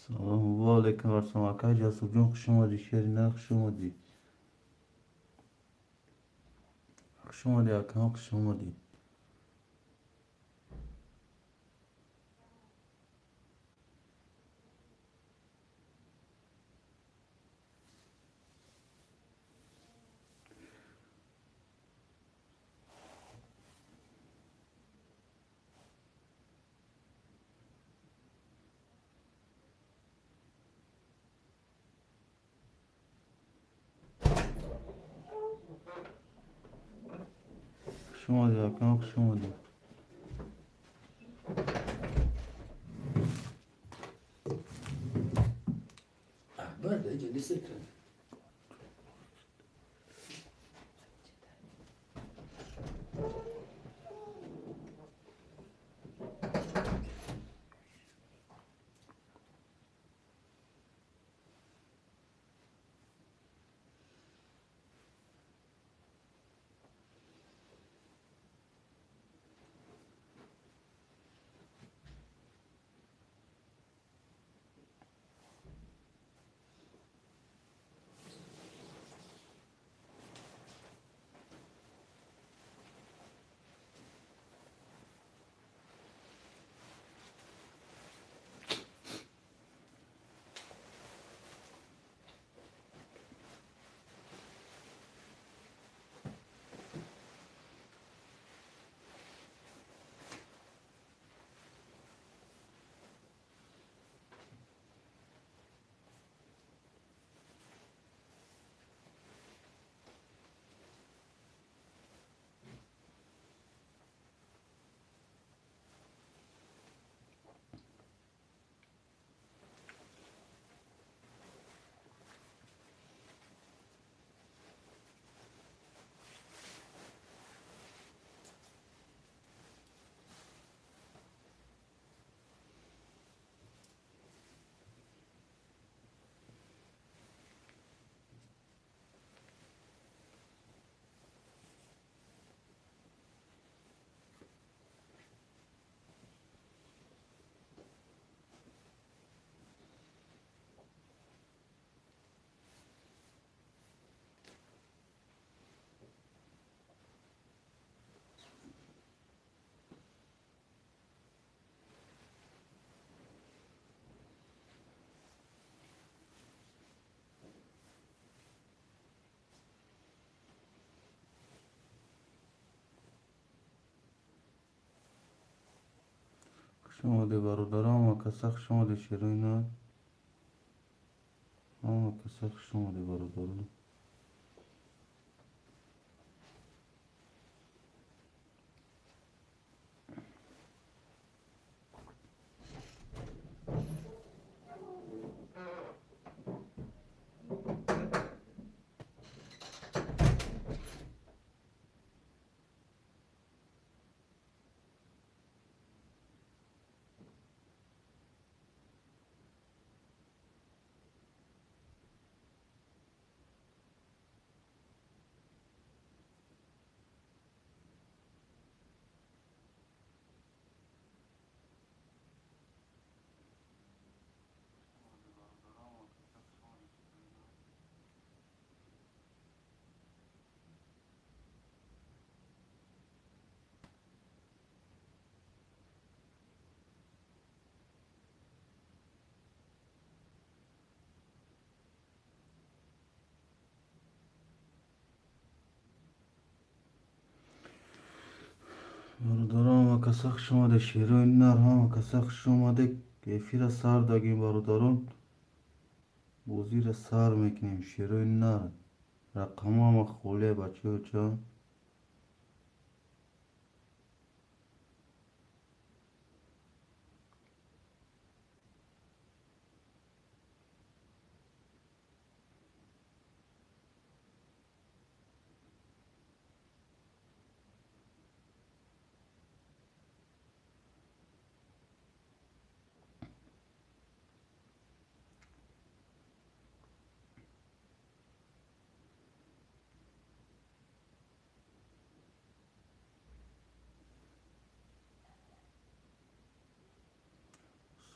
Салом ва алайкум вассалом. Акай Ҷасурҷон, хуш омадӣ. Шери нар, хуш омадӣ. Хуш омадӣ, акам, хуш омадӣ. Хуш омадӣ, акам, хуш омадӣ. Акбар да иҷа нест экран. Хуш омадӣ, бародарам, ҳама каса хуш омадӣ, шерои нар. Ҳама каса хуш омадӣ, бародарам. Бародарам, ҳама каса хуш омаде, шерои нар, ҳама каса хуш омаде. Эфира сар дагем, бародарон, бозира сар мекунем. Шерои нар, рақамҳо ҳама холия, бачаҳо.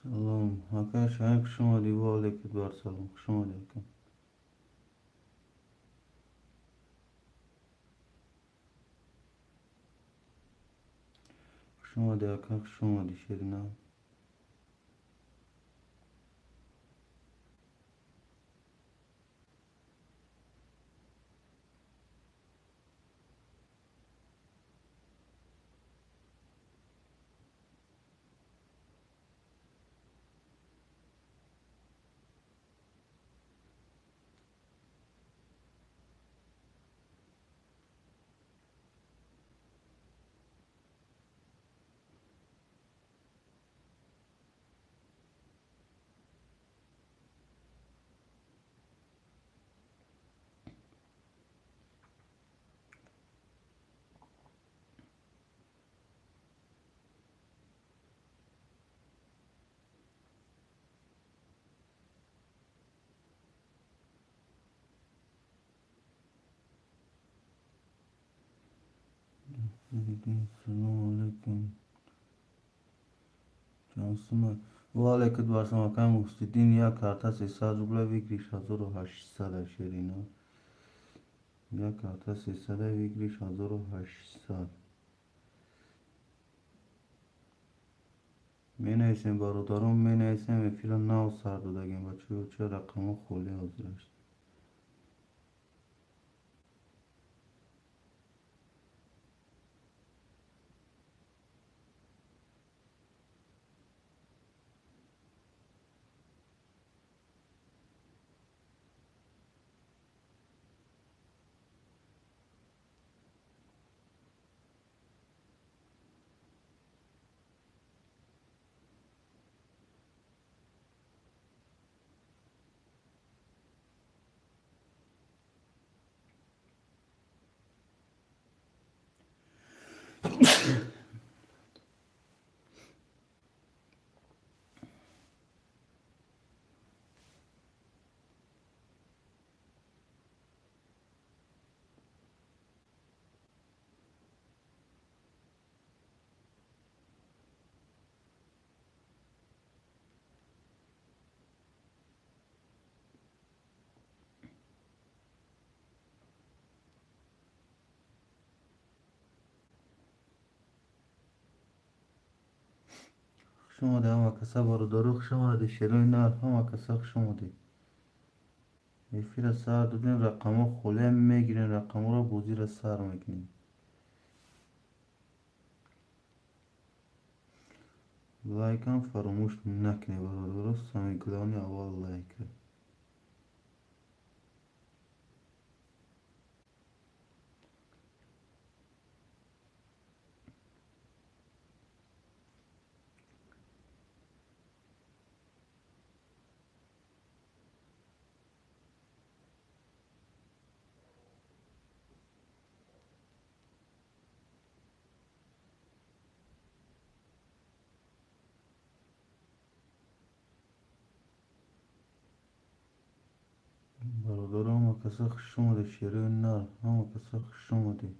Салом, ака Шаҳин, хуш омадӣ. Ва алайкум бар салом, хуш омадӣ, ака. Хуш омадӣ, ака, хуш омадӣ, шерина. Салому алайкум, ҷонсума. Ва алайкум барсалом, ака Муҳсиддин. Як карта 300 рубля, выигрыш 1800, шерина. Як карта 300, выигрыш 1800. Менависем, бародарон, менависем. Эфира нав сар додагем, бачаҳо, ча рақамҳо холӣ ҳозир аст. Хуш омадед, ҳама каса, бародаро, хуш омадед, шерои нар, ҳама каса хуш омадед. Эфира сар додем, рақамҳо холия, мегирем рақамҳоро, бозиро сар мекунем. Лайкам фаромӯш накунед, бародаро, самый главный аввал лайка. Бародаро, ҳама каса хуш омадед, шерои нар, ҳама каса хуш омадед.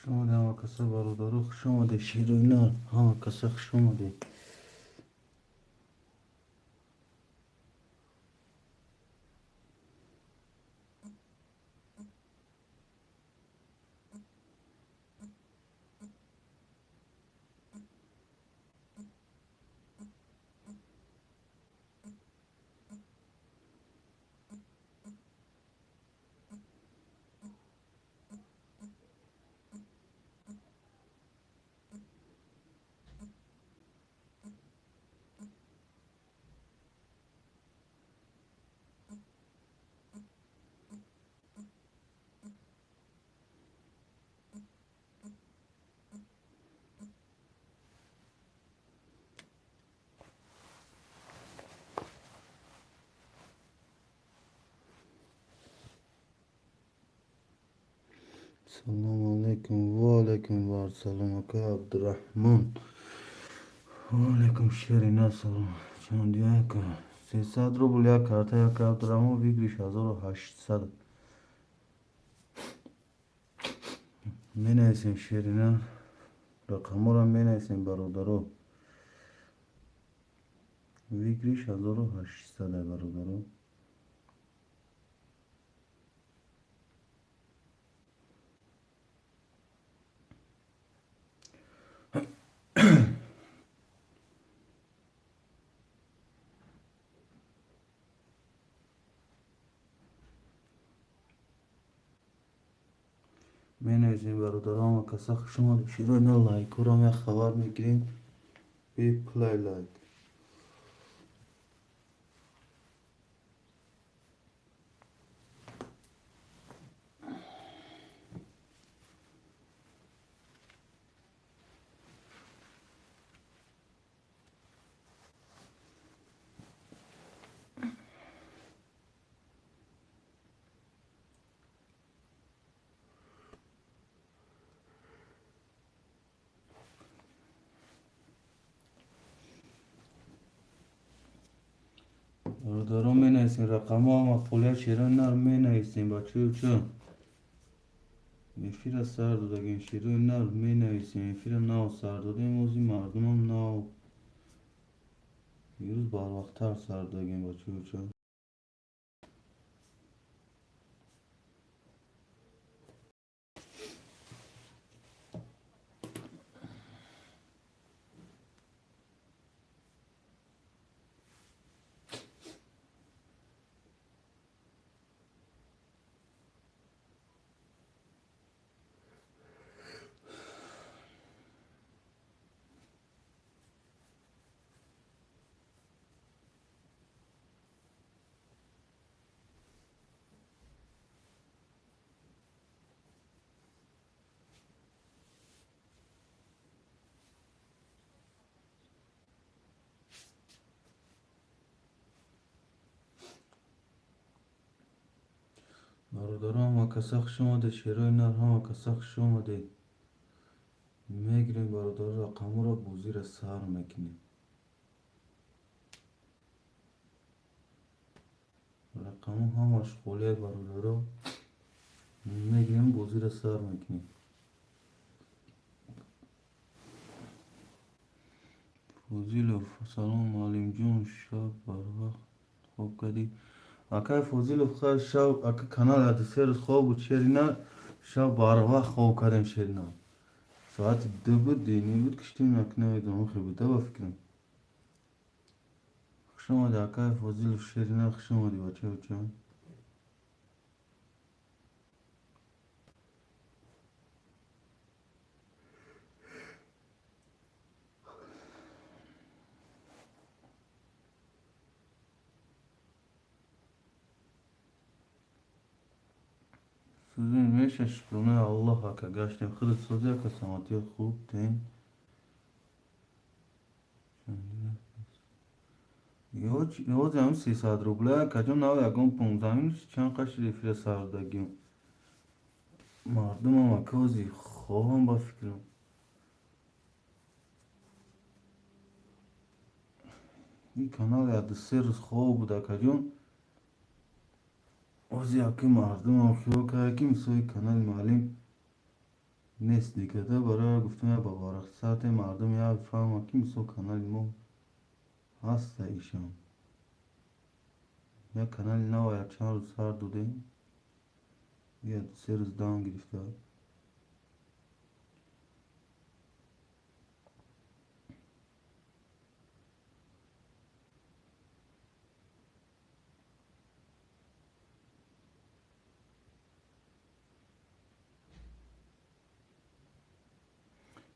Хуш омадед, ҳама каса, бародаро, хуш омадед, шерои нар, ҳама каса хуш омадед. Салому алайкум, ва алайкум вассалом, ака Абдураҳмон. Ва алайкум, шери нар, салом. Чанд як 300 рубл як карта, як Абдураҳмон, выигрыш 1800. Менависем, шери нар, рақамҳоро менависем, бародаро. Выигрыш 1800, бародаро. Менависем, бародаро, ҳама каса хуш омадед. Шерои нар, лайкҳоро як хабар мегирем. Бепулай лайк. Бародаро, менависем рақамҳо, ҳама холия, шерои нар, менависем, бачаё, чо эфира сар додагем, шерои нар, менависем, эфира нав сар додем, ози мардумам нав ирӯз барвақттар сар додагем, бачаё, чо. Бародаро, ҳама каса хуш омадед, шерои нар, ҳама каса хуш омадед. Мегирем, бародаро, рақамҳоро, бозиро сар мекунем. Рақамҳо ҳамаш холия, бародаро. Мегирем, бозиро сар мекунем. Фозилов, салом, муаллимҷон, шаб барвақт хоб кардӣ? Акай Фозилов, хайр, шаб ака канал яди се рӯз хоб буд, шери нар, шаб барвақт хоб кардем, шери нар. Соати 2 буд, дини буд, киштем, як намедонам, хе буда ба фикрам. Хуш омадӣ, акай Фозилов, шери нар, хуш омадӣ, бачаё, чо. Сӯзин меша, шукронаи Аллоҳ, ака, гаштем. Худат созӣ, ака, саломатиё хуб тен. Ҳози ҳам 300 рубла, акаҷон, нав ягон 15 минут чанд қашр эфира сар додагим. Мардумам, ака, ҳози хоҳам ба фикрам. Ин канал як ду се рӯз хоб буд, акаҷон. Ози аки мардумам хиёл карда, ки мисоли канали муаллим Нест дигада, барои гуфтам я ба варақсати мардум я фаҳма, ки мисол канали мо ҳаста ишон. Як канали нава якчанд рӯз сар додем, я 2-3 рӯз дам гирифта.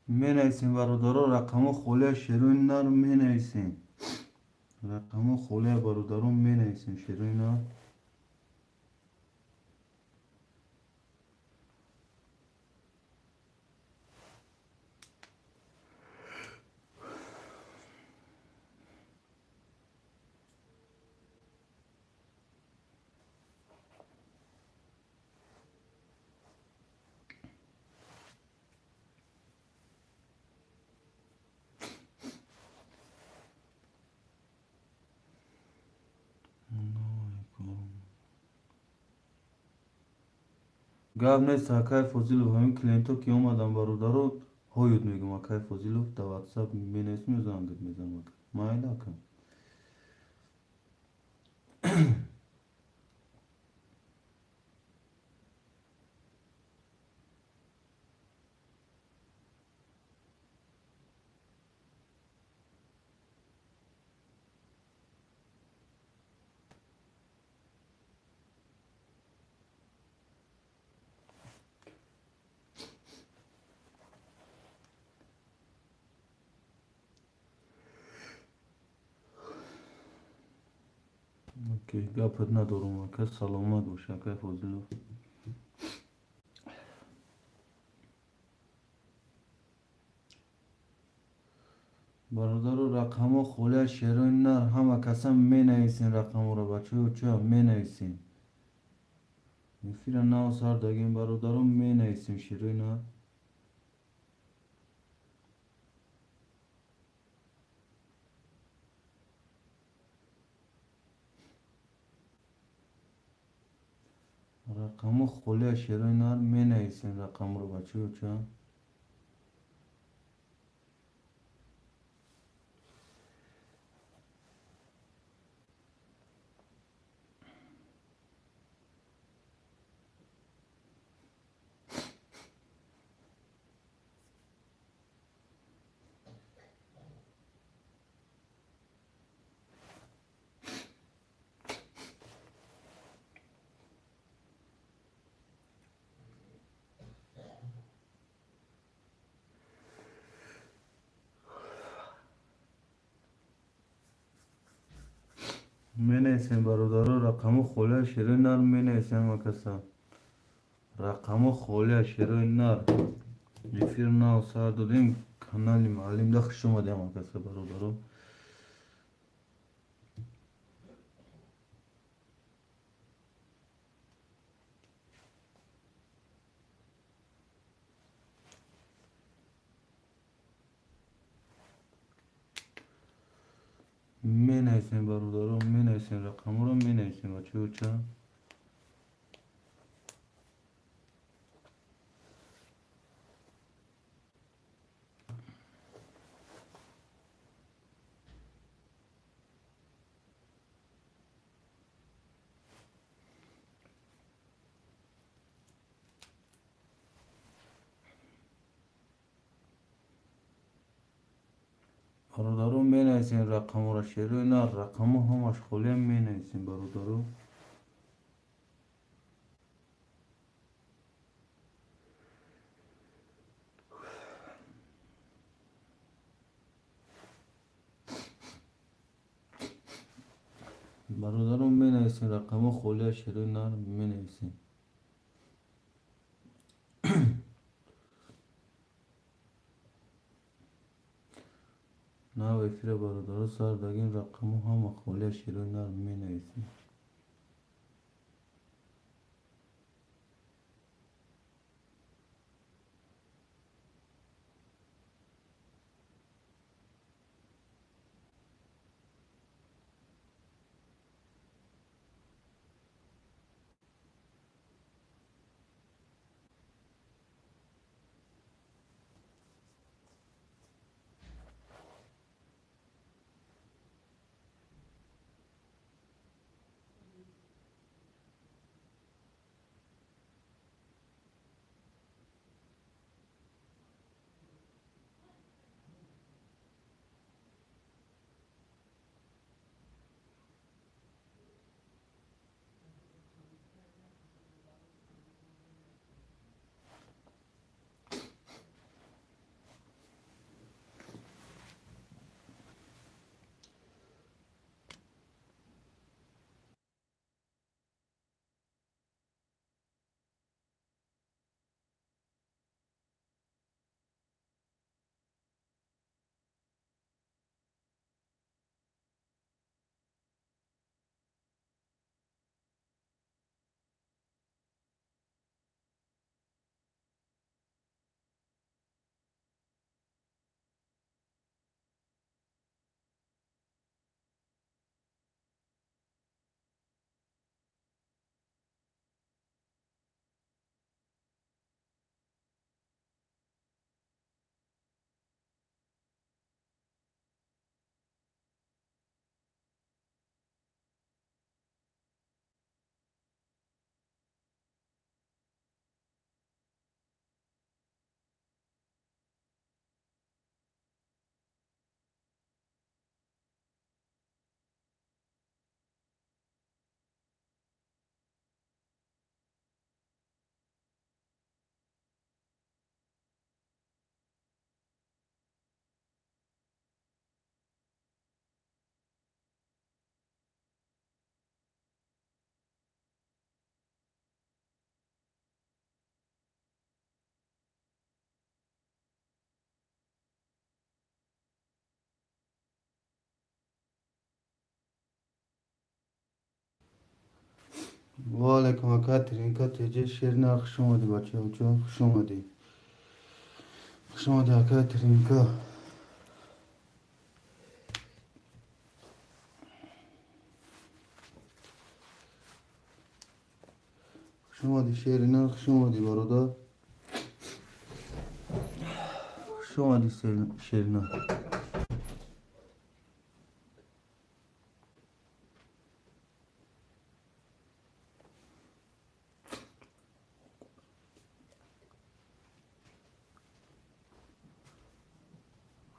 Менависем, бародаро, рақамҳо холия, шерои нар менависем. Рақамҳо холия, бародаро, менависем шерои нар. Гап нест, акай Фозилов, ҳамин клиентҳо ки омадан, бародаро, ҳоюд мегӯм, акай Фозилов, дар ватсап менависем ё зангат мезанам. Майли, ака. Окей, гапат надорум, ака, саломат бош, акай Фозилов. Бародаро, рақамҳо холия, шерои нар, ҳама каса менависем рақамҳоро, бачаҳо, ча менависем. Эфира нав сар дагем, бародаро, менависем шерои нар. Рақамҳо холия, шерои нар, менависем рақамро, бачаҳо, ча. Менависем, бародаро, рақамҳо холия, шерои нар, менависем ҳама каса. Рақамҳо холия, шерои нар. Эфир нав сар додем, канали Муаллимда хуш омадем ҳама каса, бародаро. Менависем, бародаро, менависем рақамҳоро, менависем, бачаҳо, ча. Бародаро, менависем рақамҳоро, шерои нар, рақамҳо ҳамаш холия, менависем, бародаро. Бародаро, менависем рақамҳо холия, шерои нар, менависем. Нав эфира, бародаро, сар дагем, рақамҳо ҳама холия, шерои нар, менависем. Ва алайкум, ака Тринка ТЖ, шернар, хуш омадӣ, бачаҳо, хуш омадӣ. Хуш омадӣ, ака Тринка. Хуш омадӣ, шеринар, хуш омадӣ, бародар. Хуш омадӣ, шеринар.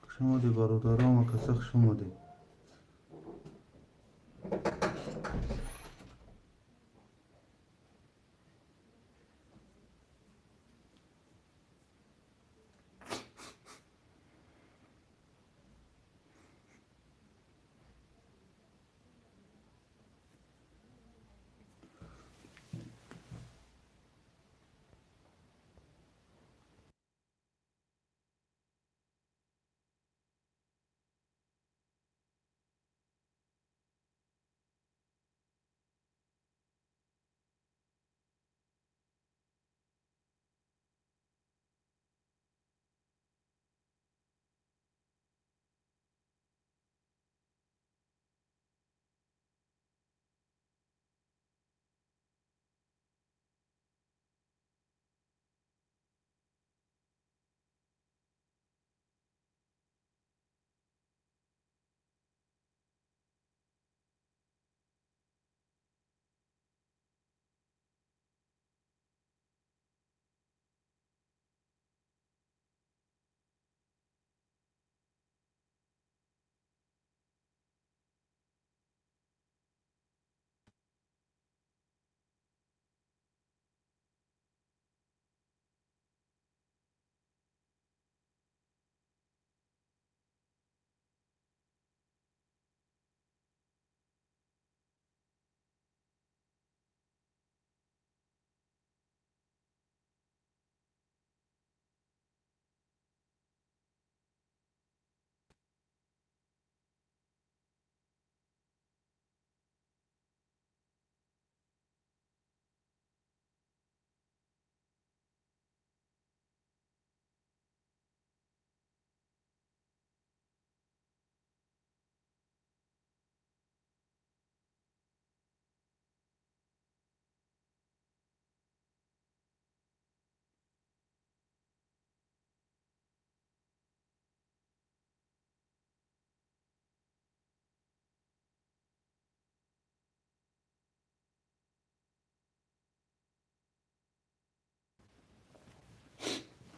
Хуш омадӣ, бародарам, акаса, хуш омадӣ.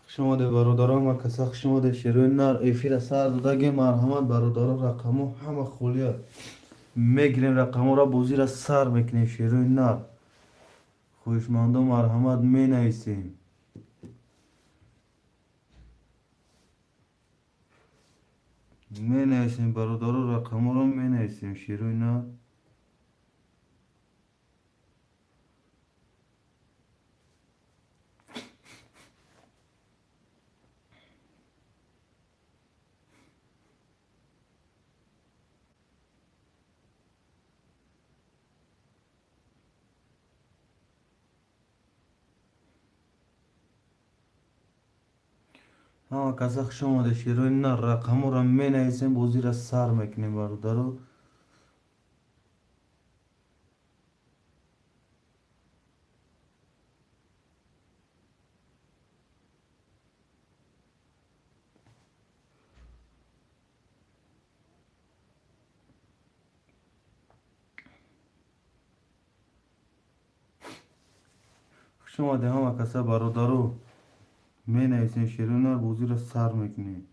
Хуш омадед, бародарон, акаса, хуш омадед, шерои нар. Эфира сар додагем, марҳамат, бародарон, рақамҳо ҳама холия. Мегирем рақамҳоро, бозиро сар мекунем, шерои нар. Хоҳишмандон, марҳамат, менависем. Менависем, бародарон, рақамҳоро менависем, шерои нар. Ҳама каса хуш омадед, шерои нар. Рақамҳоро менависем, бозиро сар мекунем, бародаро. Хуш омадед, ҳама каса, бародаро. Менависем, шерои нар, бозиро сар мекунем.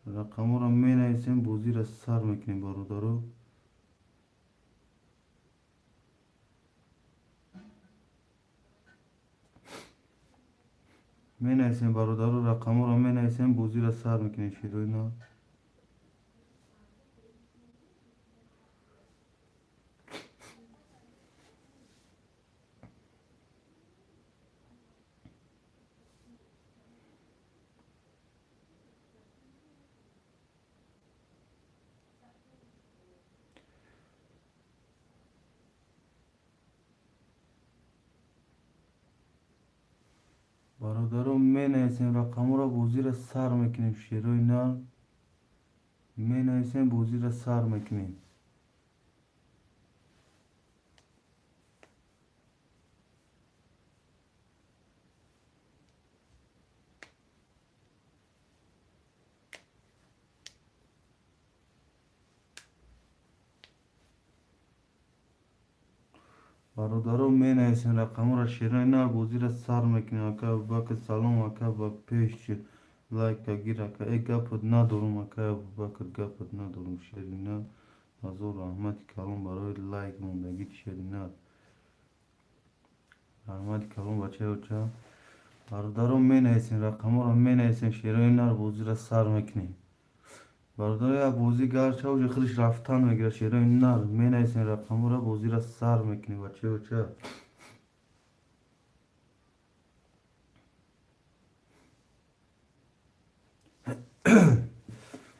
Рақамҳоро менависем, бозиро сар мекунем, бародаро. Менависем, бародаро, рақамҳоро менависем, бозиро сар мекунем, шерои нар. Бародаро, менависем рақамҳоро, бозиро сар мекунем. Шерои нар, менависем, бозиро сар мекунем. Бародаро, менависем рақамҳоро, шерои нар, бозиро сар мекунем. Ака Абубакр, салом, ака, ба пеш лайка гир, ака. Э, гапат надорум, ака Абубакр, гапат надорум. Шери нар, ҳазор раҳмати калон барои лайк мондагит. Шери нар, раҳмати калон, бачаи оча. Бародаро, менависем рақамҳоро, менависем, шерои нар, бозиро сар мекунем. Бародаро, як бозӣ гарча уже худаш рафтан мегирад. Шерои нар, менависем рақамҳоро, бозиро сар мекунем, бачаи оча.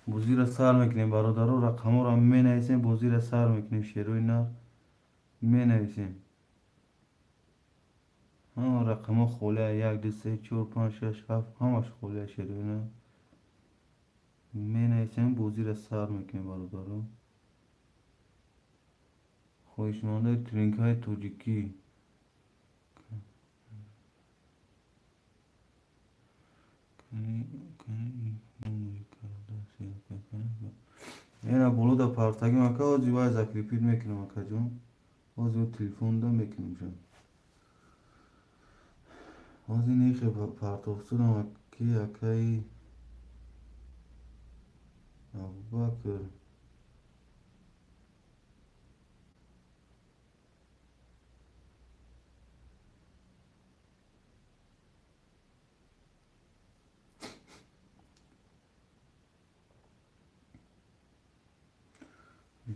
Бозиро сар мекунем, бародаро, рақамҳоро менависем, бозиро сар мекунем. Шерои нар, менависем. Ҳама рақамҳо холия: як, ду, се, чор, панҷ, шаш, ҳафт, ҳамаш холия. Шерои нар, менависем, бозиро сар мекунем. Бародаро, хоҳишмандаи тренингҳои тоҷикӣ. Ена болода партагим, ака, ҳози вай закрепить мекунам, акаҷон, ҳози телефонда мекунам. Ҳози нехе партофтудам, ки акаи Абубакр.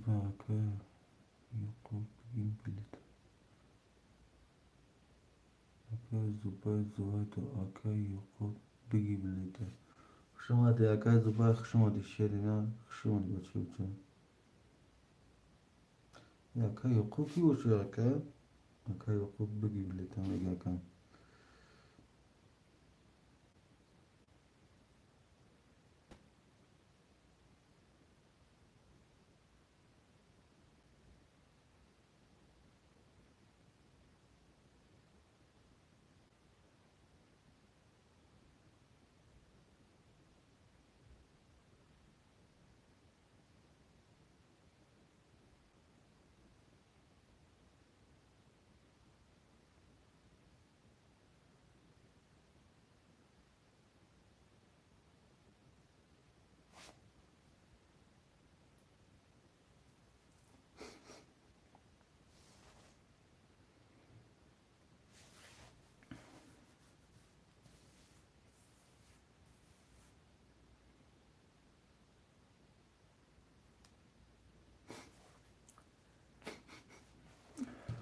Ба ака Ёқуб бигин билет. Акаи Зубайр Зувайдо, акаи Ёқуб, биги билета. Хуш омадӣ, акаи Зубайр, хуш омадӣ, шерина, хуш омадӣ, бачаоча. Ака Ёқуб ки бошад, ака? Ака Ёқуб, биги билета мега, ака.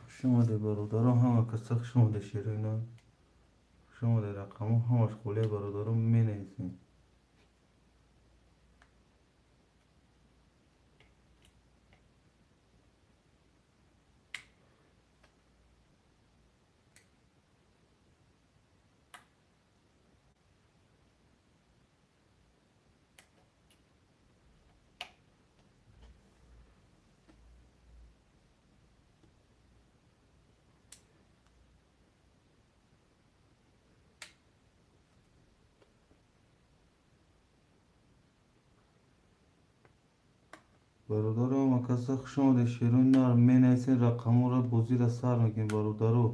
Хуш омадед, бародарон, ҳама каса хуш омадед, шерина, хуш омадед. Рақамҳо ҳамаш холия, бародарон, менависем. Бародаро, ҳама каса хуш омадед, шерои нар, менависем рақамҳоро, бозиро сар мекунем. Бародаро,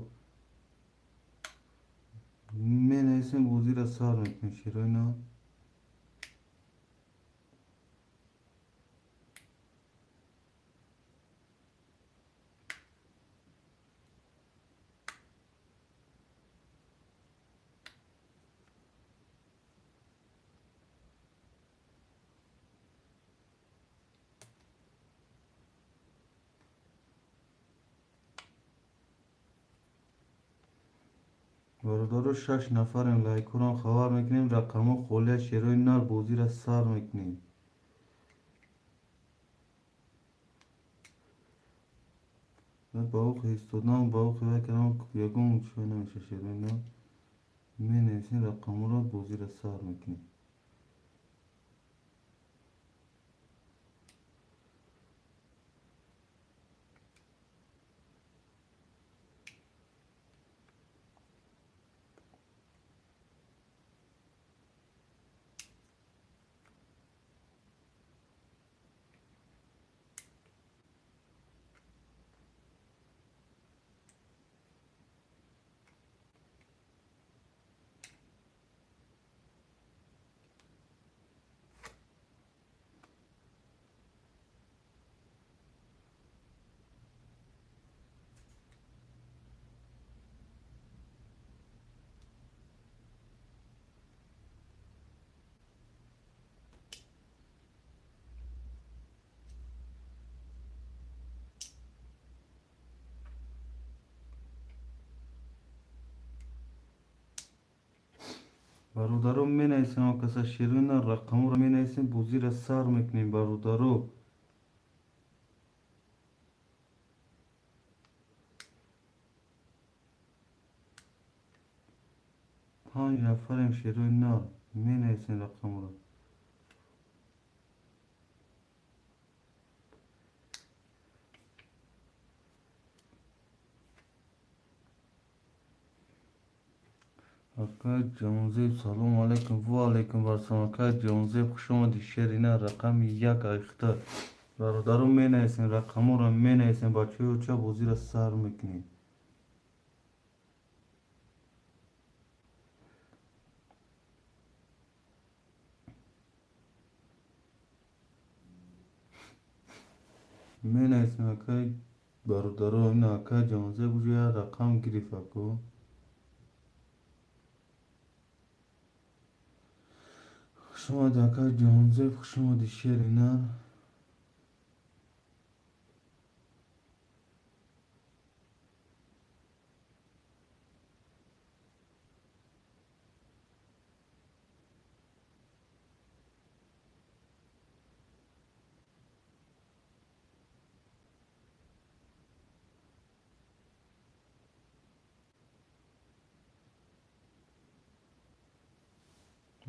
менависем, бозиро сар мекунем, шерои нар. Бародаро, шаш нафарем, лайкҳоро хабар мекунем. Рақамҳо холия, шерои нар, бозиро сар мекунем. Ба охи истодам, ба охи вай кардам, ягон чой намеша. Шерои нар, Менависем рақамҳоро, бозиро сар мекунем. Бародаро, менависем, каса шерина рақамҳоро менависем, бозиро сар мекунем, бародаро. Панҷ нафарем, шерои нар, менависем рақамҳоро. Акай Ҷонзеб, салому алайкум. Ва алайкум вассалом. Акай Ҷонзеб, хуш омадӣ. Шерина рақами як айхта. Бародаро, менависем рақамҳоро, менависем, бачаҳои оча, бозиро сар мекунем. Менависем, акай бародаро, ина акай Ҷонзеб уже як рақам гирифт, ако. Хуш омадӣ, акай Ҷонзеб, хуш омадӣ, шери нар.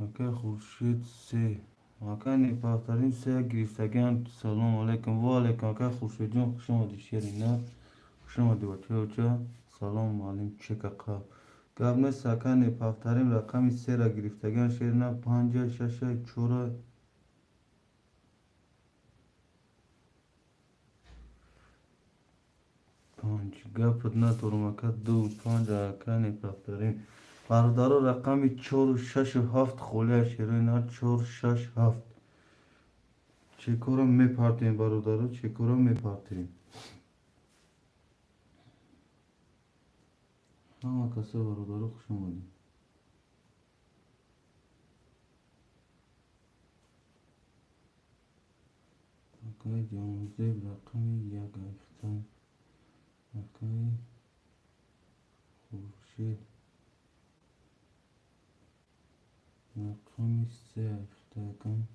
Акай Хуршед се. Акай Неповторим се гирифтагиам. Салому алайкум. Ва алайкум, акай Хуршедҷон, хуш омадӣ, шери нар. Хуш омадӣ, бачаҳои оча. Салом, муаллим, чекақа. Гап нест, акай Неповторим рақами сера гирифтагиам, шери нар, панҷа, шаша, чора. Панҷ. Гапат надорам, ака, ду, панҷ, акай Неповторим. Бародаро, рақами чору шашу ҳафт холия, шерои нар, чор, шаш, ҳафт. Чекора мепартем, бародаро, чекора мепартем. Ҳама каса, бародаро, хуш омадед. Акай Ҷонзеб рақами як айхта. Акай Хуршед рақами се айхта, акам.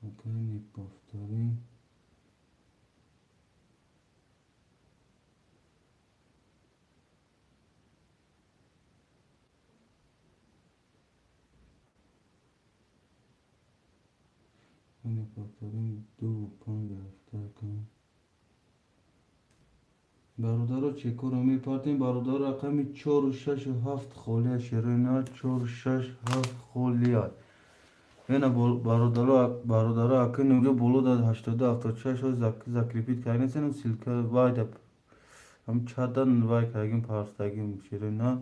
Акай Неповторим. Неповторим ду панҷ айхта, акам. Бародаро, чекоро мепартем, бародаро, рақами чору шашу ҳафт холия, шерои нар, чор, шаш, ҳафт холия. Ена бародаро, бародаро, акин унҷо боло да 82 76 закрепить кардем, ссылка вайда ҳам чатдан вай кардагим, партагим, шерои нар.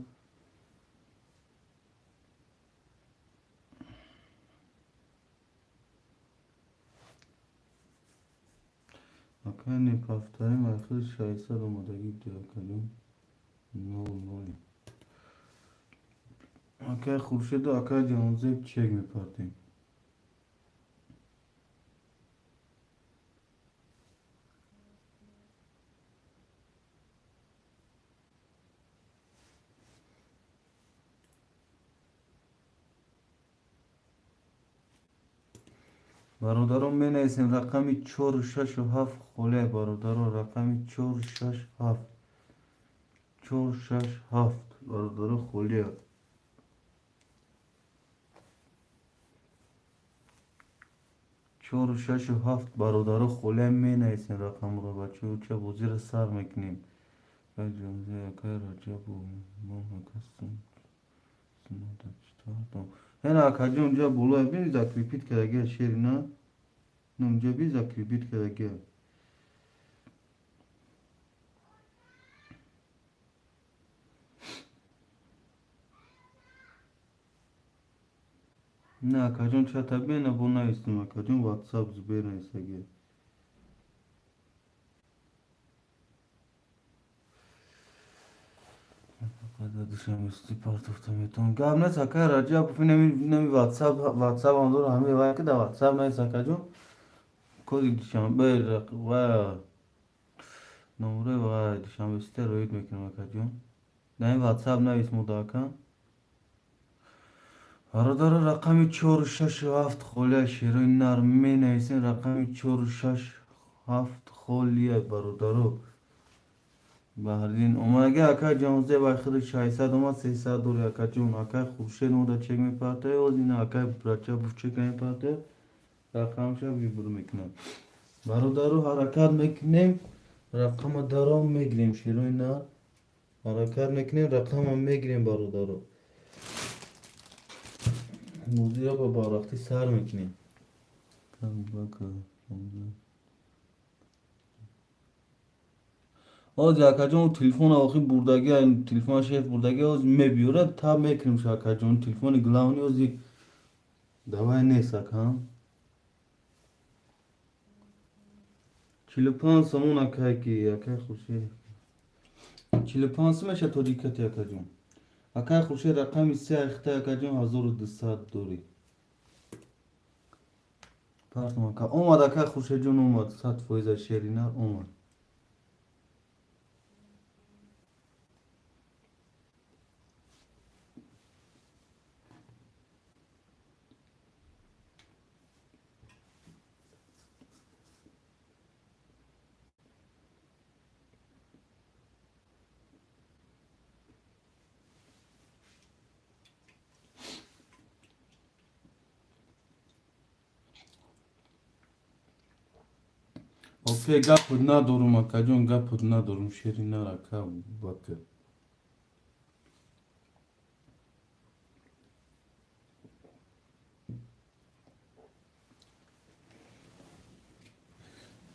Акай Неповторим ахир 600 омадагӣ буд, акаҷон. Нол нол. Акай Хуршеду акай Ҷонзеб чек мепартем. Бародарон, менависем рақами чору шашу ҳафт холия, бародарон, рақами чор, шаш, ҳафт, чор, шаш, ҳафт, бародарон, холия. Чору шашу ҳафт, бародаро, холия менависем рақамро, бачаҳо, ча бозиро сар мекунем. Акай Раҷабу. Ена, акаҷон, унҷа болоя бини, закрепить кардагия шери на, унҷа би закрепить кардагия. Не, акаҷон, чата бена, бо навистем, акаҷон, ватсап Зубер навистагия. Душанбести партофта метавон, гап нест, акай Раҷабов. Инами ватсапам дора, ҳами вай ки дар ватсап навис, акаҷон, коди Душанбе ва номраи вай Душанбесите роид мекунам, акаҷон. Дар ин ватсап навис мода, ака. Бародаро, рақами чору шашу ҳафт холия, шерои нар менависем, рақами чору шаш ҳафт холия, бародаро. Баҳриддин омадаги, акай Ҷонзеб, ай худи 600 омад, 300 дори, акаҷон. Акай Хуршед мода чек мепартоя, оз ина акай Раҷабов чека мепартоя, рақамша выбор мекунад. Бародаро, ҳаракат мекунем, рақама даром мегирем, шерои нар ҳаракат мекунем, рақама мегирем, бародаро. Бозиро ба барвақтӣ сар мекунем. Оз, акаҷон, телефона охи бурдаги, телефона шеф бурдаги, оз мебиёрад, та мекунем ша, акаҷон. Телефони главный ози давай нест, ака. 45 сомон, акай, ки акай Хуршед, 45 сом меша тоҷикати, акаҷон. Акай Хуршед, рақами се айхта, акаҷон, 1200 дорӣ. Партум, ака, омад, акай Хуршедҷон, омад, 100% шеринар омад. Окей, гапот надорум, акаҷон, гапот надорум, шеринар, ака Бакр.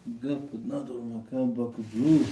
Гапот надорум, ака Бакрҷон.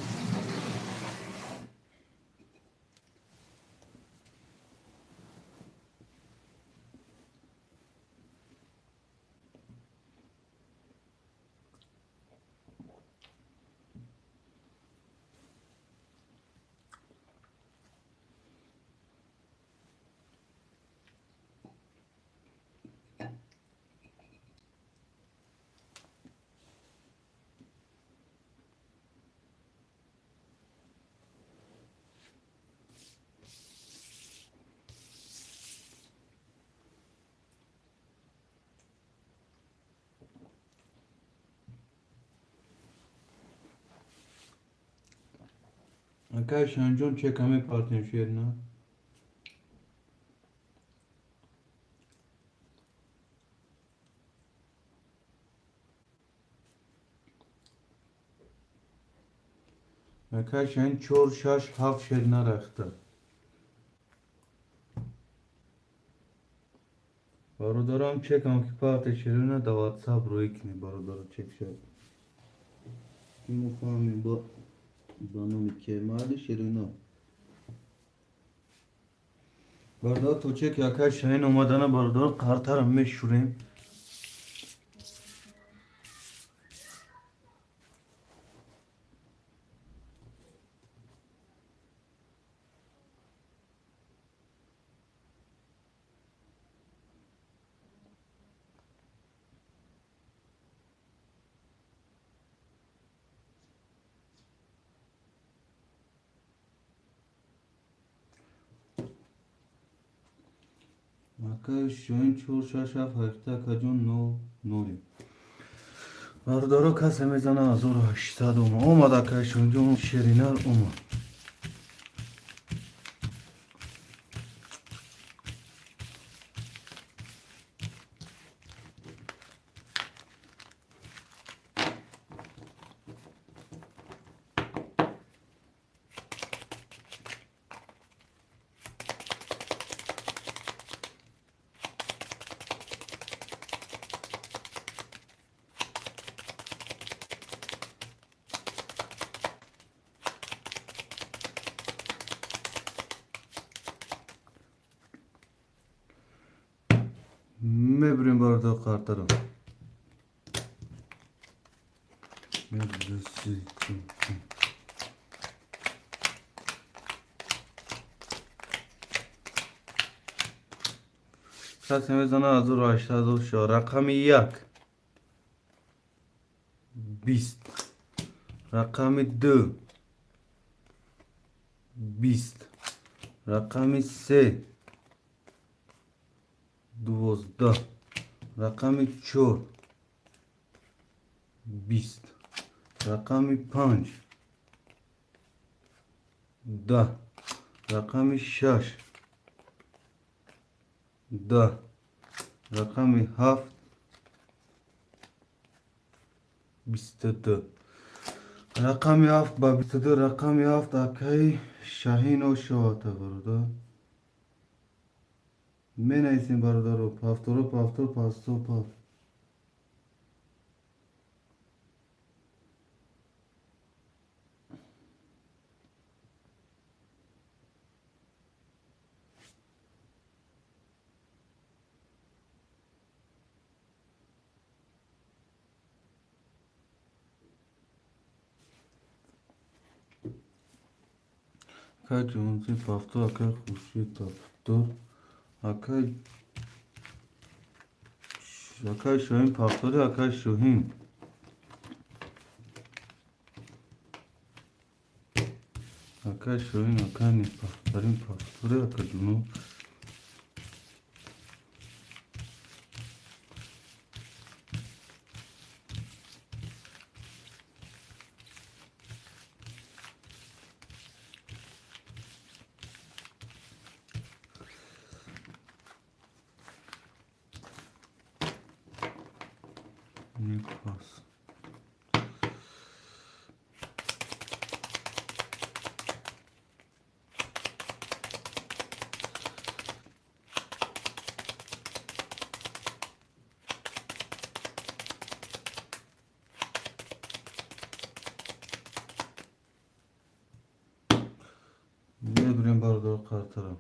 Акай Шанҷон, чека мепартем, шерина. Акай Шаҳин, чор шаш ҳафт, шерина рахта. Бародарам, чекам ки парте, шерина да ватсап рӯй кунед, бародаро, чек шад. Ки мо фаҳмем ба номи ке майли, шерина. Бародар, то чеки акай Шаҳин омадана, бародар, қартара мешӯрем. Акай Шоҳин, чор шаш ҳафт ҳашта, акаҷон, нол ноли. Бародаро, касе мезана, 1800 омад. Омад, акай Шоҳинҷон, шеринар омад. Мебирем, бародар, қартаро. Як, ду, се, чор, панҷ. Касе мезана 1804. Рақами як 20, рақами ду 20, рақами се 12, рақами чор 20, рақами панҷ 10, рақами шаш 10, рақами ҳафт 22, рақами ҳафт ба 22. Рақами ҳафт акаи Шаҳино шавата, бародар. Менависем, бародаро, повторо, повтор, пасто, пав. Акай Ҷонзи повтор, акай Хуршид повтор, акай Шоҳин повтори, акай Шоҳин. Акай Шоҳин, акай неповторим, повтори, ака ҷуно. Не пас. Мебирем, бародар, қартара.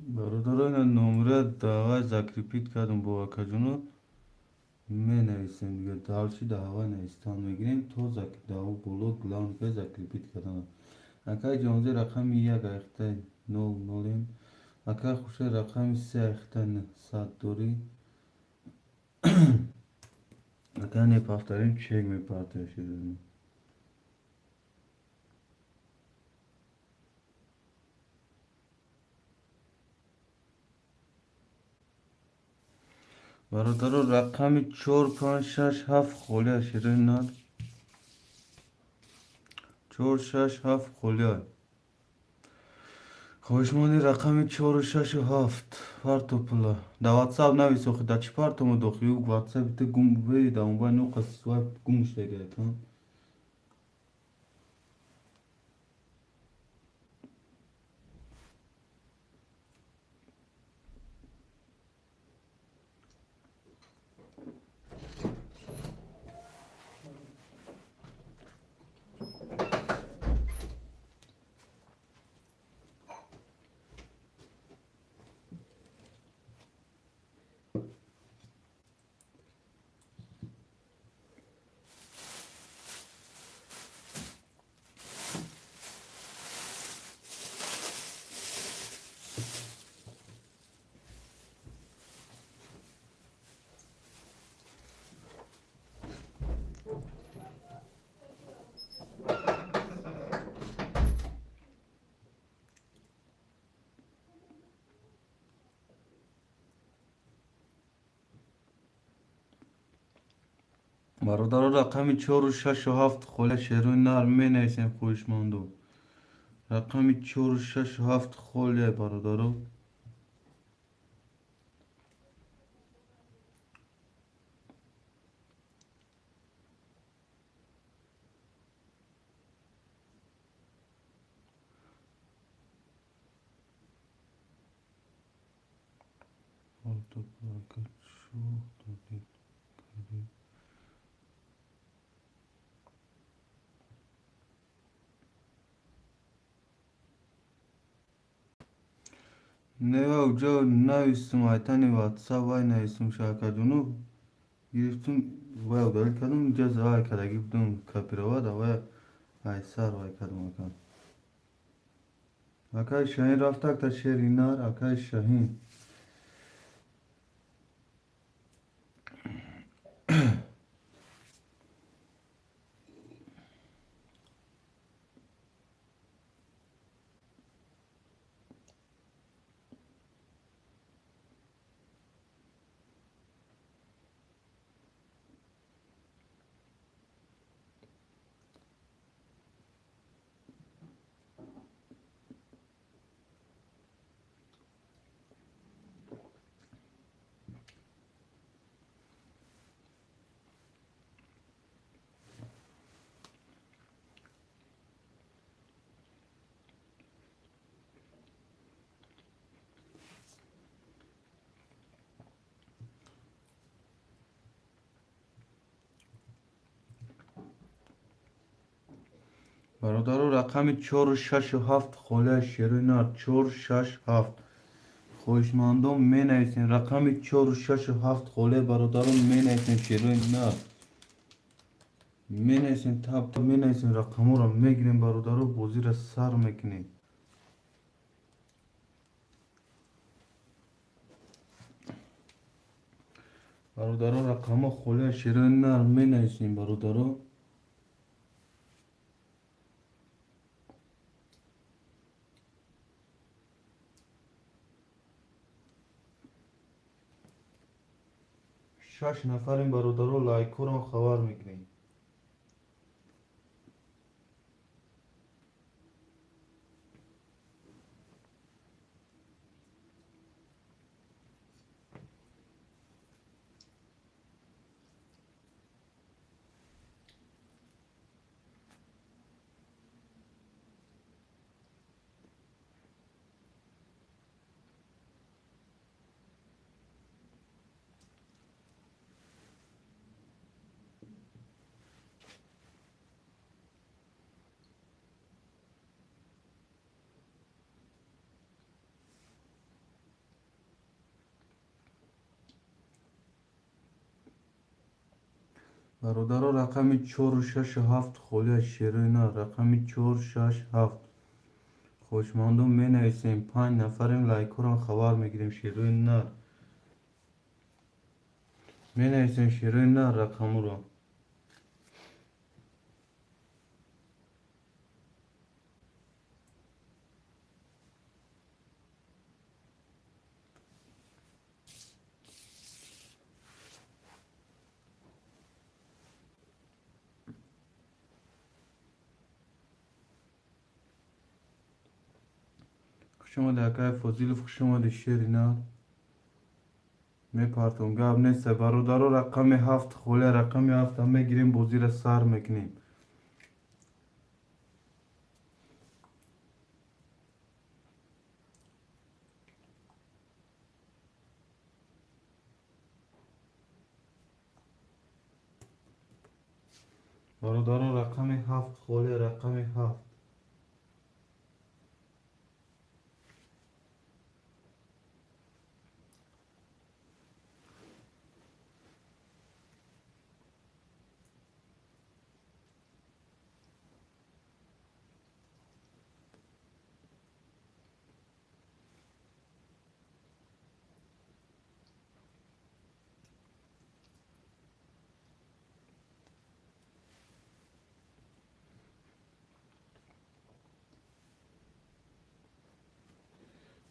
Бародаро, ина номера давай закрепить кардам бо акаҷоно. Менависем дига, дальше давай навистан мегирем то даво боло главный закрепить кардан. Акай Ҷонзи, рақами як айхтай нол нолем. Акай Хуршед, рақами се айхтай сад дорӣ. Акай не повторим, чек мепартояшид. Бародаро, рақами чор, панҷ, шаш, ҳафт холия, широи нар. Чор, шаш, ҳафт холия. Хоҳишманди рақами чору, шашу ҳафт парто пула. Да ватсап навис, охи да чӣ партому дохи? Ю ватсапи ту гум ве да онбай ноқа свайп гум шудагият. Бародаро, рақами чору, шашу, ҳафт холия, шерои нар, менависем. Хоҳишманду, рақами чору, шашу, ҳафт холия, бародаро. Не, уҷо навистум, айтани ватсап вай навистум, шакаҷону гирифтум, вай удалить кардум, инҷа вай кардаги будум, копировать, вай айсар вай кардум. Ака, акаи Шаҳин рафтакта, шери нар, акаи Шаҳин. Бародаро, рақами чору, шашу, ҳафт холия, шерои нар, чор, шаш, ҳафт. Хоҳишмандон, менависем рақами чору, шашу, ҳафт холия. Бародарон, менависем, шерои нар, менависем, тап менависем, рақамҳоро мегирем, бародаро, бозиро сар мекунем. Бародаро, рақамҳо холия, шерои нар, менависем, бародаро. Шаш нафарем, бародаро, лайкҳоро хабар мекунем. Бародаро, рақами чору, шашу, ҳафт холия, шерои нар, рақами чор, шаш, ҳафт. Хоҳишмандон, менависем, панҷ нафарем, лайкҳоро хабар мегирем, шерои нар, менависем, шерои нар, рақамро. Хушомади, акай Фозилов, хушомади, шери нар. Мепартом, гап нест, бародаро, рақами ҳафт холия, рақами ҳафта мегирем, бозиро сар мекунем. Бародарон, рақами ҳафт холия, рақами ҳафт.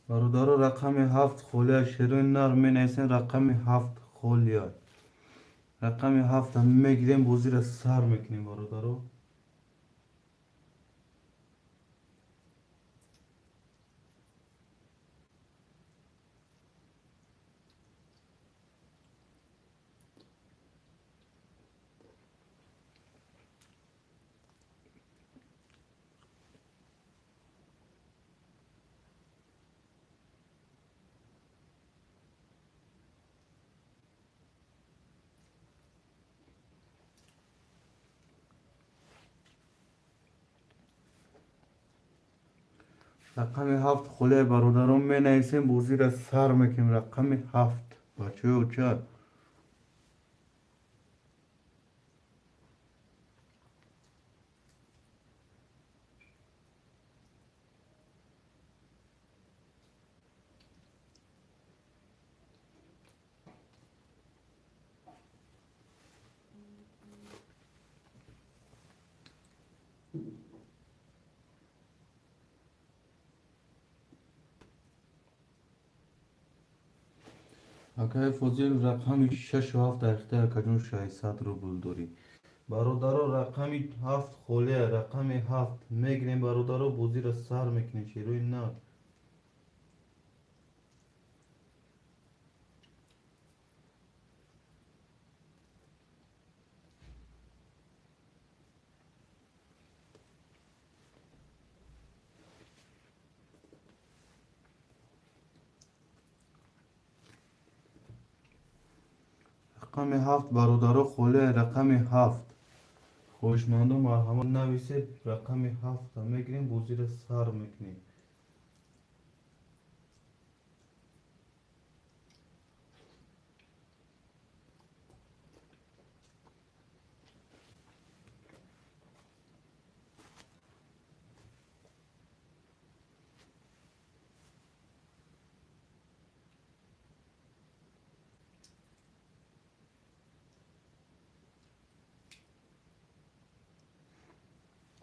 Бародаро, рақами ҳафт холия, шерои нар, менависем, рақами ҳафт холия. Рақами ҳафта мегирем, бозиро сар мекунем, бародаро. Рақами ҳафт холия, бародарон, менависем, бозиро сар мекунем. Рақами ҳафт, бачаҳои оча. Акаи Фозил, рақами шашу ҳафт дақиқа, акаҷон, 600 рубл дорӣ. Бародаро, рақами ҳафт холия, рақами ҳафт мегирем, бародаро, бозиро сар мекунем, шерои нар. Рақами ҳафт, бародаро, холия, рақами ҳафт. Хоҳишмандо, марҳамат, нависед, рақами ҳафта мегирем, бозиро сар мекунем.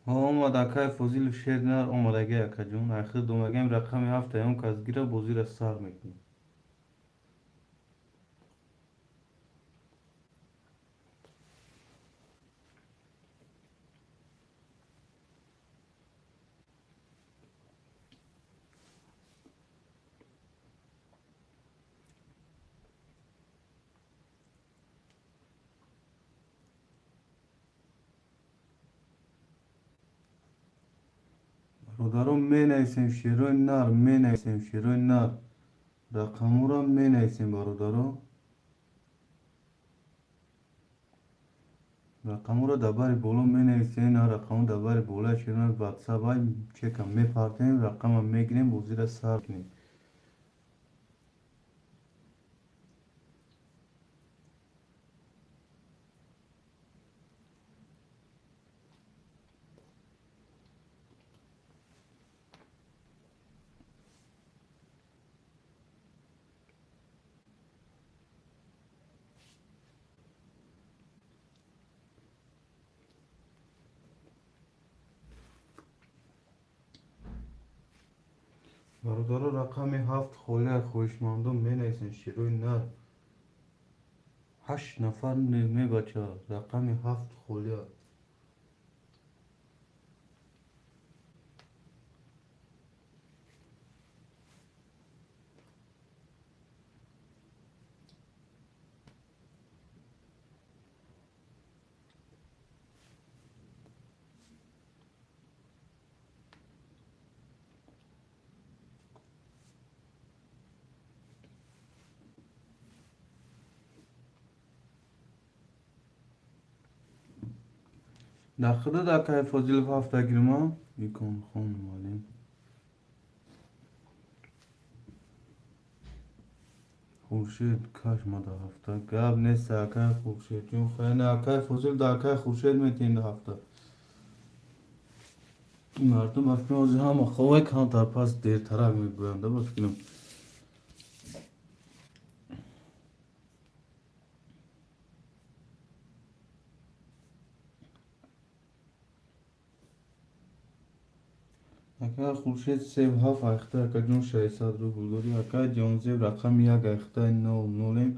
Омад, акай Фозилов, шер нар омадаги, акаҷон. Ахир домагем, рақами ҳафта он кас гира, бозиро сар мекунем. Бародарон, менависем, шерои нар, менависем, шерои нар. Рақамҳоро менависем, бародаро. Рақамҳоро дар бари боло менависем, на рақамҳо дар бари болои шерои ватсап чека мепартем, рақама мегирем, бозиро сар кунем. Бародаро, рақами ҳафт холия, хоҳишмандон, менависем, шерои нар. Ҳашт нафар мебача, рақами ҳафт холия. Дар худат, акай Фозилов, ҳафта гирма икон хон муаллим. Хуршед каш ма дар ҳафта гап нест, акай Хуршед ҷон, хайна, акай Фозил, да акай Хуршед метиҳем дар ҳафта. Мардум афкин ҳозир ҳама ховай, камтар пас дертарак мегӯянд, ба фикрам. Акай Хуршед, сев ҳафт айхта, акаҷон, 600 рубл дорӣ. Акай Ҷонзеб, рақами як айхта, нол нолем.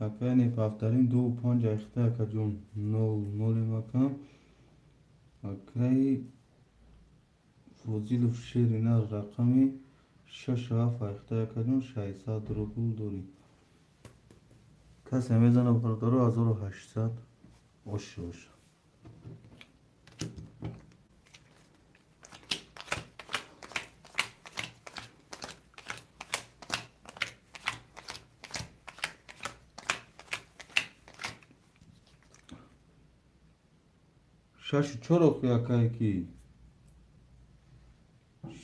Акай непафтарин дуву панҷ айхта, акаҷон, нол нолем ака. Акаи Фозилов Шерина рақами шашу ҳафт айхта, акаҷон, 600 рубл дорӣ. Касе мезана, бародаро, 1800 ош боша. Шашу чор охи, акае ки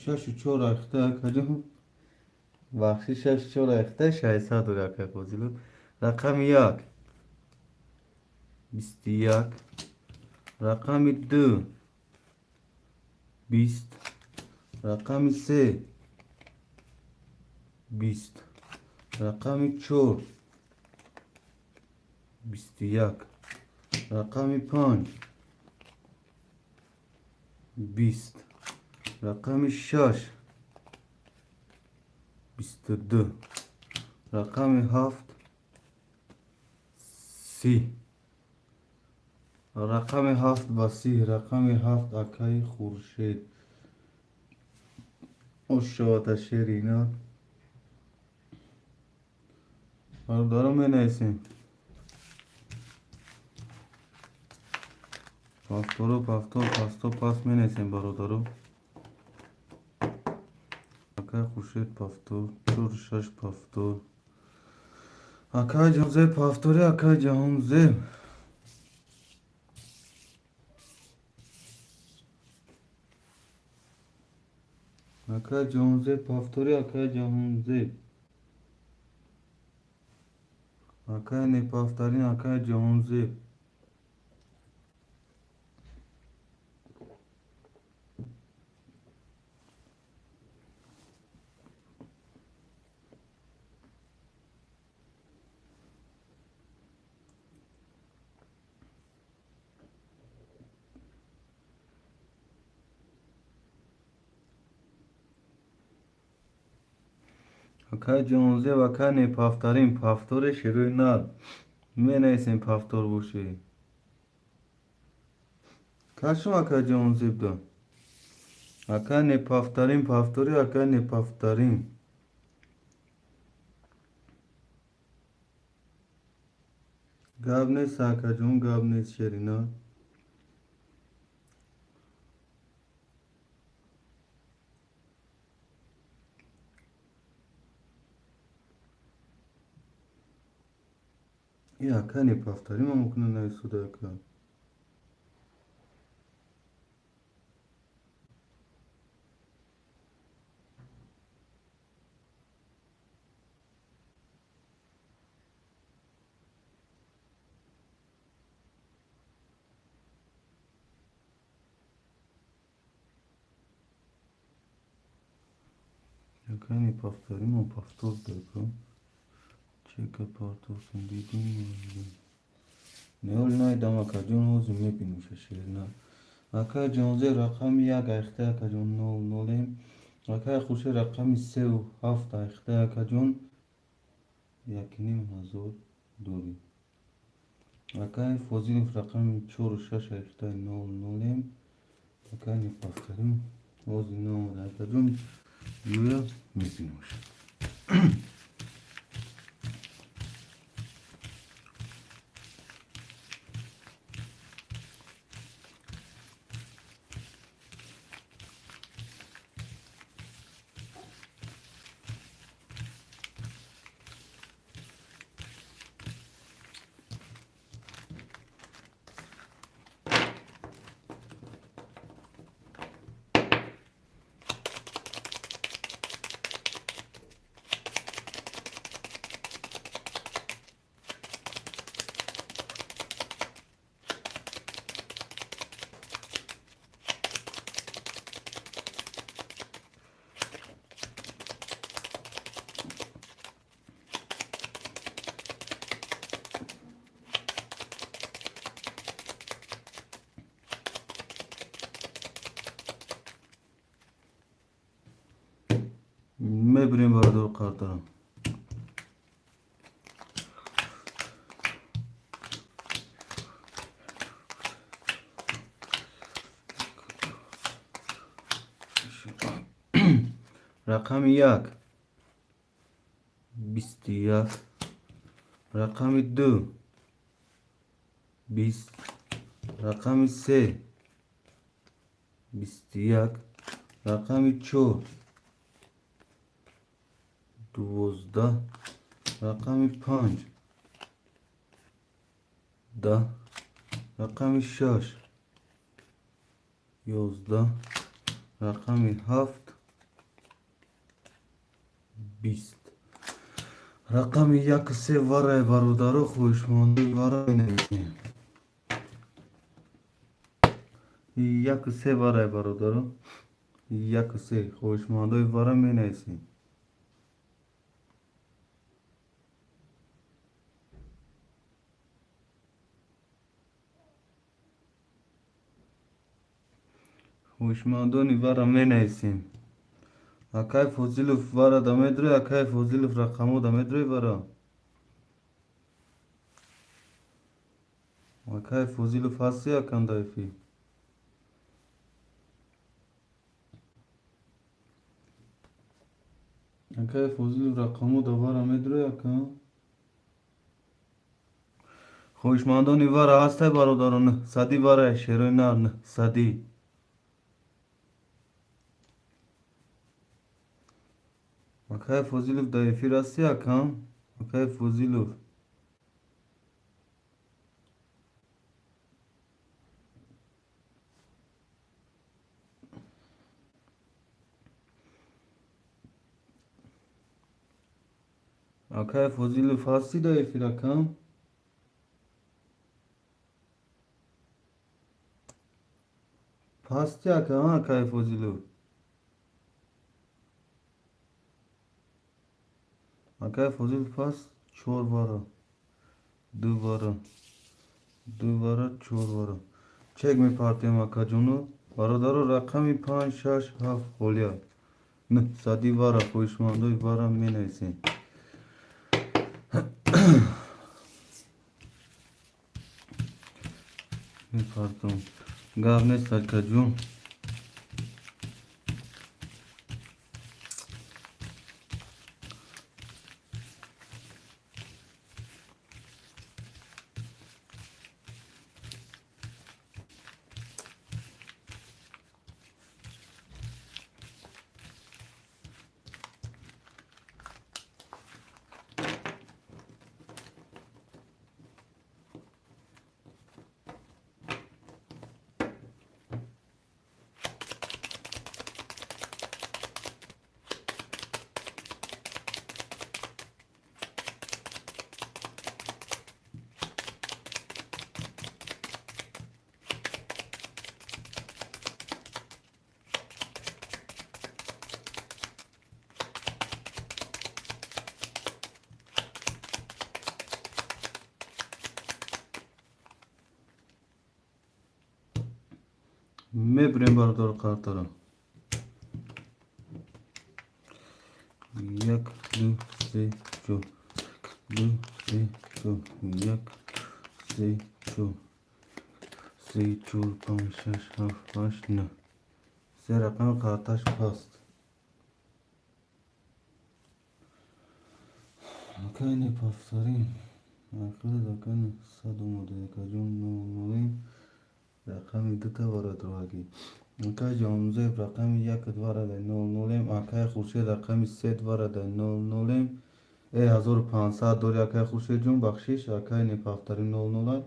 шашу чор айхта, акаҷон, бахши, шашу чор айхта, 600 дори. Акай Фозилов рақами як 21, рақами ду 20, рақами се 20, рақами чор 21, рақами панҷ 20, рақами шаш 22, рақами ҳафт 30, рақами ҳафт ба 30, рақами ҳафт акаи Хуршед ошавата. Шерина, бародаро, менависем пафтору пафтор пасто пас менависем, бародаро. Акаи Хуршед пафтор, чор шаш пафтор. Акаи Ҷаҳонзеб пафтори, акаи Ҷаҳонзеб. Акаи Ҷаҳонзеб пафтори, акаи Ҷаҳонзеб. Акаи непафтарин, акаи Ҷаҳонзеб. Акаи Ҷаҳонзеб, акаи непафтарин, пафтори шерӯи нар менависем, пафтор бошӣ. Кашум, акаи Ҷаҳонзеб да. Акаи непафтарин пафтори, акаи непафтарин. Гап нест, акаҷон, гап нест, шерина. И ака непафтарин ма мумкина нависуда, ака. Ака непафтарин ма пафтор дака. Чека партофтум дидум. Неол найдам, акаҷон, ҳозир мебинем шерина. Акаи Ҷаҳонзеб рақами як айхта, акаҷон, нол нолем. Акаи Хуршед рақами севу ҳафт айхта, акаҷон, 1500 дорӣ. Акаи Фозилов рақами чору шаш айхта, нол нолем. Акаи непафтарин ҳозир наомада, акаҷон, юя мебинемш. Мебирем, бародару қардарам. Рақами 1 21, рақами 2 20, рақами 3 21, рақами 4 12, рақами 5 10, рақами 6 11, рақами 7 20. Рақами 1 3 варай, бародаро, хоҳишманди варай нависем. 1 3 варай, бародаро, 1 3 хоҳишмандои вара менависем. Хоҳишмандони вара менависем. Акай Фозилов, вара да медрои? Акай Фозилов, рақамо да медрои вара? Акай Фозилов, ҳасти, акам, да эфир? Акай Фозилов, рақамо да вара медрои, ака? Хоҳишмандони вара ҳастай, бародарон? Сади варай, шерои нар, сади. Акай Фозилов, дар эфир ҳасти, акам? Акай Фозилов, акай Фозилов, ҳастӣ дар эфир, акам? Ҳасти, акам, акай Фозилов? Акай Фозилов, пас чор вара, ду вара, ду вара, чор вара чек мепартем, акаҷону бародаро. Рақами 5, 6, 7 холия, сади вара. Хоҳишмандои вара менависем. Мепартом, гап нест, акаҷон. Мебирем, бародаро, қартара. 1, 2, 3, 4, 2, 3, 4, 1, 3, 4, 3, 4, 5, 6, 7, 8, 9. Се рақами қарташ паст. Акайне повторим. Ақилад акайне сад омода, якаҷон, нол нолем. Рақами дута варадроҳагӣ. Акай Ҷонзеб, рақами як дварада, нол нолем. Акай Хуршед, рақами се дварада, нол нолем. 1500 дори, акай Хуршедҷон, бахшиш. Акай неповторим, нол нолай.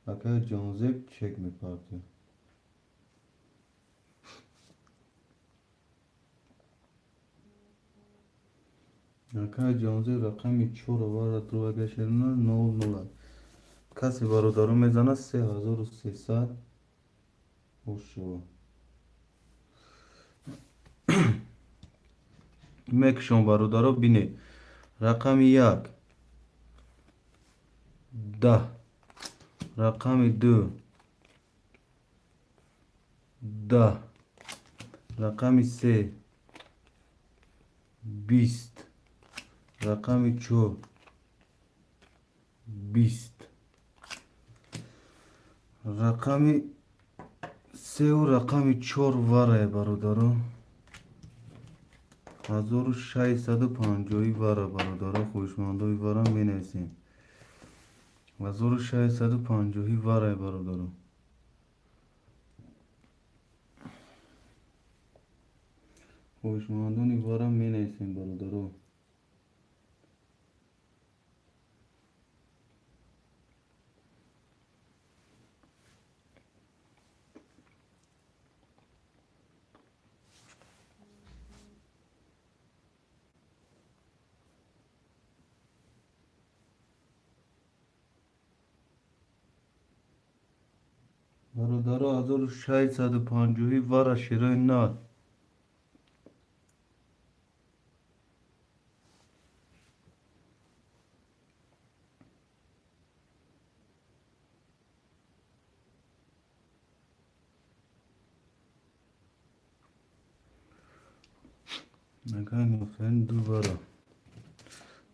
Акай Ҷонзеб, чек мепартем. Акай Ҷонзеб, рақами чор вара дровагашерна, нол нолай. Касе, бародаро, мезанад, 3300 ошо мекушон. Бародаро, бинед: рақами 1 10, рақами 2 10, рақами 3 20, рақами 4 20, рақами сеу рақами чор варае, бародаро. 1650 вара, бародаро, хоҳишмандои вара менависем. 1650 вара, бародаро. Хоҳишмандони вара менависем, бародаро. Бародаро, 1650 вара, широи нар. Накай ду вара.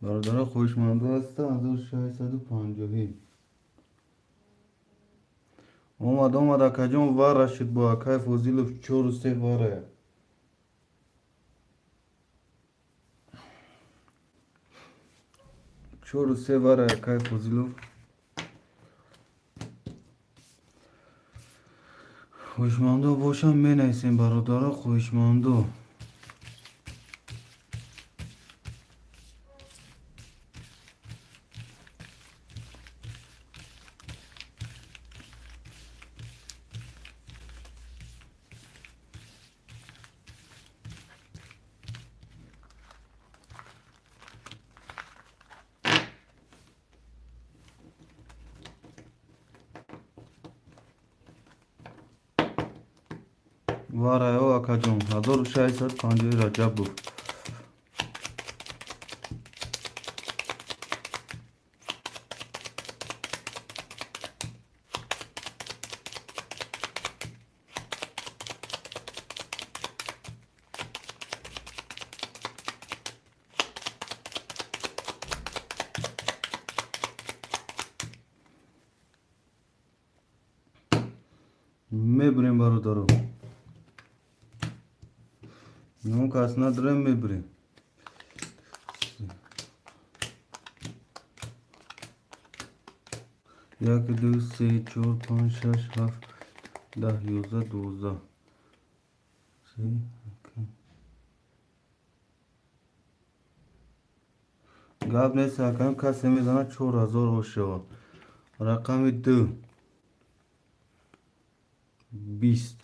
Бародаро, хоҳишмандо ҳастанд, 1650. Омад, омад, акаҷон, вара шуд бо акай Фозилов, чору се вара. Чору се вара, акай Фозилов. Хоҳишмандо бошам, менависем, бародаро, хоҳишмандо. Вараё, акаҷон, 1650, Раҷабов. Мебурем, бародаро. Ну, кас надорем, мебурем. Як, ду, се, чор, панҷ, шаш, ҳафт, 10, 11, 12. Се, гап нест, акам, касе мезанад, 4000 ошава. Рақами ду 20,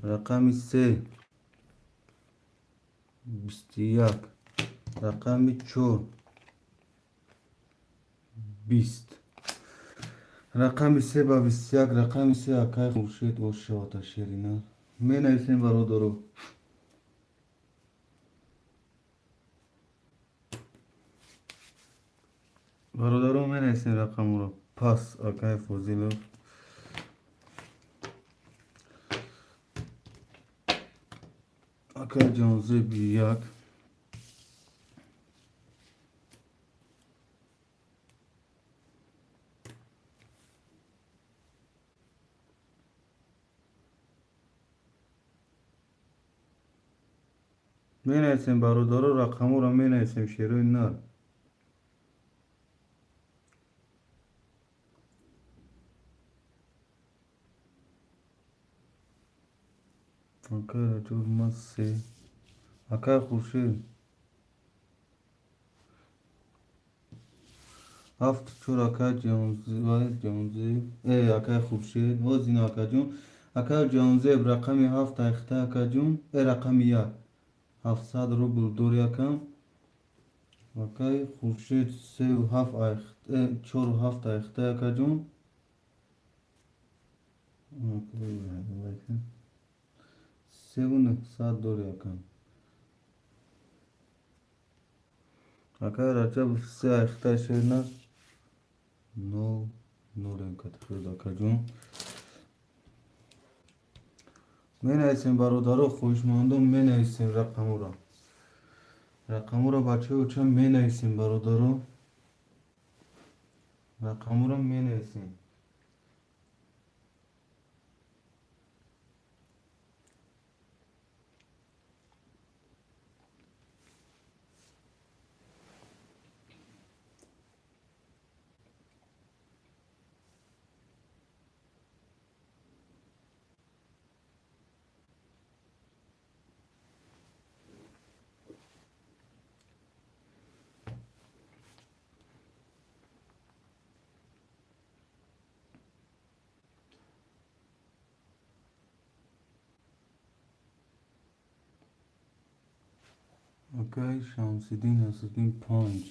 рақами се 21, рақами чор 20, рақами се ба 21, рақами се, акай Хуршед, ошавата шерина. Менависем, бародаро. Бародаро, менависем рақамро. Пас, акай Фозилов. Акай Ҷонзеб, як. Менависем, бародаро, рақаморо менависем, шерои нар. Акай Раҷаб, ман се. Акай Хуршед. Ҳафту чор, акай Ҷонзеб. Акай Хуршед. Ҳозина, акаҷон. Акай Ҷонзеб, рақами ҳафт айхта, акаҷон. Рақами як. 700 рубл дори, акам. Акай Хуршед, сеу ҳафт айхта, чору ҳафт айхта, акаҷон. Севу нӯҳсад дори, акам. Акай Раҷабов, се айхта, шерна. Нол нолем катихӯд, акаҷон. Менависем, бародаро, хоҳишмандон, менависем рақаморо. Рақаморо, бачаҳои оча, менависем, бародаро. Рақаморо менависем. Акай Шамсиддин Насриддин 5.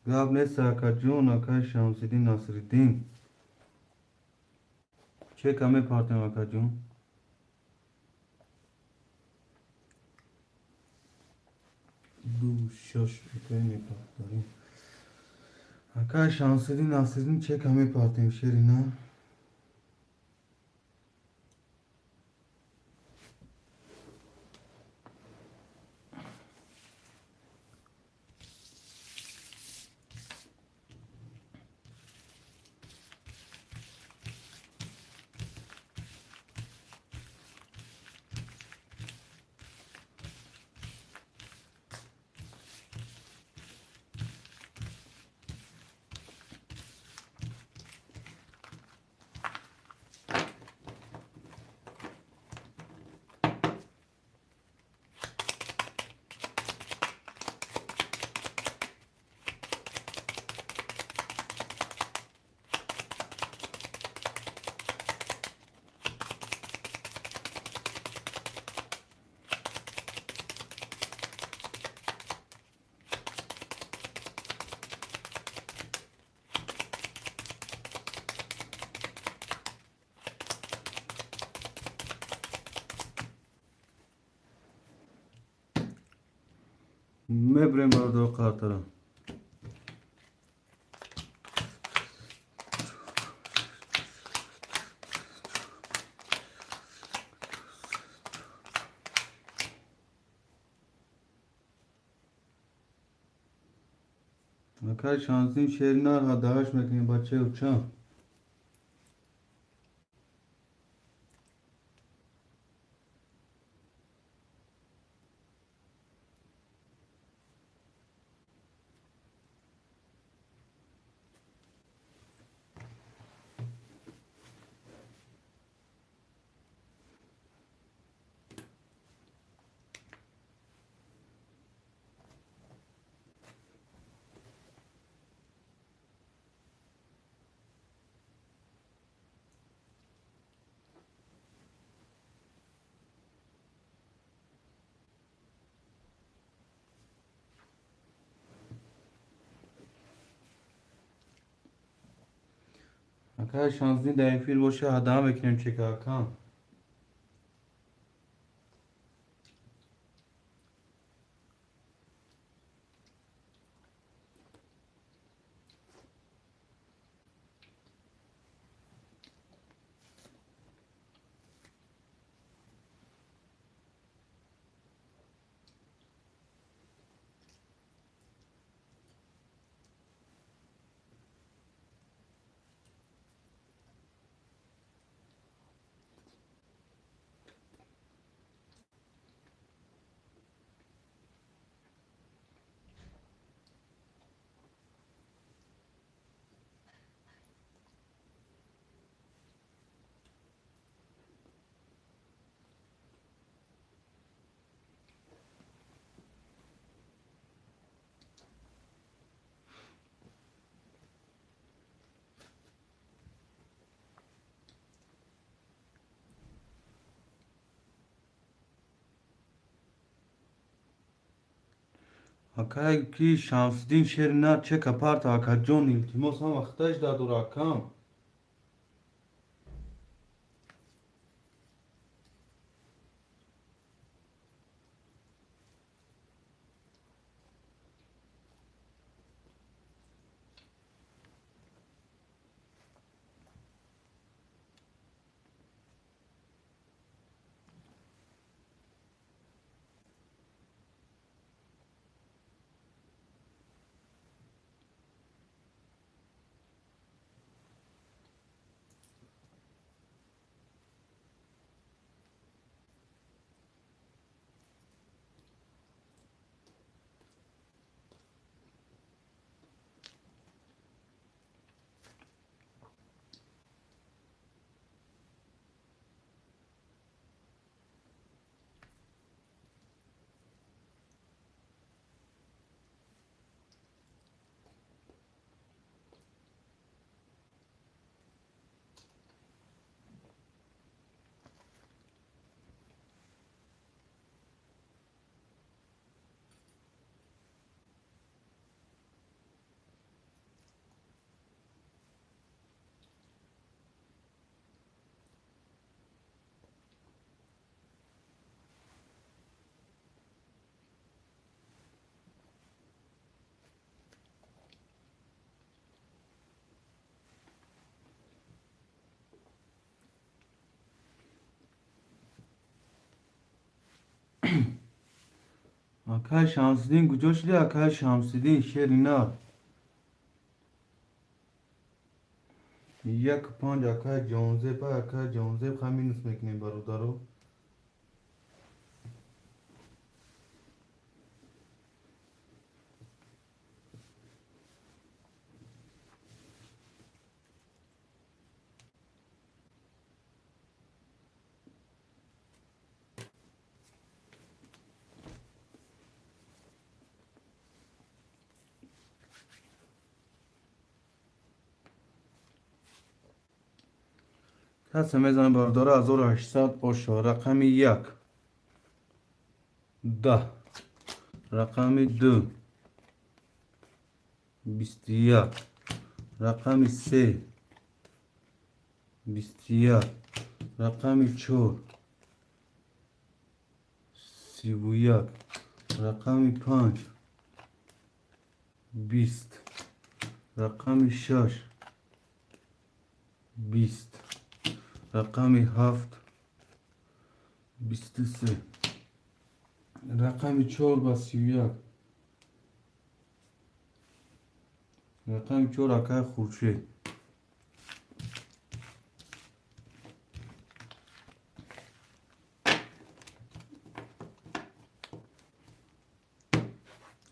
Гап нест, акаҷон, акай Шамсиддин Насриддин. Чека мепартем, акаҷон. 2 6 акай мепартарем. Акай Шамсиддин Насриддин, чека мепартем, шерина. Мебрем, бародаро, қартара. Акай Шамсиддин, шери нар, ҳадааш мекунем, бачаё, чанд? Акай Шамсиддин дар эфир боша, ҳадаҳа мекунем чека, акам. Акай ки Шамсиддин, шери нар, чека парта, акаҷон, илтимос, ҳам вақташ дадора, акам. Акай Шамсиддин, куҷо шуди, акай Шамсиддин? Шери нар. Як панҷ, акай Ҷонзеб, акай Ҷонзеб, ха, минус мекунем, бародаро. Касе мезанем, бародаро, 1800 ошо. Рақами як 10, рақами ду 21, рақами се 21, рақами чор 31, рақами панҷ 20, рақами шаш 20, рақами ҳафт 23, рақами чор ба 31, рақами чор, акай Хуршед.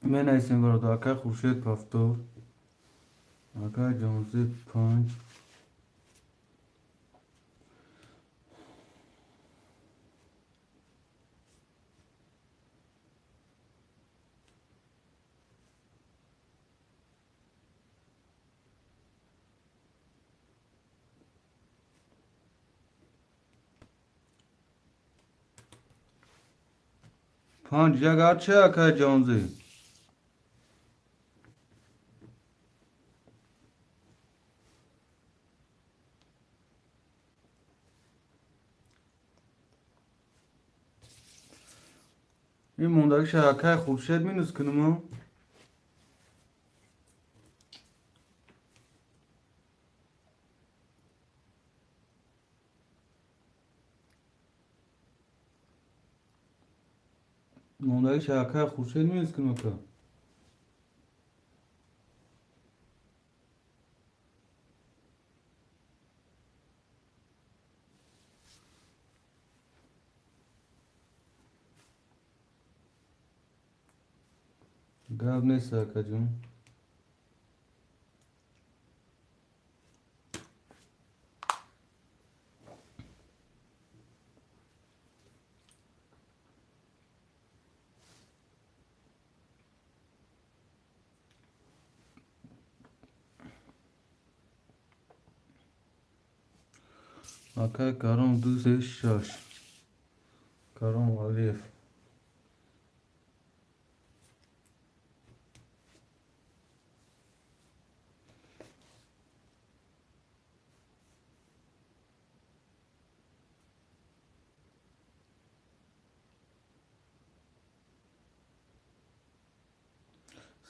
Менависем, бародар. Акай Хуршед повтор, акай Ҷонзеб панҷ. Панҷ як арча, акай Ҷонзеб. Ин мондагиша, акай Хуршед, минус кунумо. Мондагиша, акай Хуршед, минус кунум, ака. Гап нест, акаҷон. Акай Каром, ду, се, шаш. Каром Алиев.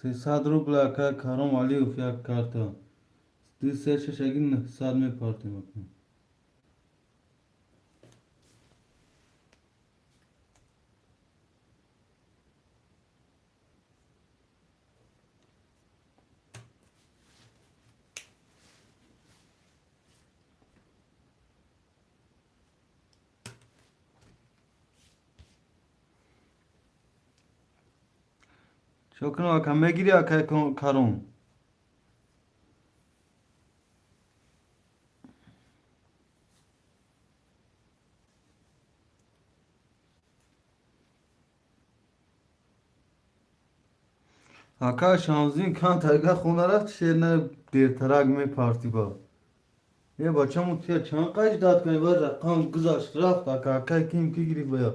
300 рубл, акай Каром Алиев, як карта. Ду, се, шаш, аги 900 мепартем, ака. Чо кунам, ака, мегирӣ, акай Каром? Ака Шамзин, кан тайга хона рафт, шер на, дертарак мепарти ба. Е, бачаму, тия чанд қайш дад кунӣ, ба рақам гузашт, рафт, ака. Акай ким ки гирифт бая?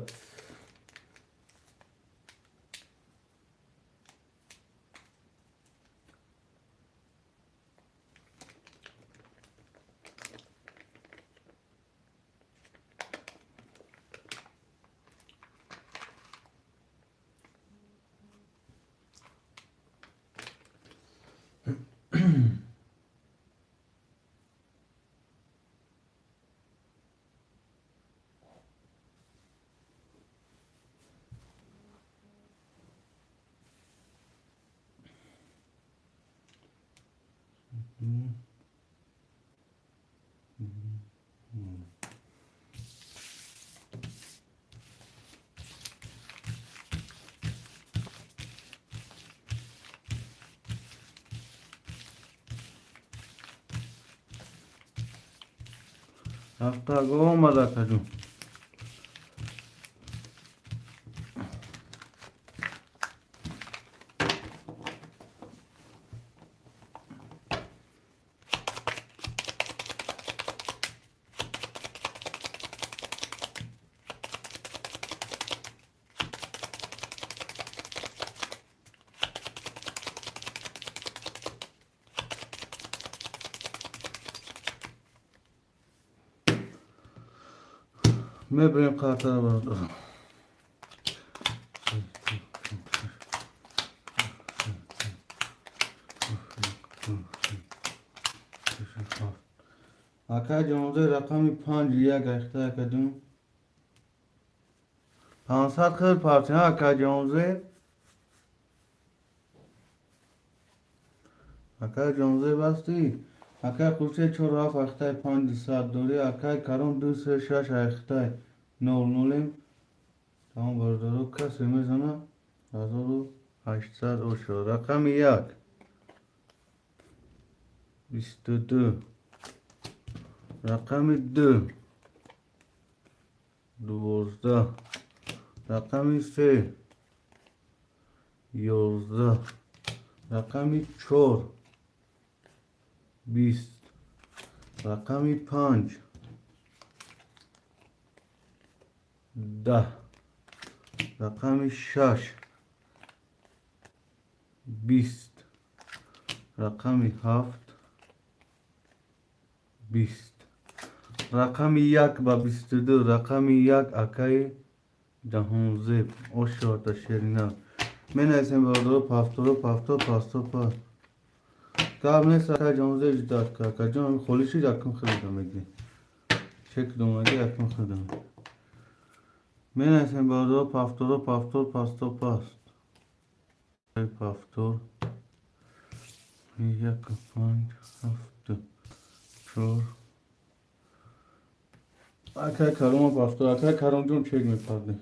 Рафта омад, акаҷон. Мебарем қартара, бародарам. Акай Ҷонзай, рақами панҷ як ахта, акаҷон. 500 хел партина, акай Ҷонзай. Акай Ҷонзай, бастӣ. Акай Хуршед, чор ҳафт ахтай, 500 дорӣ. Акай Каром, ду се шаш ахтай, нол нолем. Тамом, бародаро, касе мезана, 1800 ошо. Рақами як 22, рақами ду 12, рақами се 11, рақами чор 20, рақами панҷ 10, рақами шаш 20, рақами ҳафт 20, рақами як ба 22, рақами як, акаи Ҷаҳонзеб, ошота шерина. Менависем, бародаро, повторо, повтор, пасто, пас. Гап нест, акаи Ҷаҳонзеб, ждать ка. Акаҷон, холӣ шид, якум хелида мегирем. Чек домаги, якум хелида. Менависем, бародаро, повторо, повтор, пасто, паст. Повтор. Як, панҷ, ҳафт, чор. Акай Карома, повтор. Акай Каромҷон, чек мепардем.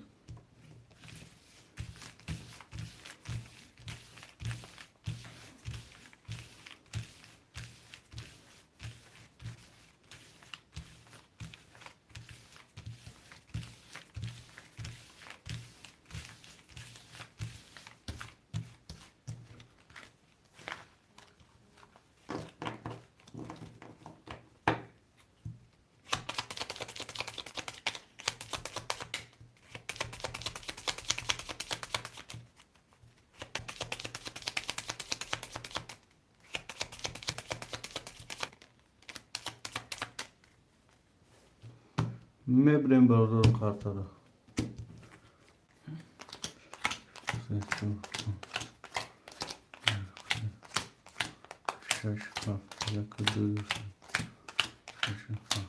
Мебирем, бародаро, картара. Се, чор, шаш, ҳафт, як, ду, се, шаш, ҳафт.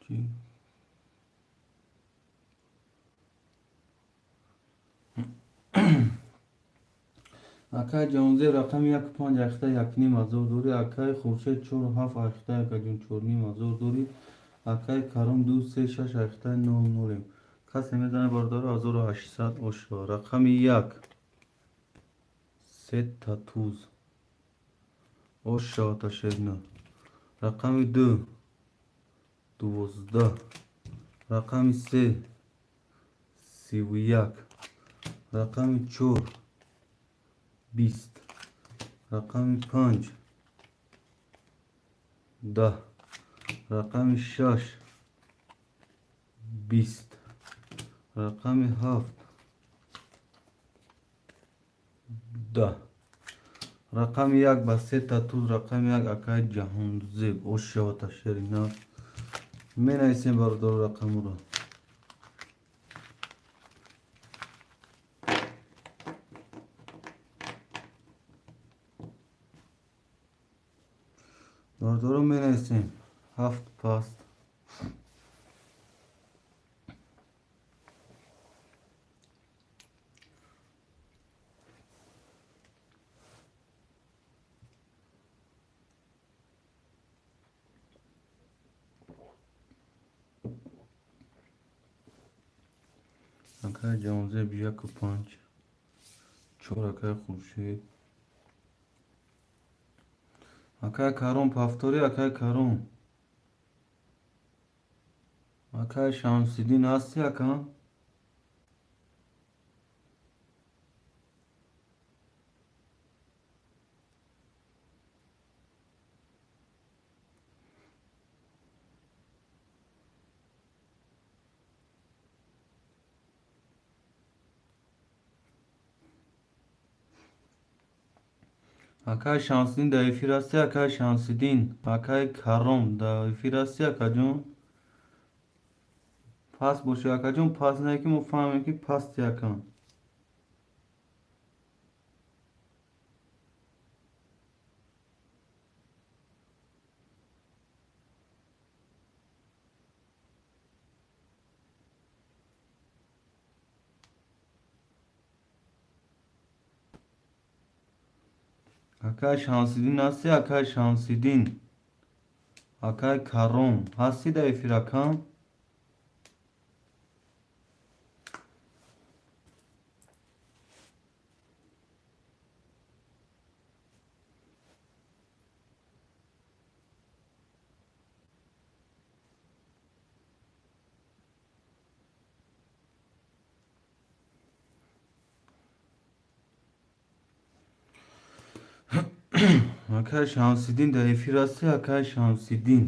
Чӣ? Акай Ҷонзеб, рақами як панҷ ахта, 1,5 ҳазор дорӣ. Акай Хуршед, чору ҳафт ахта, акаҷон, 4,5 ҳазор дорӣ. Акай Каром 2 3 6 8 0 0. Касе мезанад бародаро 1800 ошо. Рақами 1 сета туз. Ош шавад шерина. Рақами 2 12. Рақами 3 31. Рақами 4 20. Рақами 5 10. Рақами 6 20. Рақами 7 10. Рақами 1 ба сета туз. Рақами 1 акай Ҷаҳонзеб. Ош шавад шерина. Менависем бародаро рақамро. Бародаро менависем. 7 паст. Акай Ҷаҳонзеб 1 5. 4 акай Хуршед. Акай Каром повтори, акай Каром. Акай Шамсиддин ҳасти ака? Акай Шамсиддин дар эфир ҳасти, акай Шамсиддин? Акай Каром дар эфир ҳасти, акаҷон? Паст бошед, акаҷон, паст не ки мо фаҳмем ки пасти акам. Акай Шамсиддин ҳасти, акай Шамсиддин? Акай Каром ҳасти дар эфир, акам? Акай Шамсиддин дар эфир ҳасти, акай Шамсиддин?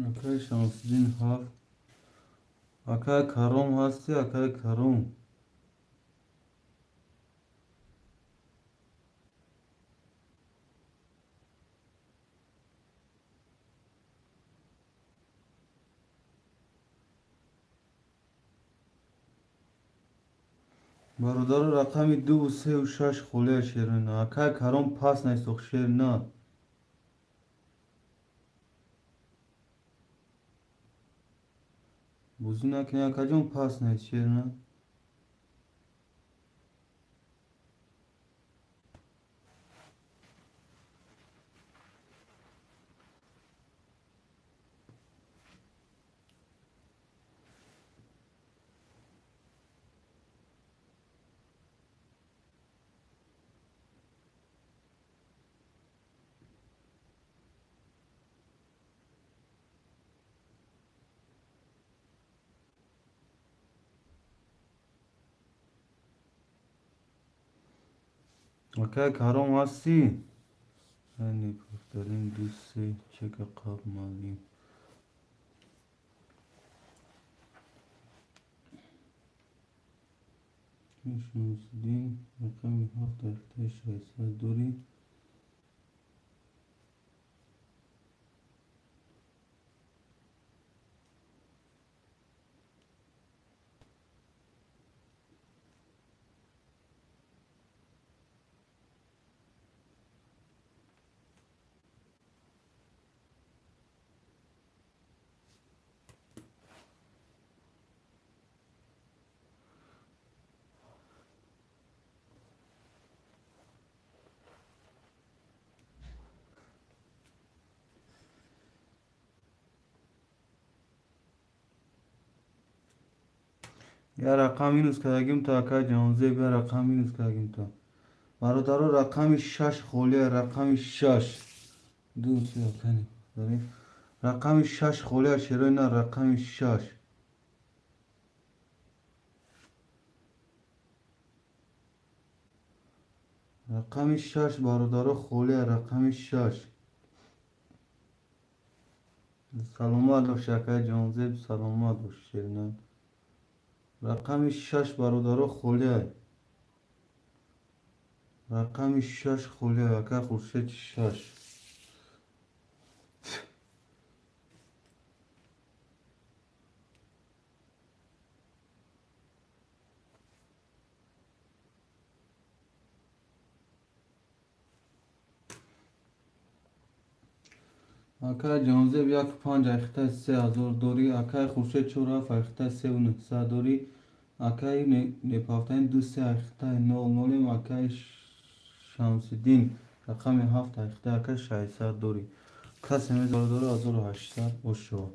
Акай Шамсиддин 7. Акай Каром ҳасти, акай Каром? Бародаро рақами 2 3 6 холия шерина. Акай Каром паст наистох шерина. Бозӣ накунӣ акаҷон, паст нест шерина. Акай Каром ҳастӣ? Ани повторим 2 3 чека қаб малим. Шамсиддин рақами 7 дақиқаи 600 дорӣ. Я рақам минус кардагим то, акай Ҷаҳонзеб, я рақам минус кардагим то. Бародаро, рақами шаш холия, рақами шаш. Ду се акани. Рақами шаш холия, шерои на, рақами шаш. Рақами шаш, бародаро, холия, рақами шаш. Саломат бош, акай Ҷаҳонзеб, саломат бош, шерина. Рақами шаш, бародаро, холия. Рақами шаш холия, акай Хуршед, шаш. Акай Ҷаҳонзеб, як панҷ айхтаи 3000 дорӣ, акай Хуршед, чор ҳафт айхтаи севу нӯҳсад дорӣ, акай Непафтаин, ду се айхтаи нол нолем, акай Шамсиддин, рақами ҳафт айхтаи акай 600 дорӣ. Касе мезордору 1800 бошо.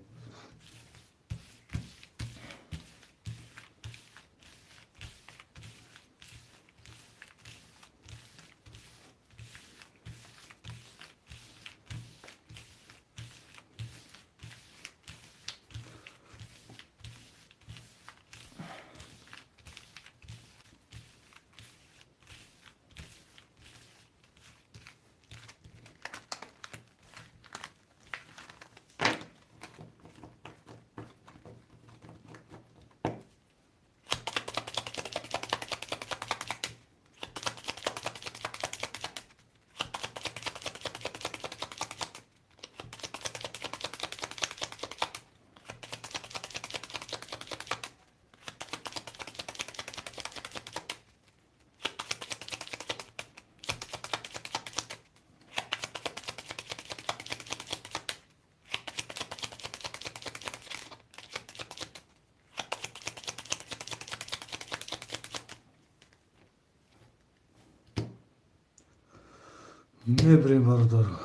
Мебирем, бародаро.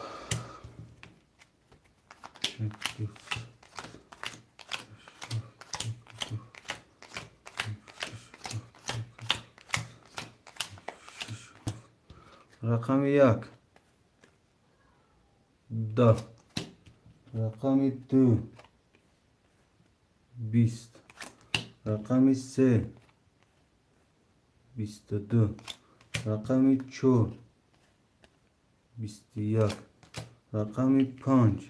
Рақами як 10, рақами ду 20, рақами се 22, рақами чор 21, рақами панҷ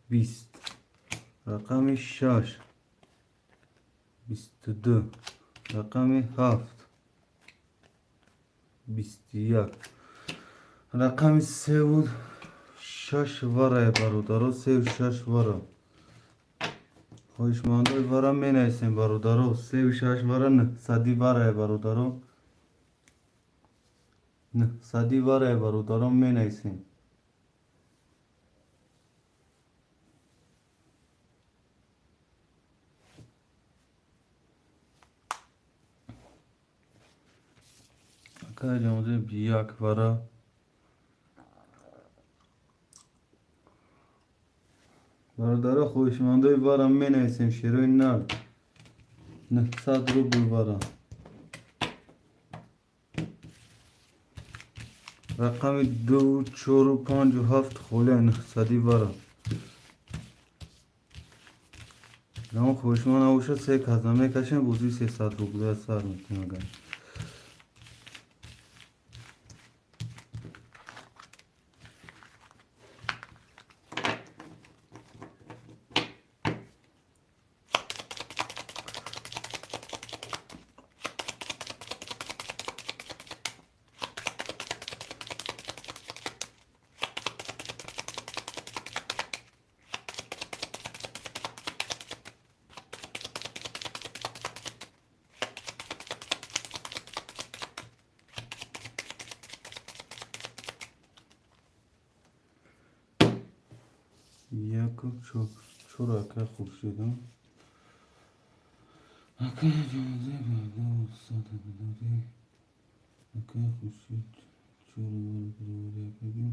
20, рақами шаш 22, рақами ҳафт 21, рақами севу шаш варае, бародаро, севу шаш вара. Хоҳишмандои вара менависем, бародаро, севу шаш вара, нӯҳсади варае, бародаро, нӯҳсади варае, бародаро, менависем. Акай Ҷаҳонзеб, як вара. Бародаро, хоҳишмандои вара менависем, шерои нар, 900 рубл вара. Рақами ду, чору, панҷу ҳафт холия, нӯҳсади вара. Ягон хоҳишманд набошад, се каза мекашем, бозии 300 рублия сар мекунем агар. Яку чор, акай Хуршидам. Акай Ҷаҳонзеб, 200 дорӣ. Акай Хуршид, чор вара бароварӣ, акагим.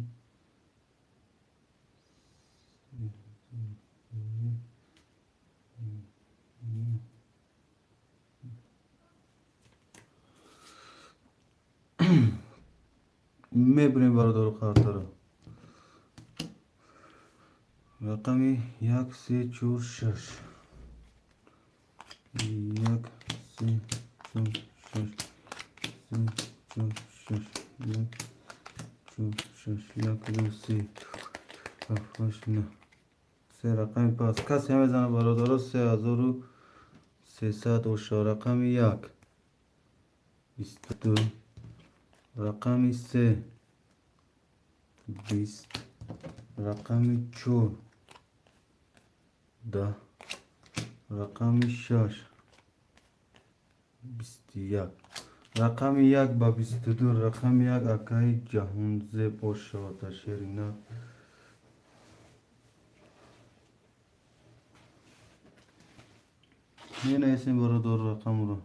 Мебурем, бародару хоҳардаро. Рақами як, се, чор, шаш, як, се, чор, шаш, се, чор, шаш, як, чор, шаш, як, ду, се, ҳафт, ҳашт, нӯҳ, се. Рақами пас касе мезана, бародаро, 3300 оша. Рақами як, 22, рақами се, 20, рақами чор, 10, рақами шаш, 21. Рақами як ба 22, рақами як, акаи Ҷаҳонзеб ошавада, шерина. Менависем, бародар, рақамро.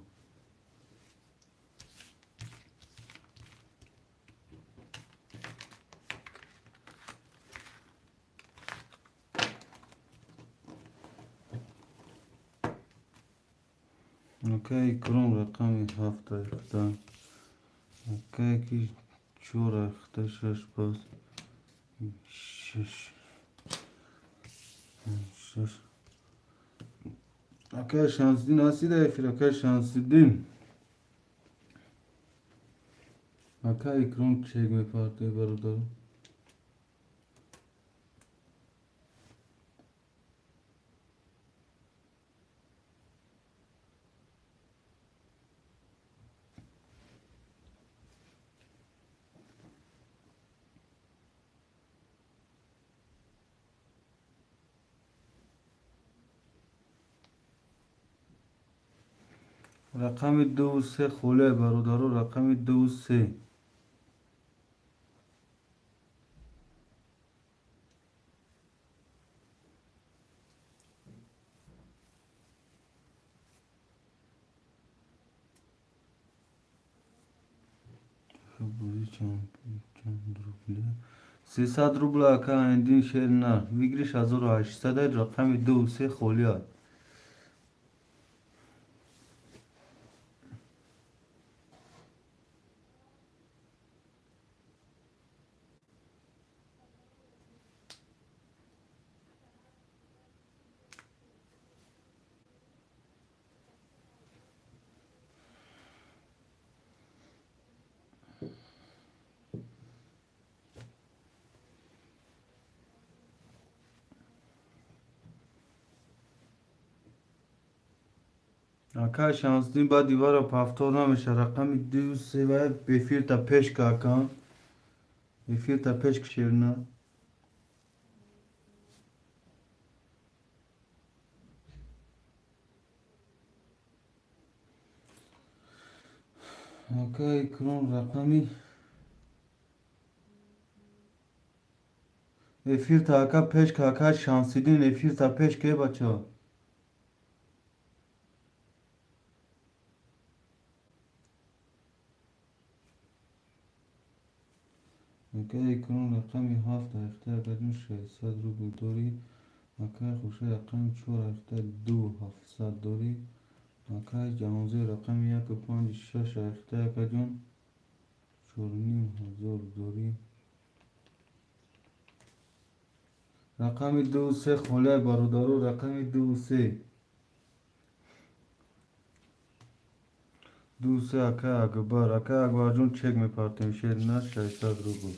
Акаи Икром, рақами ҳафт айхта, акае ки чор айхта, шаш пас, шаш, шаш. Акаи Шамсиддин ҳастӣ дар эфир? Акаи Шамсиддин, акаи Икром, чек мепартои, бародар. Рақами дуву се холе, бародаро, рақами дуву се. Чанд рубля? 300 рубля, ака Айндин Шернар. Выигрыш 1800. Рақами дуву се холиа. Акай Шамсиддин, баъди вара повтор намеша. Рақами ду се ва эфирта пеш ка, ака, эфирта пеш ка, шерина. Ака Икром, рақами эфирта, ака, пеш ка. Ака Шамсиддин, эфирта пеш ка, бачаҳо. Акаи Икром, рақами ҳафт айхта, акаҷон, 600 рубл дорӣ. Акаи Хуршед, рақами чор айхта, ду ҳафтсад дорӣ. Акаи Ҷаҳонзеб, рақами яку панҷ шаш айхта, акаҷон, 4500 дорӣ. Рақами ду се холия, бародаро, рақами ду се, ду се. Акаи Акбар, акаи Акбарҷон, чек мепартем, шерина, 600 рубл.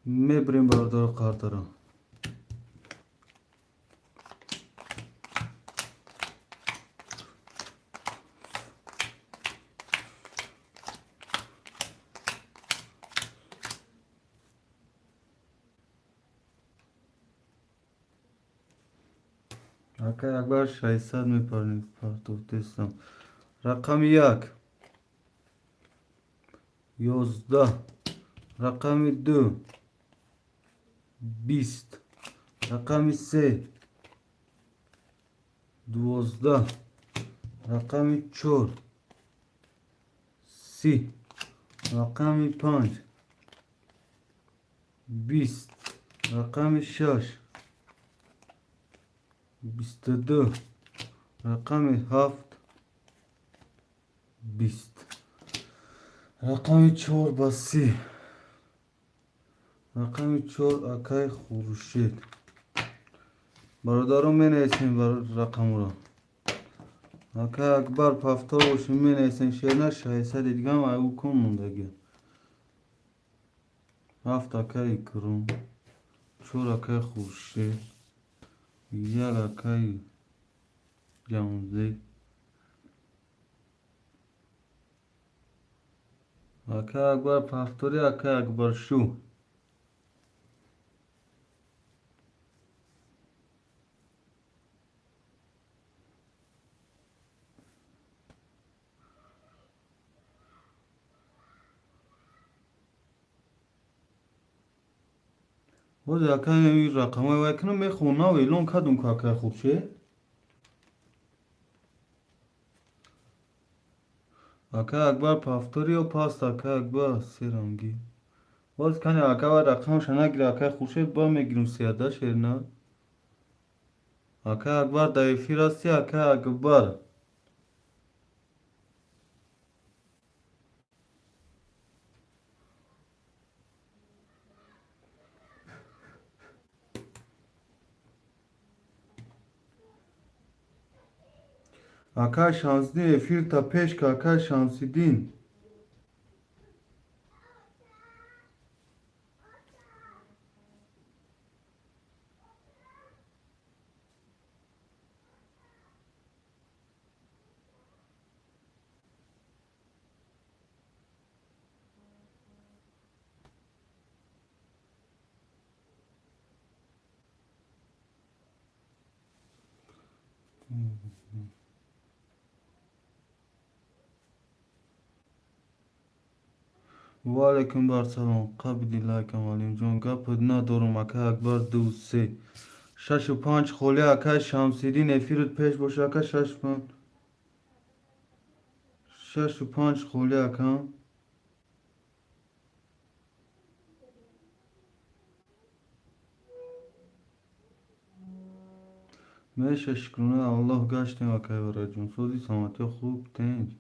Мебирем, бародаро, қартаро. Акай Акбар, 600 мепарнем, партофтестам. Рақами як, 11, рақами ду, 20, рақами се, 12, рақами чор, 30, рақами панҷ, 20, рақами шаш, 22, рақами ҳафт, 20, рақами чор ба 30, рақами чор, акай Хуршед. Бародарон, менависем рақамро. Акай Акбар, повтор бошем, менависем. Шерна, 600 дигам айгу кун мондагӣ. Ҳафт, акай Икром, чор, акай Хуршед, як, акай Ҷамзед. Акай Акбар, повтори. Акай Акбар шу. Ҳозир, акай, рақамҳои вай кунам, мехонам, эълон кардум ку, акай Хуршед. Акай Акбар, повтори ё паст, акай Акбар, серангӣ. Боз кани, ака, вай рақамаша нагира, акай Хуршед, ба мегирим сияда шерна. Акай Акбар, дар эфир ҳасти, акай Акбар? Акай Шамсиддин, эфирта пеш ка, акай Шамсиддин. Ваалайкум барсалом, қабди лайкам, Алимҷон. Гапат надорум, акай Акбар. Ду, се, шашу панҷ холӣ, акай Шамсиддин, эфират пеш боша, ака. Шашу панҷ, шашу панҷ холӣ, ака. Меша, шукронаи Аллоҳ, гаштем, акай Вараҷон. Сози саломатиё, хуб, тинҷ.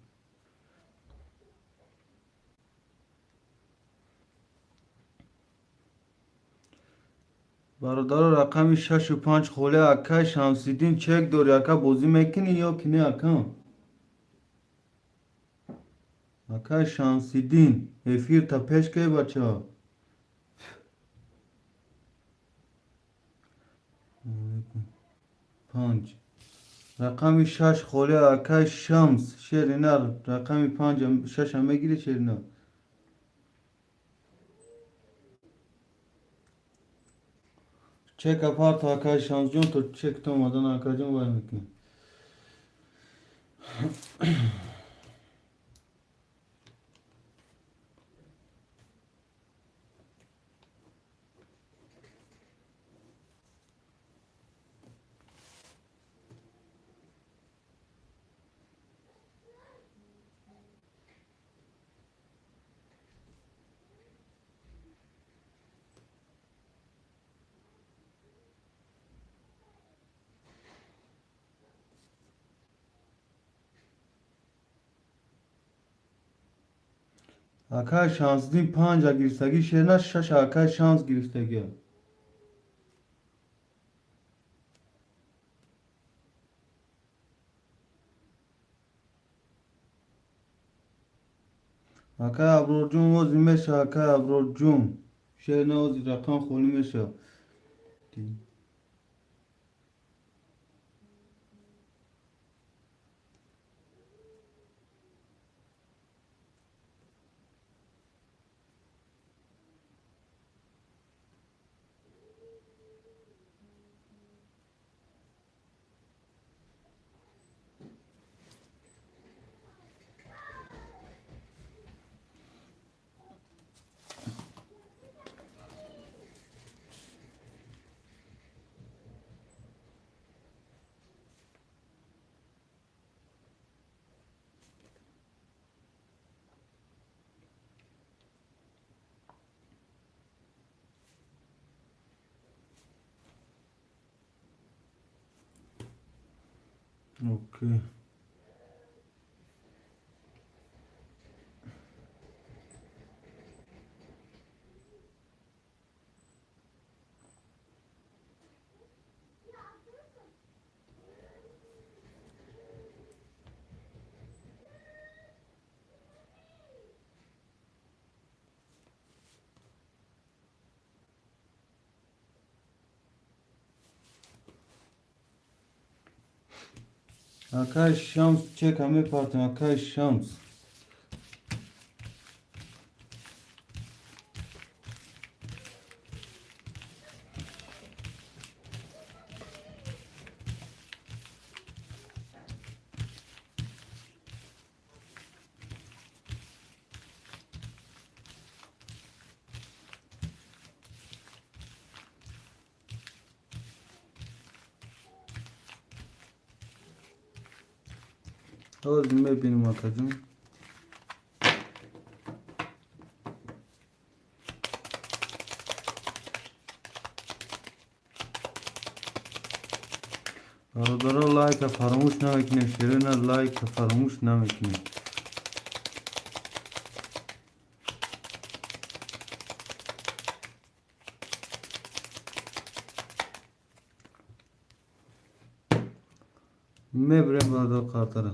Бародаро, рақами шашу панҷ холӣ, акай Шамсиддин, чек дорӣ, ака, бозӣ мекунӣ ё ки не, ака? Акай Шамсиддин, эфирта пеш кай, бача. Панҷ, рақами шаш холӣ, акай Шамс, шери нар, рақами панҷ, шаша мегирӣ, шери нар. Чека парто, акай Шамсҷон, то чекта омадан, акаҷон, вай мекунӣ. Акай Шамсиддин панҷа гирифтагӣ, шерна, шаша, акай Шамс гирифтагӣ. Акай Аброрҷон, вози меша, акай Аброрҷон. Шерина, ҳозир рақам холӣ мешавад. Окей. Акай Шамс, чека мепартем, акай Шамс. Ҳозир мебинем, акаҷон. Бародаро, лайка фаромӯш намекунем, ширина, лайка фаромӯш намекунем. Мебирем, бародар, қартара.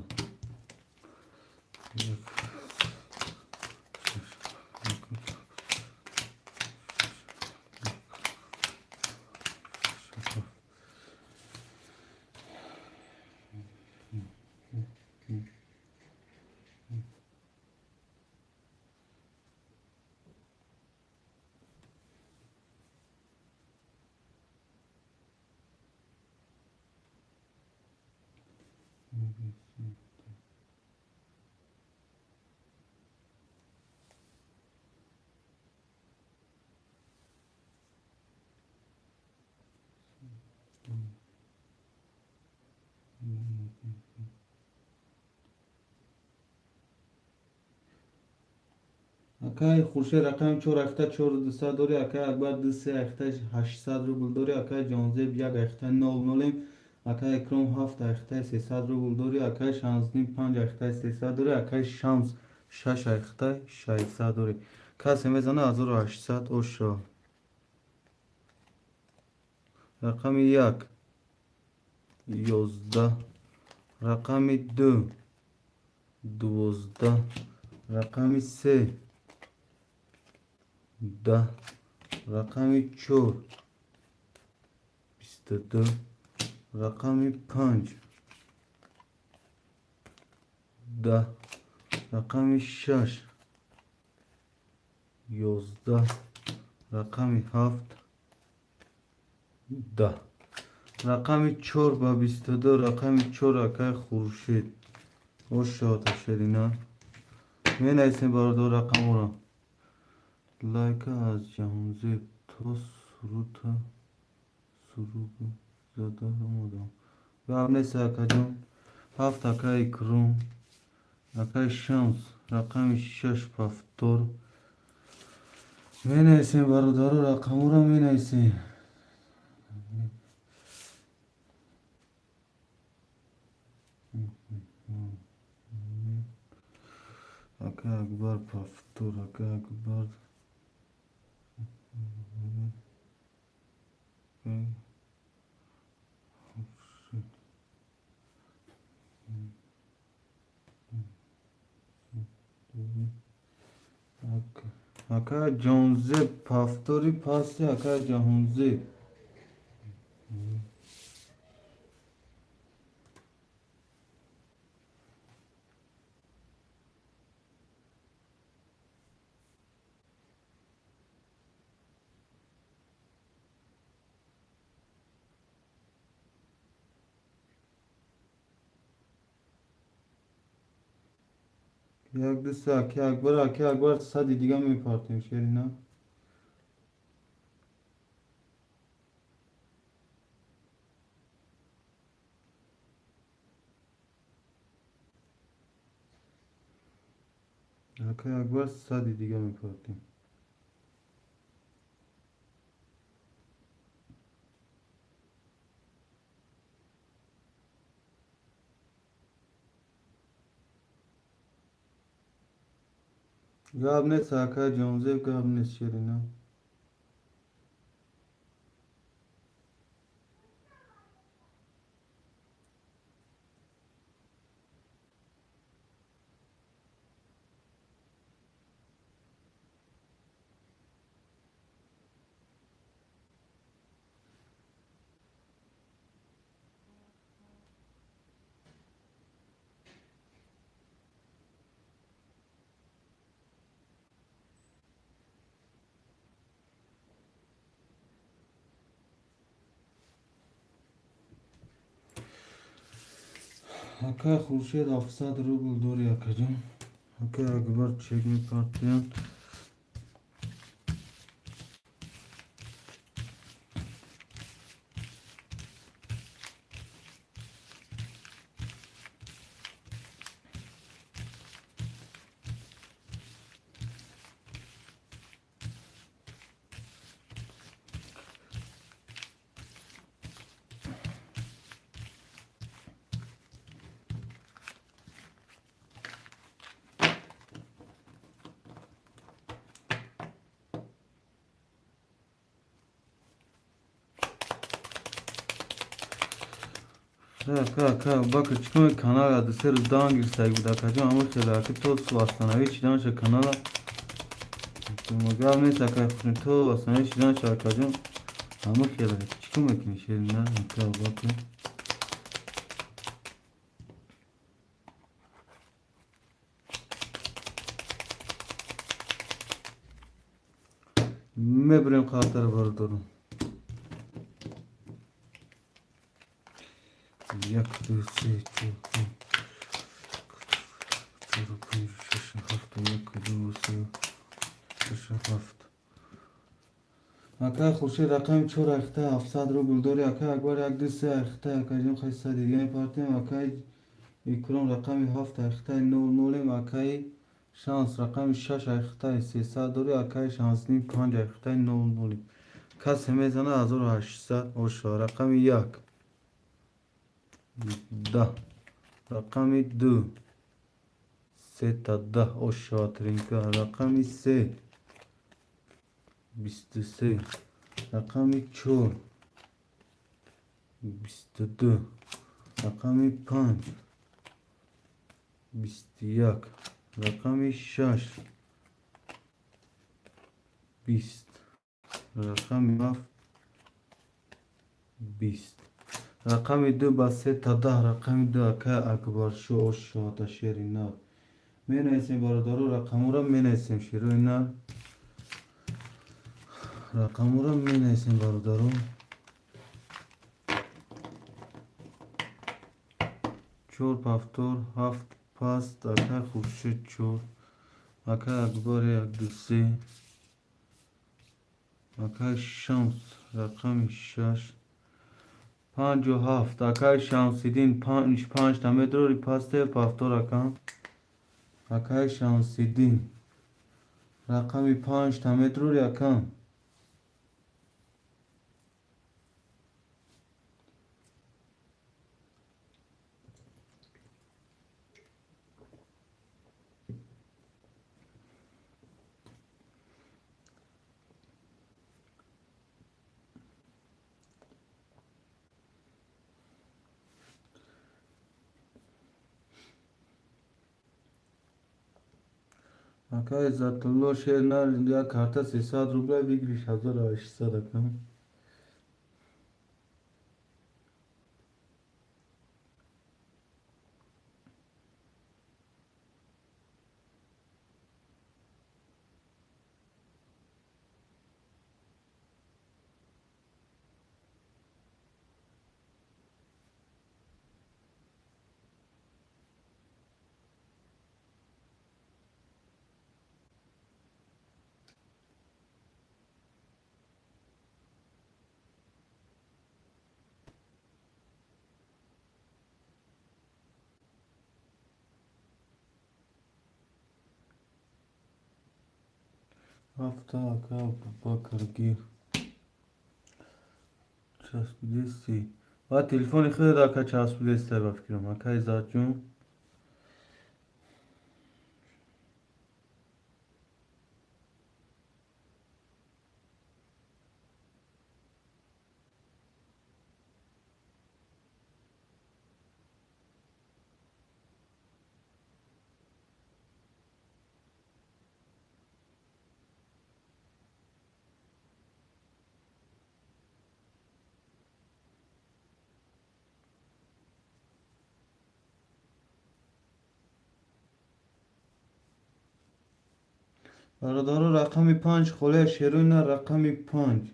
Акай Хуршед, рақами чор ахта чору дусад дорӣ, акай Акбар ду се ахта 800 рубл дорӣ, акай Ҷонзеб як ахта нол нолем, акай Икром ҳафт ахтаи 300 рубл дорӣ, акай Шамсдин панҷ ахтаи 300 дорӣ, акай Шамс шаш ахтаи 600 дорӣ. Касе мезана, 1800 ошо. Рақами як 11, рақами ду 12, рақами се 10, рақами чор 22, рақами панҷ 10, рақами шаш 11, рақами ҳафт 10. Рақами чор ба 22, рақами чор, акай Хуршед. Ошота, шерина. Менависем, бародар, рақамҳоро. Лайка аз Ҷаҳонзеб то сурута суруг зада омадам. Гап нест, акаҷон. Ҳафт, акай Икром, акай Шамс, рақами шаш повтор. Менависем, бародаро, рақамҳоро менависем. Акай Акбар повтор, акай Акбар. Акай Хуршед. Ака Ҷонзеб, повтори пасти, ака Ҷаҳонзеб. Як, ду, се, аки Акбар, аки Акбар, сади дига мепартем, шерина. Акай Акбар, сади дига мепартем. Гап нест, акай Ҷонзеб, гап нест, шерина. Акай Хуршед, 700 рубл дори, акаҷон. Акай Акбар, чек мепартоянд. Ака Бакр, чикор канала 2-3 рӯз дан гирифтаг буд, акаҷон, ҳама хеле аки то восстановить шиданша канала. Гап нест, акай Хуршед, то восстановить шиданша, акаҷон, ҳама хеле чикор мекунӣ, шерина, ака Бакр? Мебурем қалтара, бародарон. Як, ду, се, чор, панҷ, чору, панҷ, шаш, ҳафт, як, ду, се, шаш, ҳафт. Акай Хуршед, рақами чор айхта 700 рубл дори. Акай Акбар, як, ду, се айхта, акаҷон, хай сади дига мепартем. Акай Икром, рақами ҳафт айхтаи нол нолем. Акай Шанс, рақами шаш айхтаи 300 дори. Акай Шамсиддин, панҷ айхтаи нол нолем. Касе мезана 1800 оша. Рақами як 10, рақами ду сета 10 оша, тринка. Рақами се 23, рақами чор 22, рақами панҷ 21, рақами шаш 20, рақами ҳафт 20, рақами ду ба сета 10, рақами ду, акай Акбаршо, ошода, шери нар. Менависем, бародаро, рақамҳоро менависем, шерои нар, рақамҳоро менависем, бародаро. Чор повтор, ҳафт паст. Акай Хуршед чор, акай Акбар як, ду, се, акай Шамс рақами шаш, панҷу ҳафт. Акай Шамсиддин, панҷ, панҷта медрори пасте, повтор, акам. Акай Шамсиддин, рақами панҷта медрори, акам. Ака Иззатулло, шер нар, як карта 300 рубля, выигрыш 1800, ака. Ҳафта, ака Абубакр, гир. Часпидести. Ва телефони худат, ака, часпидеста, ба фикрам. Ака Иззатҷон. Бародаро, рақами 5 холия, шерои на, рақами 5.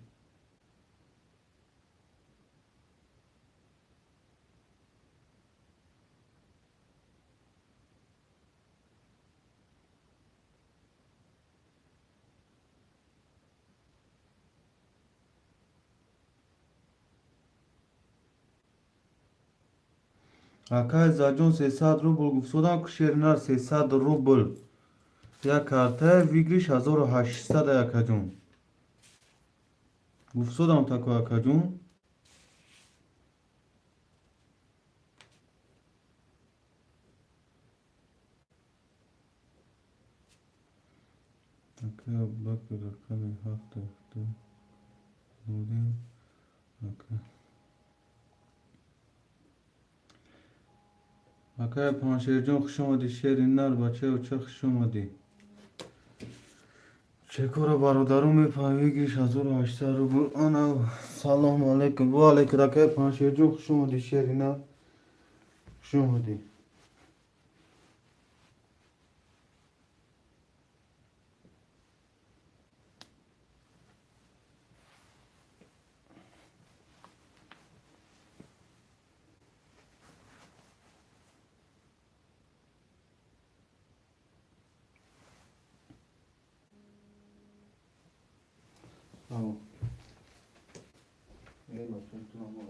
Ака Иззатҷон, 300 рубл гуфтодам ку, шеринар, 300 рубл. Як карта, выигрыш 1800, акаҷон. Гуфтодам тако, акаҷон. Ака Абубакр, рақами 7 додем. Ака. Акай Паншерҷон, хуш омадӣ, шери нар, бачаи оча, хуш омадӣ. Чекора, бародаро, мефаҳмӣ, выигрыш 1800 рубл. Ана, салому алейкум. Ва алейкум, акай Паншерҷон, хуш омадӣ, шери нар. Хуш омадӣ. Ау. Эй, бача, ту ҳама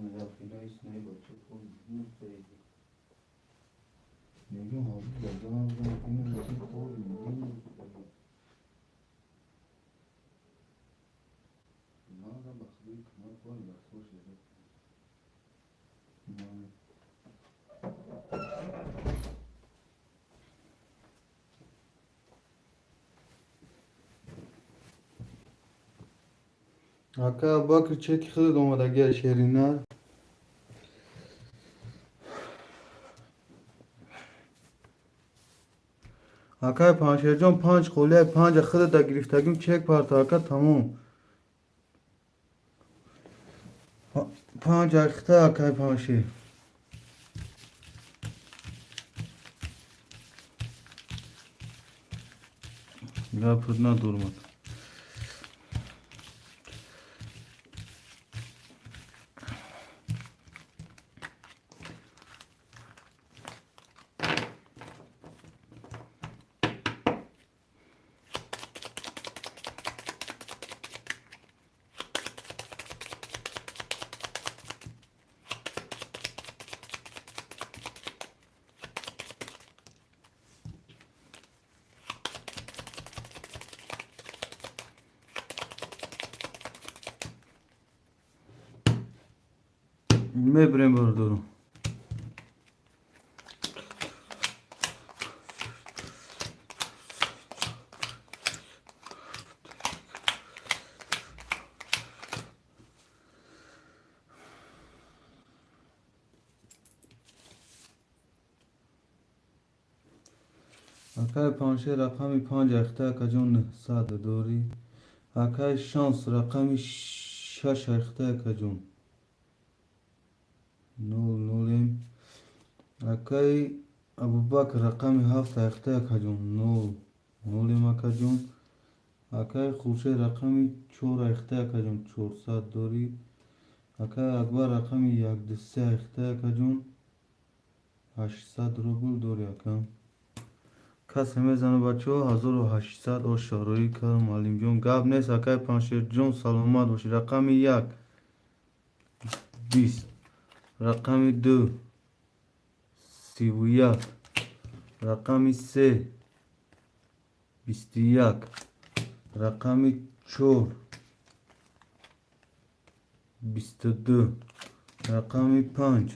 мерафинаис, не, бача, мустаиди. Мегӯм, ҳозир базанам, бинам, хор мегӯм. Мана ба худои кунар кори бахтор шуда. Ака Абубакр, чеки худат омадагия, шеринар. Акай Паншерҷон, 5 холия, 5 худата гирифтагим, чек парто, ака, тамом. 5 ахта, акай Паншер. Гапат надормад. Мебирем, бародаро. Акай Паншер рақами панҷ айхта, акаҷон, 900 дорӣ. Акай Шанс рақами шаш айхта, акаҷон, нол нолем. Акай Абубакр рақами ҳафт айхта, акаҷон, нол нолем, акаҷон. Акай Хуршед рақами чор айхта, акаҷон, 400 дорӣ. Акай Акбар рақами як ду се айхта, акаҷон, 800 рубл дорӣ, ака. Касе мезана, бачаҳо, 1800 ошороӣ кар, муаллимҷон, гап нест. Акай Паншерҷон, саломат бошӣ. Рақами як 20, рақами ду 31, рақами се 21, рақами чор 22, рақами панҷ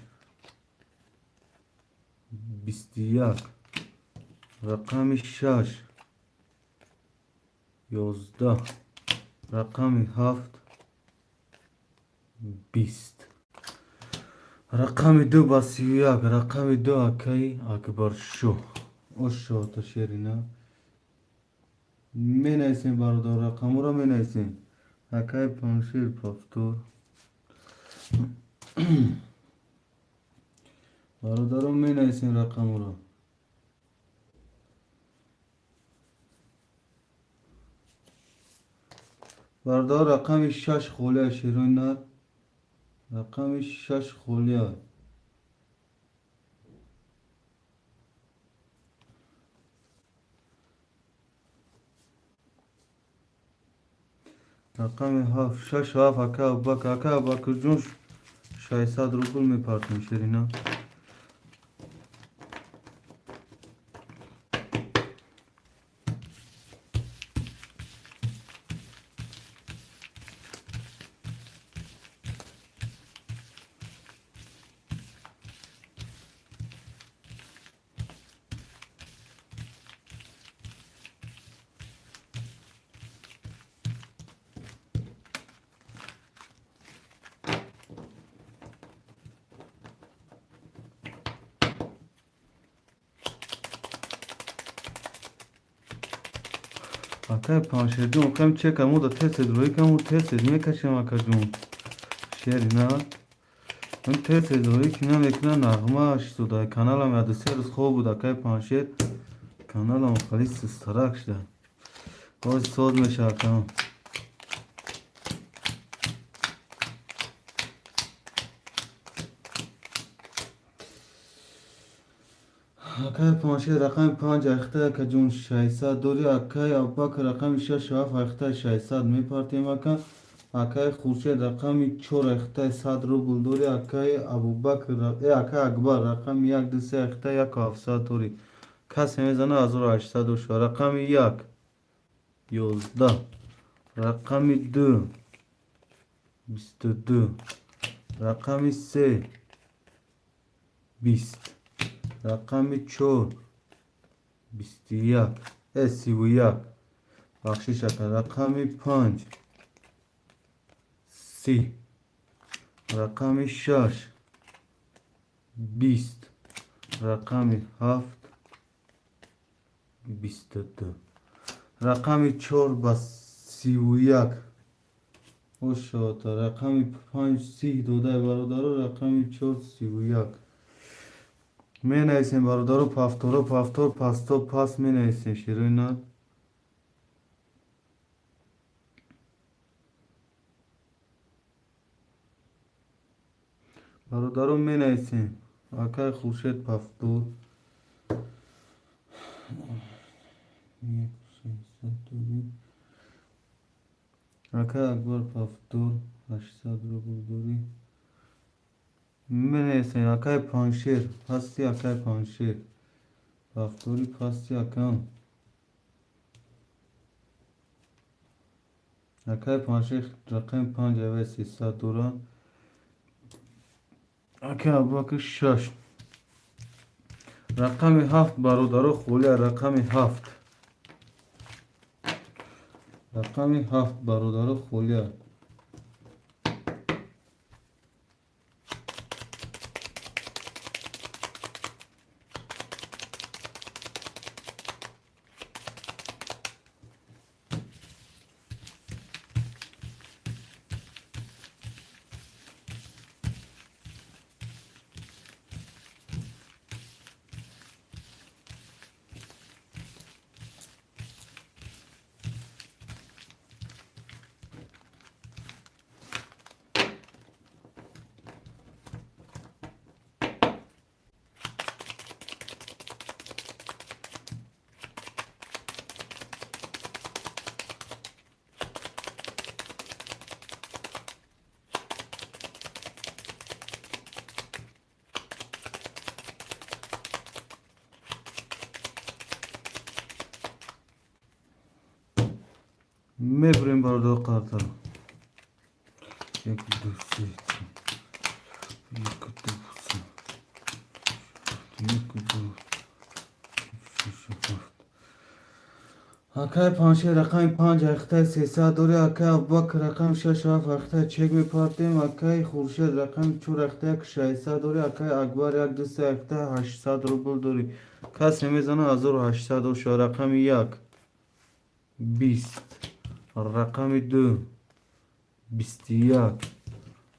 21, рақами шаш 11, рақами ҳафт 20, рақами ду ба 31, рақами ду акаи Акбаршоҳ. Ошота шерина менависем, бародар, рақамҳоро менависем. Акаи Паншер, повтор, бародарон, менависем рақамҳоро. Бародар, рақами шаш холия, шерои нар, рақами шаш холия. Рақами ҳафт, шаш, ҳафт, ака Абубакр. Ака Абубакрҷон, 600 рубл мепартем, шерина. Акай Паншерҷон, кам чека мода тез-тез рӯй каму тез-тез мекашем, акаҷон. Шерина. Ин тез-тез рӯй ки намекунад, нағма шуда. Каналам яду се рӯз хоб буд, акай Паншер. Каналам хеле систарак шуда. Ҳозир соз мешавад, акам. Акай Паншер рақами панҷ айхта, акаҷон, 600 дорӣ. Акай Абубакр рақами шашу ҳафт айхта, 600 мепартем, ака. Акай Хуршед рақами чор айхта, 100 рубл дорӣ. Акай Абубакр, акай Акбар рақами як ду се айхта, 1700 дорӣ. Касе мезана, 1800 дошта. Рақами як 11, рақами ду 22, рақами се 20, рақами чор 21, 31, бахшиш, ака. Рақами панҷ 30, рақами шаш 20, рақами ҳафт 22, рақами чор ба 31. Ошота, рақами панҷ 30 додай, бародаро, рақами чор 31. Менависем, бародаро, повторо, повтор, пасто, пас менависем, шерои нар. Бародаро, менависем. Акай Хуршед, повтор. 600 дорӣ. Акай Акбар, повтор, 800 рубл дорӣ. Менависем. Акай Паншер ҳасти, акай Паншер, повтори пасти, акам. Акай Паншер рақами панҷ авай 300 дорад. Акай Абубакр шаш, рақами ҳафт, бародаро, холия, рақами ҳафт, рақами ҳафт, бародаро, холия. Мебурем, бародар, қартаро. Як, ду, се, як, ду, се, як, ду, шаш, ҳафт. Акай Паншер, рақами панҷ ахтаи 300 дорӣ. Акай Абубакр, рақами шаш, ҳафт ахтаи чек мепартем. Акай Хуршед, рақами чор ахта як 600 дорӣ. Акай Акбар, як, ду, се ахта 800 рубл дорӣ. Касе мезана, 1800 боша. Рақами як 20, рақами ду 21,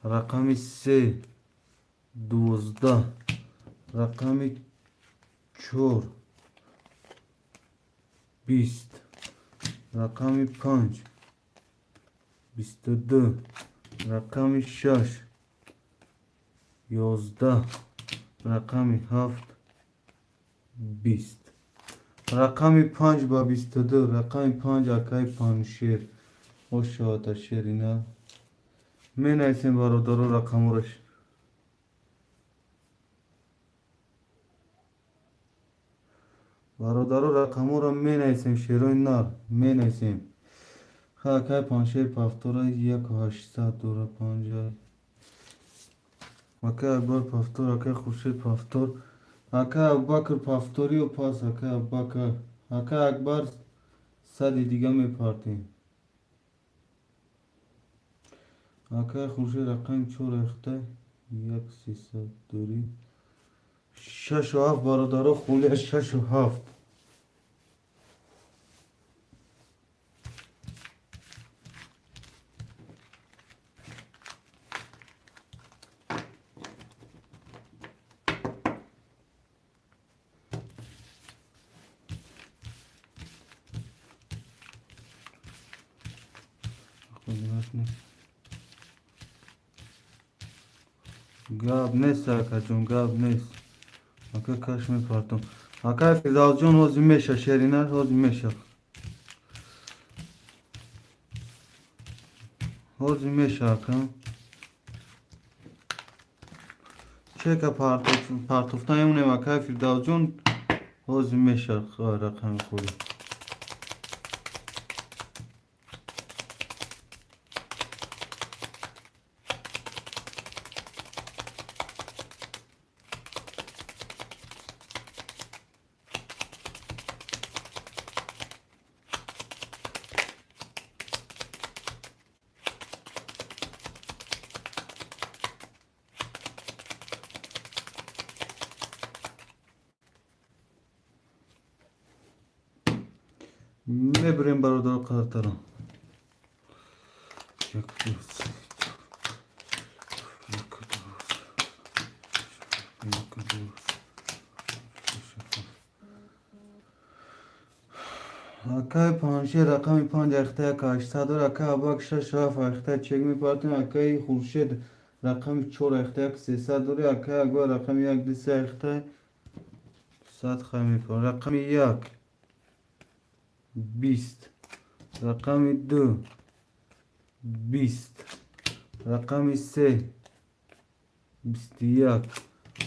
рақами се 12, рақами чор 20, рақами панҷ 22, рақами шаш 11, рақами ҳафт 20. Рақами панҷ ба 22, рақами панҷ, акаи Паншер ошавата. Шерина менависем, бародаро, рақамораш. Бародаро, рақамҳоро менависем, шерои нар менависем. Акаи Паншер повтора яку ҳаштсад дора, панҷа. Акаи Акбар повтор, акаи Хуршед повтор, акаи Абубакр повториё пас. Акаи Абубакр, акаи Акбар, сади дига мепартем. Акаи Хуршед, рақами чор ахта як сесад дорӣ. Шашу ҳафт, бародаро, хулия шашу ҳафт. Гап нест, акаҷон, гап нест, ака. Каш мепартом. Акай Фирдавсҷон, ҳозир меша, шерина ҳозир меша, ҳозир меша, ака. Чека партофта мемонем, акай Фирдавсҷон, ҳозир меша рақами худи. Мебурем, бародаро, қартаро. Як, ду, се, як, ду, як, ду, се. Акай Паншер, рақами панҷ ахта як ҳаштсад дор. Акай Абак, шаш, ҳафт ахта чек мепартем. Акаи Хуршед, рақами чор ахта як сесад дорӣ. Акай Акбар, рақами як, ду, се ахта сад хай мепартем. Рақами як 20, рақами ду 20, рақами се 21,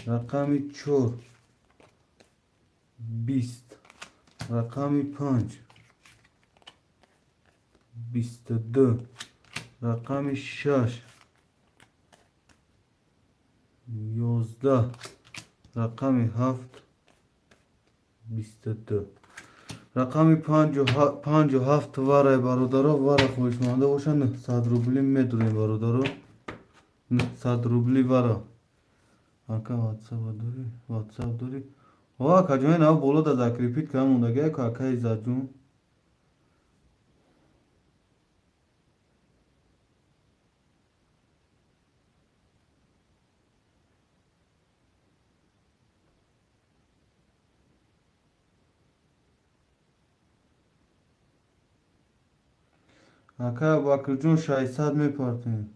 рақами чор 20, рақами панҷ 22, рақами шаш 11, рақами ҳафт 22. Рақами панҷу ҳафт варай, бародаро, вара хоҳишманда боша, 900 рубли медурем, бародаро, 900 рубли вара. Ака, ватсап дорӣ? Ватсап дорӣ? О, акаҷони, нав боло да закрепить кардам мондагия ку, акаи Иззатҷон. Ака Абубакрҷон, 600 мепартем.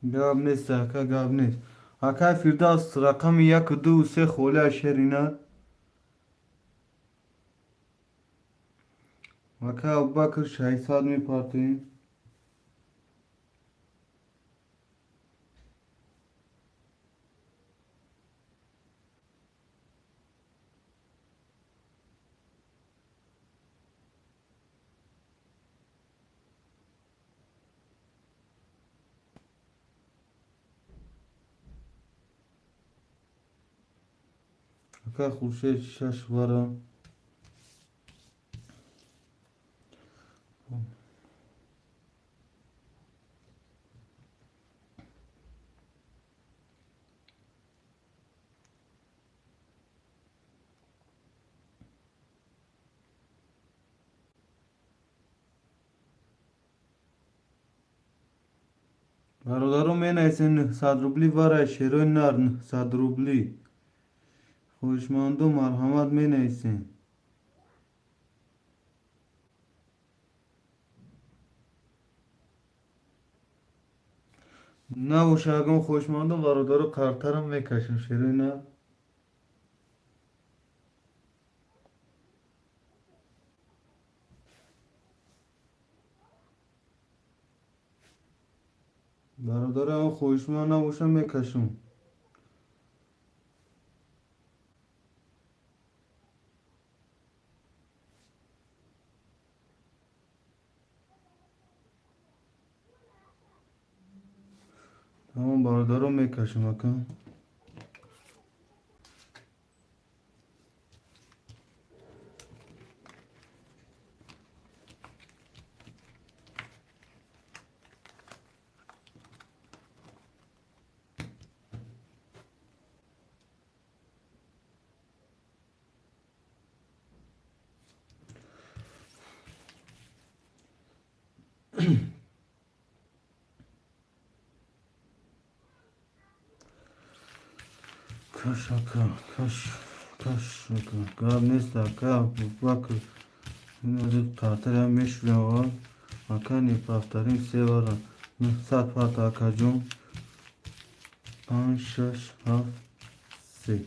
Гап нест, ака, гап нест. Акай Фирдавс, рақами яку, ду, се холия, шерина. Ака Абубакр, 600 мепартоем. Ака Хуршед, шаш вара. Бародаро, менависем 900 рубли вара, шерои нар, 900 рубли. Хоҳишмандо, марҳамат, менависем. Набоша ягон хоҳишмандо, бародаро, қартарам мекашем, шерои нар. Бародаро, ягон хоҳишманд набоша, мекашам. Тамом, бародаро, мекашем, ака. Каш, ака, каш, каш, ака. Гап нест, ака Абубакр. Қартарам мешӯям аввал. Ака, неповторим, се вара. 900 парта, акаҷон. Панҷ, шаш, ҳафт, се.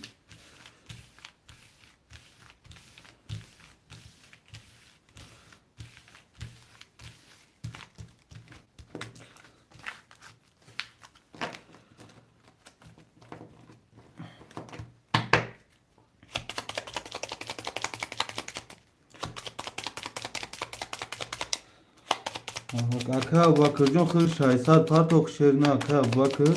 Ака Абубакрҷон, худ 600 партох, шерна, ака Абубакр.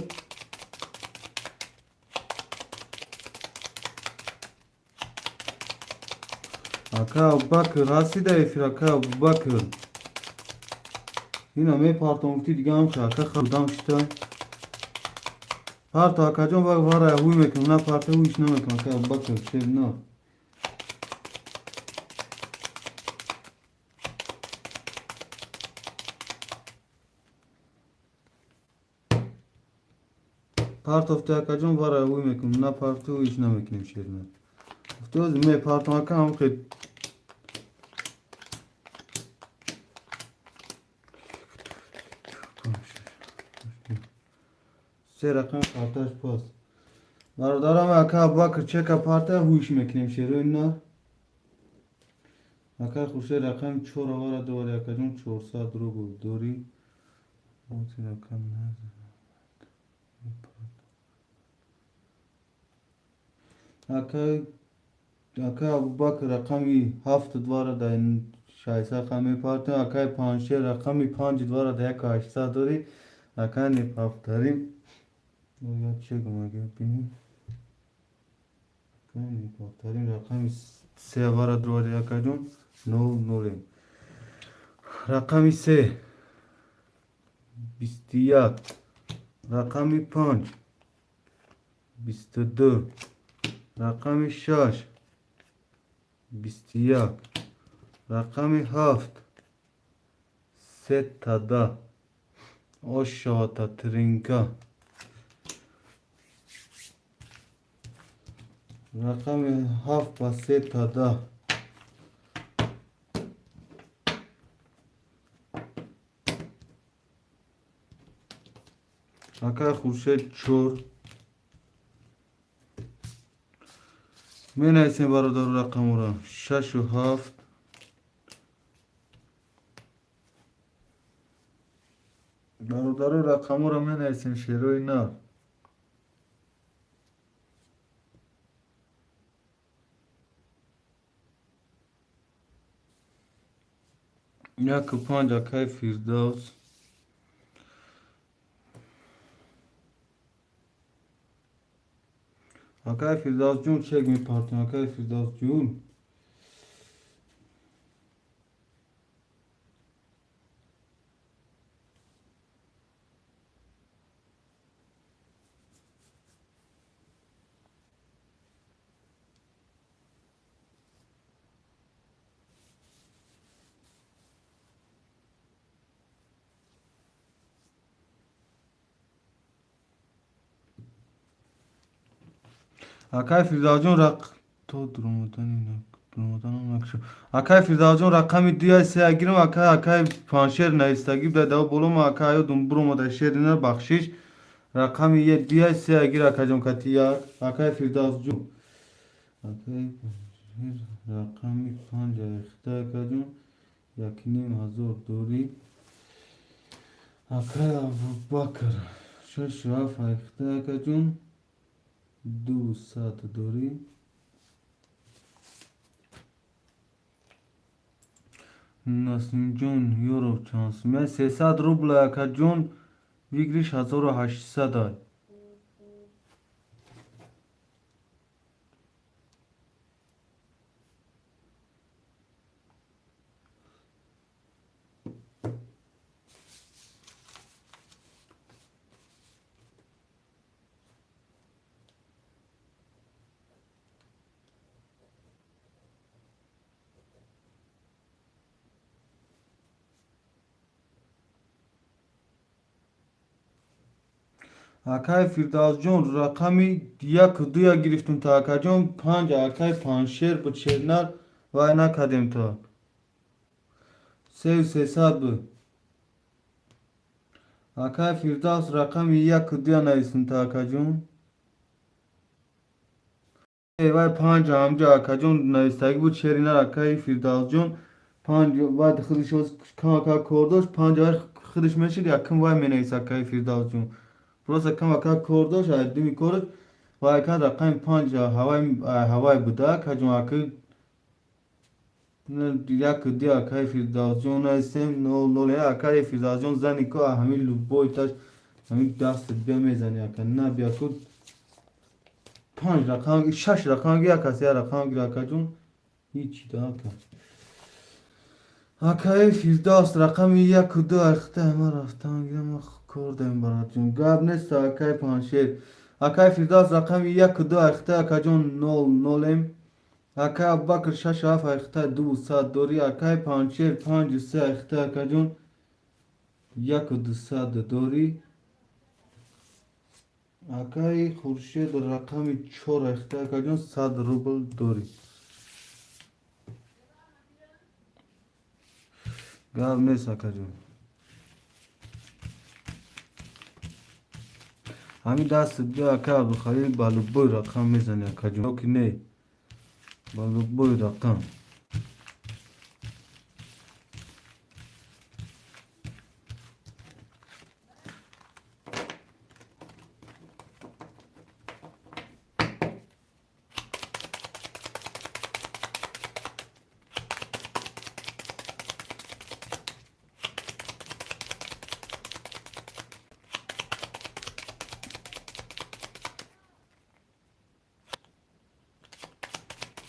Ака Абубакр, ҳастӣ дар эфир, ака Абубакр? Ина мепартом, гуфти, дигаам ака худам шита. Парто, акаҷон, вара ҳуй мекунам, на парта, ҳуйш намекунам, ака Абубакр, шерна. Партофти, акаҷон, вара ҳуй мекунам, на парти, ҳуйш намекунем, шерна. Гуфти, мепартом, ака, ҳам хел. Се рақам парташ пас. Бародарам, ака Абубакр, чека парта, ҳуйш мекунем, шерои нар. Ака Хуршед, рақами чор авара дорӣ, акаҷон, 400 рубл дорӣ. Ака, ака Абубакр, рақами ҳафту двара дар 600 қам мепартем. Акаи Панҷшер, рақами панҷу двара дар 1800 дорӣ. Ака, неповторим. Чӣ гум, ага бинӣ. Неповторим, рақами се вара дорӣ, акаҷон, нол нолем. Рақами се 21, рақами панҷ 22, рақами шаш 21, рақами ҳафт сетада ошота тринка, рақами ҳафт ба сетада. Акай Хуршед, чор. Менависем, бародару, рақамро: шашу ҳафт. Бародаро, рақамҳоро менависем, шерои нар. 1-5, акай Фирдавс. Акай Фирдавсҷон, чек мепартем, акай Фирдавсҷон. Акай Фирдавсҷон, то дуромаданам накушо. Акай Фирдавсҷон, рақами дуяй сея гирам, акай, акай Паншер навистагӣ буда дав боло, ма акай ёдум буромада, шери на, бахшиш. Рақами дуяй сея гир, акаҷон, кати як. Акай Фирдавсҷон. Акай Паншер рақами панҷ рехта, акаҷон, 1500 дорӣ. Акай Абубакр шашу ҳафт рехта, акаҷон, 200 дорӣ. Насимҷон Ёров чанд сум? 300 рубл, акаҷон, выигрыш 1800 ай. Акай Фирдавсҷон, рақами яку дуя гирифтум та, акаҷон, панҷ акай Паншер буд, шернар вай накардем та. Сею сесад буд. Акай Фирдавс, рақами яку дуя нависум та, акаҷон. Вай панҷ ҳамҷо, акаҷон, навистагӣ буд, шеринар, акаи Фирдавсҷон, панҷ вай худиш камака кор дошт, панҷ вай худиш мешид, якум вай менавис, акаи Фирдавсҷон. Просто камака кор дошт, думи кораш вай кард, рақами панҷ ҳавай ҳавай буда, акаҷон, ака яку ду акаи Фирдавсҷон нависем, нол нол, акаи Фирдавсҷон, зани ко ҳамин любойташ ҳамин дастат бия мезани, ака, на бия ку панҷ рақам, шаш рақам гир, акас як рақам гир, акаҷон, ҳичи да, ака. Акаи Фирдавс, рақами яку ду айхта ма рафтан гирам, кор даем, бародарҷон. Гап нест, акаи Паншер. Акаи Фирдавс, рақами яку ду айхта, акаҷон, нол нолем. Акаи Абубакр шашу ҳафт айхта, 200 дорӣ. Акаи Паншер панҷу се айхта, акаҷон, 1200 дорӣ. Акаи Хуршед рақами чор айхта, акаҷон, 100 рубл дорӣ. Гап нест, акаҷон. Ҳамин дастат биё, акай Абдухалил, ба любой рақам мезани, акаҷон. Ё ки не? Ба любой рақам.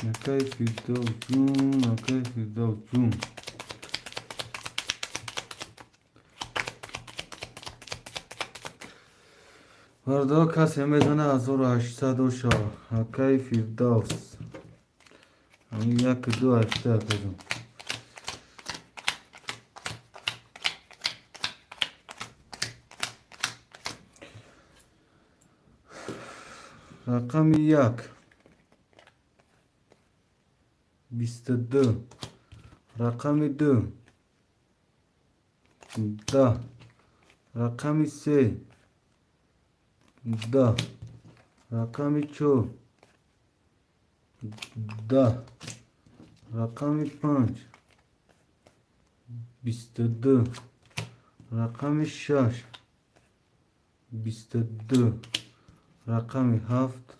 Акай Фирдавсҷон, акай Фирдавсҷон. Бародаро, касе мезана 1800 оша, акай Фирдавс. Ҳамин яку ду ҳашта, акаҷон. Рақами як 22, рақами ду 10, рақами се 10, рақами чор 10, рақами панҷ 22, Рақами шаш 22, рақами ҳафт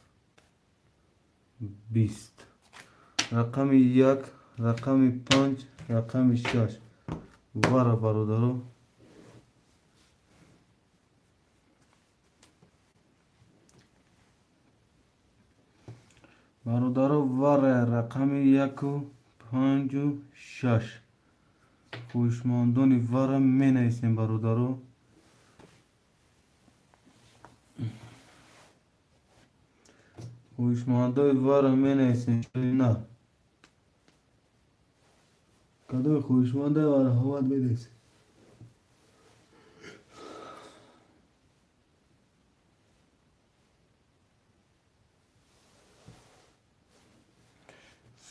20, рақами як, рақами панҷ, рақами шаш. Вара, бародаро. Бародаро, вара рақами яку панҷу шаш. Хоҳишмандони вара менависем, бародаро. Хоҳишмандои вара менависем. На кадоми хоҳишмандаи марҳамат, менависем.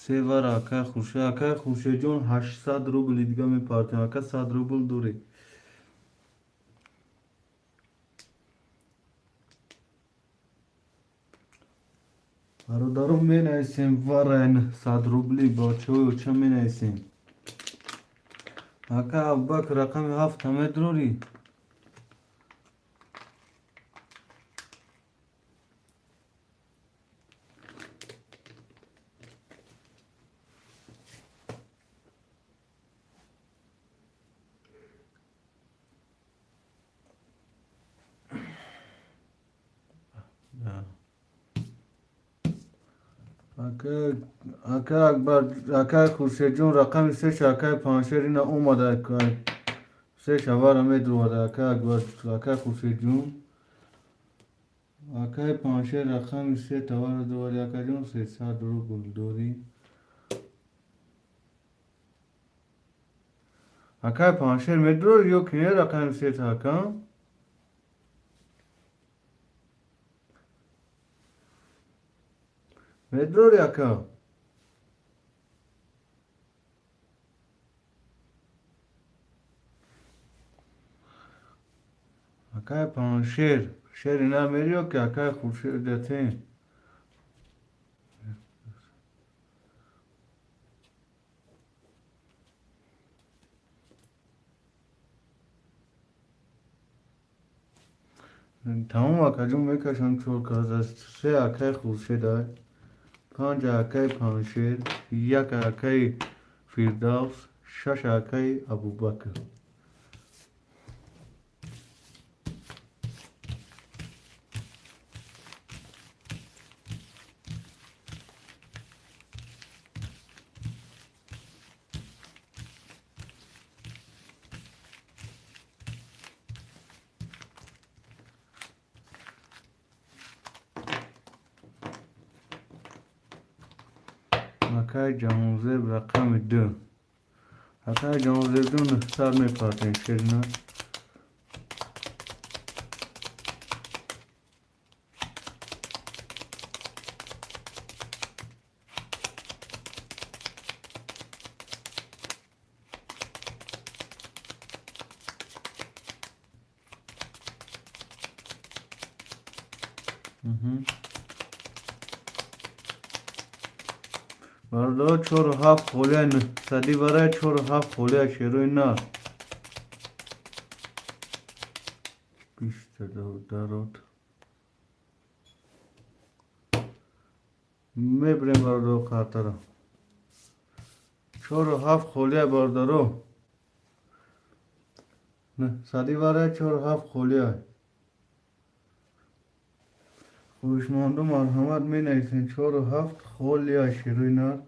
Се вара, акай Хуршед. Акай Хуршедҷон, 800 рубли дига мепартем. Ака, 100 рубл дорӣ? Бародаро, менависем вара 100 рубли. Бачаҳои оча, менависем. Ака Абубакр, рақами ҳафта медрорӣ? Ака Акбар, акай Хуршедҷон, рақами сеша. Акай Паншер, ина омада, сеша вара медровада. Акай Акбар, акай Хуршедҷон, акай Паншер, рақами се тавара дровади. Акаҷон, 300 рубл дорӣ? Акай Паншер, медрори ё ки не рақами сета, ака? Медрори, ака? Акай Паншер, шери намери ё ки акай Хуршед датен? Тамом, акаҷон, мекашам чор кас. Се акай Хуршедай, панҷ акай Паншер, як акаи Фирдавс, шаш акаи Абубакр. Акай Ҷаҳонзеб, рақами ду. Акай Ҷаҳонзеб, ду 900 мепартем, шерина. Бародаро, чору ҳафт холия, 900-и барай, чору ҳафт холия, шерои нар. 20-та дарод. Мебирем, бародаро, қартара. Чору ҳафт холия, бародаро. 900-и барай, чору ҳафт холия. Хоҳишманду марҳамат, менависем, чору ҳафт холия, шерои нар.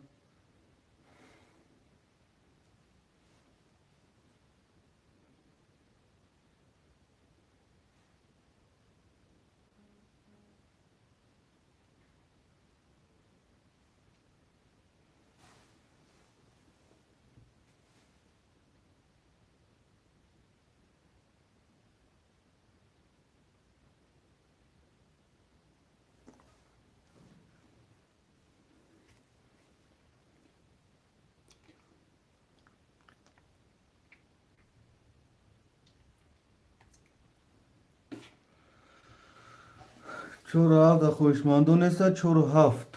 Чору ҳафт хоҳишмандо неста? Чору ҳафт.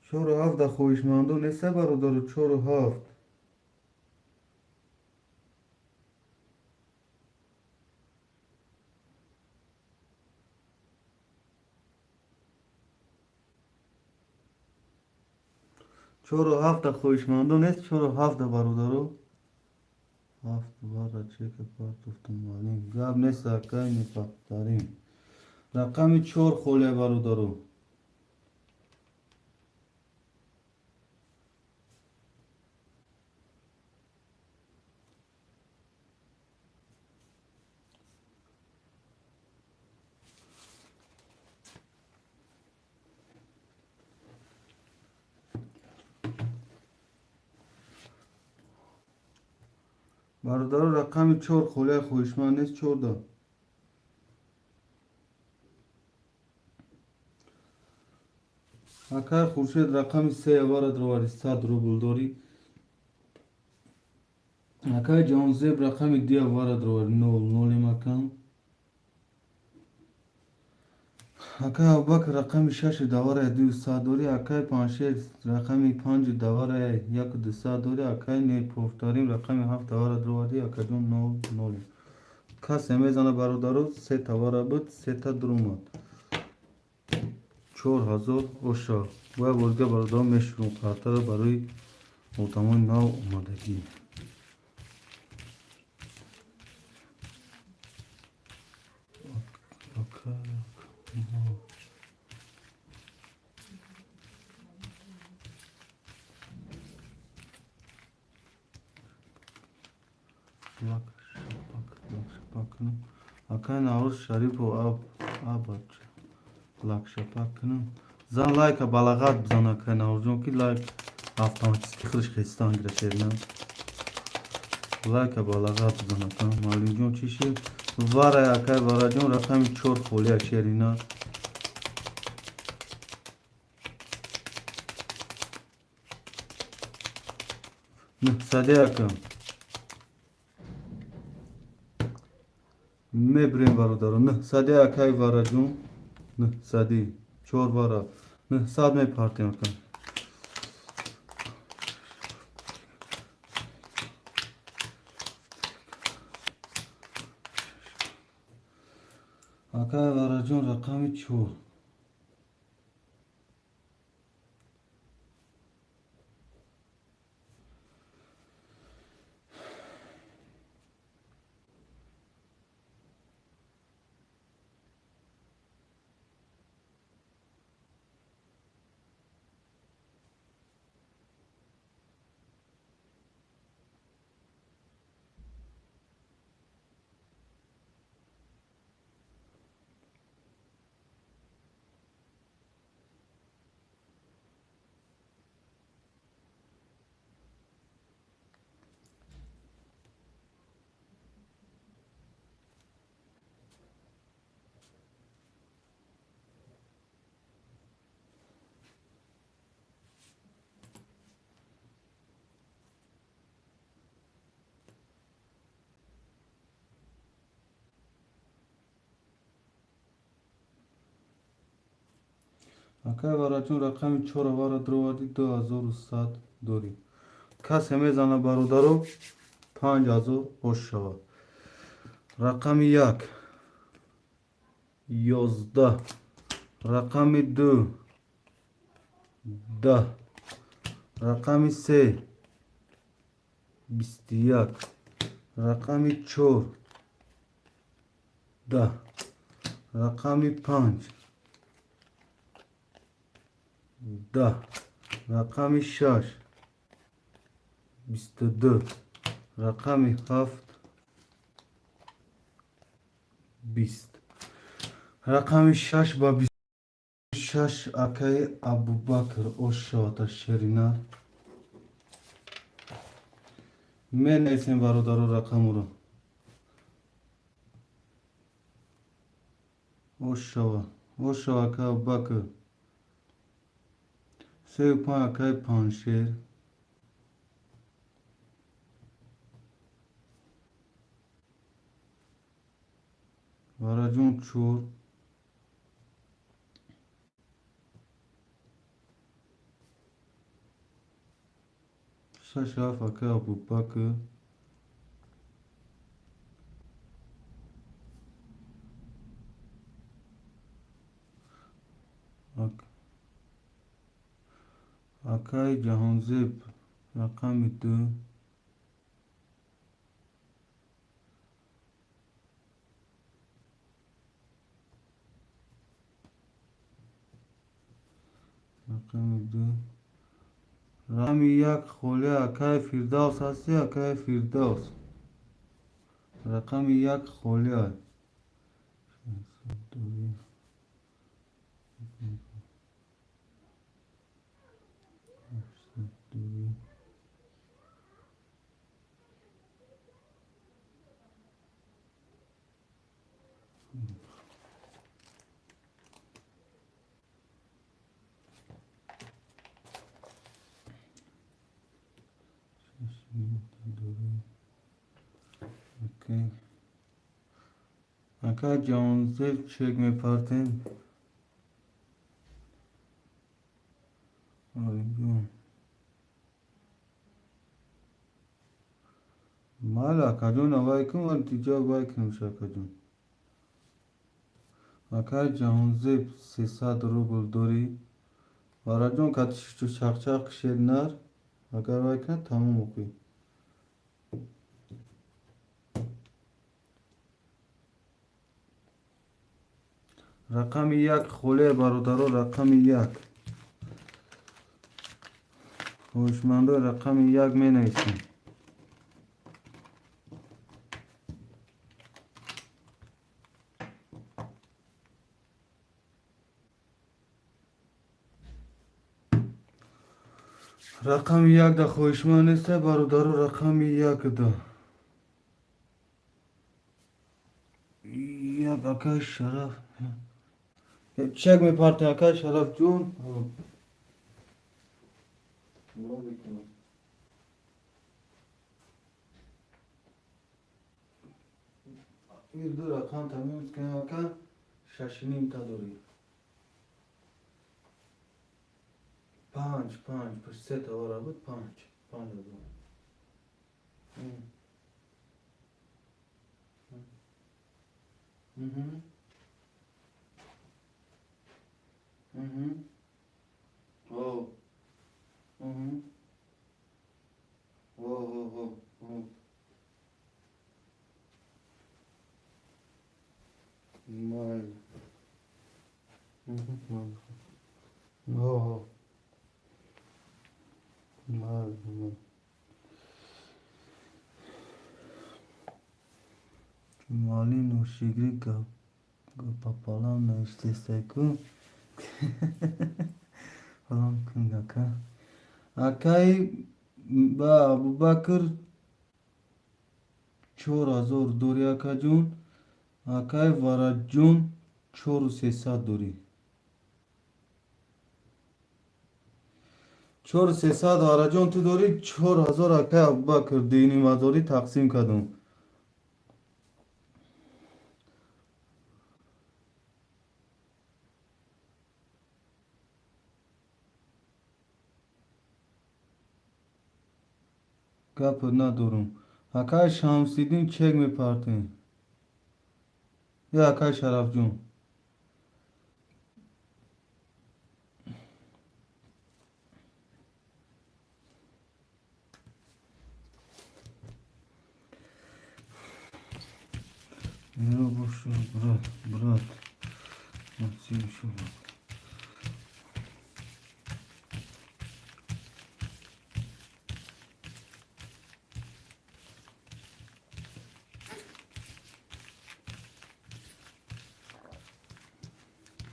Чору ҳафта хоҳишмандо неста, бародару, чору ҳафт. Чору ҳафта хоҳишмандо нест, чору ҳафта, бародару. Ҳафт бара чека партофтум, маълим. Гап нест, акай, непахтарин. Рақами чор холия, бародару. Бародару, рақами чор холия, хоҳишманд нест, чорда. Акай Хуршед, рақами се авара дровари, 100 рубл дорӣ. Акай Ҷонзеб, рақами ди авара дровари, нол нолем, акам. Акай Абубакр, рақами шаши давара 200 дорӣ. Акай Паншер, рақами панҷи давара 1200 дорӣ. Акай Неповтарим, рақами ҳафт давара дроварди, акаҷон, нол нолем. Касе мезана, бародаро? Се тавара буд, сета дуромад. 4000 оша. Бояд бозига, бародаро, мешурум қартара барои одамои нав омадагӣ. Акай Наврӯз Шарипов, абач лакшапак кунам. Зан, лайка балағат бизан, акай Наврӯзҷон, ки лайк автоматически худаш хестан гира, шерина. Лайка балағат бизан, ака. Маълимҷон, чӣ шид? Варай, акай Вараҷон, рақами чор холия, шерина. Нӯҳсади, ака. Мебирем, бародаро, нӯҳсади, акай Вараҷон, нӯҳсади, чор вара. 900 мепартем, ака. Акай Вараҷон, рақами чор. Акай Вараҷон, рақами чор авара дроварди, 2100 дорӣ. Касе мезана, бародаро? 5000 ош шавад. Рақами як 11, рақами ду 10, рақами се 21, рақами чор 10, рақами панҷ 10, рақами шаш 22, рақами ҳафт 20, рақами шаш ба 26, акаи Абубакр, ош шавата, шеринар. Менависем, бародаро, рақамро. Ош шава, ош шава, акаи Абубакр. Сею панҷ, акаи Панҷшер. Вараҷон, чор. Шаш, ҳафт, акай Абубакр. Акай Ҷаҳонзеб, рақами ду. Рақами ду. Рақами як холӣ, акай Фирдавс ҳастӣ, акай Фирдавс? Рақами як холӣ. Акай Ҷаҳонзеб, чек мепартем. Алимҷон. Майли, акаҷон, аввай кун, вале тиҷа вай кунемш, акаҷон. Акай Ҷаҳонзеб, 300 рубл дорӣ. Вараҷон, кати чақчақ кишед нар, агар вай кунад, тамом оқӣ. Рақами як холия, бародаро, рақами як. Хоҳишмандон рақами як менависем. Рақами як да хоҳишманд неста, бародаро, рақами як да. Як, акай Шараф. Чек мепартем, акай Шарафҷон. Ир ду рақам тамом кунем, ака, шашиним та дорӣ. Панҷ, панҷ, се тавара буд, панҷ, 5000. Мгм. Мгм. О. Мгм. О, о, о, о. Майли. Мгм, майли. О, майли, майли. Муаллим ношигрӣ гапапалам навиштестайку. Фалон кун, ака. Акай ба Абубакр, 4000 дорӣ, акаҷон. Акай Вараҷон, чору сесад дорӣ. 4300, Вараҷон, ту дорӣ, 4000, акай Абубакр, 2500-ӣ тақсим кардум. Гап надорум. Акай Шамсиддин, чек мепартем. Ё акай Шарафҷон. Миро бошу, брат, брат. Молодцы, ещё.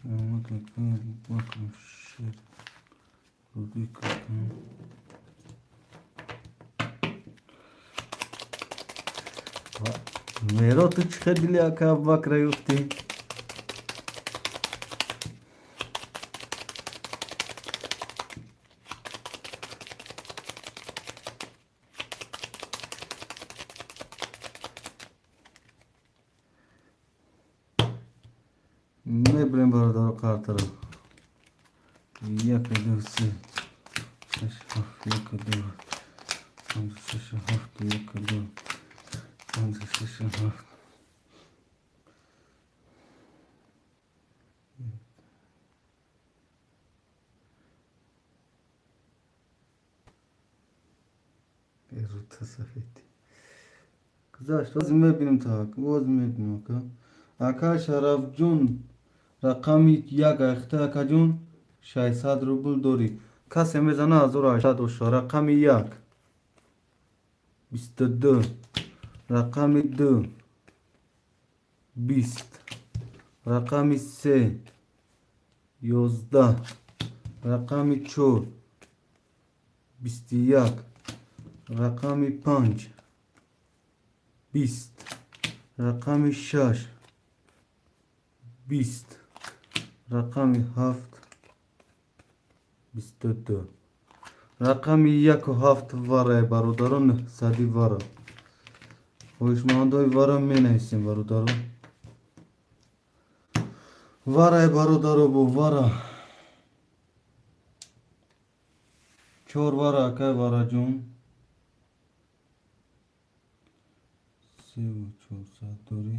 Вот такой бак шер. Руди какой. Меро, ту чӣ хел дили ака Абубакра ёфтӣ? Мебирем, бародаро, картаро. Як, ду, се, шаш, ҳафт, як, ду, Панҷ, шаш, ҳафт, як, ду, панҷ, шаш, ҳафт. Рута сафеди гузашт. Боз мебинем, так, боз мебинем. Ака, ака Шарафҷон, рақами як айхта, акаҷон, 600 рубл дорӣ. Касе мезана, 1800 оша. Рақами як, 22, рақами ду, 20, рақами се, 11, рақами чор, 21, рақами панҷ, 20, рақами шаш, 20, рақами ҳафт, 22. Рақами яку ҳафт варае, бародаро, нӯҳсади вара. Хоҳишмандои вара менависем, бародаро. Варае, бародаро, бо вара чор вара. Акай Вараҷон, севу чорсад дорӣ,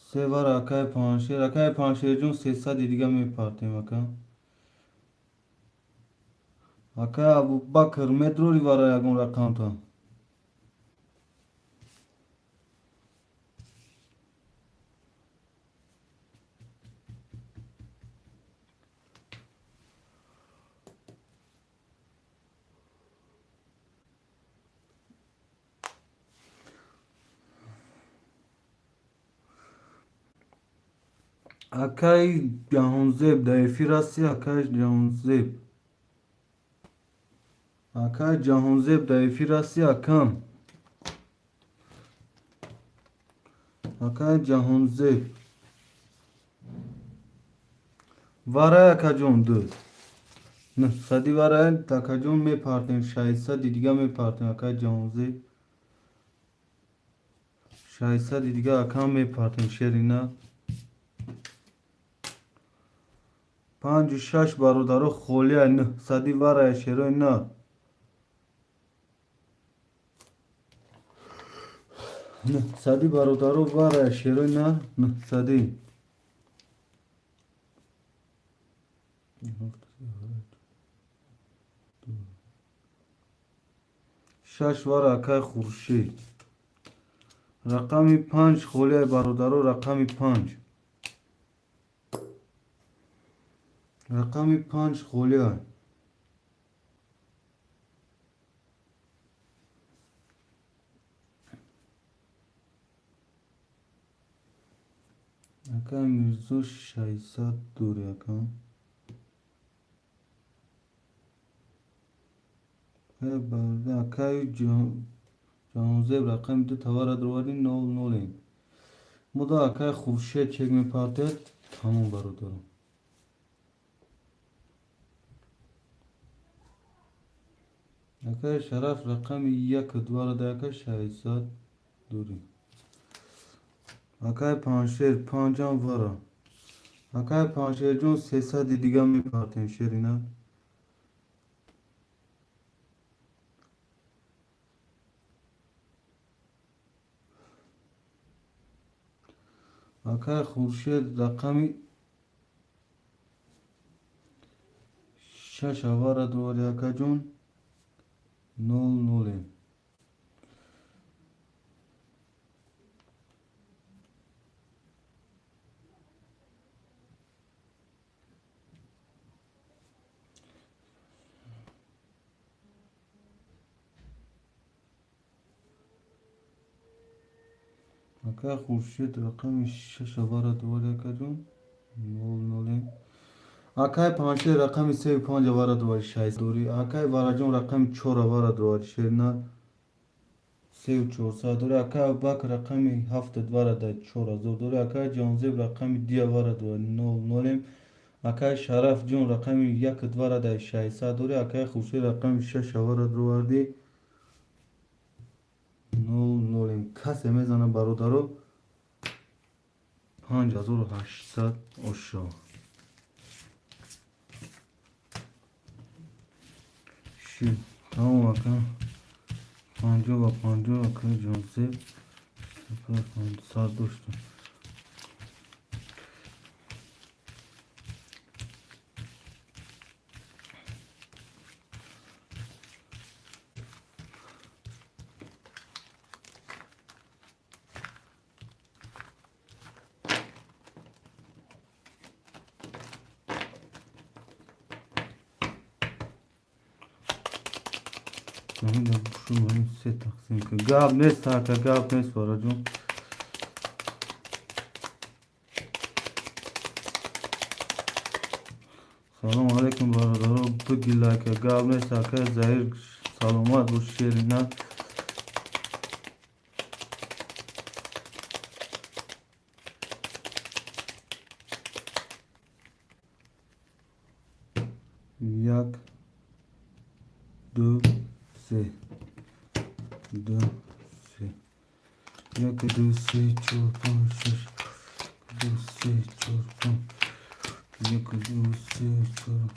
се вара. Акай Паншер, акай Паншерҷон, 300-и дига мепартем. Ака, акай Абубакр, медрори вара ягон рақамта? Акай Ҷаҳонзеб, дар эфир ҳастӣ? Акай Ҷаҳонзеб, акай Ҷаҳонзеб, дар эфир ҳастӣ, акам? Акай Ҷаҳонзеб, варай, акаҷон, ду нӯҳсади варай, акаҷон, мепартем, 600-и дига мепартем. Акай Ҷаҳонзеб, 600-и дига, акам, мепартем. Шерина, панҷу шаш, бародаро, холия. 900-и варая, шерои на. 900-и, бародаро, варая, шерои на, 900-и. Шаш вара, акай Хуршид. Рақами панҷ холияи, бародаро, рақами панҷ, рақами панҷ холия. Акай Мирзо, 600 дори, ака. Акай Ҷаҳонзеб, рақами ду тавара дроварди, нол нолем. Мода акай Хуршед чек мепартояд, тамом, бародаро. Акай Шараф, рақами яку двара да, ака, 600 дорӣ. Акай Паншер, панҷам вара. Акай Паншерҷон, 300-и дига мепартем, шерина. Акай Хуршед, рақами шаш авара дорӣ, акаҷон, нол нолем. Акай Хуршед, рақами шаш авара дорӣ, акаҷон, нол нолем. Акай Паншер, рақами сею панҷ авара дорӣ, шаш дорӣ. Акай Вараҷон, рақами чор авара дорӣ, шерина, сею чорсад дорӣ. Акай Абубакр, рақами ҳафту двара да, 4000 дорӣ. Акай Ҷаҳонзеб, рақами ди авара дорӣ, нол нолем. Акай Шарафҷон, рақами яку двара да, 600 дорӣ. Акай Хуршед, рақами шаш авара дровардӣ, нол нолем. Касе мезана, бародаро, 5800 ошо. Тамом, ака, 50 ба 50, акаи Ҷонзеб, 100 доштам. Се тақсим кун, гап нест, ака, гап нест, Фараҷон. Салому алайкум, бародаро, биги лайка. Гап нест, ака Заир, саломат бош, шерина. Як, ду, се, ду, се, як, ду, се, чор, панҷ, шаш, ду, се, чор, панҷ, як, ду, се, чор,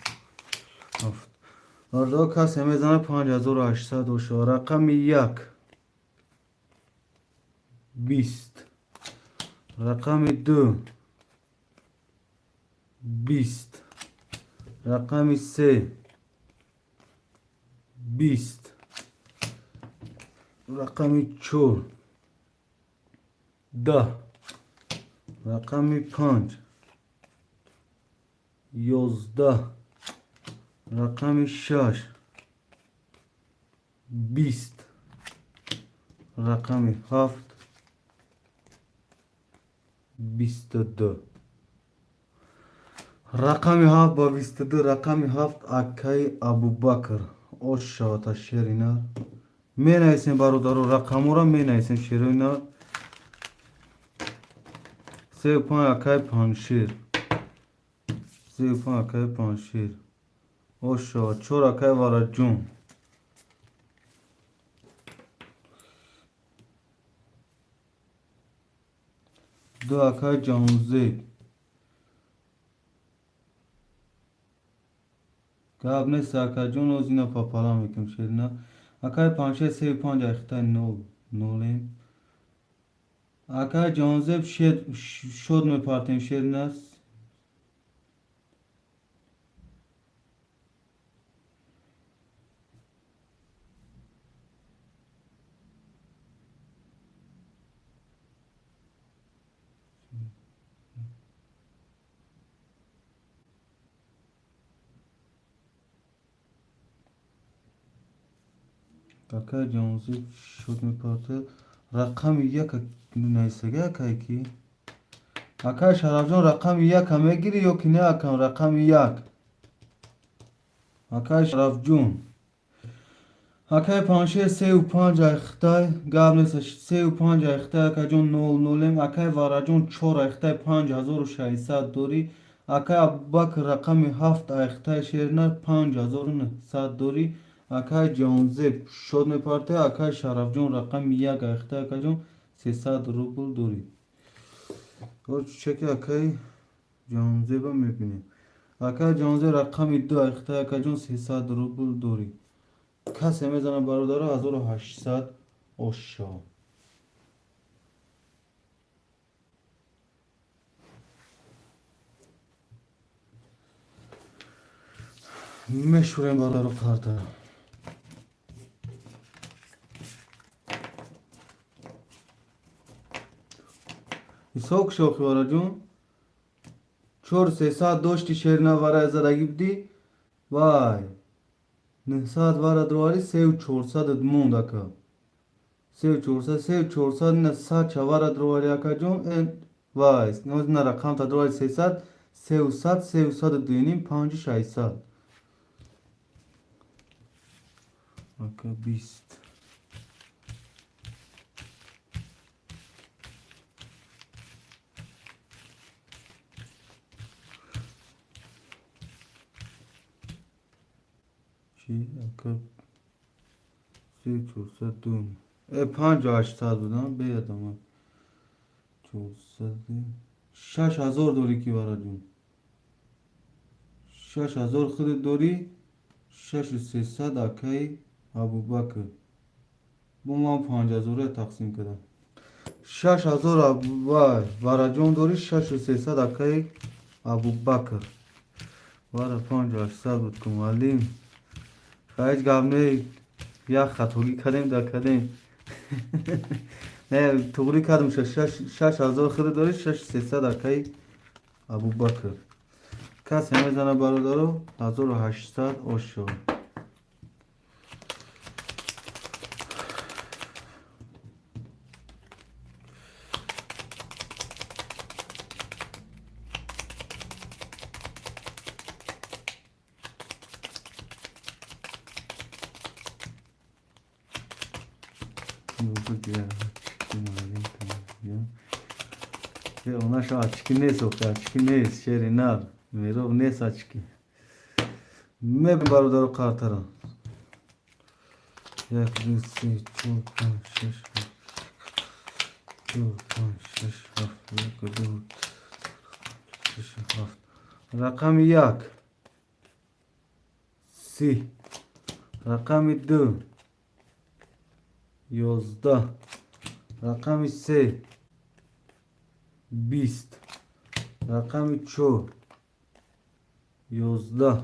ҳафт. Бародаро, касе мезана, 5800 боша. Рақами як 20, рақами ду 20, рақами се 20, рақами чор 10, рақами панҷ 11, рақами шаш 20, рақами ҳафт 22. Рақами ҳафт ба 22, рақами ҳафт, акаи Абубакр, ош шавата, шерина. Менависем, бародаро, рақамҳоро менависем, шерина. Сею панҷ, акаи Панҷшер, сею панҷ, акаи Панҷшер, ош шавад. Чор, акаи Вараҷон. Ду, акаи Ҷаҳонзеб. Гап нест, акаҷон, озина папала мекунем, шерина. Акаи Панҷшер, сею панҷ, айхитаи нол нолем. Акаи Ҷаҳонзеб, шод мепартем, шерина. Акаи Ҷаҳонзеб шод мепарте. Рақами яка нависага, акае ки, акаи Шарафҷон, рақами яка мегирӣ ё ки не, акам? Рақами як, акаи Шарафҷон. Акаи Панҷшер, сею панҷ, айхтай, гап нест, сею панҷ, айхтай, акаҷон, нол нолем. Акаи Вараҷон, чор, айхтай, 5600 дорӣ. Акаи Абубакр, рақами ҳафт, айхтай, шерина, 5900 дорӣ. Акаи Ҷаҳонзеб шод мепарте. Акаи Шарафҷон, рақами як, айхтай, акаҷон, 300 рубл дорӣ. Чеки акаи Ҷаҳонзеба мебинем. Акаи Ҷаҳонзеб, рақами ду, айхтай, акаҷон, 300 рубл дорӣ. Касе мезана, бародаро, 1800, ошо. Мешӯрем, бародаро, карта. Исоқ шохи, Вараҷон, чор сесад дошти, шерина, варай задагӣ будӣ, вай, 900 вара дроварӣ, сею чорсадат монд, ака, сею чорсад, сею чорсад, ина сад чавара дроварӣ, акаҷон, вай, ина рақамта дроварӣ, сесад, сею сад, сею саду дуюним, панҷу шашсад, ака, 20. Чӣ, ака, се чорсад ду, панҷу ҳаштсад будам, беядама чорсад, 6000 дорӣ ки, Вараҷон, 6000 худат дорӣ, шашу сесад, акаи. Абубакр. Бо ман 5000 тақсим кардам. 6000 вай вараҷон дорӣ, 6300 акаи Абубакр. Вара 5800 буд ку муаллим. Ҳеҷ гап не, як хатогӣ кардем да кардем. Не, туғрӣ кардем, 6000 хири дорӣ, 6300 акаи Абубакр. Касе мезана бародаро, 1800 ошо. Онаша очки нест, охи очки нест, шери нар. Мероб нест очки. Мебин бародаро қартара. 1, 2, 3, 4, 5, 6, 7, 4, 5, 6, 7, 1, 2, 6, 7. Рақами 1 30, рақами 2 11, рақами 3 20, рақами 4 11,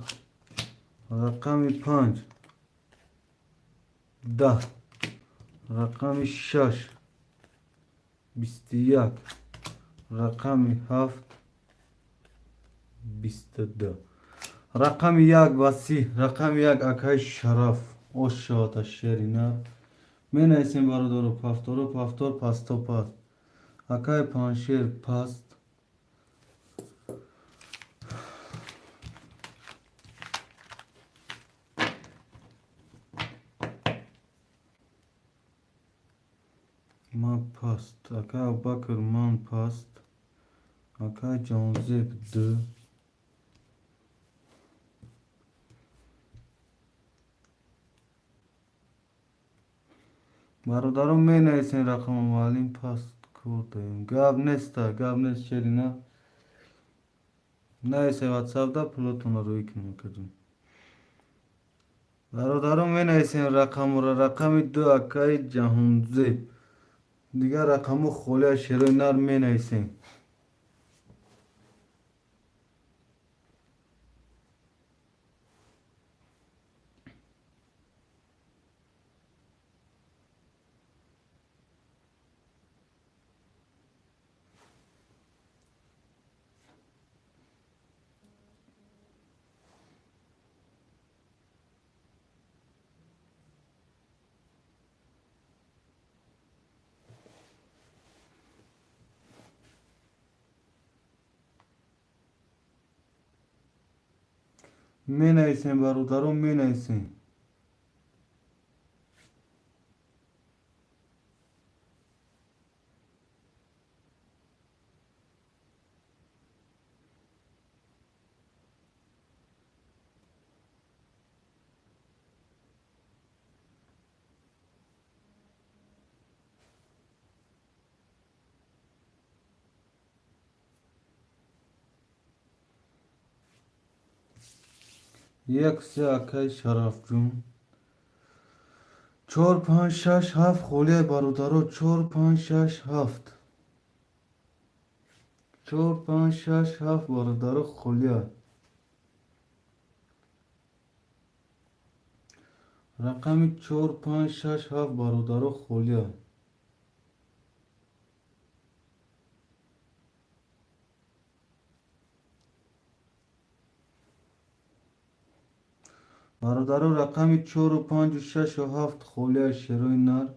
рақами 5 10, рақами 6 21, рақами 7 22. Рақами 1 ба 30, рақами 1 акаи Шараф. Ош шавад аз шери нар. Менависем бародаро, пафторо пафтор пасто паст. Акаи Паншер паст. Ман паст. Акаи Абубакр ман паст. Акаи Ҷонзеб 2. Бародарон менависем рақама муаллим паст кор даем. Гап неста, гап нест шери на. Нависе WhatsApp да пулотонро рӯй кунем акаҷон. Бародарон менависем рақамро, рақами 2 акаи Ҷаҳонзеб. Дигар рақамҳо холӣ аз шерои нар менависем. Менависем бародарон, менависем. Як се акаи Шарафҷун. 4, 5, 6, 7 холия бародаро, 4, 5, 6, 7. 4, 5, 6, 7 бародаро холия. Рақами 4, 5, 6, 7 бародаро холия. Бародаро рақами 4, 5, 6 7 холия шерои нар.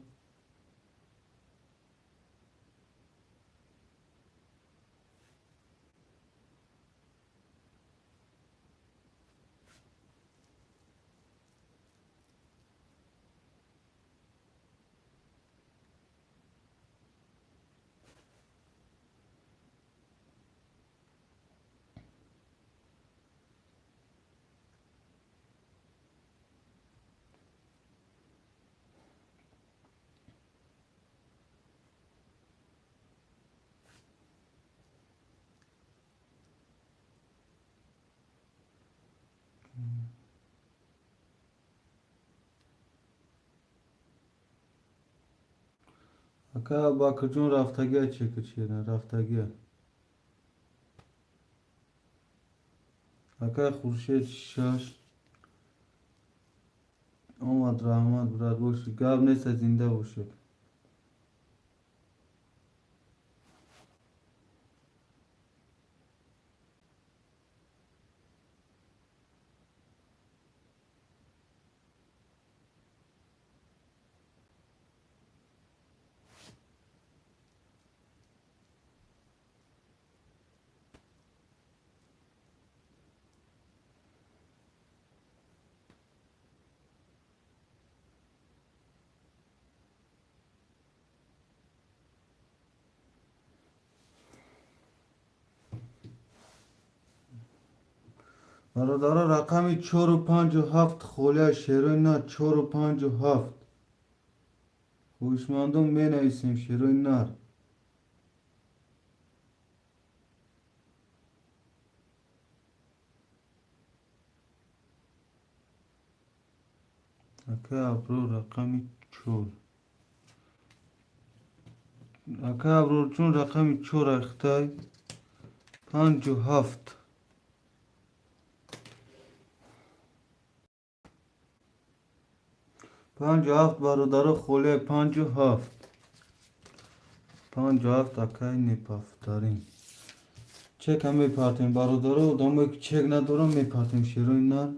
Ака Абубакрҷон, рафтагия, чеки чена рафтагия. Акай Хуршед, шаш омад. Раҳмат, брат, бошӣ, гап неста, зинда бошед. Бародаро, рақами чору панҷу ҳафт холия, шерои нар, чору панҷу ҳафт. Хоҳишмандон, менависем, шерои нар. Ака Аброр, рақами чор. Ака Аброрҷон, рақами чор ахтай, панҷу ҳафт. Панҷу ҳафт, бародаро, холия, панҷу ҳафт. Панҷу ҳафт, акай непафтарин. Чека мепартем, бародаро, одамое ки чек надорам, мепартем, шерои нар.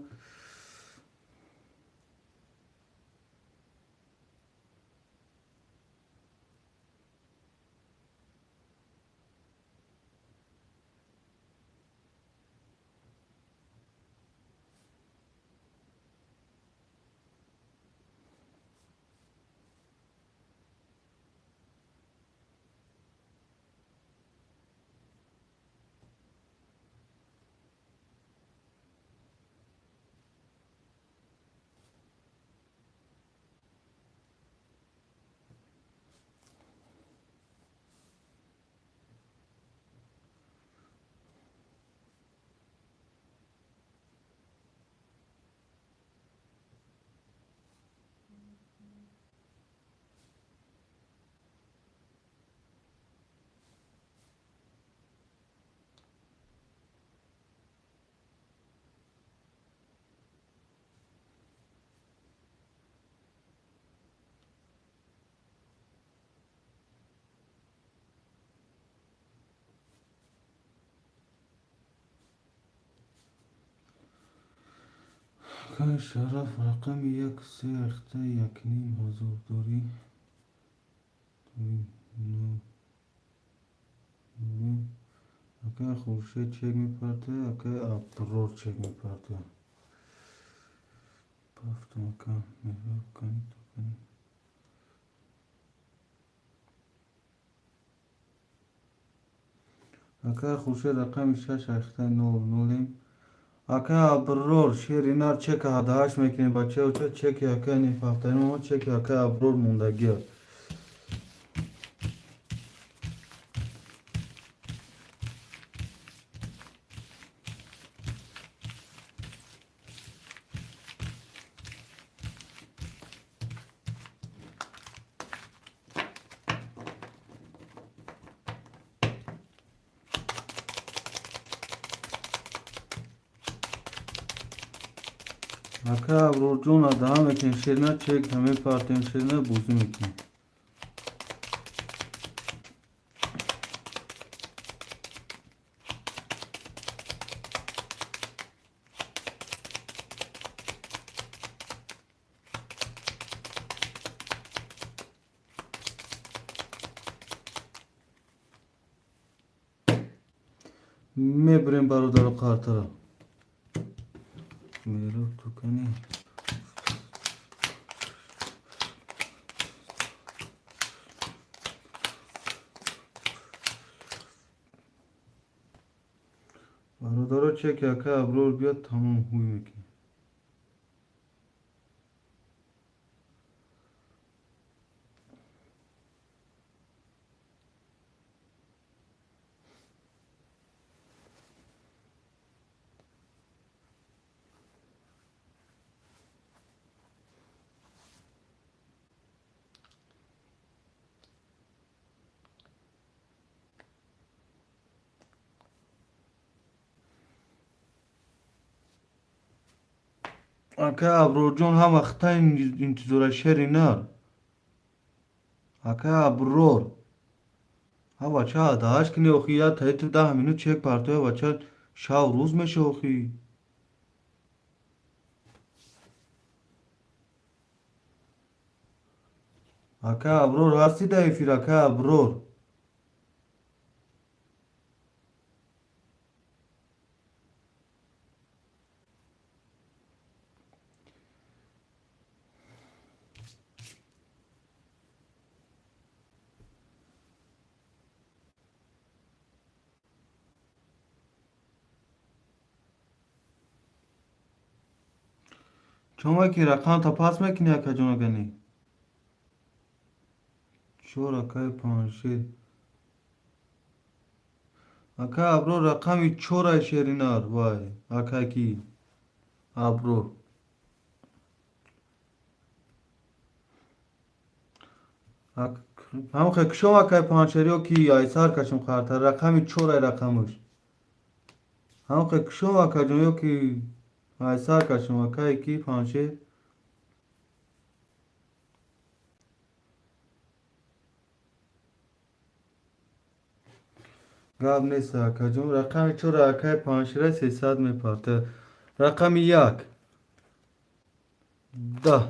Акай Шараф, рақами як се ахта, якним ҳазор дорӣ? Акай Хуршед чек мепарта, акай Аброр чек мепарта. Пафтам, ака Меҳроб, кани токани. Акай Хуршед, рақами шаш ахта, нол нолем. Ака Аброр, шери нар, чека ҳадаҳашт мекунем, бачаоча. Чеки акай нефафтарин мо, чеки акай Аброр мондагиа. Ака Аброрҷон, адаҳа мекунем, шерина, чек мепартем, шерина, бозӣ мекунем. Мебурем, бародаро, қартара. Меҳроб, тукани. Бародаро, чеки ака Аброр биёд, тамом, ҳуй мекунем. Ака Аброрҷон, ҳама хита интизора, шери нар. Ака Аброр, ҳа бача, даҳаш кини охи, я таиту 10 минут чек партоя, бача, шав рӯз меша охи. Ака Аброр, ҳастӣ дар эфир, ака Аброр? Чома ки рақамта пас мекунӣ, акаҷон, агани чор, акаи Панҷшер. Ака Аброр, рақами чорай, шеринар. Вай, акаки Аброр, ҳамхе кушом, акаи Панҷшер, ё ки айсар кашем қарта? Рақами чорай, рақамаш ҳамхе кушом, акаҷон, ё ки айсар кашем, акаи ки Панҷшер? Гап нест, акаҷон. Рақами чора, акаи Панҷшера, 300 мепарта. Рақами як 10,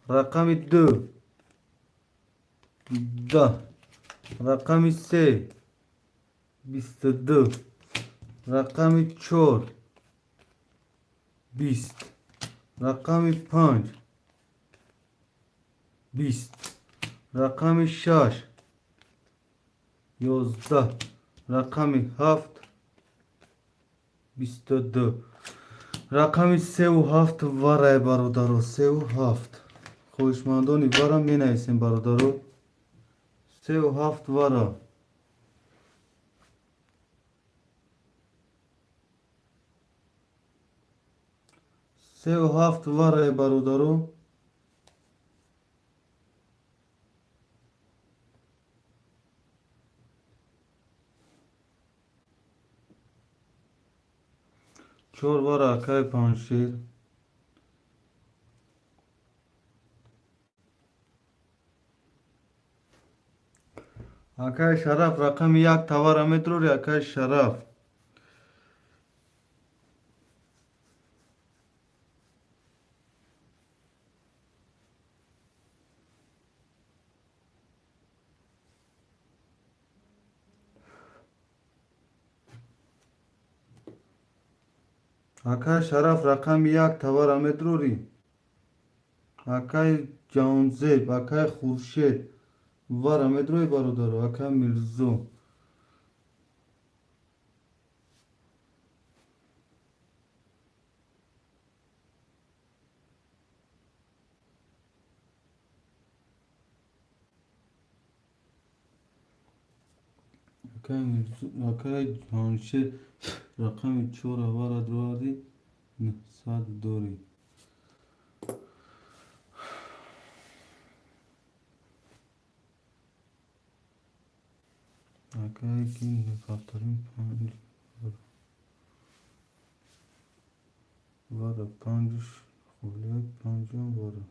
рақами ду 10, рақами се 22, рақами чор 20, рақами панҷ 20, рақами шаш 11, рақами ҳафт 22. Рақами севу ҳафт варай, бародаро, севу ҳафт. Хоҳишмандони вара менависем, бародаро, севу ҳафт вара. Севу ҳафт варай, бародаро. Чор вара, акаи Панҷшер. Акаи Шараф, рақами як тавара медрори, акаи Шараф? Акаи Шараф, рақами як тавара медрорӣ? Акаи Ҷаҳонзеб, акаи Хуршед, вара медрои, бародаро? Акаи Мирзо, акаи Ҷаҳоншер, рақами чора вара дроварди, 900 дорӣ. Акае ки ҳафтарин панҷ вара, панҷш холия, панҷам вара.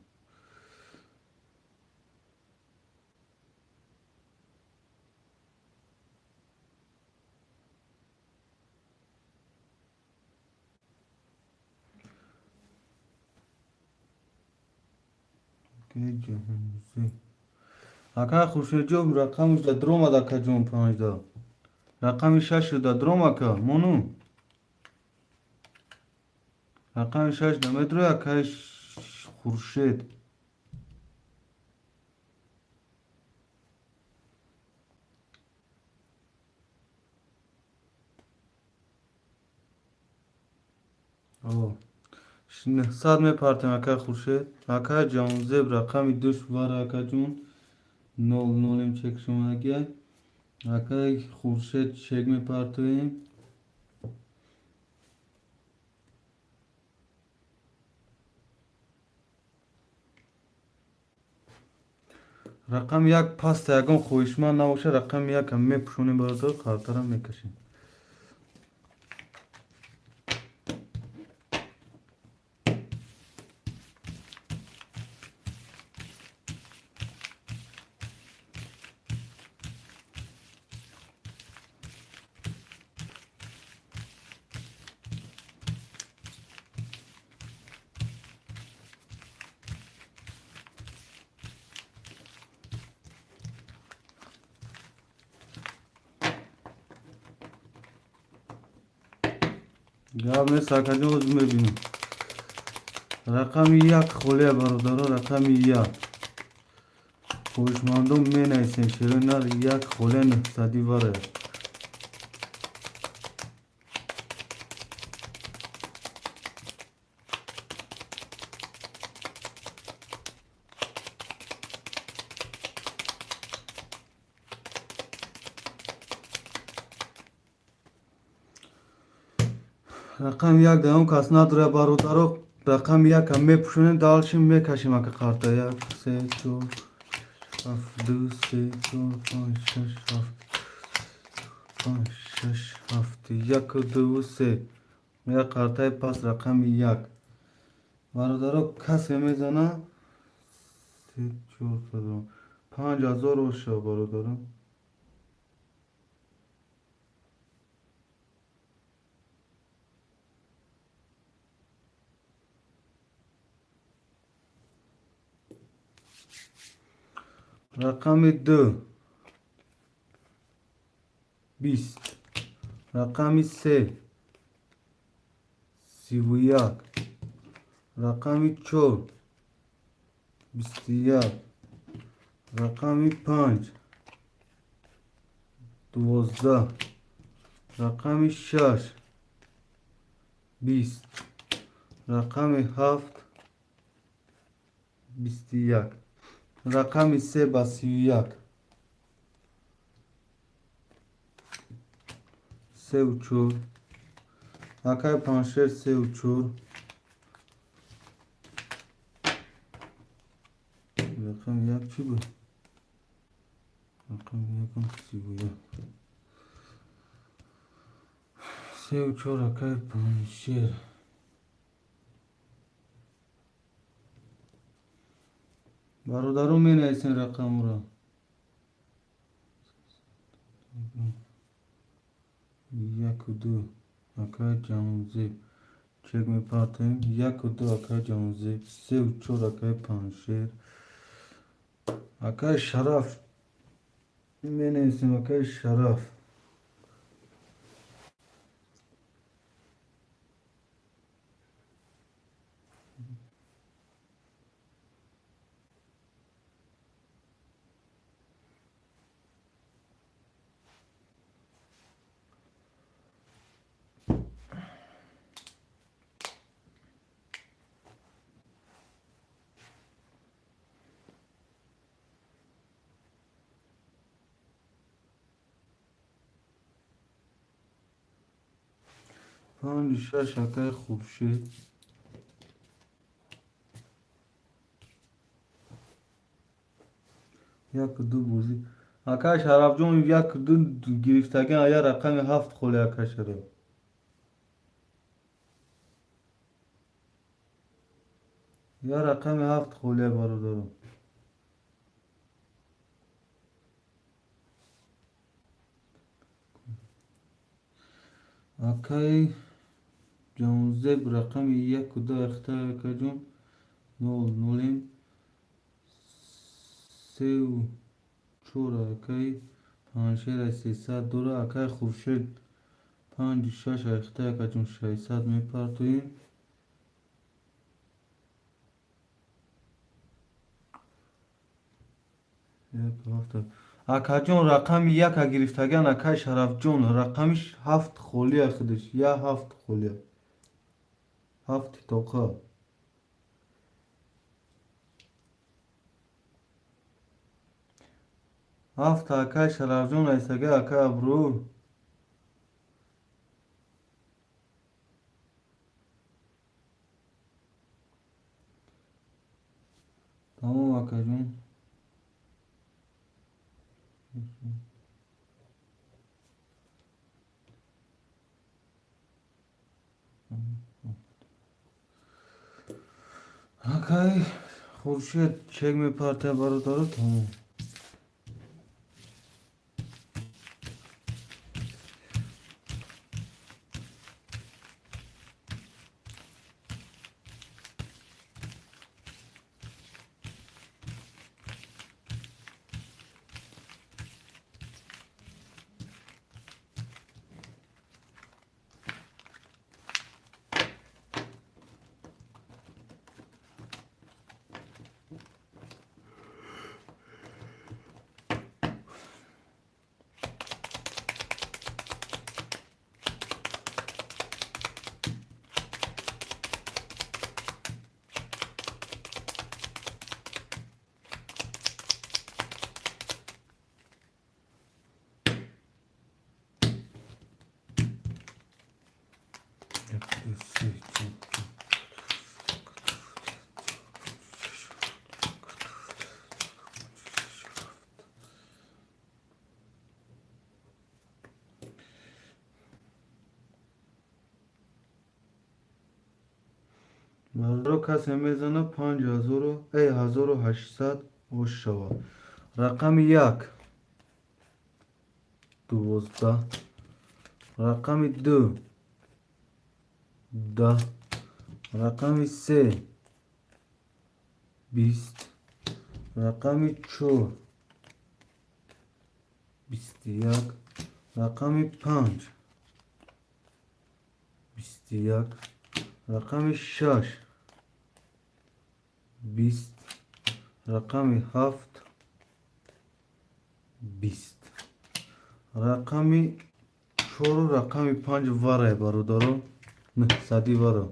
Ака Хуршедҷон, рақамаш да дромад, акаҷон, панҷда. Рақами шаш да дром, ака, мону. Рақами шаш да медрои, акаи Хуршед? 900 мепартем, акаи Хуршед. Акаи Ҷаҳонзеб, рақами душ вара, акаҷон, нол нолем чек шумагия. Акаи Хуршед, чек мепартоем. Рақами як паста, ягон хоҳишманд набоша, рақами якам мепӯшонем, бародар, қартарам мекашем. Гап нест, акаҷон, ҳозир мебинем. Рақами як холия, бародаро, рақами як. Хоҳишмандон, менависем: шерои нар як холия, нӯҳсадӣ вара. Рақами як даён кас надорад, бародаро. Рақами яка мепӯшонем, дальше мекашем, ака. Қарта як, се, чор, ҳафт, ду, се, чор, панҷ, шаш, ҳафт, панҷ, шаш, ҳафт, яку, дуву, се. Як қартаи пас, рақами як, бародаро, касе мезана, се, чор, 5000 оша, бародаро. Рақами ду 20, рақами се 31, рақами чор 21, рақами панҷ 12, рақами шаш 20, рақами ҳафт 21, рақами се ба 31, сеу чор, акай Паншер, сеу чор. Рақами як чӣ буд? Рақами якам 31, сеу чор, акай Паншер. Бародарон, менависем рақамро: яку ду, акай Ҷаҳонзеб. Чек мепартоем: яку ду, акай Ҷаҳонзеб, сеу чор, акай Паншер, акай Шараф менависем, акай Шараф. Панҷу шаш, акай Хуршед. Яку ду бозӣ, акай Шарафҷон, яку ду гирифтагиан. Ая рақами ҳафт холи, акай Шараф. Я рақами ҳафт холия, бародаро. Акай Ҷаҳонзеб, рақами яку ду ахта, акаҷон, нол нолем, сеу чор, акай Паншера 300 дора, акай Хуршед, панҷу шаш ахта, акаҷон, 600 мепартоем. Акаҷон, рақами яка гирифтагиан, акай Шарафҷон, рақами ҳафт холия худаш, я ҳафт холия, ҳафти тоқа. Ҳафт, акай Шарафҷон айсага, акай Аброр. Тамом, акаҷон. Акай Хуршед, чек мепартая, бародаро, тамом. Бародаро, касе мезана, 5800 ош шавад. Рақами як 12, рақами ду 10, рақами се 20, рақами чор 21, рақами панҷ 21, рақами шаш 20, рақами ҳафт 20, рақами чору рақами панҷ варай, бародаро, 900 вара.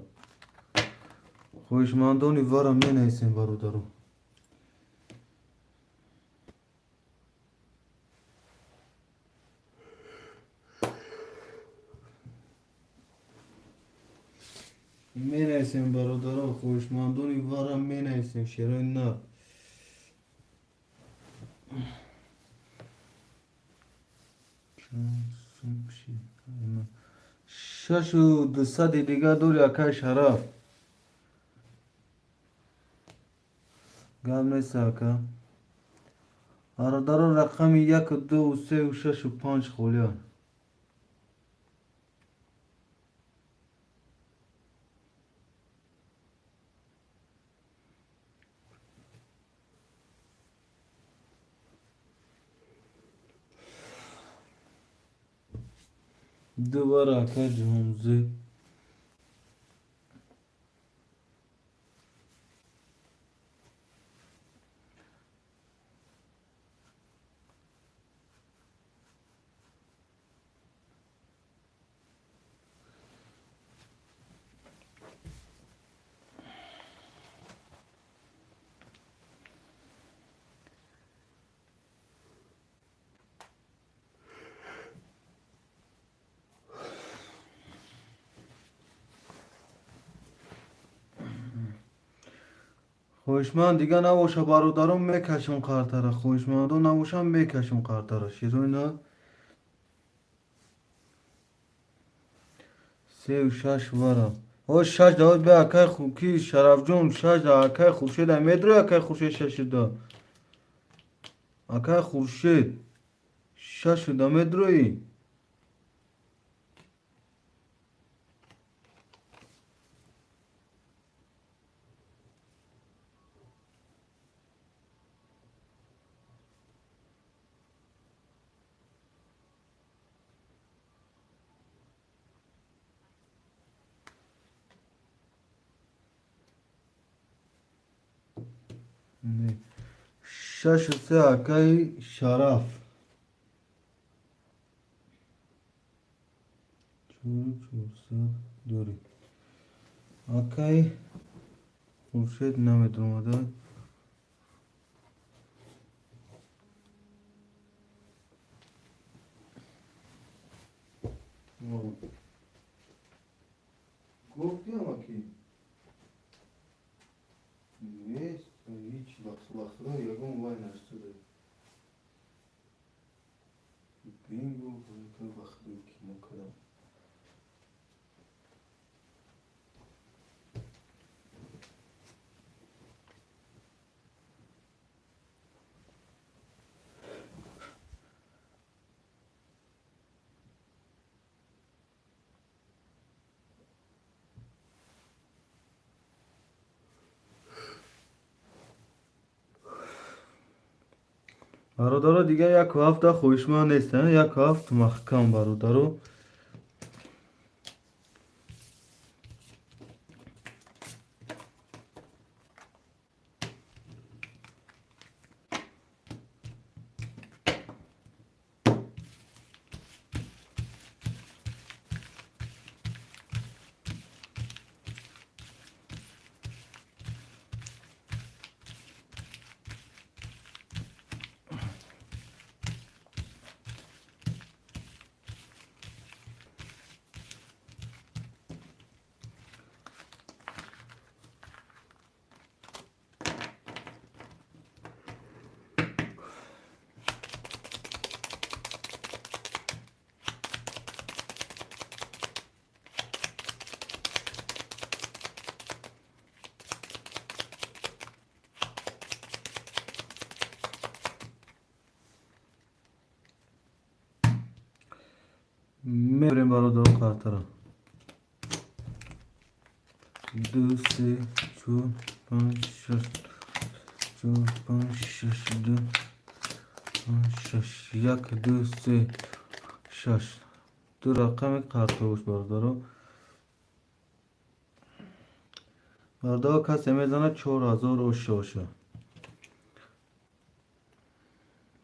Хоҳишмандони вара менависем, бародаро. Менависем, бародаро, хоҳишмандони вара менависем. Шерои нар 6200 дига дори, акай Шараф. Гап нест, ака. Бародаро, рақами яку, дуву, севу, шашу, панҷ холианд. Ду вара, ака Ҷаҳонзеб. Хоҳишманд дига набоша, бародарон, мекашам қартара. Хоҳишмандон набошам, мекашам қартара. Широи на сеу шаш вара. О, шаш давод бе, акай ки Шарафҷон, шаш да акай Хуршеда медрои, акай Хуршед шашида. Акай Хуршед шашида медрои. Шашу се, акаи Шараф. Чору чорсад дорӣ. Акаи Хуршед намедонада. Гуфтиам, аки нест, ҳеҷ ба худо ягон вай нашуда. Бинго ба худо кино кардам. Бародаро, дига яку ҳафта хоҳишманд нестанд, яку ҳафт маҳкам, бародаро. Мебарем, бародаро, қартара. Ду, се, чор, панҷ, шаш, чор, панҷ, шаш, ду, панҷ, шаш, як, ду, се, шаш. Ду рақами қартовуш, бародаро. Бародаро, касе мезанад 4000 ошоша.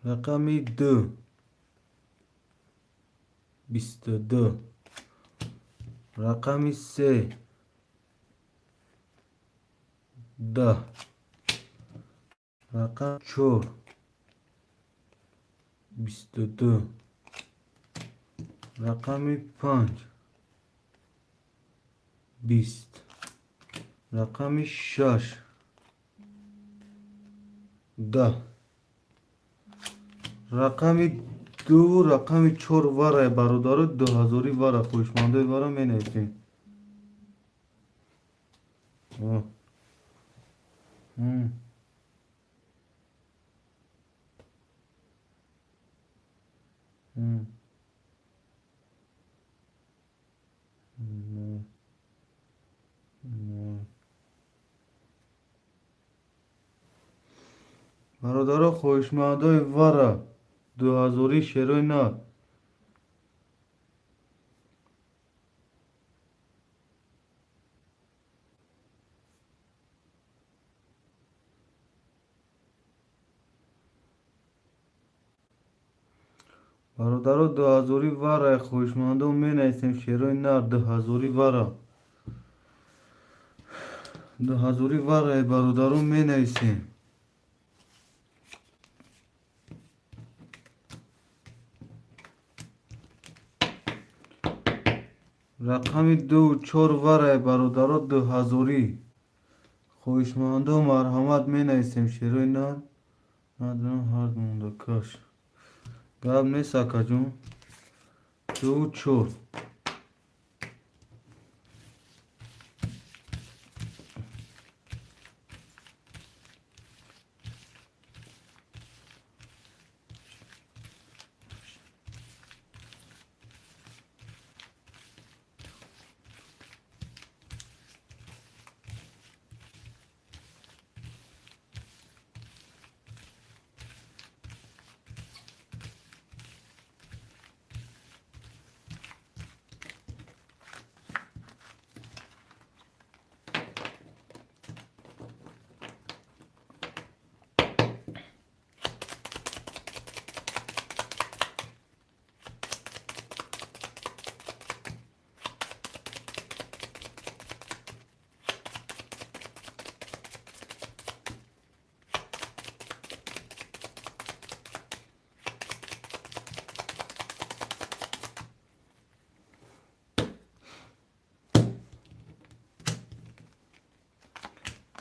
Рақами ду, 22. Рақами се, 10. Рақами чор, 22. Рақами панҷ, 20. Рақами шаш, 10. Рақами дуву рақами чор варай, бародаро, дуҳазорӣ вара. Хоҳишмандои вара менависем. Бародаро, хоҳишмандои вара дуҳазорӣ, шерои нар. Бародаро, дуҳазорӣ вара, хоҳишмандо менависем, шерои нар, дуҳазорӣ вара, дуҳазорӣ вара, бародаро, менависем. Рақами дуву чор варай, бародаро, дуҳазорӣ. Хоҳишмандо, марҳамат, менависем, шерои нар. Надонам, ҳард монда каш. Гап нест, акаҷон. Дуву чор.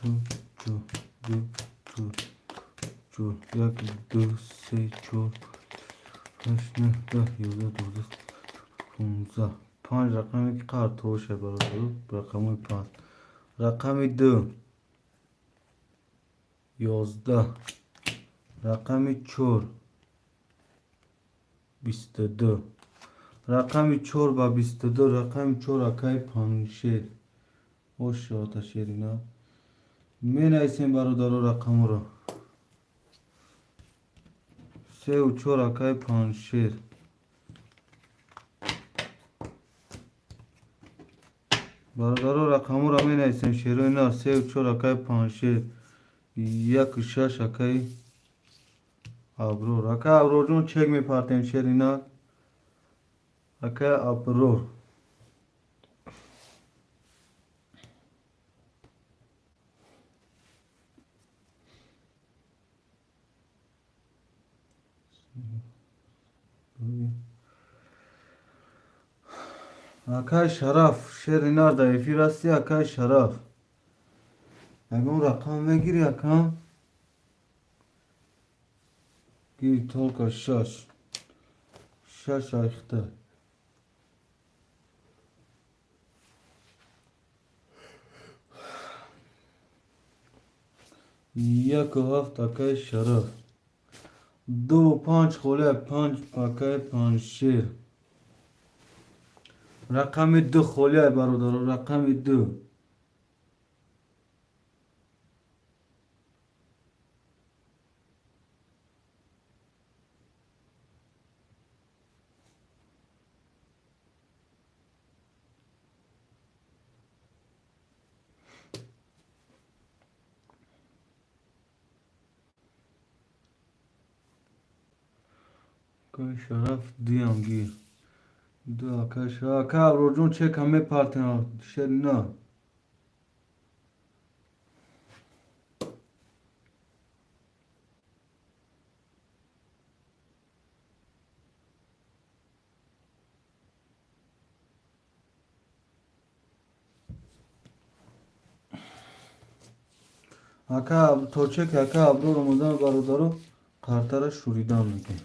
Ду, чор, ду, чор, чор, як, ду, се, чор, ҳашт, нӯҳ, 10, 11, 12, 15. Панҷ рақаме ки қартоша, бародаро, рақамҳои панҷ. Рақами ду, 11. Рақами чор, 22. Рақами чор ба 22. Рақами чор, акаи Панҷшер. Ошота шерина. Менависем, бародаро, рақамҳоро. Сеу чор, акаи Панҷшер. Бародаро, рақамҳоро менависем, шерои нар. Сеу чор, акаи Панҷшер. Яку шаш, акаи Аброр. Акаи Аброрҷон, чек мепартем, шери нар. Акаи Аброр. Акаи Шараф, шери нар, дар эфир ҳасти, акаи Шараф. Ягон рақам мегирӣ, акам? Гир, только шаш. Шаш айхта. Яку ҳафт, акаи Шараф. Дуву панҷ холия, панҷ, акаи Панҷшер. Рақами 2 холиай, бародаро, рақами 2. Акаи Шараф, дуям гир. Ду, акаи Шараф. Ака Аброрҷон, чека мепартем, шер на. Ака то чек ака Аброр омодан, бародаро, қартара шуридан мекунем.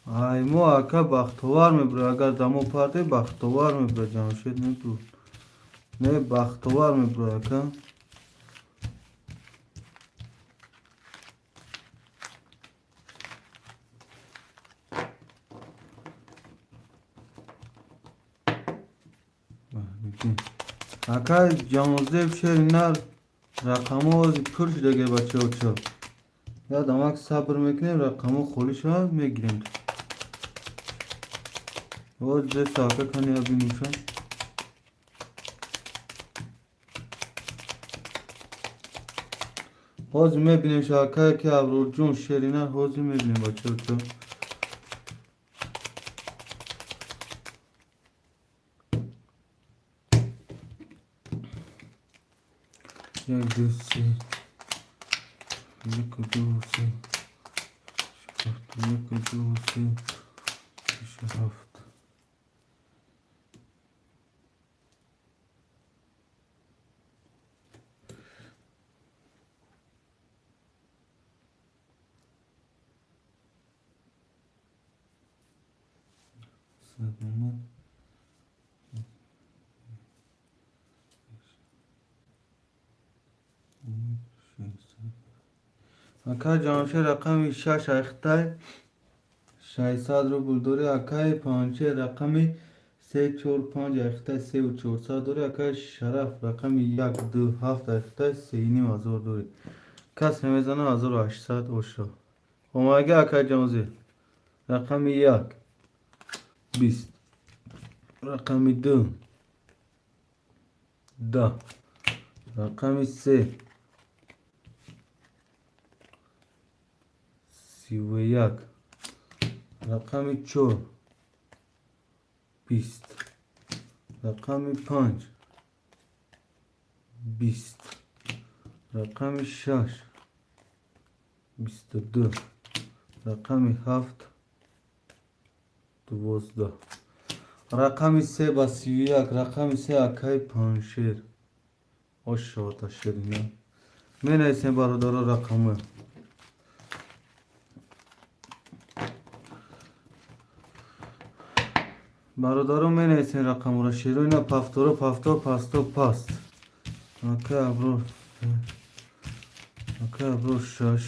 Ай мо, ака, Бахтовар мебура. Агар дамо парте, Бахтовар мебура, Ҷамшед мебур. Не, Бахтовар мебура, ака. Ака Ҷамозеб, шери нар, рақамҳо ози пур шудаге, бачаочо. Ядамак сабр мекунем, рақамҳо холӣ шавад, мегирем. Оз деса, ака, кани бинуша. Ҳозир мебинем акае ки Аброрҷон, шерина, ҳозир мебинем, бачаочо. Як, ду, се, як, ду, се, ҳафт, як, ду, се, шаш, ҳафт. Сад омад. Ака Ҷамшед, рақами шаш айхтай 600 рубл дорӣ. Акаи Панҷшер, рақами се, чор, панҷ айхтай 3400 дорӣ. Акаи Шараф, рақами як, ду, ҳафт айхтай 3500 дорӣ. Кас намезана, 1800 ошо. Омаги, акаи Ҷамзер. Рақами як 20, рақами ду 10, рақами се 31, рақами чор 20, рақами панҷ 20, рақами шаш 22, рақами ҳафт 12, рақами се ба 31, рақами се, акаи Панҷшер. Ошота, шерина, менависем, бародаро, рақамҳо. Бародаро, менависем рақамҳоро. Шероина, пафторо, пафтор, пасто, паст. Акаи Аброр, акаи Аброр шаш,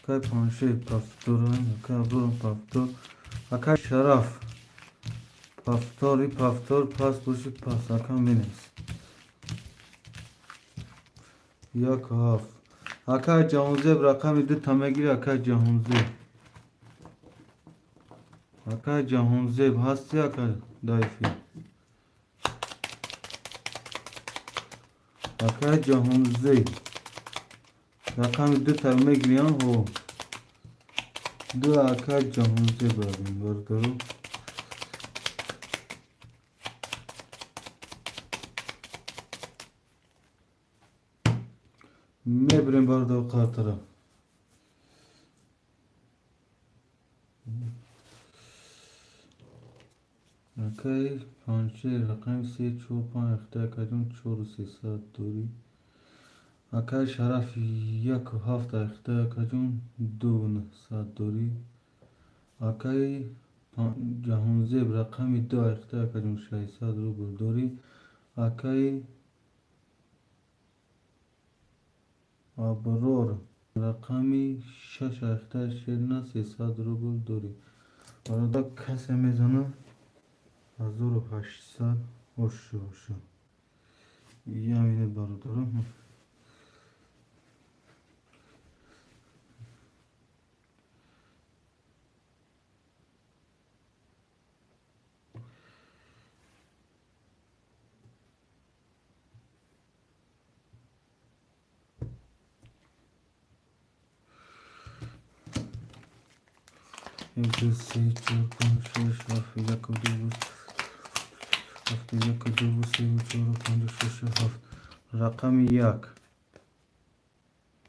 акаи Панҷшер пафтор, акаи Аброр пафтор, акаи Шараф пафтори, пафтор, паст боши, паст. Ака, менавис як, ҳафт. Акаи Ҷаҳонзеб, рақами дута мегири. Акаи Ҷаҳонзеб, акаи Ҷаҳонзеб, ҳасти, ака, дайфи? Акаи Ҷаҳонзеб, рақами дута мегириам. Ҳо, ду, акаи Ҷаҳонзеб равем, бародаро. Мебирем, бародаро, қартара. Акаи Панҷшер, рақами се, чор, панҷ ахта, акаҷон, 4300 дорӣ. Акаи Шараф, яку ҳафт ахта, акаҷон, 2900 дорӣ. Акаи Ҷаҳонзеб рақами 2 айхта акаҷон 600 рубл дорӣ. Акаи Аброр рақами 6 айхта шерина 300 рубл дорӣ. Бародар, касе мезана 1800. Ошу ошу. Я минут, бародаро. Як, ду, се, чор, панҷ, шаш, ҳафт, яку, ду, ҳафт, яку, ду, севу, чору, панҷу, шашу, ҳафт. Рақами 1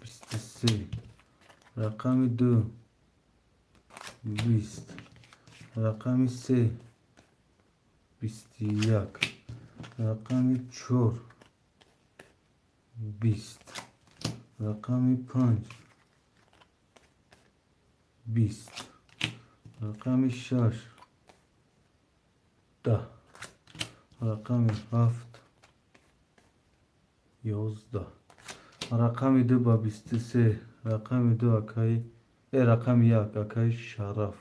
23, рақами 2 20, рақами 3 21, рақами 4 20, рақами 5 20, рақами 6 10, рақами 7 11. Рақами 2 ба 23, рақами 2 акаи рақами 1 акаи Шараф.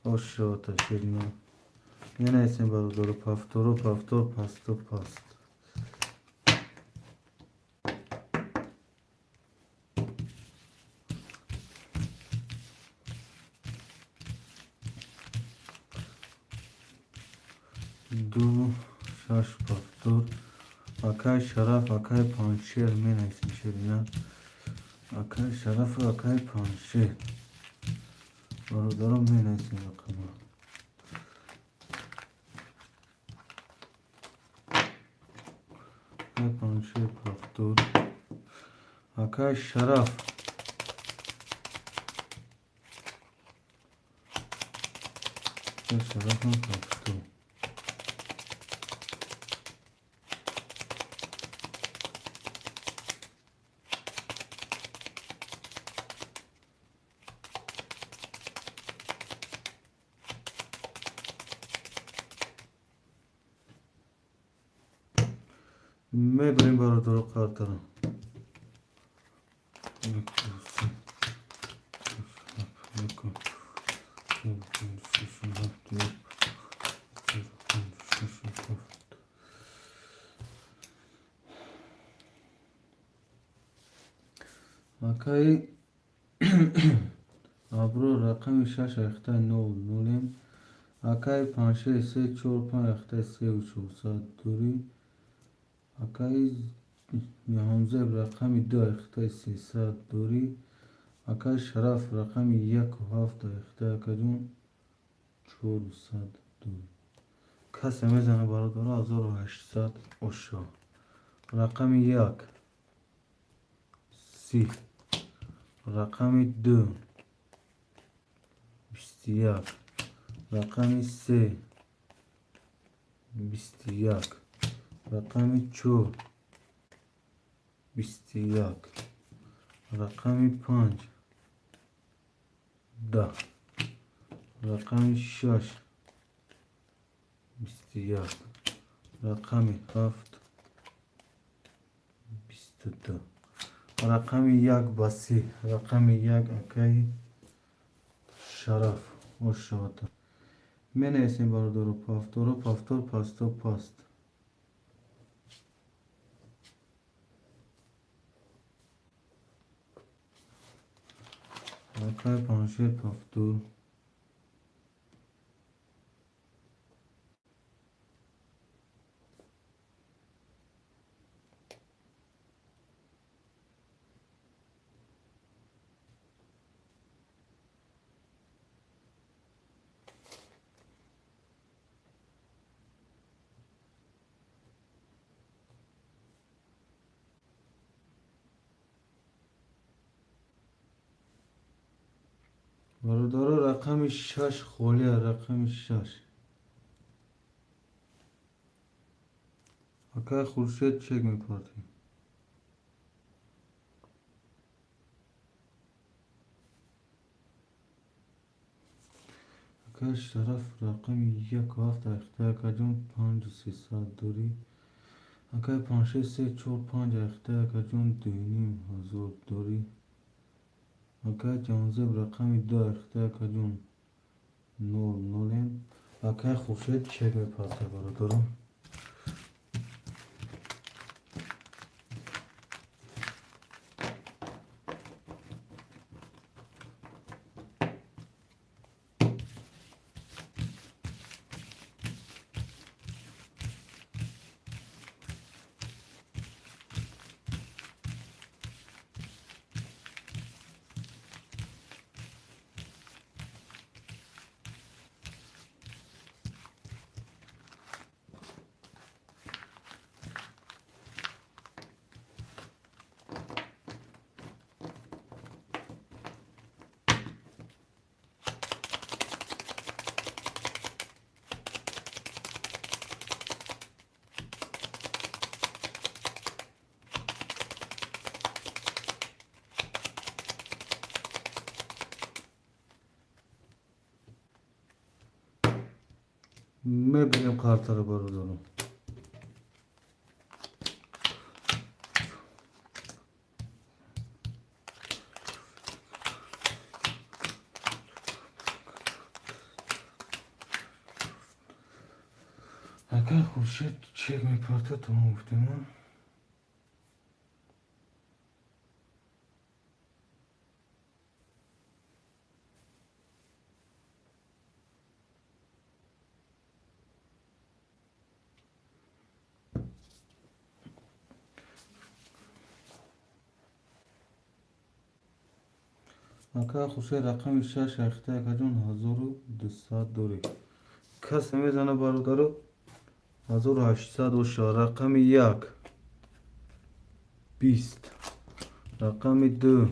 Ошота ширина. Менависем, бародаро, повторо, повтор, пасту, паст. Ду, шаш, повтор. Акаи Шараф, акаи Панҷшер менависем ширина. Акаи Шарафу акаи Панҷшер. Бародаро, менависем рақамро. Акаи Панҷшер повтор. Акаи Шараф. Акаи Шарафам повтор. Мебарем, бародаро, қартара. Як, ду, се, чор, яку, ду, панҷ, шаш, ҳафт, як, чор, панҷ, шаш, ҳафт. Акаи Аброр рақами 6 айхтаи нол нолем. Акаи Панҷшер се, чор, панҷ айхтаи севу чорсад дорӣ. Акаи Ҷаҳонзеб рақами 2 айхтаи 300 дорӣ. Акаи Шараф рақами яку ҳафт айхтаи акаҷон 400 дорӣ. Касе мезана, бародаро, 1800 ошо. Рақами 1 30, рақами 2 21, рақами 3 21, рақами 4 21, рақами 5 10, рақами 6 21, рақами 7 22. Рақами 1 ба 30, рақами 1 акаи Шараф. Ошота. Менависем, бародаро, повторо, повтор, пасто, паст. Акаи Панҷшер повтор. Бародаро, рақами 6 холия, рақами 6. Акаи Хуршед чек мепартем. Акай Шараф рақами 1 7 айхта, акаҷон, 5300 дорӣ. Акай Паншер 3 4 5 айхта, акаҷон, 2500 дорӣ. Акай Ҷаҳонзеб рақами 2 айхта, акаҷон, 0 0-ем. Акай Хуршед чек мепарта, бародарон. Мебинем картаро, бародарон. Акай Хуршед чек мепарта, тамом гуфтем. Акай Хуршед рақами 6 айхта, акаҷон, 1200 дорӣ. Касе мезана, бародаро? 1800 оша. Рақами 1 20, рақами 2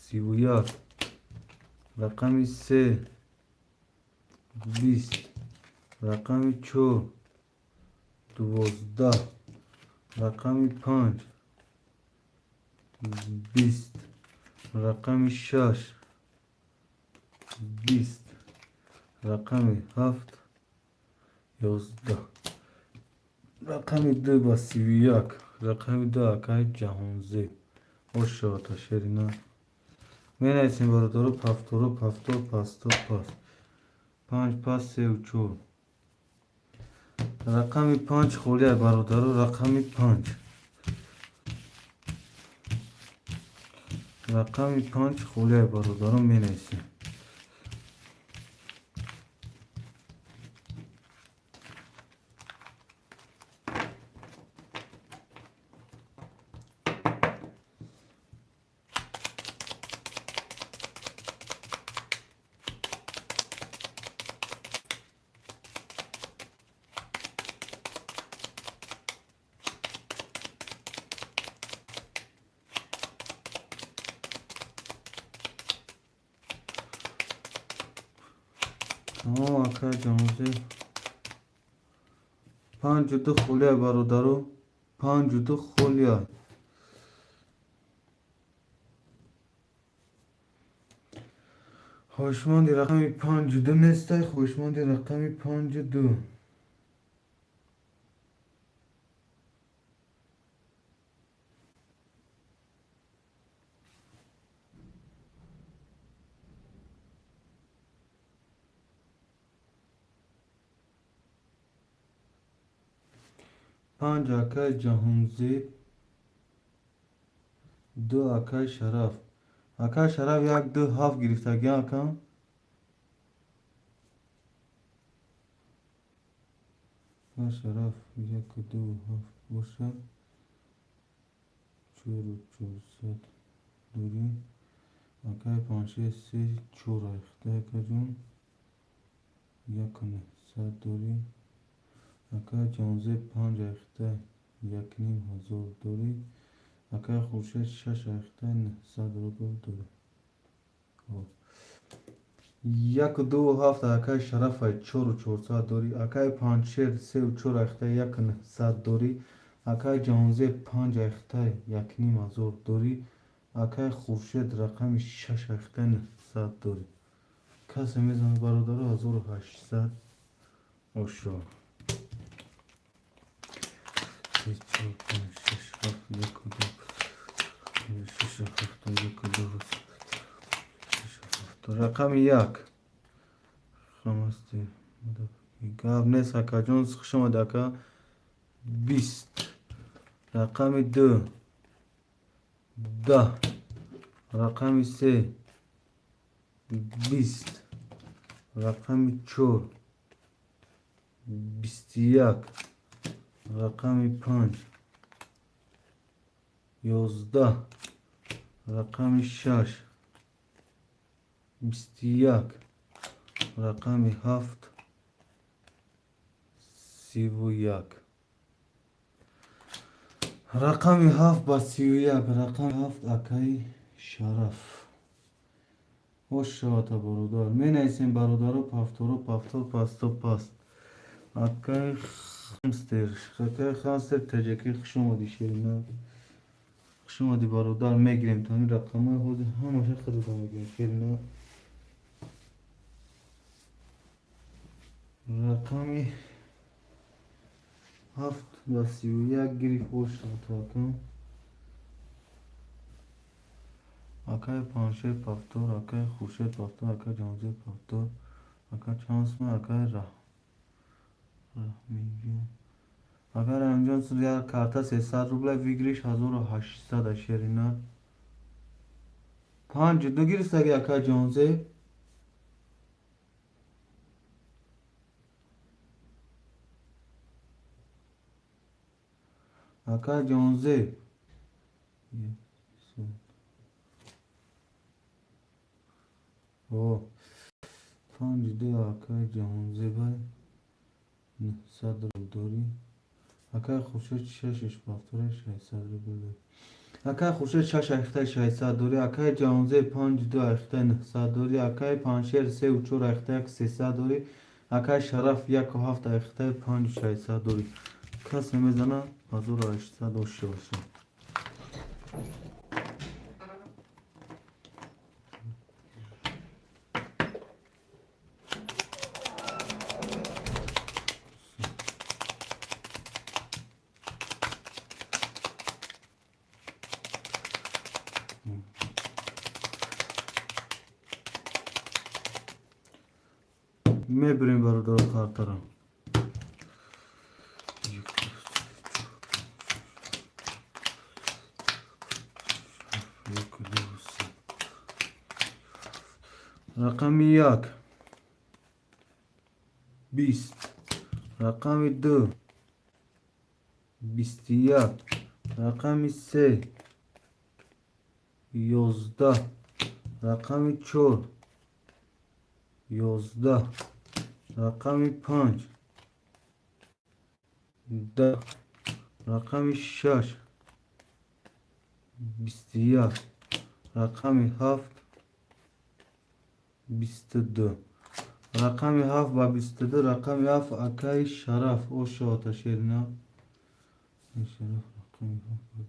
31, рақами 3 20, рақами 4 12, рақами 5 20, рақами 6 20, рақами 7 11, рақами 2 ба 31, рақами 2 акаи Ҷаҳонзеб ошавата. Шерина менависем, бародаро. Повторо, повтор, пастор, пас, панҷ, пас, сеу, чор. Рақами 5 холия, бародаро. Рақами 5, рақами 5 холия, бародаро, менависем. Тамом, акай Ҷаҳонзеб. 5-ду холия, бародаро, 5-ду холия. Хоҳишманди рақами 5-ду нестай? Хоҳишманди рақами 5-ду. 5 акай Ҷаҳонзеб, 2 акай Шараф. Акай Шараф 1 2 7 гирифтагӣ, ака. Шараф 1 2 7 бошад, 4400 дорӣ. Акай Панҷшер 3 4 айхта, акаҷон, 1 900 дорӣ. Акай Ҷаҳонзеб 5 айхта, 1500 дорӣ. Акай Хуршед 6 айхта, 900 рубл дорӣ. 1 2 7 акай Шарафай, 4400 дорӣ. Акай Панҷшер 3 4 айхта, 1 900 дорӣ. Акай Ҷаҳонзеб 5 айхта, 1500 дорӣ. Акай Хуршед рақами 6 айхта, 900 дорӣ. Касе мезанад, бародаро, 1800? Ошо се, чор, панҷ, шаш, ҳафт, яку, ду, шаш, ҳафт, яку, ду, шаш, ҳафт. Рақами як. Хамасти, гап нест, акаҷон, хуш омадӣ, ака. 20. Рақами ду, 10. Рақами се, 20. Рақами чор, 21. Рақами панҷ, 11. Рақами шаш, 21. Рақами ҳафт, 31. Рақами ҳафт ба 31. Рақами ҳафт, акаи Шараф. Хош шавата, бародар. Менависем, бародаро, повторо, повтор, пасто, паст. Акаи Хамстер, акаи Хамстер Таҷакӣ, хуш омадӣ, шерина, хуш омадӣ, бародар. Мегирем тами рақамҳои ҳозир, ҳамаша худата мегирем, шерина. Рақами ҳафт ба 31 гирифт. Хош шавата, акам. Акаи Паншер, повтор. Акаи Хуршед, повтор. Акаи Ҷонзеб, повтор. Ака, чанд сум? Акаи Раҳмиҷон, акаи Раҳмиҷон, як карта 300 рубля, выигрыш 1800, шерина. Панҷ ду гирифтаги, акаи Ҷонзеб. Акаи Ҷонзеб, о, панҷ ду, акаи Ҷаҳонзебай, 900 рубл дорӣ. Акаи Хуршед, шашаш повтора, 600 рубл дорӣ. Акаи Хуршед, шаш айхтаи 600 дорӣ. Акаи Ҷаҳонзеб, панҷ ду айхтаи 900 дорӣ. Акаи Паншер, сеу чор айхта як 300 дорӣ. Акаи Шараф, яку ҳафт айхтаи 5600 дорӣ. Касе мезана 1800? Дошта бошад. Мебирем, бародаро, картара. Яку, ду, се. Рақами як, 20. Рақами ду, 21. Рақами се, 11. Рақами чор, 11. Рақами панҷ, 10. Рақами шаш, 21. Рақами ҳафт, 22. Рақами ҳафт ба 22. Рақами ҳафт, акаи Шараф. Ошавата, шерина Шараф. Рақами ҳафт ба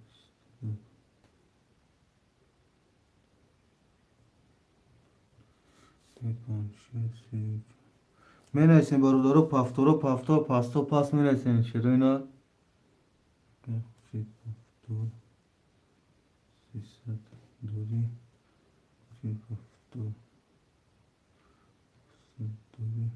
22. Панҷ, шаш, се. Менависем, бародаро, повторо, повтор, пасто, пас. Менависем, шероина. Повтор, 300 дорӣ. Повтор, дорӣ. 300.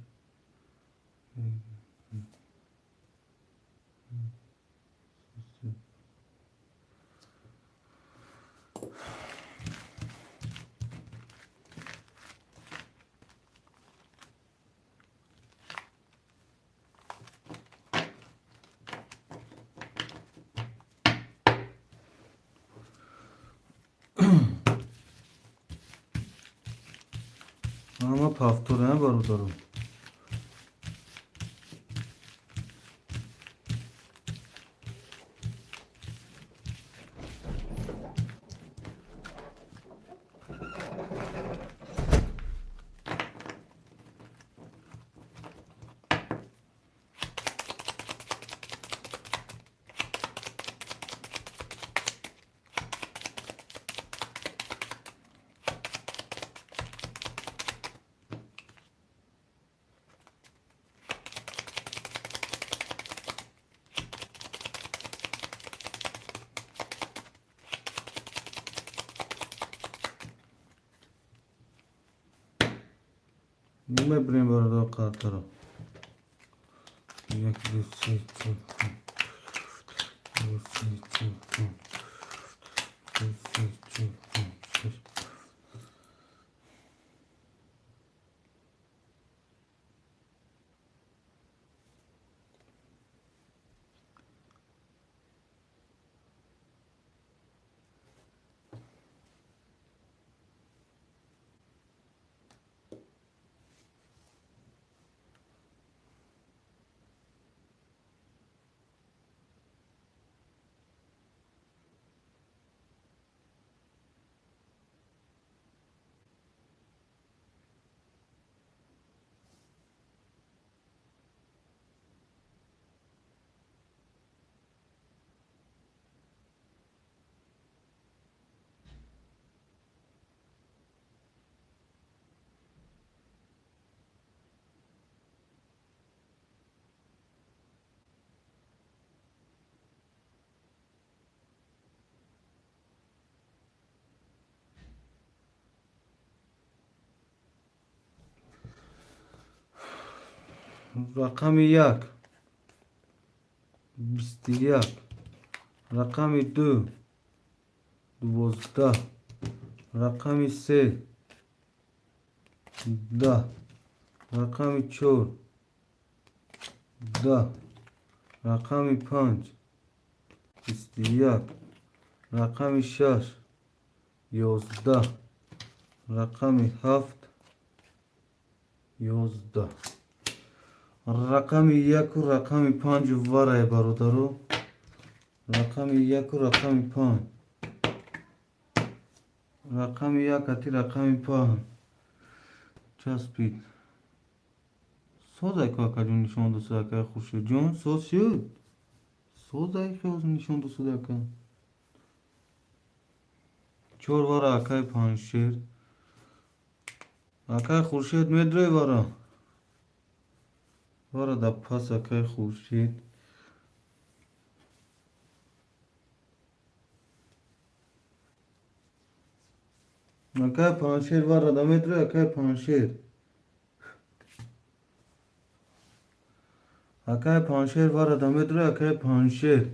Ҳама повтора, бародаро. Мебирем, бародар, қалтаро. Як, ду, се, чор, панҷ, ду, се, чор, панҷ, ду, се, чор, панҷ, шаш. Рақами як, 21, рақами ду, 12, рақами се, 10, рақами чор, 10, рақами панҷ, 21, рақами шаш, 11, рақами ҳафт, 11. Рақами яку рақами панҷ варай, бародаро. Рақами яку рақами панҷ, рақами як ати рақами панҷ часпид. Созай ку, акаҷон, нишон досад. Акай Хуршедҷон, соз шуд, созай хел нишон досад, ака. Чор вара, акай Панҷшер. Акай Хуршед, медрой вара, вара да пас, акай Хуршед. Акай Панҷшер, вара да медрой, акай Панҷшер. Акай Панҷшер, вара да медрой, акай Панҷшер.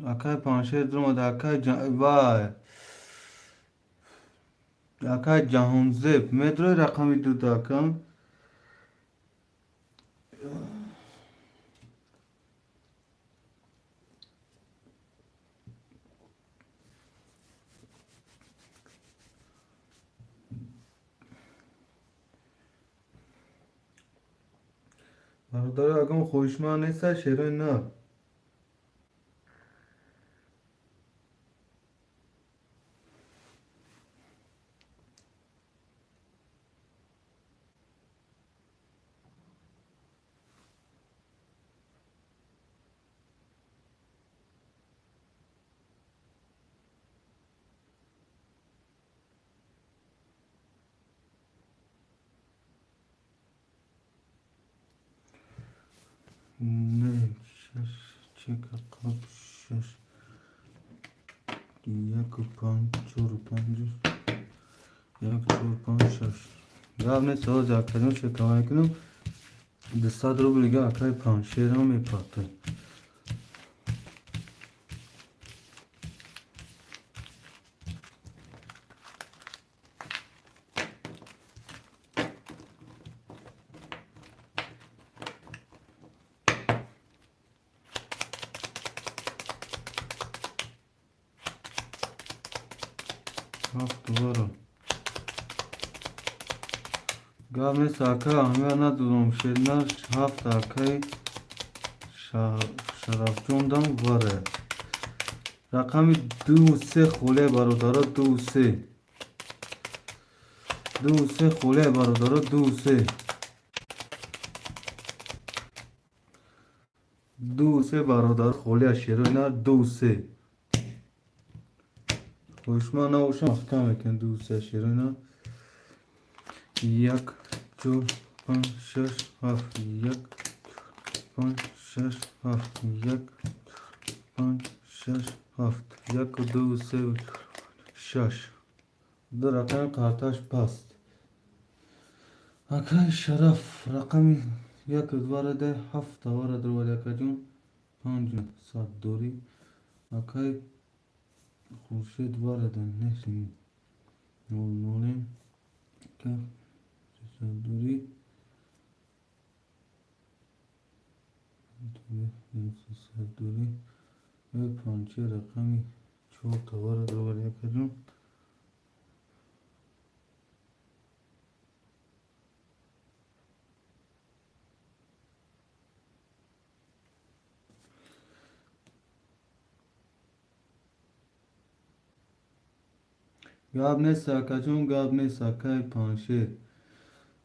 Акай Панҷшер дуромад. Акай вай, акай Ҷаҳонзеб, медрой рақами дуда, акам. Бародаро, ягон хоҳишманд неста, шерои на? Не, шаш, чека, қаб, шаш, яку, панҷ, чору, панҷ, як, чор, панҷ, шаш. Гап нест, ҳозир акаҷон чекава мекунам. 200 рубл дига акаи Панҷшерам мепартоем. Ҳафт вара. Гап нест, ака, аҳамият надодам. Шернар, ҳафт, акаи Шарафҷондам вара. Рақами дуву се холия, бародаро, дуву се. Дуву се холия, бародаро, дуву се. Дуву се, бародар, холия, шерои нар, дуву се. Хоҳишманд набошам, маҳкам мекунем дуву се, шерои нар. Як, чор, панҷ, шаш, ҳафт, як, панҷ, шаш, ҳафт, як, панҷ, Шаш, ҳафт. Яку, ду, се, шаш. Ду рақами қарташ паст. Акай Шараф рақами яку двара дай ҳафт тавара даровард, акаҷон. Панҷ сад дорӣ. Акай Хуршед вара дай нест нол нолем. Акай сесад дорӣ. Сесад дорӣ. Панҷе рақами чор тавара даровард, акаҷон. Гап нест, акаҷон, гап нест, акай Паншер.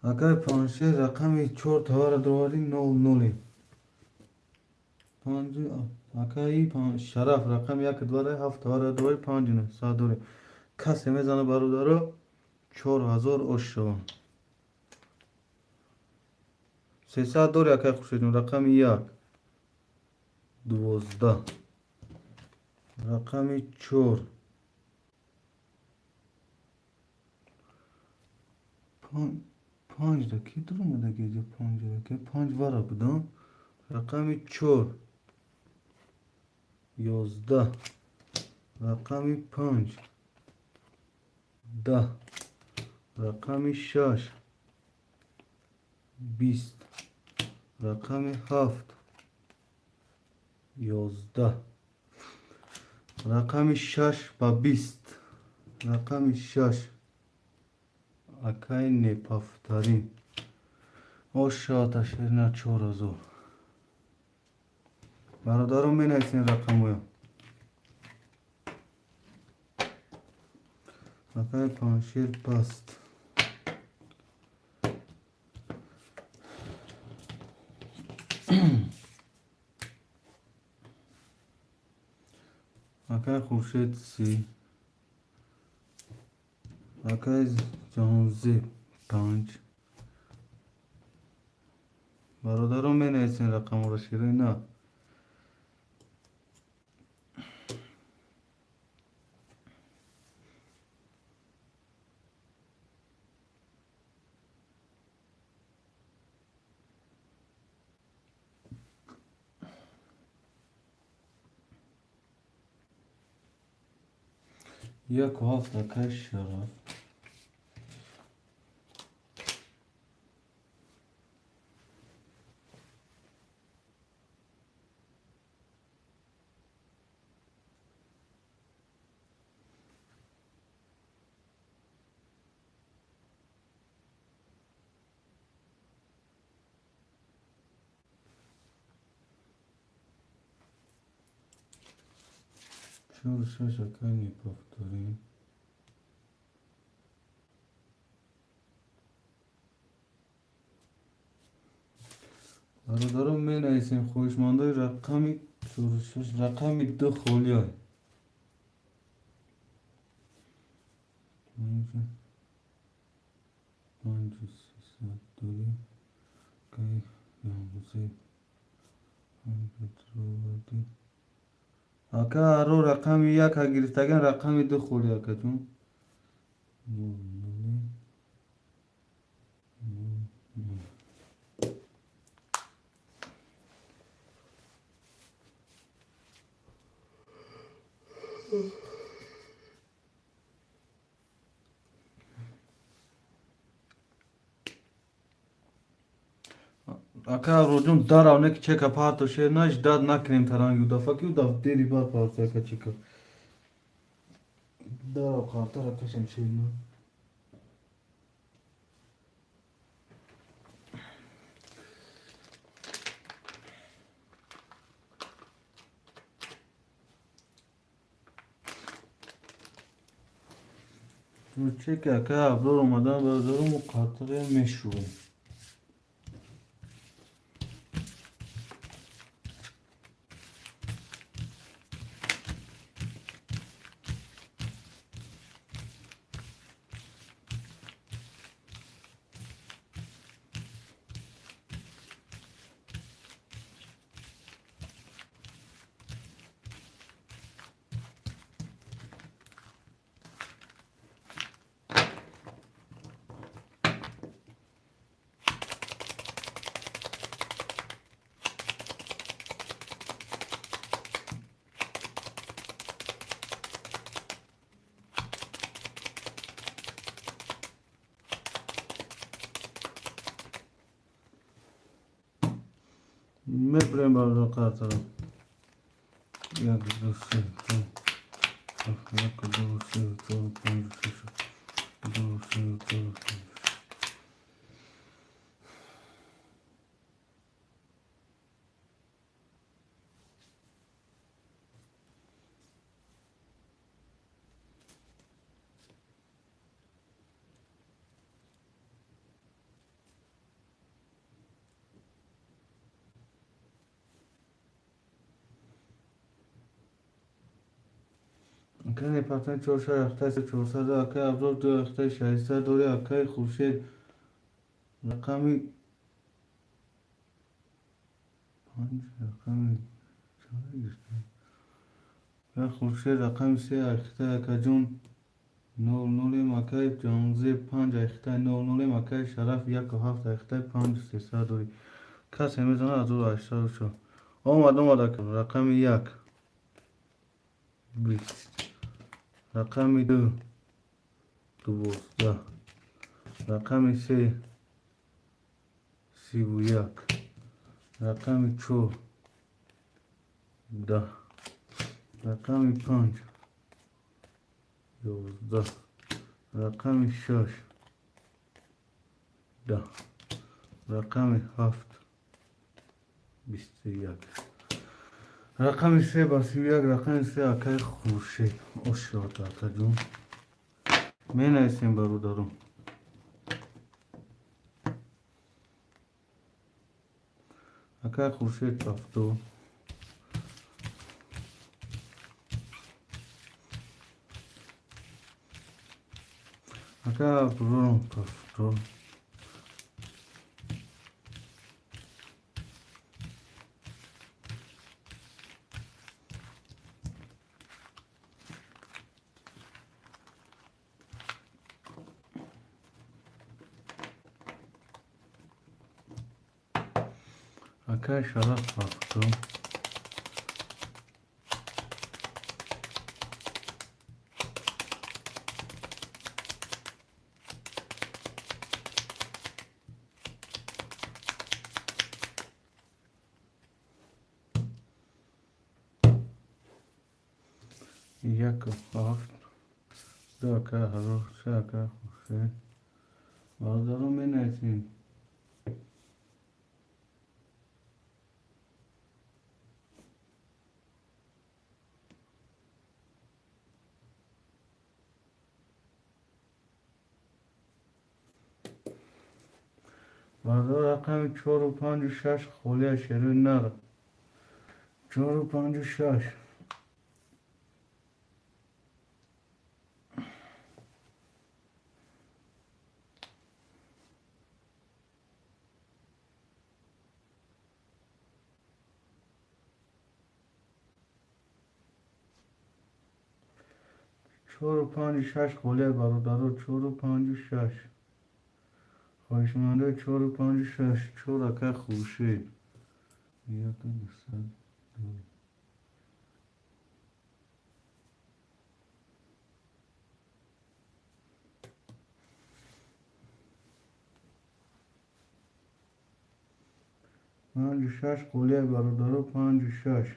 Акай Паншер рақами чор тавара даровардӣ, нол нолем. Панҷ, акаи Шараф рақами як двара ҳафт тавара даровардӣ, панҷ сад дорӣ. Касе мезана, бародаро, 4000 ош шаванд. 300 дорӣ, акай Хуршедҷон, рақами як 12, рақами чор панҷ да ки дуромада геҷа панҷ ки панҷ вара будам, рақами чор 11, рақами панҷ 10, рақами шаш 20, рақами ҳафт 11, рақами шаш ба 20, рақами шаш акай непафтарин ошата ширина 4000. Бародарон, менависен рақамҳоя. Акай Паншер паст. Акай Хуршед 30, акай Ҷаҳонзеб панҷ. Бародарон, менависен рақамҳоро, ширина. Яку ҳафт акай Шараф. Чор шаш акай неповторим. Бародарон, менависем, хоҳишмандои рақами чору шаш, рақами ду холиай. Панҷу сесад дорӣ. Акай Ҷаҳонзеб панҷ даровардӣ. Ака аро рақами як гирифтаган, рақами ду холи, акаҷон. Нол ноле нол нол. Ака Аброҷон, дарав не ки чека парто шер наш дад накунем таранги удафа ки удаф дери бад парто ака чека. Дарав қартара кашем шер на. Чека ака Аброр омадан, бародарон, мо қартаре мешӯем. Мебурем, бародар, картаро. Як, ду, се, чор, ҳафт, як, ду, се, чор, панҷ, шаш, ду, се, чор, панҷ. Акай мепартоем чор шар ахтаи 400, акай Аброр ду ахтаи 600 дори, акай Хуршед рақами панҷ, рақами чанд, Хуршед рақами се ахтаи, акаҷон, нол нолем, акай Ҷонзеб панҷ ахтаи нол нолем, акай Шараф яку ҳафт ахтаи 5300 дори. Касе мезанад 1804. Омад, омад, рақами як 20, рақами ду 12, рақами се 31, рақами чор 10, рақами панҷ 11, рақами шаш 10, рақами ҳафт 21, рақами се ба 31, рақами се, акаи Хуршед. Ошод, акаҷон, менависем, бародарон. Акаи Хуршед 70. Акаи Аброром 70. Акаи Шараф 70. Яку ҳафт ду, акаи Ҳазор се, акаи Хуршед. Бародарон, менависем. Бародар, рақами чору панҷу шаш холия, шерои нар, чору панҷу шаш. Чору панҷу шаш холия, бародаро, чору панҷу шаш. Хоҳишмандои чору панҷу шаш, чор, акай Хуршед. Яку дусад ду. Панҷу шаш холия, бародаро, панҷу шаш.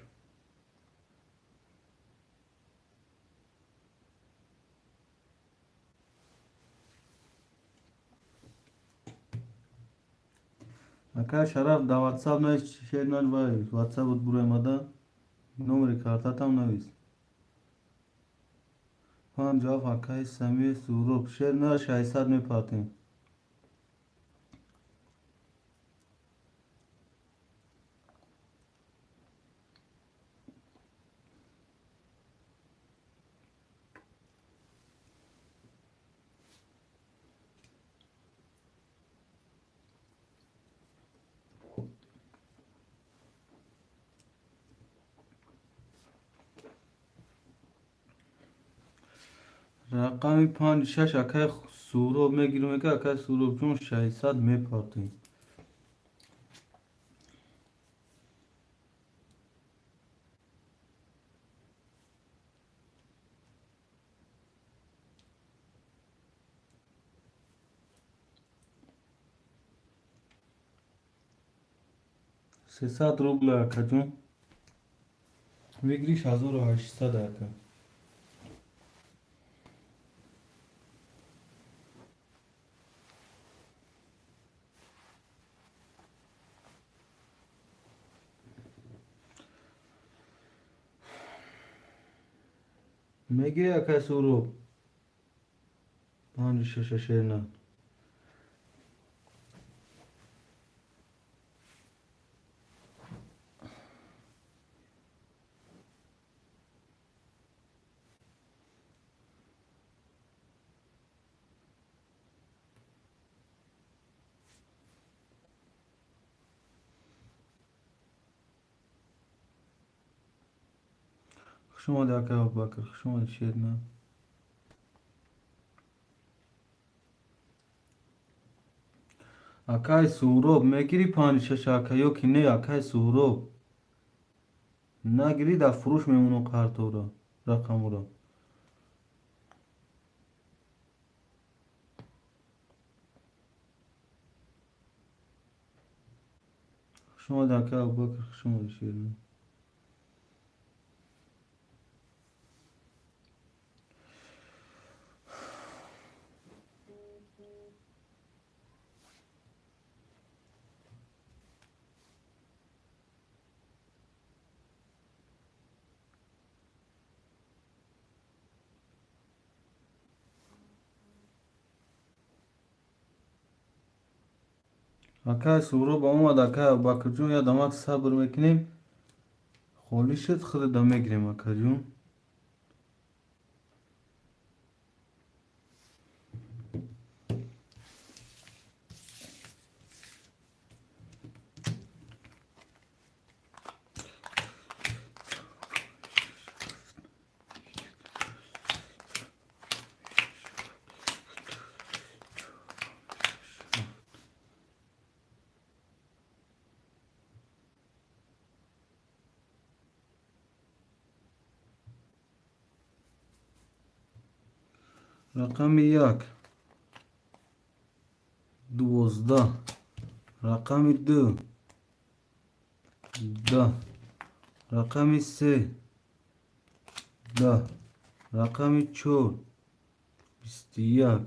Акай Шараф, дар ватсап навис, шер вай ватсапот буромада, номери картатам навис. Панҷу ҳафт, акаи Самир Суроб, шер на 600 мепартем. Рақами панҷу шаш, акаи Суроб мегирем, мега, акаи Суробҷон, 600 мепартем. 300 рубля, акаҷон. Выигрыш 1800, ака. Мегири, акай Суҳроб? Панҷу шаша, шерна. Хуш омадӣ, акай Абубакр, хуш омадӣ, шерна. Акай Суҳроб, мегирӣ панҷу шаша, ака, ё ки не? Акай Суҳроб, нагирӣ, дар фурӯш мемонам картаро, рақамро. Хуш омадӣ, акай Абубакр, хуш омадӣ, шерна. Акай Суҳроб омад. Акай Абубакрҷон, як дамак сабр мекунем, холӣ шуд, худада мегирем, акаҷон. Рақами як 12, рақами ду 10, рақами се 10, рақами чор 21,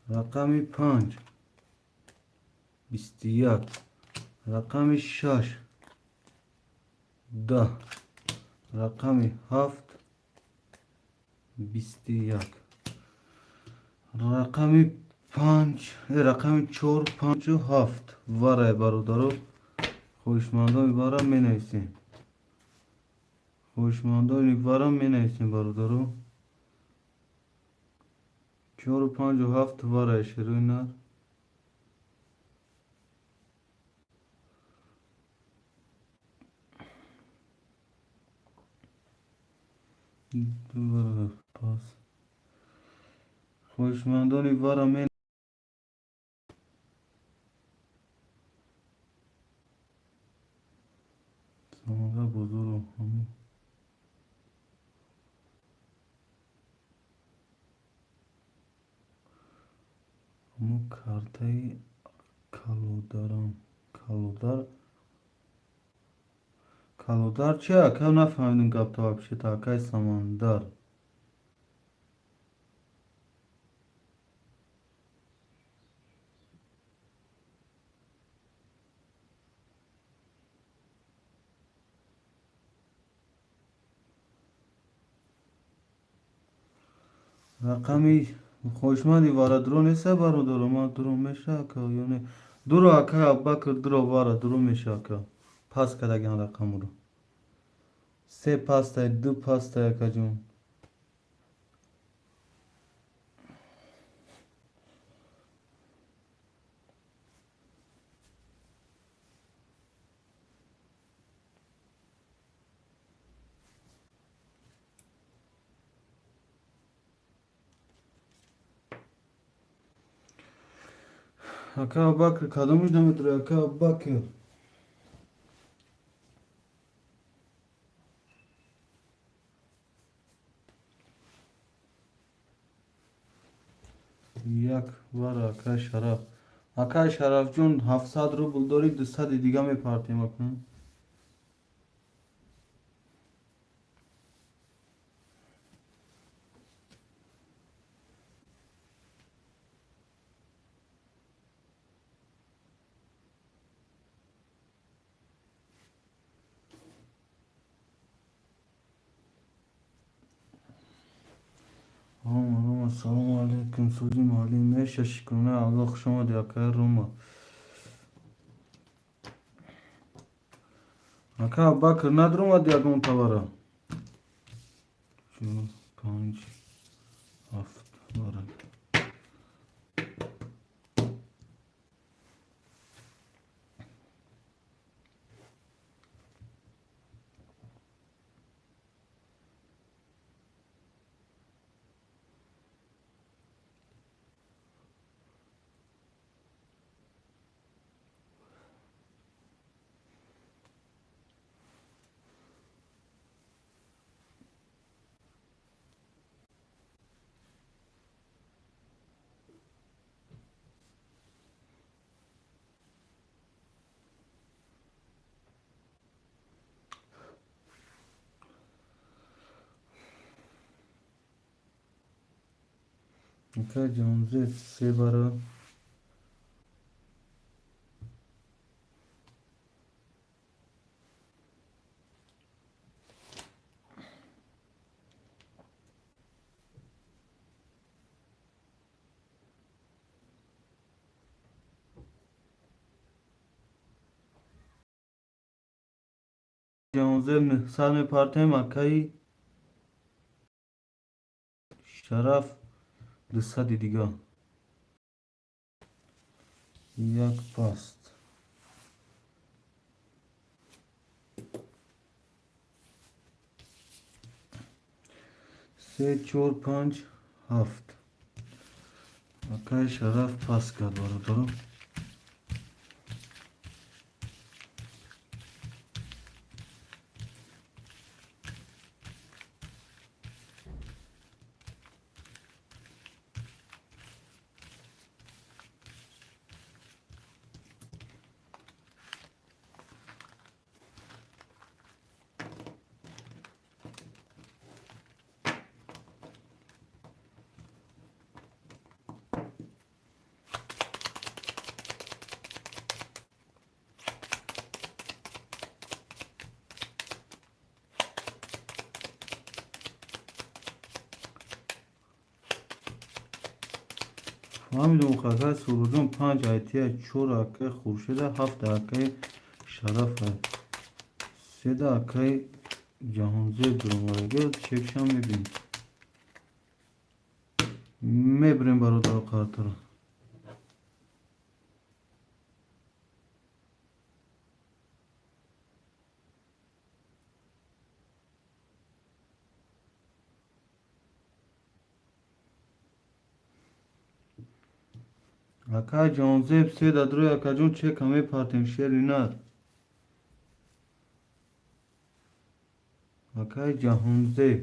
рақами панҷ 21, рақами шаш 10, рақами ҳафт 21, рақами панҷ, рақами чор, панҷу ҳафт варай. Бародаро, хоҳишмандони вара менависем, хоҳишмандони вара менависем, бародаро. Чору, панҷу ҳафт варай, шерои нар. Пас хоҳишмандони вара мен. Саманга бозору ҳамун картаи калодарам. Калодар, калодар чи, ака? Нафаҳмидем гапто вообще-то, акай Самандар. Рақами хоҳишманди вара дуро неста, бародаро? Ман дуро меша, ака, ё не? Дуро, ака Абубакр, дуро, вара дуро меша, ака. Пас кардагиан рақамро. Се пастай, ду пастай, акаҷон. Ака Абубакр, кадомиш наметури, ака Абубакр? Як вара, акай Шараф. Акай Шарафҷон, 700 рубл дорӣ, 200-и дига мепартем ака. Рома, Рома, салому алейкум, сузи муаллим, меша, шукрона Аллоҳ, хуш омадӣ, акай Рома. Ака Аббакр, надромадӣ ягон тавара? Чор, панҷ, ҳафт варак. Ака Ҷонзеб, се бара. Ҷонзеб, 900 мепартем, акаи Шараф 200-и дига. Як паст. Се, чор, панҷ, ҳафт. Акаи Шараф пас кард, бародаро. Фаҳмидум, акаи Суруҷон, панҷ айтия, чор акаи Хуршеда, ҳафт акаи Шарафа, седа акаи Ҷаҳонзеб дуромадагӣ, чекшам мебинем. Мебирем, бародаро, қартаро. Акаи Ҷонзеб, се дадрои, акаҷон, чека мепартем, шери нар. Акаи Ҷаҳонзеб.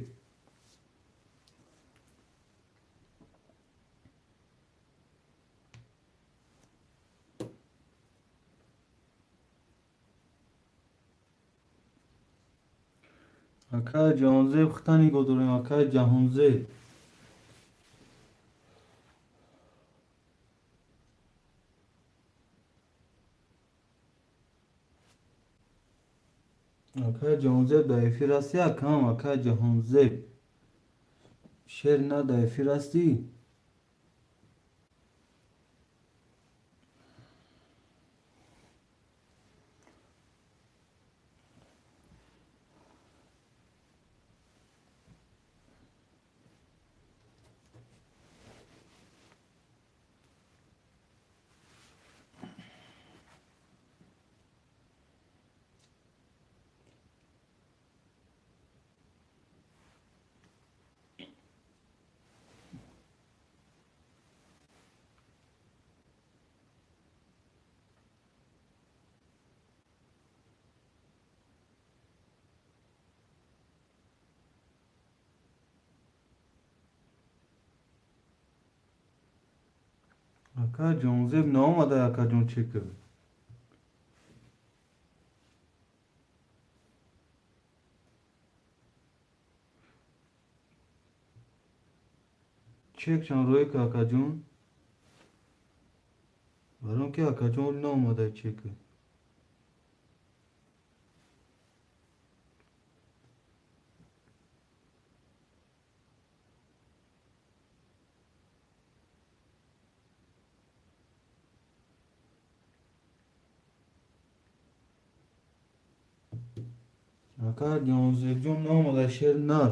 Акаи Ҷаҳонзеб, хита нигоҳ дорем, акаи Ҷаҳонзеб. Акаи Ҷаҳонзеб дар эфир ҳастӣ, акам, акаи Ҷаҳонзеб. Шер на дар эфир ҳастӣ? Ака Ҷонзеб наомада, акаҷон, чека. Чекшон рӯй ка, акаҷон. Баром ки акаҷон наомада чека. Ака Ҷонзеб ҷон наомада, шер нар.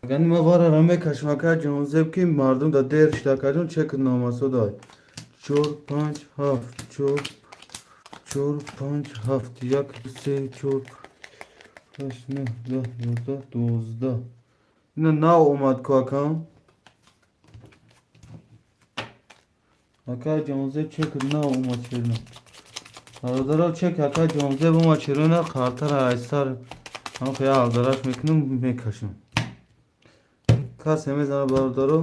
Агани ма варара мекашам, ака Ҷонзеб, ки мардум да дер шуда, акаҷон, чек номасудай. Чор, панҷ, ҳафт, чор, чор, панҷ, ҳафт, як, се, чор, ҳашт, нӯҳ, 10, 11, 12. Ина нав омад ку, акам. Ака Ҷонзеб, чек нав омад, шерна. Бародаро, чек ака Ҷонзеб омад, шерона қартара айсар ҳам хея алдараш мекунам, мекашам. Касе мезана, бародаро?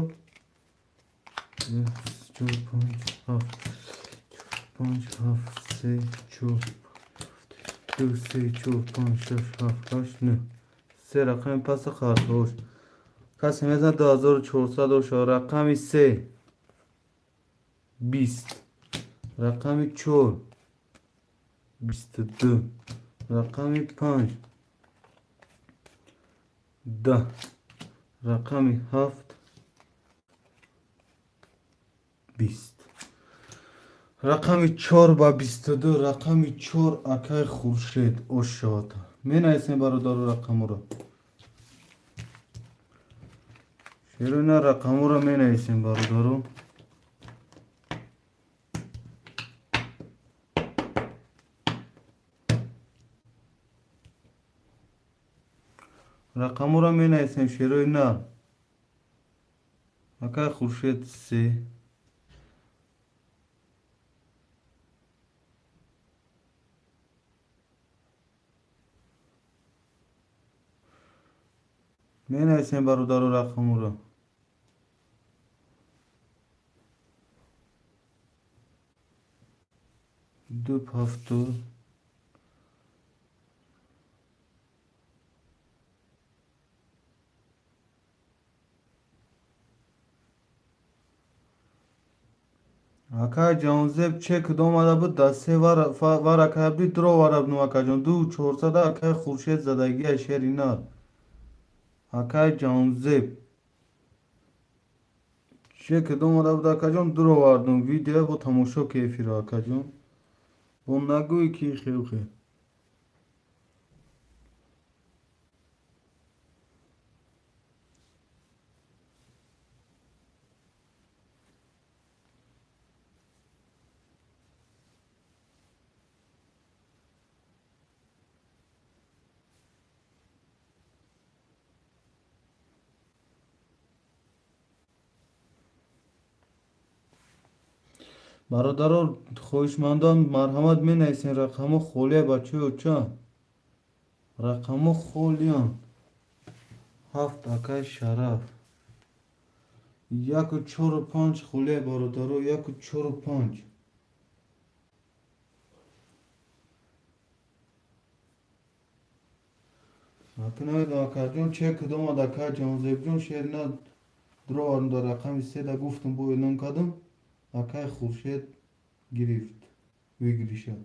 Чор, панҷ, ҳафт, панҷ, ҳафт, се, чор, ду, се, чор, панҷ, шаш, ҳафт, ҳашт, нӯҳ. Се рақами паса қартош. Касе мезана? 2400 оша. Рақами се 20, рақами чор 22, рақами панҷ 10, рақами ҳафт 20. Рақами чор ба 22, рақами чор, акай Хуршед ошод. Менависем, бародару, рақаморо. Шеруна рақаморо менависем, бародару. Рақаморо менависем, шерои нар. Акай Хуршед се. Менависем, бародару, рақаморо. Ду ҳафту. Акай Ҷонзеб, чек омада буд, да се вара кабди дуроварабну, акаҷон, ду чорсада акай Хуршед задагия, шери нар. Акай Ҷонзеб, чек омада буд, акаҷон, дуровардум видео бо тамошо ки эфиро, акаҷон, бо нагӯй ки хелхе. Бародаро, хоҳишмандон, марҳамат, менависен рақамҳо холия, бачаи оча. Рақамҳо холиянд. Ҳафт, акай Шараф. Яку чору панҷ холия, бародаро, яку чору панҷ. Акнаведам, акаҷон, чек кудом омад, акай Ҷонзебҷон, шер на дуровардум дар рақами седа гуфтум, бо эълон кардам, акай Хуршед гирифт выигрыша.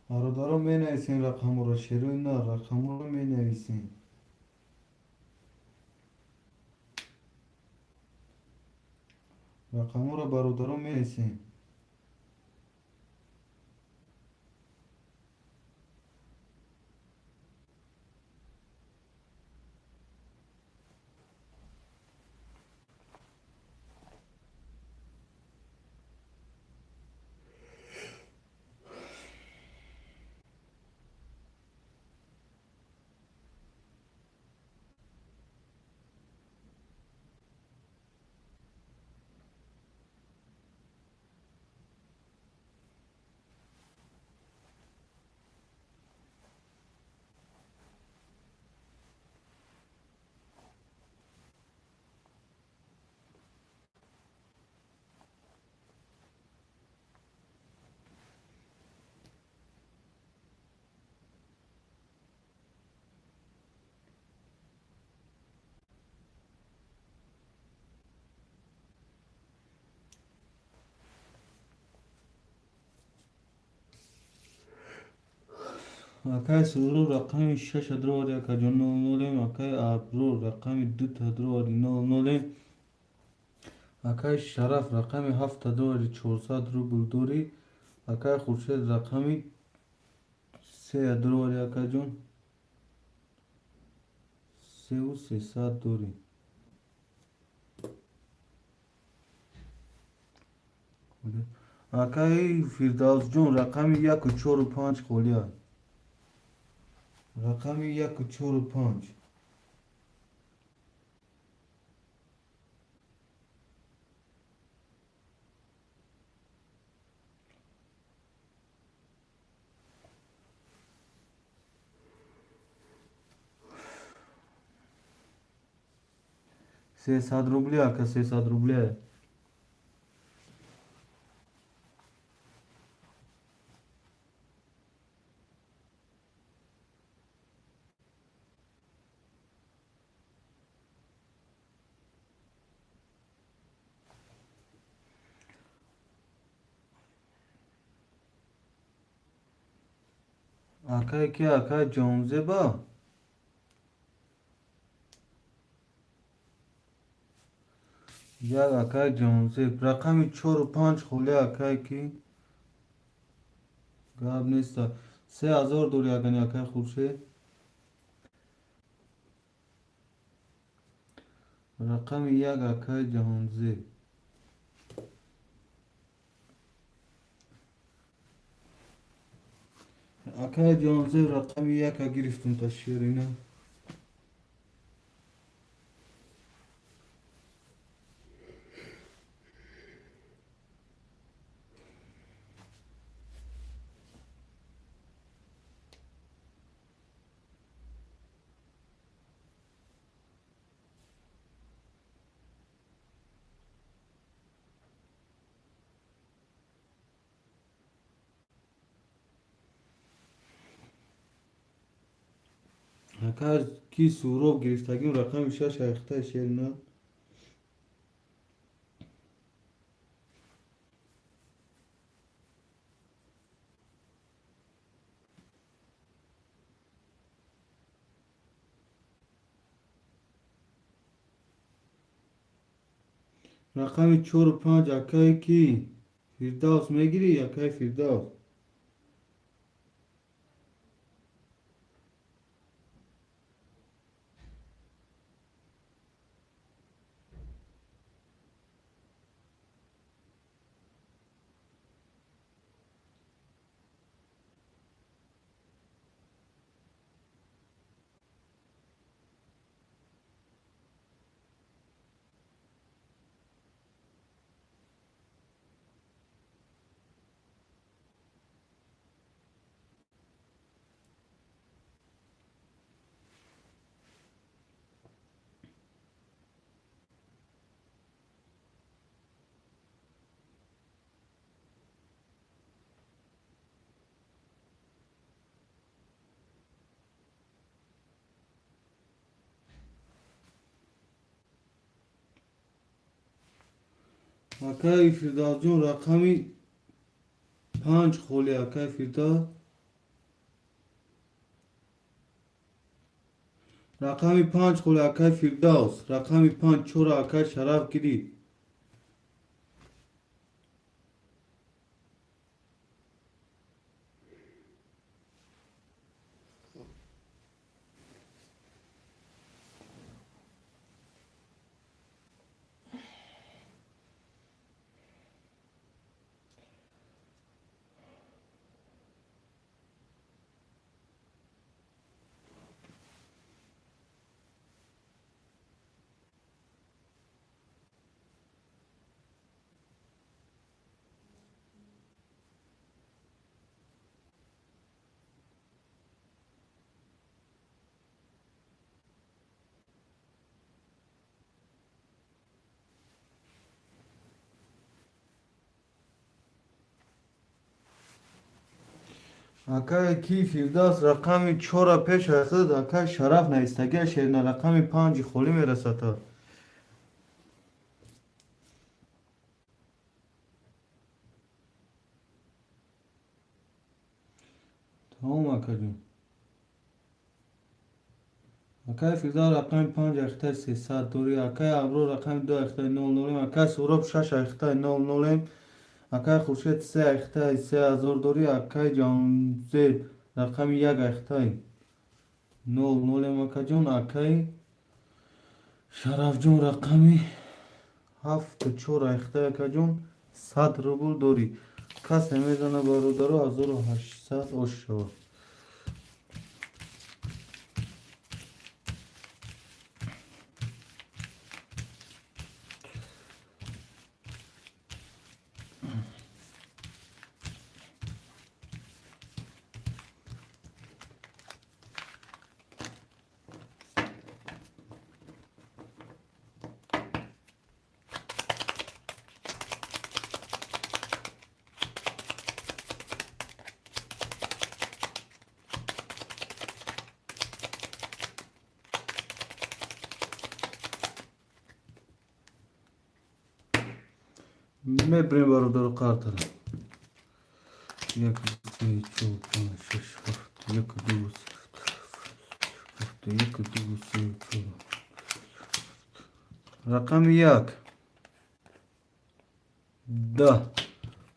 Бародаро, менависем рақамҳоро, шерои на, рақамҳоро менависем. Рақамҳоро, бародаро, менависем. Акай Суҳроб рақами шаша дуроварди, акаҷон, нол нолем. Акай Аброр рақами дута дуроварди, нол нолем. Акай Шараф рақами ҳафта дуроварди, 400 рубл дорӣ. Акай Хуршед рақами сея дуроварди, акаҷон, севу сесад дорӣ. Акаи Фирдавсҷон, рақами яку чору панҷ холия, рақами яку чору панҷ. 300 рубли, ака, 300 рубли. Акай ки, акай Ҷонзеба? Як, акай Ҷонзеб, рақами чору панҷ холи. Акай ки, гап неста, 3000 дори агани. Акай Хуршед, рақами як, акай Ҷаҳонзеб. Акай Ҷаҳонзеб, рақами яка гирифтум та, ширина. Акай ки, Суҳроб гирифтагим, рақами шаш айхтаи, шерина. Рақами чору панҷ, акае ки, Фирдавс мегирӣ, акаи Фирдавс? Акаи Фирдавсҷон, рақами панҷ холи, акаи Фирдавс. Рақами панҷ холи, акаи Фирдавс. Рақами панҷ, чора акаи Шараф гирифт. Акай ки, Фирдавс, рақами чора пеш ахид, акай Шараф навистагия, шерина. Рақами панҷи холӣ мерасад. Тамом, акаҷон. Акай Фирдавс рақами панҷ ахтаи 300 дорӣ. Акай Аброр рақами ду ахтаи нол нолем. Акай Суҳроб шаш ахтаи нол нолем. Акай Хуршед се ахтаи 3000 дорӣ. Акай Ҷаҳонзеб рақами як ахтаи нол нолем, акаҷон. Акай Шарафҷон рақами ҳафту чор ахтаи, акаҷон, 100 рубл дорӣ. Касе мезана, бародаро, 1800 ош шавад. Мебирем, бародаро, қартара. Як, се, чор, панҷ, шаш, ҳафт, як, ду, се, ҳафт, як, ду, се, чор. Рақами як 10,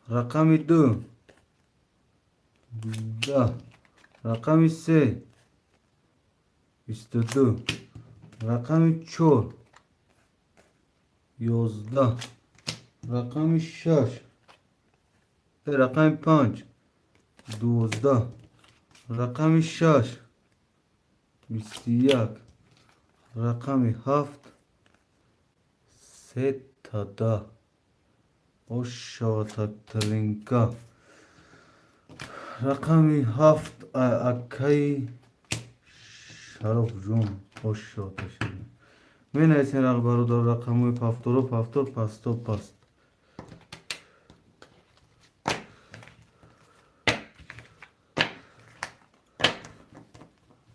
рақами ду 10, рақами се 22, рақами чор 11, рақами шаш, рақами панҷ 12, рақами шаш 21, рақами ҳафт сета 10. Ош шавад, рақами ҳафт, акаи Шарофҷон, ош шавад. Менависем, бародар, рақамҳои повторо, повтор, пасто, паст.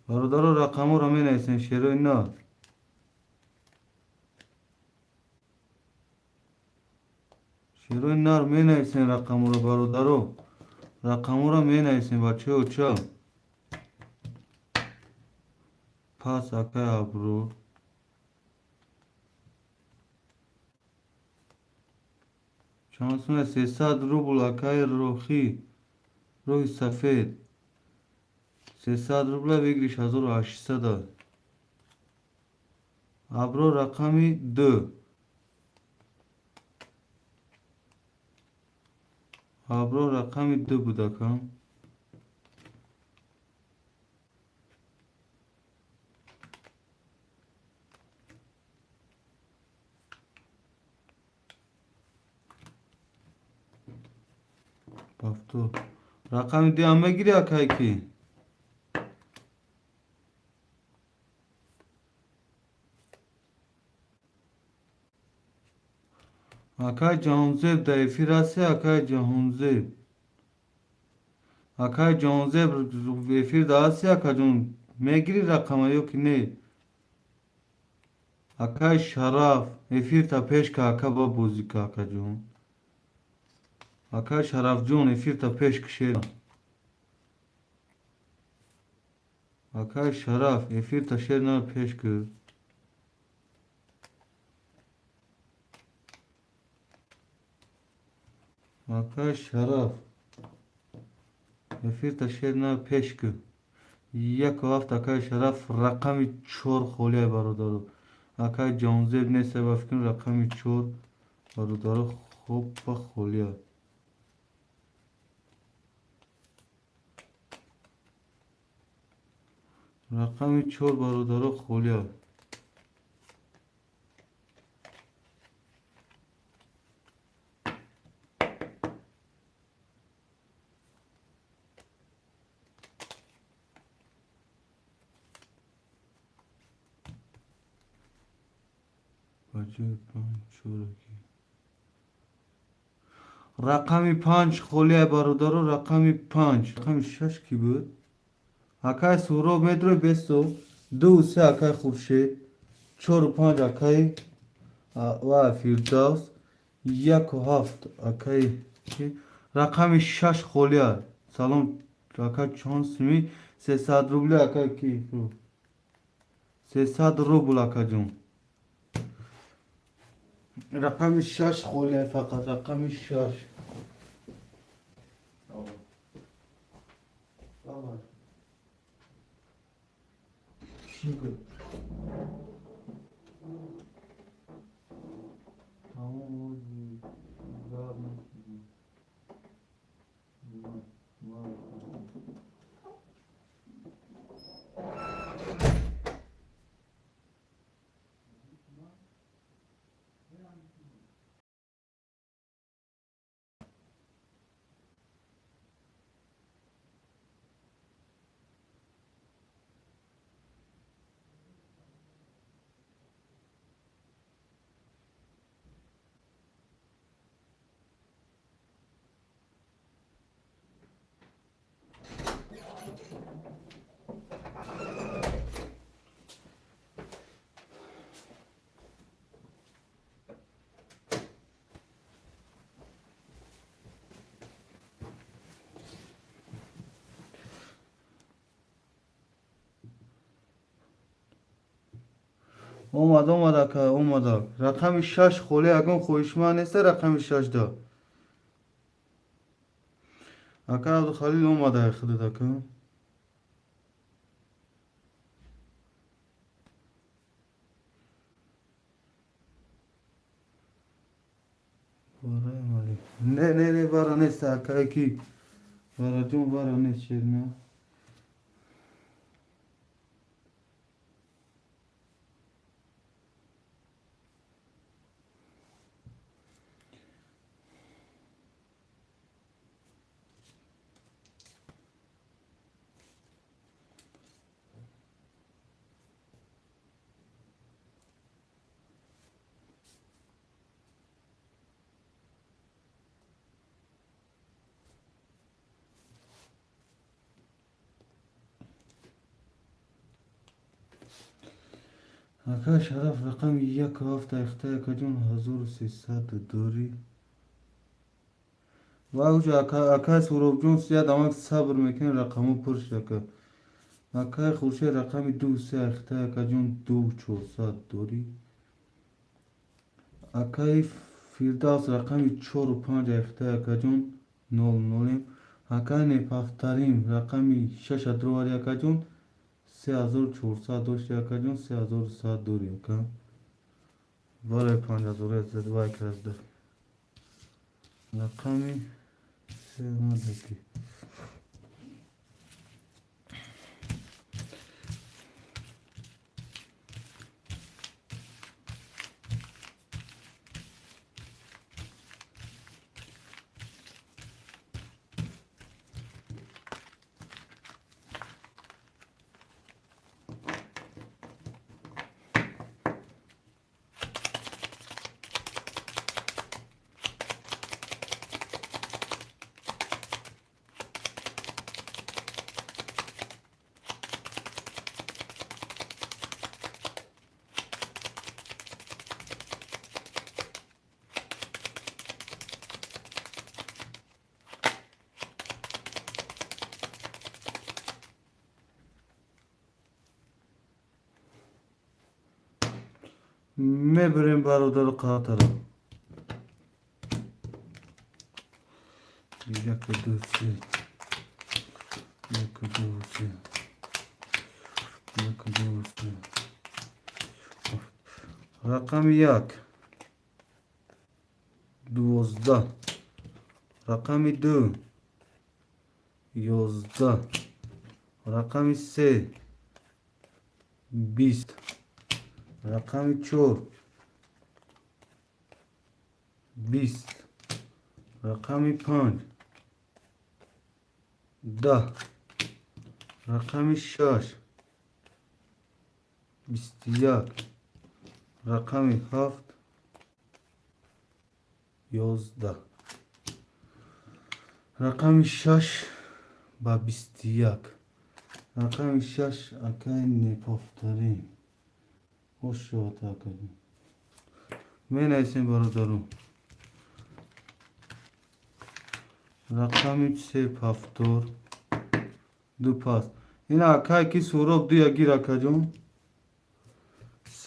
Бародаро, рақамҳоро менависем, шерои нар. Шерои нар, менависем рақамҳоро, бародаро, рақамҳоро менависем, бачаи оча. Пас, акай Аброр. Чанд сума? 300 рубл, акай Рохӣ, роҳи сафед. 300 рубла выигрыш 1800 аст. Аброр, рақами ду. Аброр, рақами ду буд, ака. Повтор. Рақами дуам мегирӣ, акай, ки? Акай Ҷаҳонзеб дар эфир ҳасти, акай Ҷаҳонзеб? Акай Ҷаҳонзеб, эфир да ҳасти, акаҷон? Мегирӣ рақама ё ки не? Акай Шараф, эфирта пеш ка, ака, ба бозӣ ка, акаҷон. Акай Шарафҷон, эфирта пеш кишед. Акай Шараф, эфирта шер на пеш ки. Акай Шараф, эфирта шер на пеш ки. Яку ҳафт, акай Шараф, рақами чор холиай, бародаро. Акай Ҷонзеб нест, ба фикрам, рақами чор, бародаро, хопа, холиай. Рақами чор, бародаро, холиай. Ба ҷои панҷ чораки. Рақами панҷ холиай, бародаро, рақами панҷ. Рақами шаш кӣ буд? Акай Суҳроб, медрои бесто? Ду се, акай Хуршед, чору панҷ, акай ва Фирдавс, яку ҳафт, акай. Рақами шаш холиай. Салом, ака, чанд суми? 300 рубли, акай. Ки? 300 рубл, акаҷон. Рақами 6 холия, фақат рақами 6. Давай. Чӣ гӯ? Тамом, гап нашудем. Ма. Омад, омад, ака, омада. Рақами 6 холӣ, ягон хоҳишманд неста рақами 6 да? Ака Абдухалил, омада худат, ака. Не, не, не, бара нест, ака, ки бараҷон, бара нест, шерна. Ака Шараф, рақами 1 7 ихта, акаҷон, 1300 дорӣ. Ва уҷа, ака Суробҷон, сияд амак сабр мекунем, рақамо пур шуд, ака. Акаи Хуршед, рақами 2 3 ихта, акаҷон, 2400 дорӣ. Акаи Фирдавс, рақами 4 5 ихта, акаҷон, нол нолем. Акаи Непафтарин, рақами 6 дровари, акаҷон, 3400 дошти, акаҷон, 3100 дорӣ, ака. Барои 5000 вай кразда. Рақами 3 омадаки. Мебарем, бародару қатара. Яку, ду, се. Яку, ду, се. Яку, ду, се. Рақами 1 12, рақами 2 11, рақами 3 20, рақами 4 20, рақами 5 10, рақами 6 21, рақами 7 11. Рақами 6 ба 21, рақами 6, акаи Непофтарин, хуш шавад, акаҷон. Менависем, бародарон, рақами 3 пафтор ду пас. Ина, акае ки Суҳроб, дуя гир, акаҷон.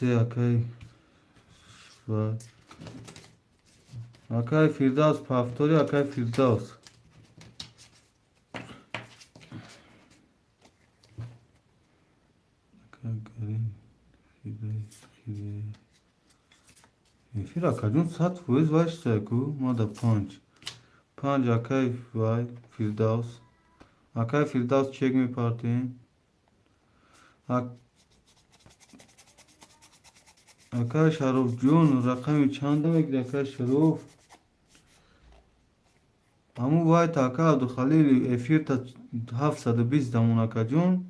Се акай акай Фирдавс, повтори, акай Фирдавс. Эфир, акаҷон, 100% вайшта ку мада панҷ панҷ. Акай вай Фирдавс, акай Фирдавс, чек мепартем. Акай Шарофҷон, рақами чанда мегири, акай Шароф? Ҳамун вайта, ака Абдухалил, эфирта 720 дамон, акаҷон,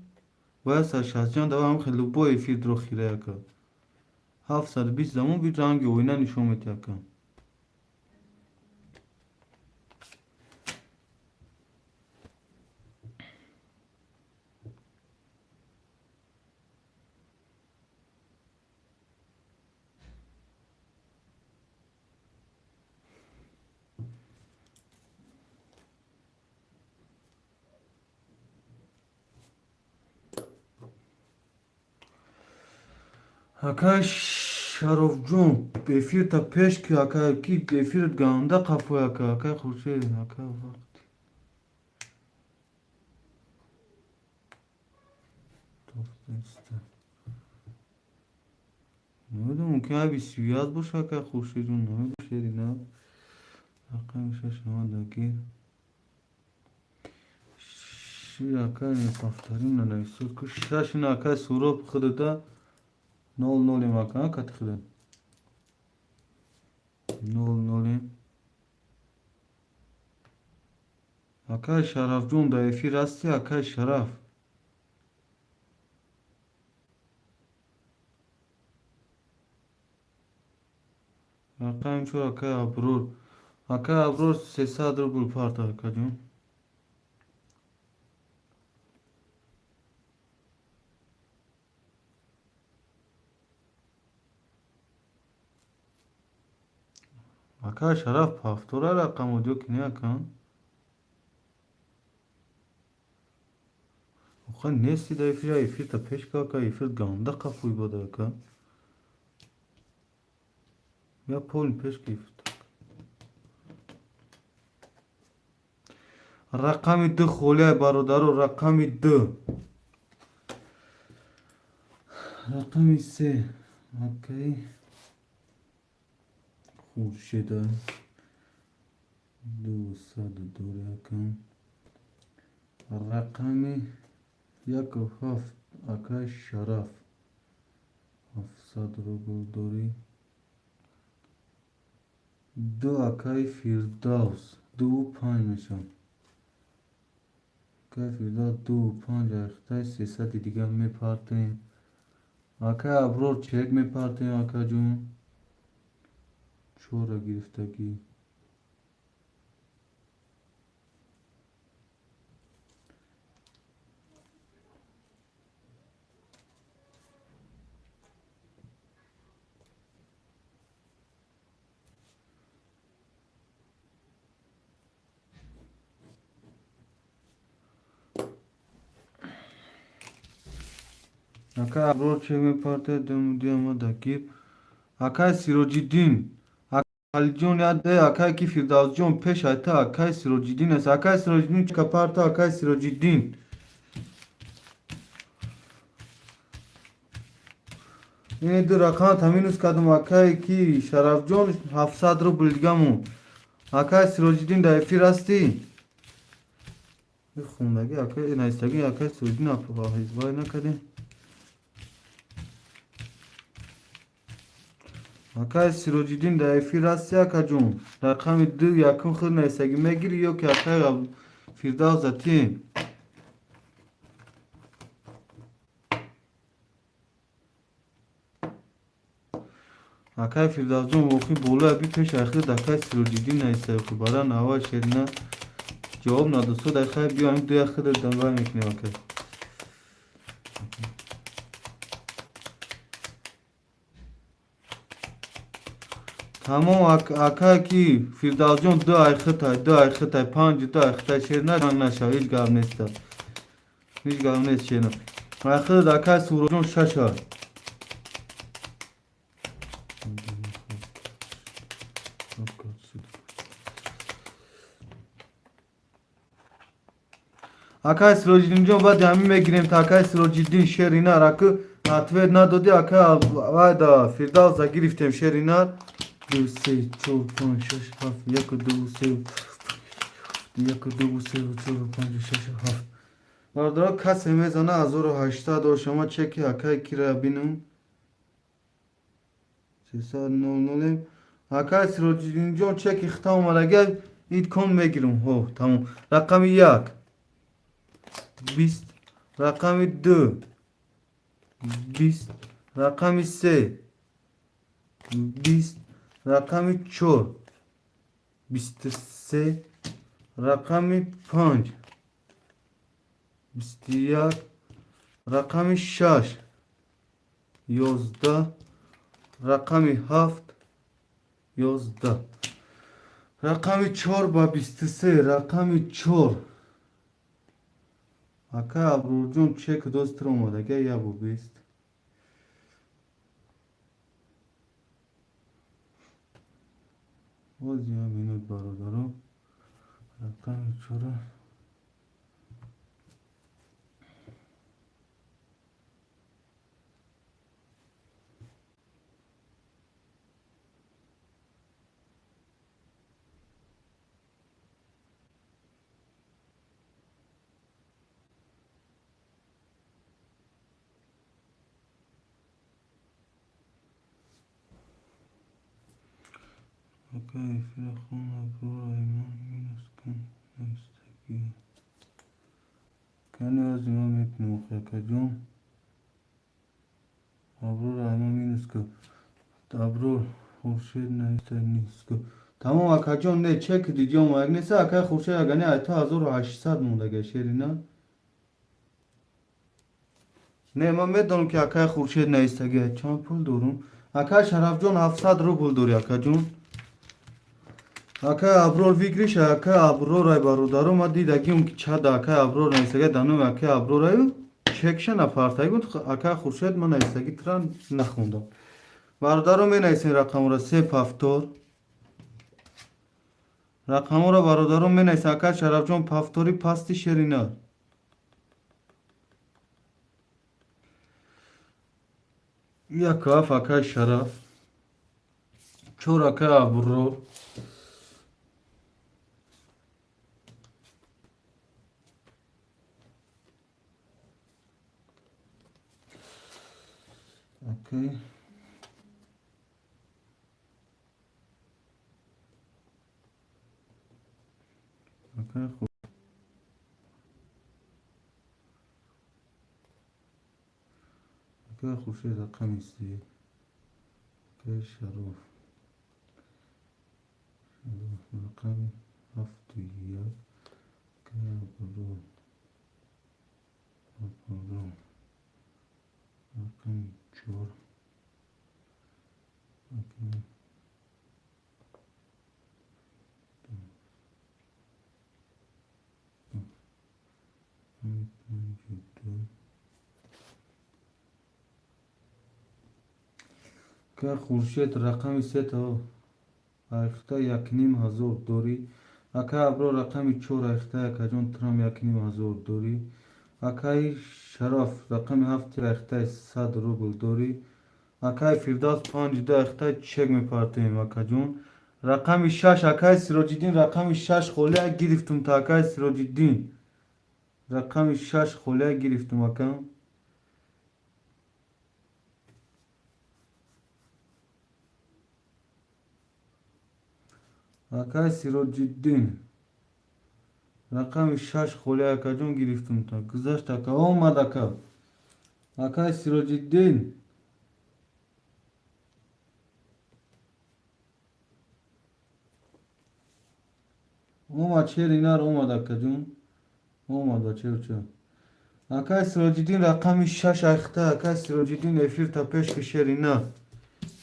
бояд 160 дава. Ҳам хел любой эфир дро хира, ака, 720 дамон би ранги оина нишон медиҳ, ака. Акай Шарофҷон, эфирта пеш ки, ака, ки эфират ганда қафой, ака. Акай Хуршед, ака, вақт намедонам, мумкин аби связь боша, акай Хуршедҷон, намедонам. Шери на рақами шаш омадагир ши, акай, повторим нанависод ку шаш ина, акай Суроб, худата нол нолем, ака, кати худа нол нолем. Акай Шарафҷон, дар эфир ҳастӣ, акай Шараф? Рақами чор, акай Аброр. Акай Аброр, 300 рубл парта, акаҷон. Акай Шараф, повтора рақамот ё ки не, ака? Охай, нести дар эфир. Эфирта пеш ка, ака, эфир ганда қафӯй бода, ака. Я полный пеш ка эфирта. Рақами ду холиай, бародаро, рақами ду. Рақами се, акаи Хуршеда, дусаду дори, ака. Рақами яку ҳафт, акаи Шараф, 700 рубл дорӣ. Ду, акаи Фирдавс, дуву панҷ мешавад. Акаи Фирдавс, дуву панҷ. Айхтаи 300-и дига мепартем. Акаи Аброр, чек мепартем, акаҷон, чора гирифтагӣ. Акай Аброр, чек мепартед, диамадагир. Акай Сироҷиддин, Халиҷон, яде, акай ки Фирдавсҷон, пеш айта акай Сироҷиддин аст. Акай Сироҷиддин, чека парта, акай Сироҷиддин. Ин ду рақам таминус кардам, акай ки Шарафҷон, 700 рубл дигамон. Акай Сироҷиддин, дар эфир ҳастӣ? Хундаги акай наистаги, акай Сироҷиддин, ҳизбай накардем. Акай Сироҷиддин, дар эфир ҳастӣ, акаҷон? Рақами ду якум худ наистагӣ мегирӣ ё ки акай Фирдавс атӣ? Акай Фирдавсҷон, воқи болоя би, пеш айхид акай Сироҷиддин наиста, баъдан аввал шерина ҷавоб надосуд. Айхай, биё, ҳамин дуя худат данвай мекунем, акай. Тамом, акай ки Фирдавсҷон, ду айхитай, ду айхитай, панҷу ду айхитай. Шерина, ҷанг нашав, ҳеҷ гап неста, ҳеҷ гап нест, шерина. Айхидат, акай Суроҷон, шаша. Акай Сироҷиддинҷон, баъди ҳамин мегирем та акай Сироҷиддин шеринар аку ответ надодӣ, ака вайда Фирдавса гирифтем шеринар. Ду, се, чор, панҷ, шаш, ҳафт, як, ду, се, як, ду, се, чор, панҷ, шаш, ҳафт. Бародаро, касе мезана 1800 ошама чеки акай кира бинум. Сесад нол нолем. Акай Сироҷиддинҷон, чеки хита омадага ид кон мегирум. Ҳо, тамом. Рақами як 20, рақами ду 20, рақами се 20, рақами чор 23, рақами панҷ 21, рақами шаш 11, рақами ҳафт 11, рақами чор ба 23, рақами чор. Ака Аброрҷон, чек достр омадага ябу 20. Боз як минут, бародаро, рақами чора. Ака, эфира хон, Аброр Аймон минус кун навистагӣ. Кани ози ма мекунем охи, акаҷон. Аброр Аймон минус кун. Аброр Хуршед нависта нист кун. Тамом, акаҷон, не чек диди омад неса акай Хуршед агани айта 1800 мондага шерина. Не, ман медонам ки акай Хуршед навистага. Чанд пул дорум? Акай Шарафҷон, 700 рубл дори, акаҷон. Акай Аброр выигрыш, акай Аброр ай бародаро, ма дидагим ки чада акай Аброр навистага, дар номи акай Аброр аю чекша напартагун акай Хуршед ман навистаги тра нахондам. Бародаро, менависем рақамро се повтор. Рақамҳоро, бародаро, менависем. Акай Шарафҷон, повтори пасти шерина. Як ҳафт акай Шараф. Чор акай Аброр. Окей. Акай хуб. Акай Хуршед рақами се. Акай Шароф. Шароф рақами ҳафту як. Акай Аброр. Аброр. Рақами чор. Акай рақами панҷу ду. Акай Хуршед рақами сета айхта 1500 дорӣ. Акай Аброр рақами чор айхта, акаҷон, трам 1500 дорӣ. Акай Шараф рақами ҳафти айхтаи 100 рубл дорӣ. Акай Фирдавс панҷ ду айхтаи чек мепартоем, акаҷон. Рақами шаш акай Сироҷиддин, рақами шаш холия гирифтум та акай Сироҷиддин. Рақами шаш холия гирифтум, ака. Акай Сироҷиддин. Рақами шаш холия, акаҷон, гирифтум та. Гузашт, ака, омад, ака. Акай Сироҷиддин. Омад шеринар омад, акаҷон. Омад, бачаюча. Акай Сироҷиддин рақами шаш айхта, акай Сироҷиддин эфир та пеш ки шерина.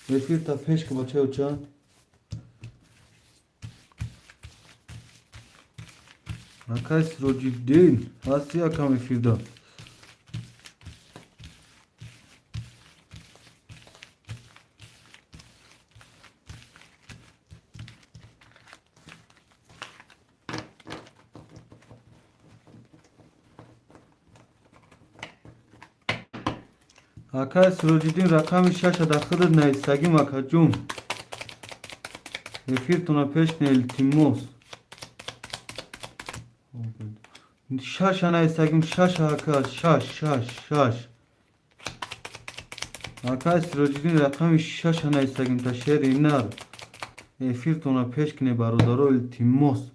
Эфир та пеш ки, бачаюча. Акай Сироҷиддин, ҳасти, акам, эфирда? Акай Сироҷиддин, рақами шаша дар худат нависагим, акаҷун. Эфиртона пеш не, илтимос. Шаша нависагим, шаша, ака, шаш, шаш, шаш. Акай Сироҷиддин, рақами шаша нависагим та шери нар. Эфиртона пеш кине, бародаро, илтимос.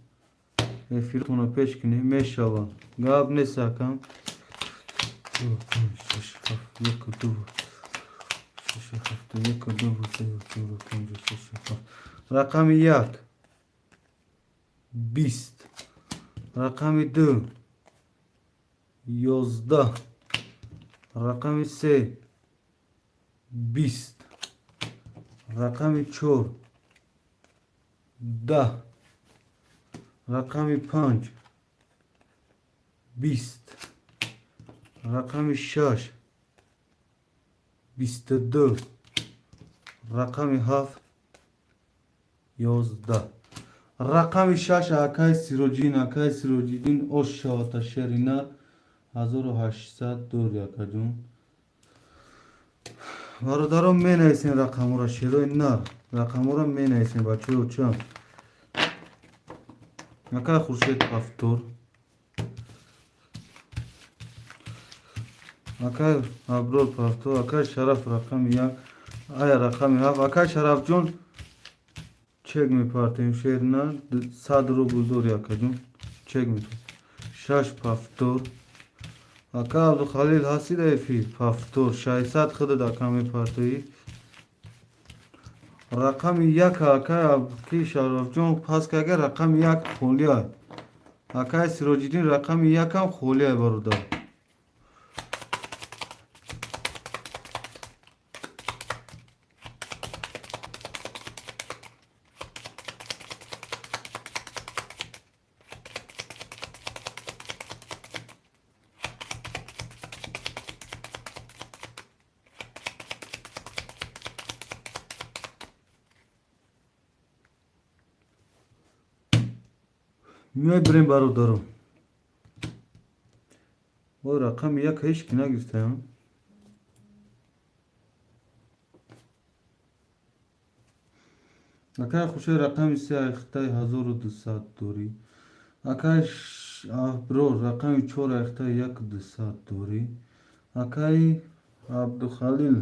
Эфиртона пеш кине, мешава. Гап нест, акам. 2, 5, 6, 7, 1, 2, 6, 7, 1, 2, 3, 4, 5, 6, 7. Рақами як 20, рақами ду 11, рақами се 20, рақами чор 10, рақами панҷ 20, рақами шаш 22, рақами ҳафт 11. Рақами шаш, акай Сироҷиддин, акай Сироҷиддин, ош шавата шери нар, 1800 дори, акаҷон. Бародарон, менависем рақамҳоро, шерои нар, рақамҳоро менависем, бачаҳои оча. Акай Хуршед, ҳафтор. Акай Аброр, ҳафтор. Акай Шараф, рақами як, ая рақами ҳафт. Акай Шарафҷон, чек мепартем, шер нар, 100 рубл дори, акаҷон, чек мепартем. Шаш пафтор. Ака Абдухалил, ҳастӣ дар эфир? Пафтор, 600 худат, ака, мепартоӣ. Рақами як, акай ки Шарафҷон пас кага, рақами як холия. Акай Сироҷиддин, рақами якам холия, бародар. Мебирем, бародаро. О, рақами як ҳеҷ ки нагирифтаям. Акай Хушай, рақами се айхтаи 1200 дорӣ. Акай Аброр, рақами чор айхтаи як дусад дорӣ. Акай Абдухалил,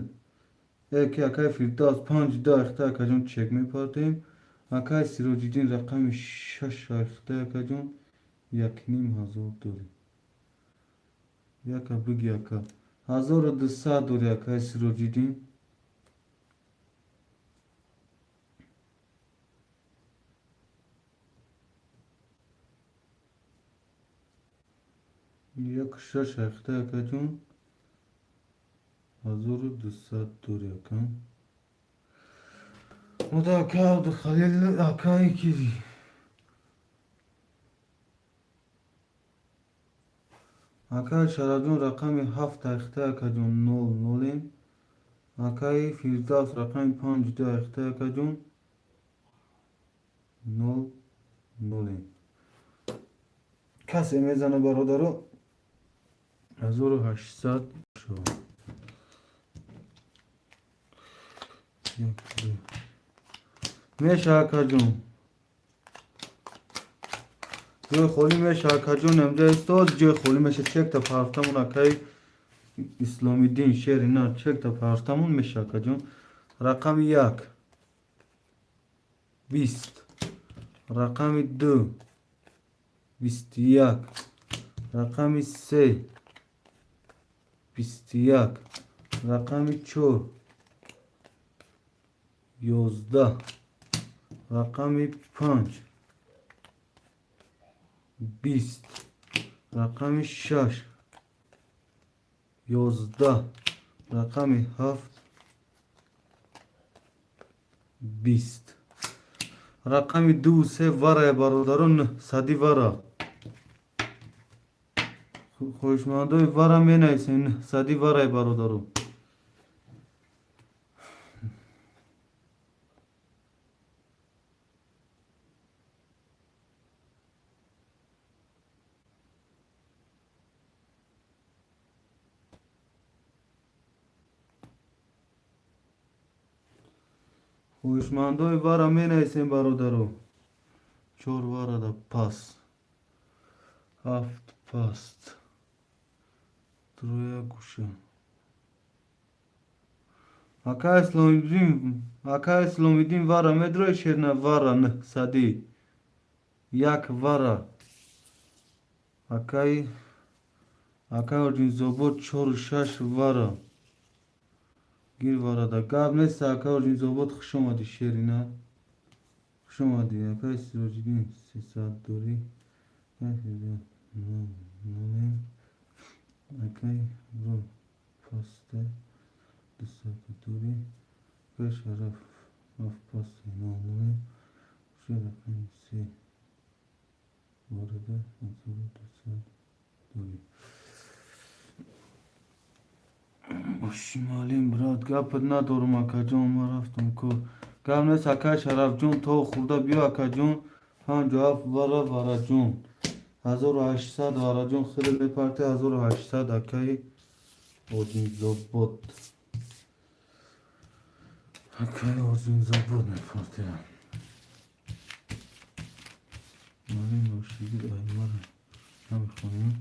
ки акай Фирдавс, панҷ ду айхтаи, акаҷон, чек мепартем. Акай Сироҷиддин, рақами шаш айхтаи, акаҷон, 1500 дорӣ. Яка биги, ака. 1200 дорӣ, акай Сироҷиддин. Як шаш айхтаи, акаҷон, 1200 дорӣ, ака. Ода ака Абдухалил, акай ки акай Шарафҷон, рақами ҳафт айхтаи, акаҷон, нол нолем. Акаи Фирдавс, рақами панҷ ду айхтаи, акаҷон, нол нолем. Касе мезана, бародаро? 1800 шо. Як, ду. Меша, акаҷон. Ҷои холӣ меша, акаҷон, амҷа истод, ҷои холӣ меша, чекта партамон, акаи Исломиддин, шери нар, чекта партамон меша, акаҷон. Рақами як 20, рақами ду 21, рақами се 21, рақами чор 11, рақами панҷ 20, рақами шаш 11, рақами ҳафт 20. Рақами ду се варая, бародарон, сади вара. Хоҳишмандои вара менависем, сади варай, бародарон. Хоҳишмандои вара менависем, бародаро. Чор варада пас, ҳафт паст, троя гӯша. Ака Исломиддин, ака Исломиддин, вара медрои, шерна вара нҳсадӣ як вара. Акаи Орҷинзобод, чору шаш вара гир, варада гап нест. Акаи Орҷинзобод, хуш омадӣ, шерина, хуш омадӣ. Акаи Сироҷиддин, 300 дорӣ? Нолем. Акаи бро, паста 200 дорӣ? Акаи Шараф, ҳафт паста, нолем. Рақами се варада 1200 дорӣ? Боши, маълим, брат, гапат надорам, акаҷон, ман рафтам кор. Гап нест, акаи Шарафҷон, то хурда биё, акаҷон. 57 вара, вараҷон, 1800, вараҷон, хеле мепарте, 1800. Акаи Одинзобод, акаи Одинзобод мепарте. Маълим бошигир, аймара намехонем.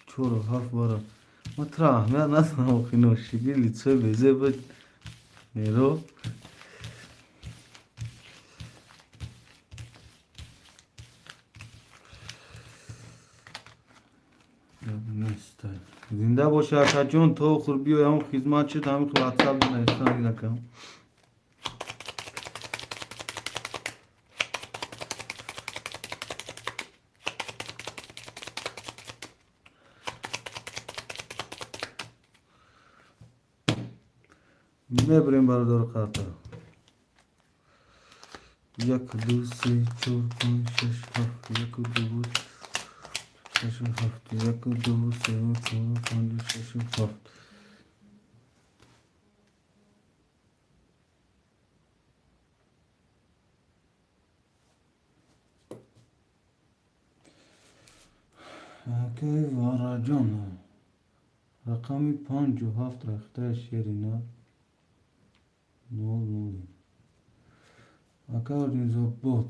Чору ҳафт вара. Ма тура аҳамият надорам, охи, ношигир, лицои безеб неро. Зинда боши, акаҷон, то охир биёй, ҳамн хизмат шуд, ҳамин ватсап навиштан гиракам. Мебарем, бародару қарда. Як, ду, се, чор, панҷ, шаш, ҳафт. Яку, ду, шашу ҳафт. Яку, ду, се, чор, панҷ, шашу ҳафт. Акаи Вараҷон, рақами панҷу ҳафт рахтаи шерина, нол нол. Ака Оринзобод,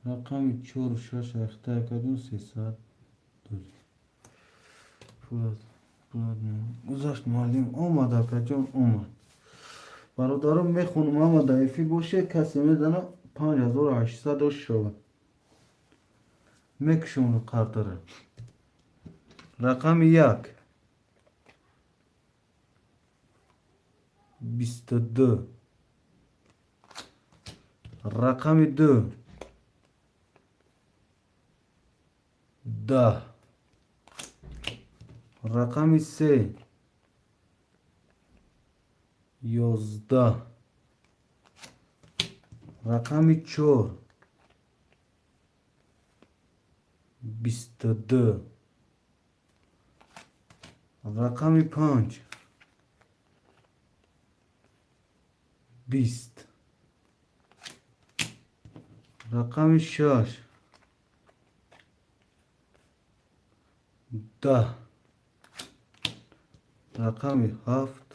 рақами чору шаш рахтаи, акаҷон, 300 дорӣ? Пулат гузашт, муаллим омад, акаҷон, омад. Бародарон, мехонам, ама дар эфир боше, касе медана, 5800 дошт шавад. Мекушам қартара. Рақами як, 22. Рақами ду, 10. Рақами се, 11. Рақами чор, 22. Рақами панҷ, 20. Рақами шаш, 10. Рақами ҳафт,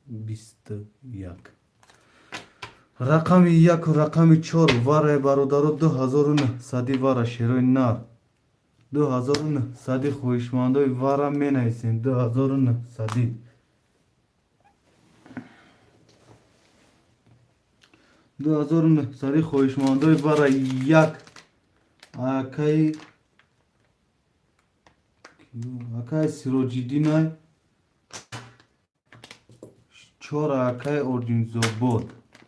21. Рақами яку рақами чор вараи, бародаро, 2900 вара, шерои нар, 2900. Хоҳишмандои вара менависем, 2900. 2900, хоҳишмандои вара. Як, акаи Сироҷиддинай, чор, акаи Ординзобод,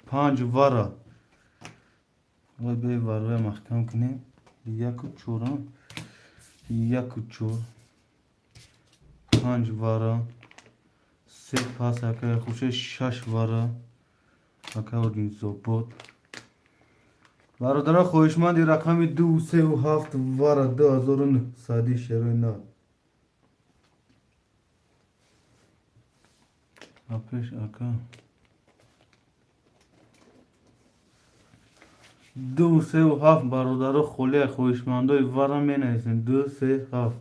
панҷ вара. Вай, бе варвай маҳкам кунем. Яку чора, яку чор, панҷ вара, се пас, акаи Хуршед, шаш вара, акаи Ординзобод. Бародаро, хоҳишманди рақами ду, севу ҳафт вара, 2900, шерои нар. Апеш, ака, ду, севу ҳафт, бародаро, холия. Хоҳишмандои вара менависем, ду, се, ҳафт.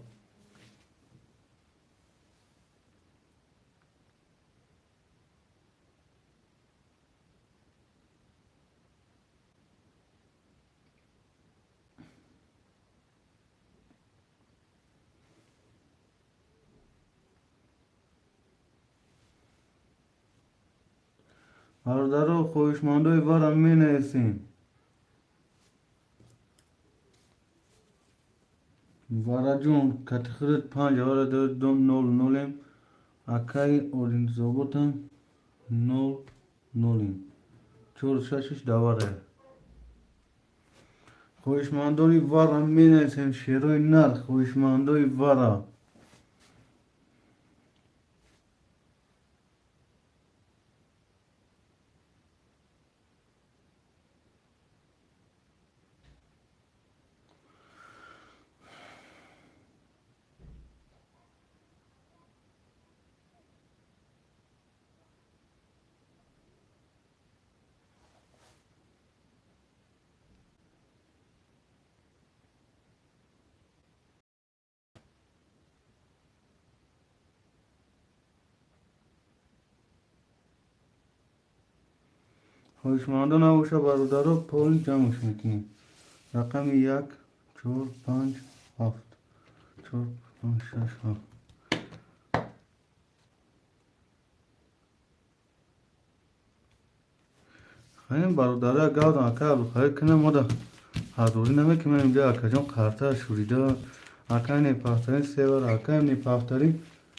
Бародаро, хоҳишмандои вара менависем. Вараҷон, кати худат панҷ авара дом нол нолем. Акаи Оринзоботам нол нолем. Чор шашиш даварае. Хоҳишмандони вара менависем, шерои нар, хоҳишмандои вара. Хоҳишмандо набоша, бародаро, полни ҷамъш мекунем. Рақами як, чор, панҷ, ҳафт. Чор, панҷ, шаш, ҳафт. Хайм, бародаро, гавдам, ака Абдухалил кунам, мода ҳазорӣ намекунем, инҷа акаҷон қарта шурида, акай непафтарин севар, акай непафтарин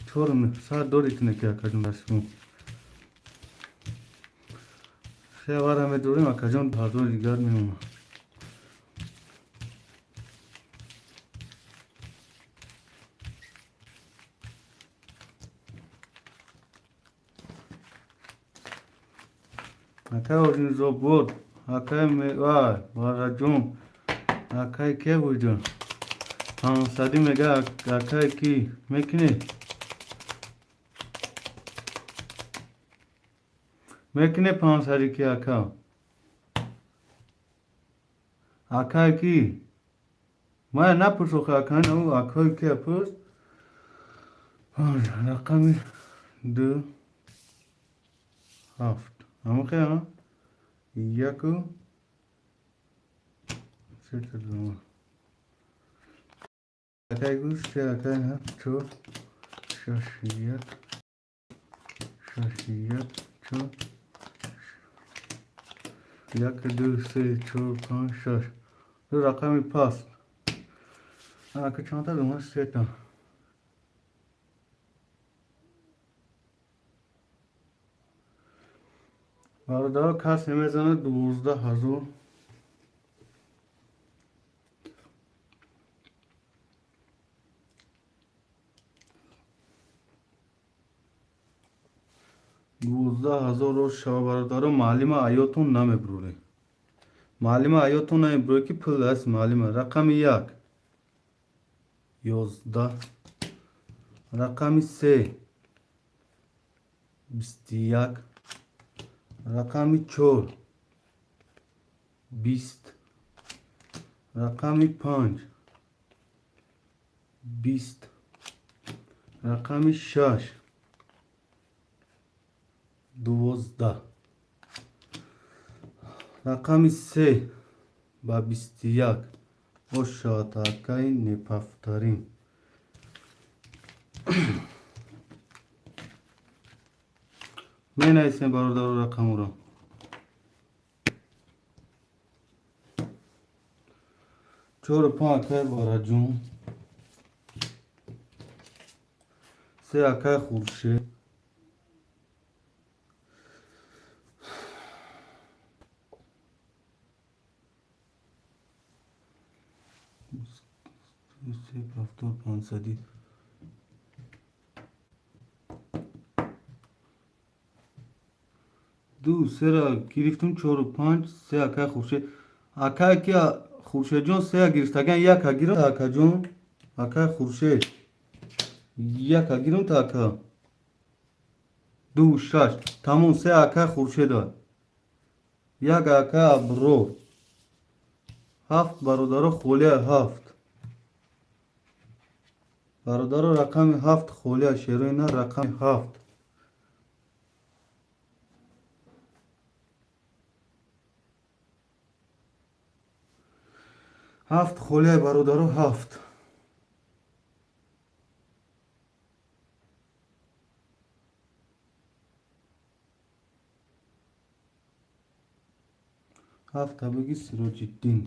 чор сад дори куне ки акаҷон дастшумон. Севара медорем, акаҷон ҳазори дигар мемонад. Акай Оринзобод, акай вай, Вараҷон, акай ке буҷон? Пансадӣ мега, акай ки мекунӣ? Мекунӣ пансадӣ ки ака? Акай ки? Мая напурс охи ака, ӯ акай ки пурс? Рақами ду ҳафт. Ҳамахе, ҳа? Яку сета дума. Акай гӯш, се акай ҳафт, чор, шаш, як, шаш, як, чор, як, ду, се, чор, панҷ, шаш. Ду рақами паст. Ака чандта дума? Сета. Бародаро, кас намезанад 12 000. 12 000 шава, бародаро, маълима аётон намебурорем. Маълима аётон намебурорем, ки пул аст маълима. Рақами як 11, рақами се 21, рақами чор 20, рақами панҷ 20, рақами шаш 12, рақами се ба 21. Ош шавад акаи непафтарин. Менависем, бародаро, рақамро. Чору панҷ акаи Вараҷон, се акаи Хуршед, се ҳафтод пансадӣ. Ду сера гирифтум, чору панҷ, се акаи Хуршед. Акае ки Хуршедҷон сея гирифтаган, яка гирам, акаҷон, акаи Хуршед. Яка гирам та ака. Ду шаш. Тамом, се акаи Хуршеда. Як ака Аброр. Ҳафт, бародаро, холия ҳафт. Бародаро, рақами ҳафт холия, шерои на рақами ҳафт. Ҳафт холия, бародаро, ҳафт. Ҳафта бигӣ, Сироҷиддин.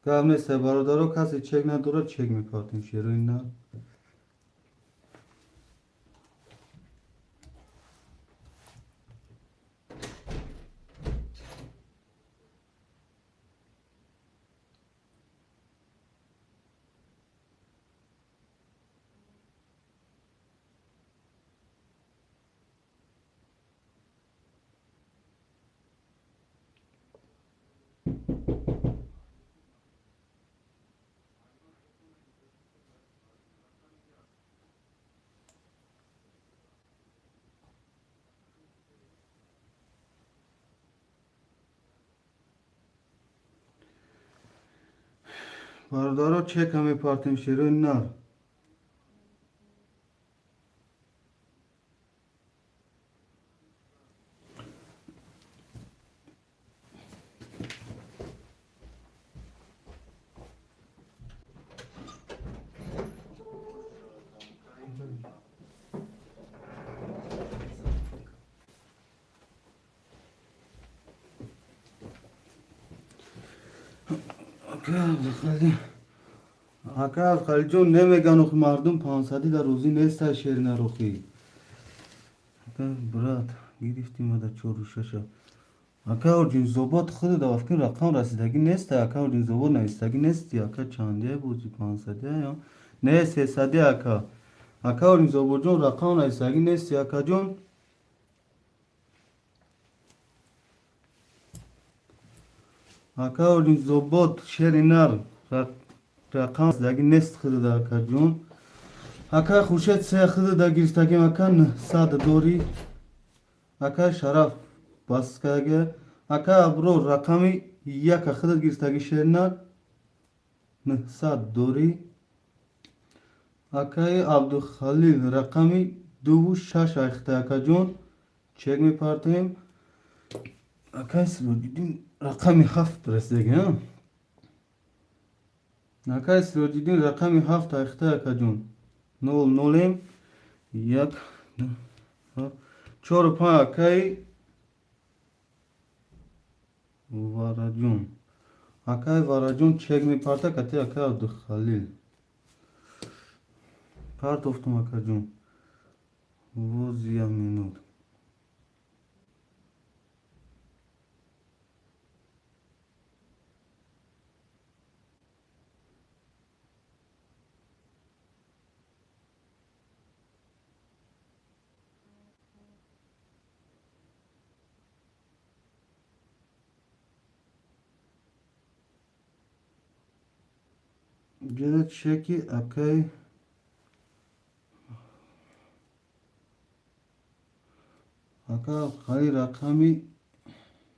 Гап нест, бародаро, касе чек надорад, чек мепартем, шерои нар. Бародаро, чека мепартем, шерои нар. Ака Абдухалилҷон, намеган, охи мардум 500-ӣ дар рӯзӣ неста, шери нарохӣ. Ака, брат, гирифтим ада чору шаша. Ака Орҷинзобод, худ давафкин рақам расидагӣ неста, ака Орҷинзобод, навистагӣ нести, ака. Чандия бозӣ, 500-ия ё не, 300-ия, ака? Ака Орҷинзободҷон, рақам навистагӣ нести, акаҷон. Ака Орҷинзобод, шери нар, рақам расидагӣ нест худада, акаҷон. Ака Хуршед, се худада гирифтагим, ака, 900 дорӣ. Ака Шараф баскага. Ака Аброр, рақами яка худат гирифтагӣ, шери нар, 900 дорӣ. Акаи Абдухалил, рақами дуву шаш айхта, акаҷон, чек мепартем. Акаи Сироҷиддин, рақами ҳафт расидаги. Акаи Сироҷиддин, рақами ҳафт айхта, акаҷон. Нол нолем, як, чору панҷ. Акаи Вараҷон, акаи Вараҷон чек мепарта кати акаи Абдухалил. Партофтум, акаҷон, вози як минут. Ҷада чеки акаи Абдухалил, рақами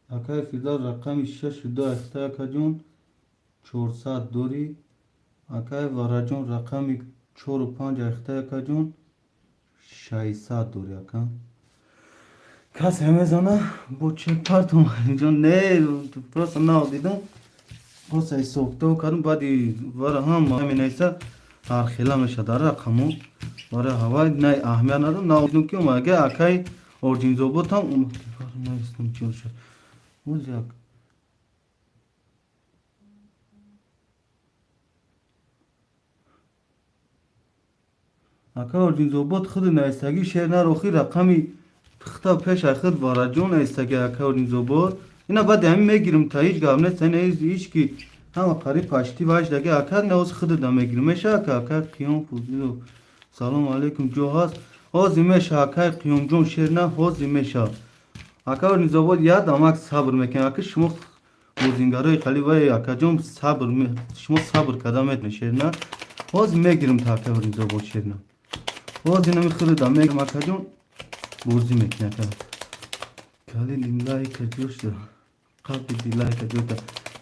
акаи Фирдавс, рақами шашу ду айхта, акаҷон, 400 дорӣ. Акаи Вараҷон, рақами чору панҷ айхта, акаҷон, 600 дорӣ. Ака, касе мезана бо чек партум инҷо? Не, просто нав дидам, просто ҳисобкитоб кардам. Баъди вара ҳам менависа, ҳархела мешавад дар рақамо. Барои ҳавай най аҳамият надорам. Нав дидам, ки омада. Акаи Орҷинзобод ҳам навистам, чи шуд оз як. Ака Орҷинзобод, худи навистагӣ, шер нарохӣ, рақами хта пеша худ Вараҷон навистагӣ, ака Орҷинзобод. Ина баъди ҳамин мегирим та, ҳеҷ гап нест. Ина ҳеҷ ки ҳама қариб пашти ваҷдаги, ака, навоз худада мегирим, меша, ака? Ака Қиём Фузилов, салому алейкум, ҷо ҳаст? Ҳозир меша, акаи Қиёмҷон, шер на, ҳозир меша. Ака Орҷинзобод, як дамак сабр мекунем, ака. Шумо бозингарои қали вай, акаҷон, сабр, шумо сабр карда метавонед, шер на. Ҳозир мегирим та, ака Орҷинзобод, шер на. Ҳозир нами худада мегирим, акаҷон, бозӣ мекунем, ака. Калиди лайка ҷошта, қабли лайка ҷошта.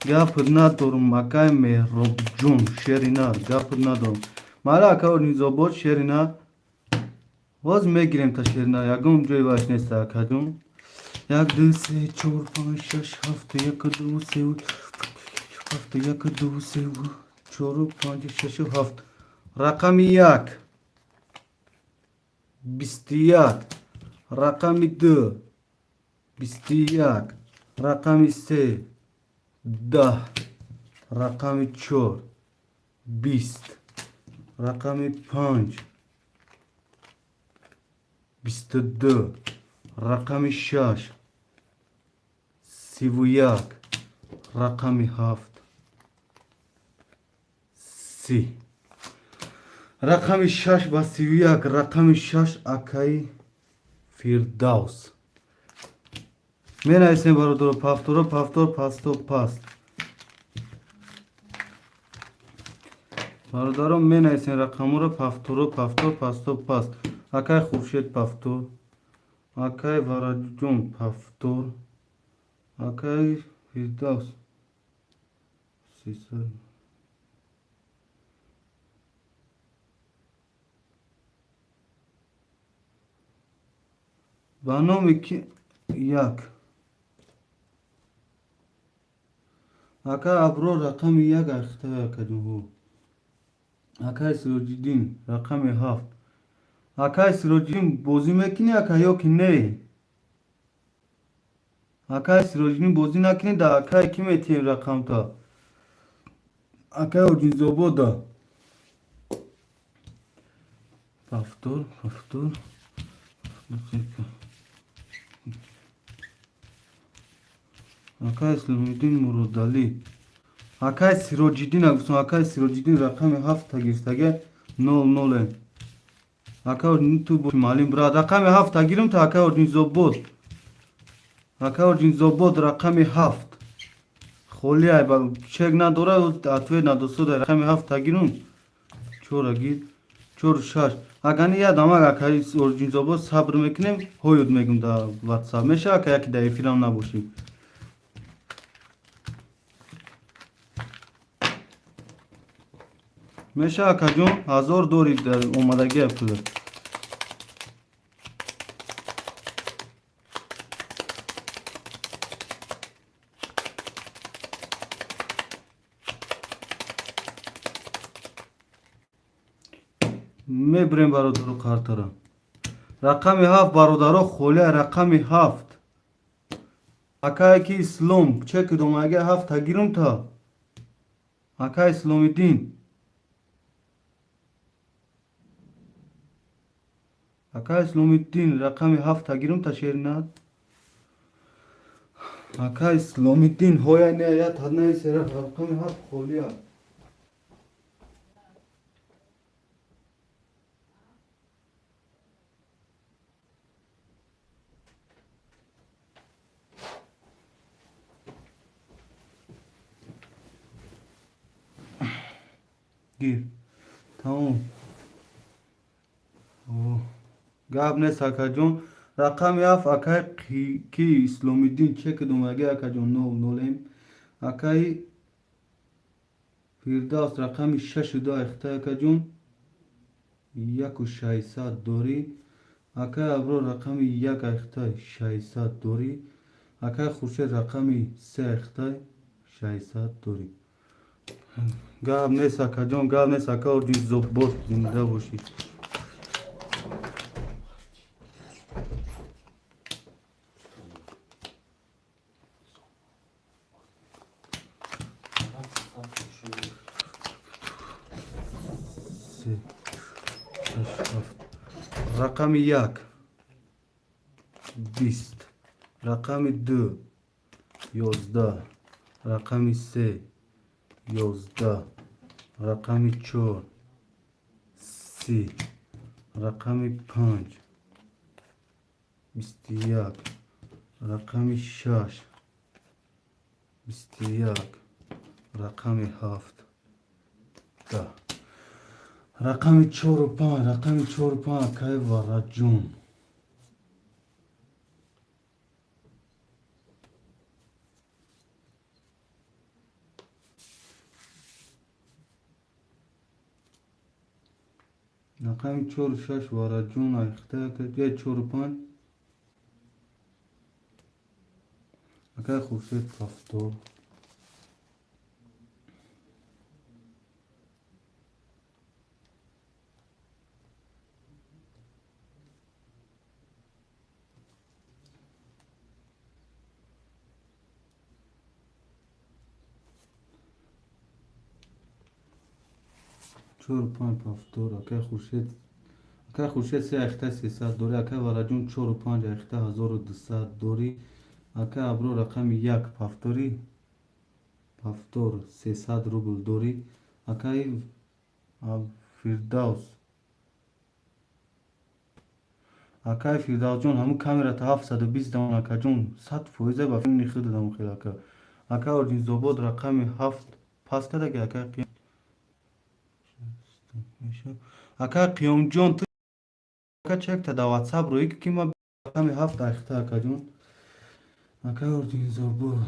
Гап надорум, акай Меҳробҷон, шери нар, гап надорум. Мара, ака Орҷинзобод, шери нар, ҳозир мегирем та, шери нар, ягон ҷои ваш нест, акаҷон. Як, ду, се, чор, панҷ, шаш, ҳафт, як, ду, се, ҳафт, як, ду, се, чору, панҷ, шашу, ҳафт. Рақами як 21, рақами ду 21, рақами се. 10, рақами 4, 20, рақами 5, 22, рақами 6, 31, рақами 7, 30. Рақами 6 ба 31, рақами 6 акаи Фирдавс. Менависем, бародаро, повторо, повтор, пасто, паст. Бародаро, менависем рақамҳоро повторо, повтор, пасто, паст. Акай Хуршед повтор, акай Вараҷон повтор, акай Фирдавс 300. Ба номи ки як. Акай Аброр рақами як ахта, акаҷонҳо. Акай Сироҷиддин рақами 7. Акай Сироҷиддин, бозӣ мекунӣ, ака, ё ки не? Акай Сироҷиддин, бозӣ накунӣ, да акай ки метиҳем рақамта? Акай Оҷинзобода. Повтор, повтор. Акай Исломиддин Муродалӣ. Акай Сироҷиддин гуфтам, акай Сироҷиддин рақами 7-та гирифтага, нол ноле. Акай Оҷин, ту боши маълим, брат. Рақами 7-та гирим та, акай Оҷинзобод. Акай Оҷинзобод, рақами 7. Холӣ ай, чек надора, ответ надосуда. Рақами 7-та гирум. Чора гир. Чору шаш. Агани я дамак, акай Оҷинзобод, сабр мекунем, ҳоюд мегум дар WhatsApp. Меша, ака, яки дар эфирам набошӣ. Меша, акаҷон, 1000 дори дар омадагия пула. Мебурем, бародаро, картара. Рақами 7, бародаро, холия, рақами 7. Акае ки Ислом чек домага, 7-та гирум та. Акай Исломиддин. Акай Исломиддин, рақами 7-та гирум та, шеринат. Акай Исломиддин, ҳоя не я таднаи сера, рақами 7 холия. Гир. Тамом. Гап нест, акаҷон. Рақами 7, акай ки Исломиддин чек домаги, акаҷон, нол нолем. Акаи Фирдавс рақами 6-у 2 ахта, акаҷон. 1 600 дорӣ. Акай Аброр рақами 1 ахта, 600 дорӣ. Акай Хуршед рақами 3 ахта, 600 дорӣ. Гап нест, акаҷон, гап нест, ака Орҷинзобод, зинда бошӣ. Се, шаш, ҳафт. Рақами 1, 20, рақами 2, 11, рақами 3, 11, рақами 4, 30, рақами 5, 21, рақами 6, 21, рақами 7, 10. Рақами чору панҷ, рақами чору панҷ, акаи Вараҷон. Рақами чору шаш, Вараҷон, айхта, чору панҷ. Акаи Хуршед, повтор. Чору панҷ повтор. Акай Хуршед, акай Хуршед се айхта 300 дорӣ. Акай Вараҷон чору панҷ айхта 1200 дорӣ. Акай Абро рақами як повтори, повтор 300 рубл дорӣ. Акай Фирдавс, акай Фирдавсҷон, ҳамун камерата 720 дамон, акаҷон, 100% ба филми худ дадам хел, ака. Акай Ординзобод рақами ҳафт пас кардаги, акай акай Қиёмҷон, ту ака чекта да ватсап рӯӣ, ки ма рақами ҳафт айхта, акаҷон. Акай Ординзобод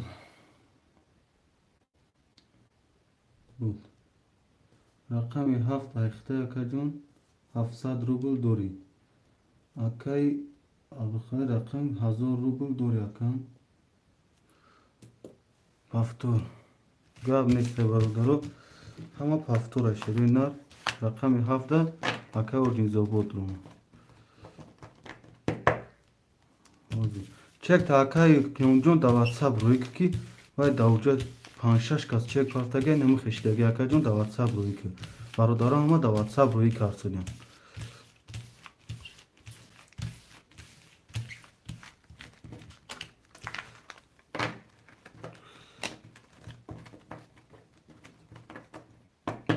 буд, рақами ҳафт айхта, акаҷон, 700 рубл дорӣ. Акай Абдухалил рақам 1000 рубл дорӣ, акам. Повтор гап нест, бародаро, ҳама повтора шерои нар. Рақами ҳафта акай Ординзобод рӯ чекта, акай Қиёмҷон, да ватсап рӯӣ, ки вай даоҷа панҷшаш кас чек рафтага, намихешидаги, акаҷон, да ватсап рӯӣ ки. Бародаро, ҳама да ватсап рӯӣ кардсудем.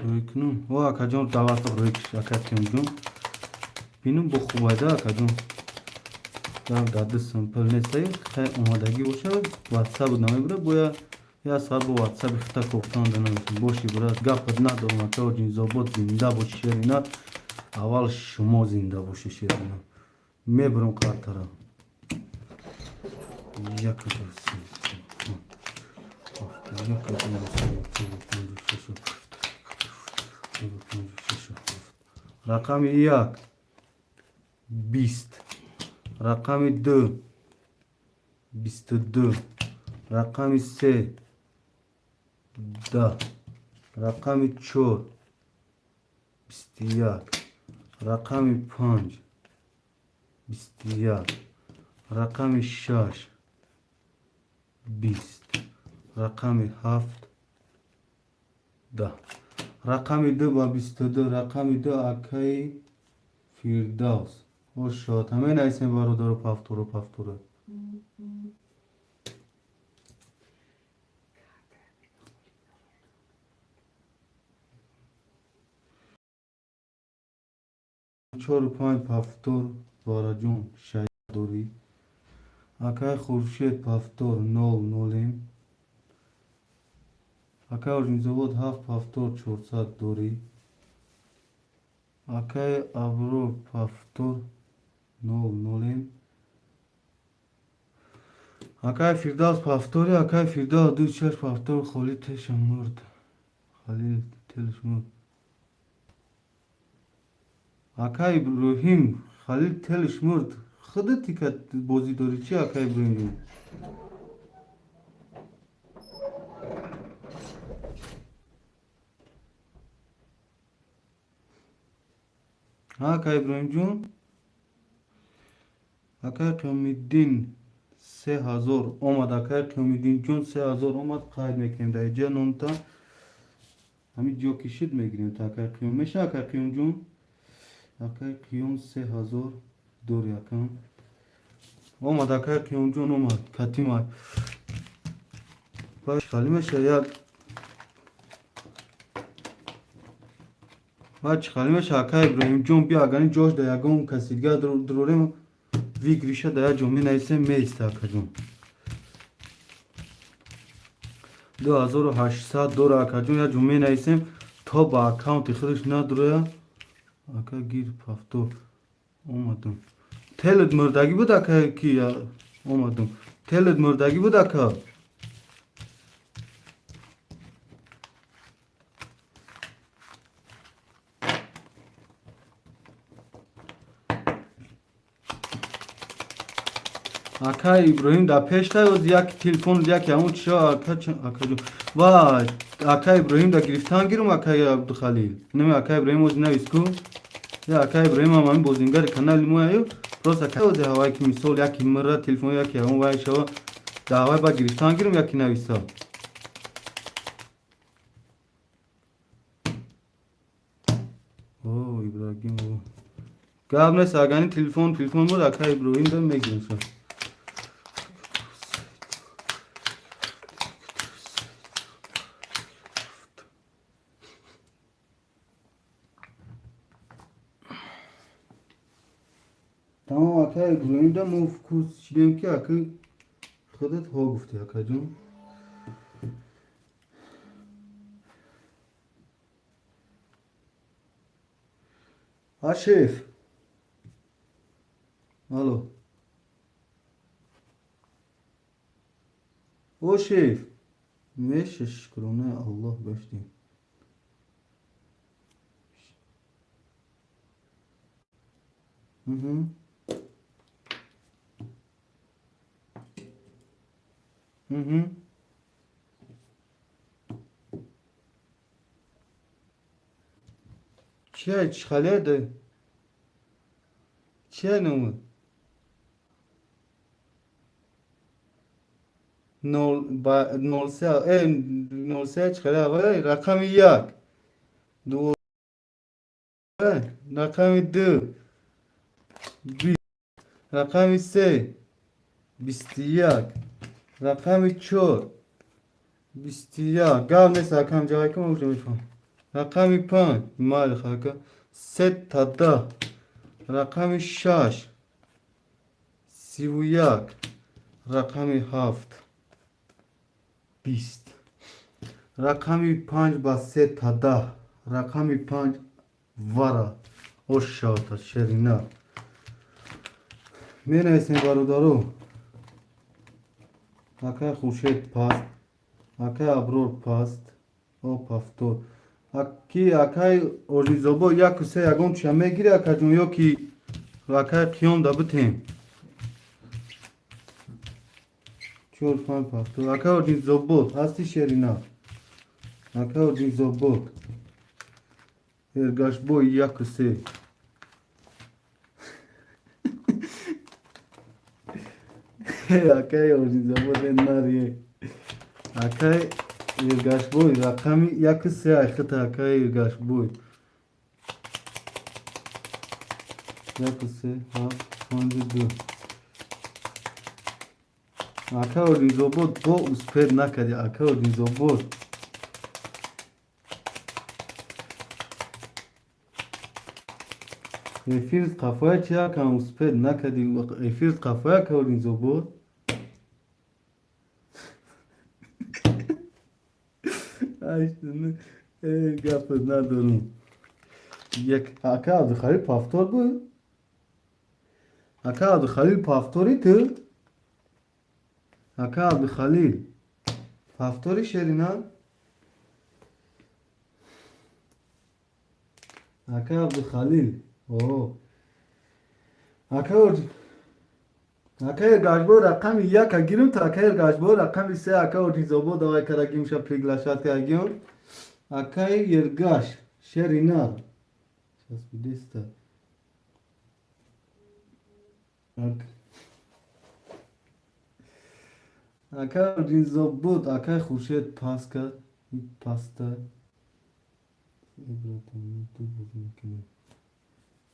Рӯй кунум о, акаҷон, да ватсап рӯӣ киш, ака Қиёмҷон, бинум бо хубайда, акаҷон. Гап дар дастам пул нестай, хай омадагӣ боша, ватсап намебура, боя я соат бо ватсапи хита кофтан да намешам. Боши, брат, гапат надорам. Ака Ординзобод, зинда боши, шерина. Аввал шумо зинда боши, шерина. Мебурам картара. Як, ду, се, як, ду, се, панҷ, шаш, панҷ, шаш, ҳафт. Рақами як 20, рақами ду 22, рақами се 10, рақами чор 21, рақами панҷ 21, рақами шаш 20, рақами ҳафт 10. Рақами ду ба 22, рақами ду акаи Фирдавс ошод. Ҳамаи нависем, бародаро, повтору, повтору. Чору панҷ повтор. Вараҷон шаид дорӣ. Акай Хуршед повтор нол нолем. Акай Ординзобод ҳафт повтор 400 дорӣ. Акай Аброр повтор нол нолем. Акай Фирдавс повтори, акай Фирдавс ду шаш повтор. Холи теша мурд, Халил телш мурд. Акай Иброҳим, Халил телш мурд, худати ка бозӣ дорӣ чи, акай Иброҳим? Акай Иброҳимҷон. Акай Қиёмиддин 3000 омад. Акай Қиёмиддинҷон, 3000 омад, қайд мекунем дар иҷа номта. Ҳамин ҷо кишид, мегирем та акай Қиём меша. Акай Қиёмҷон, акай Қиём, 3000 дори, акам. Омад, акай Қиёмҷон, омад катима хали меша як. Баъд чӣ хали меша, акай Иброҳимҷон? Биё, агар ин ҷош да ягон каси дигар дурорем, выигрыша да як ҷо менависем, меиста, акаҷон. 2800 дора, акаҷон, як ҷо менависем, то ба аккаунти худаш надуроя. Ака, гир, повтор омадам. Телет мурдагӣ буд, ака, ки омадам. Телет мурдагӣ буд, ака. Ака Иброҳим дар пешта як телефон, як ҳамун чио, ака, акаҷон. Ва ака Иброҳим да гирифтан гирум, акаи Абдухалил. Нами ака Иброҳим ози навис ку. Я ака Иброҳим ҳам ҳамин бозингари канали мояю. Просто ака ози ҳавай ки мисол яки мира телефон, яки ҳамун вай шава, дар ҳавай ба гирифтан гирум, яки нависа. Гап нест, агани телефон буд, ака Иброҳим да мегирем ша. Тамом, ака Иброҳим да мо курс шидем, ки ака худат ҳо гуфтӣ, акаҷон. А, шеф, алло, о, шеф, меша, шукронаи Аллоҳ, гаштем. Угу. Угу. Чия, чӣ халеда? Чия номад? Нол ба 03, 03 чӣ хале? Аввал рақами як, ду, рақами ду 20, рақами се 21, рақами чор 21. Гап нест, акам ҷавайка, ма уже мефаҳмам. Рақами панҷ, майли, хака, сета 10, рақами шаш 31, рақами ҳафт 20. Рақами панҷ ба сета 10, рақами панҷ вара ошавта шерина менависем, бародаро. Акай Хуршед паст, акай Аброр паст, о, повтор. Ки акай Оризобо яку се ягон чия мегири, акаҷон, ё ки акай Қиём да битем? Чор, панҷ, повтор. Акай Оризобод ҳасти, шерина? Акай Оризобод, Эргашбой, яку се. Акай Оризобод нарие. Акай Эргашбой, рақами яку се айхита. Акай Эргашбой, яку се, ҳафт, панҷу ду. Ака Оризобод, бо успеть накарди, ака Оризобод. Эфир қафоя чи, акам, успеть накарди, эфир қафоя, ака Оризобод. Гапат надорум. Як ака Абдухалил повтор буд. Ака Абдухалил, повтори ту? Ака Абдухалил, повтори, шерина? Ака Абдухалил, о, ака Эргашбо, рақами яка гирим та. Ака Эргашбо, рақами се. Ака Оризобо, давай карагимша, приглашать кардагим. Акаи Эргаш, шерина, часпидеста. Ака Оризобод, акаи Хуршед пас кард, паста. Ту бозӣ мекунӣ?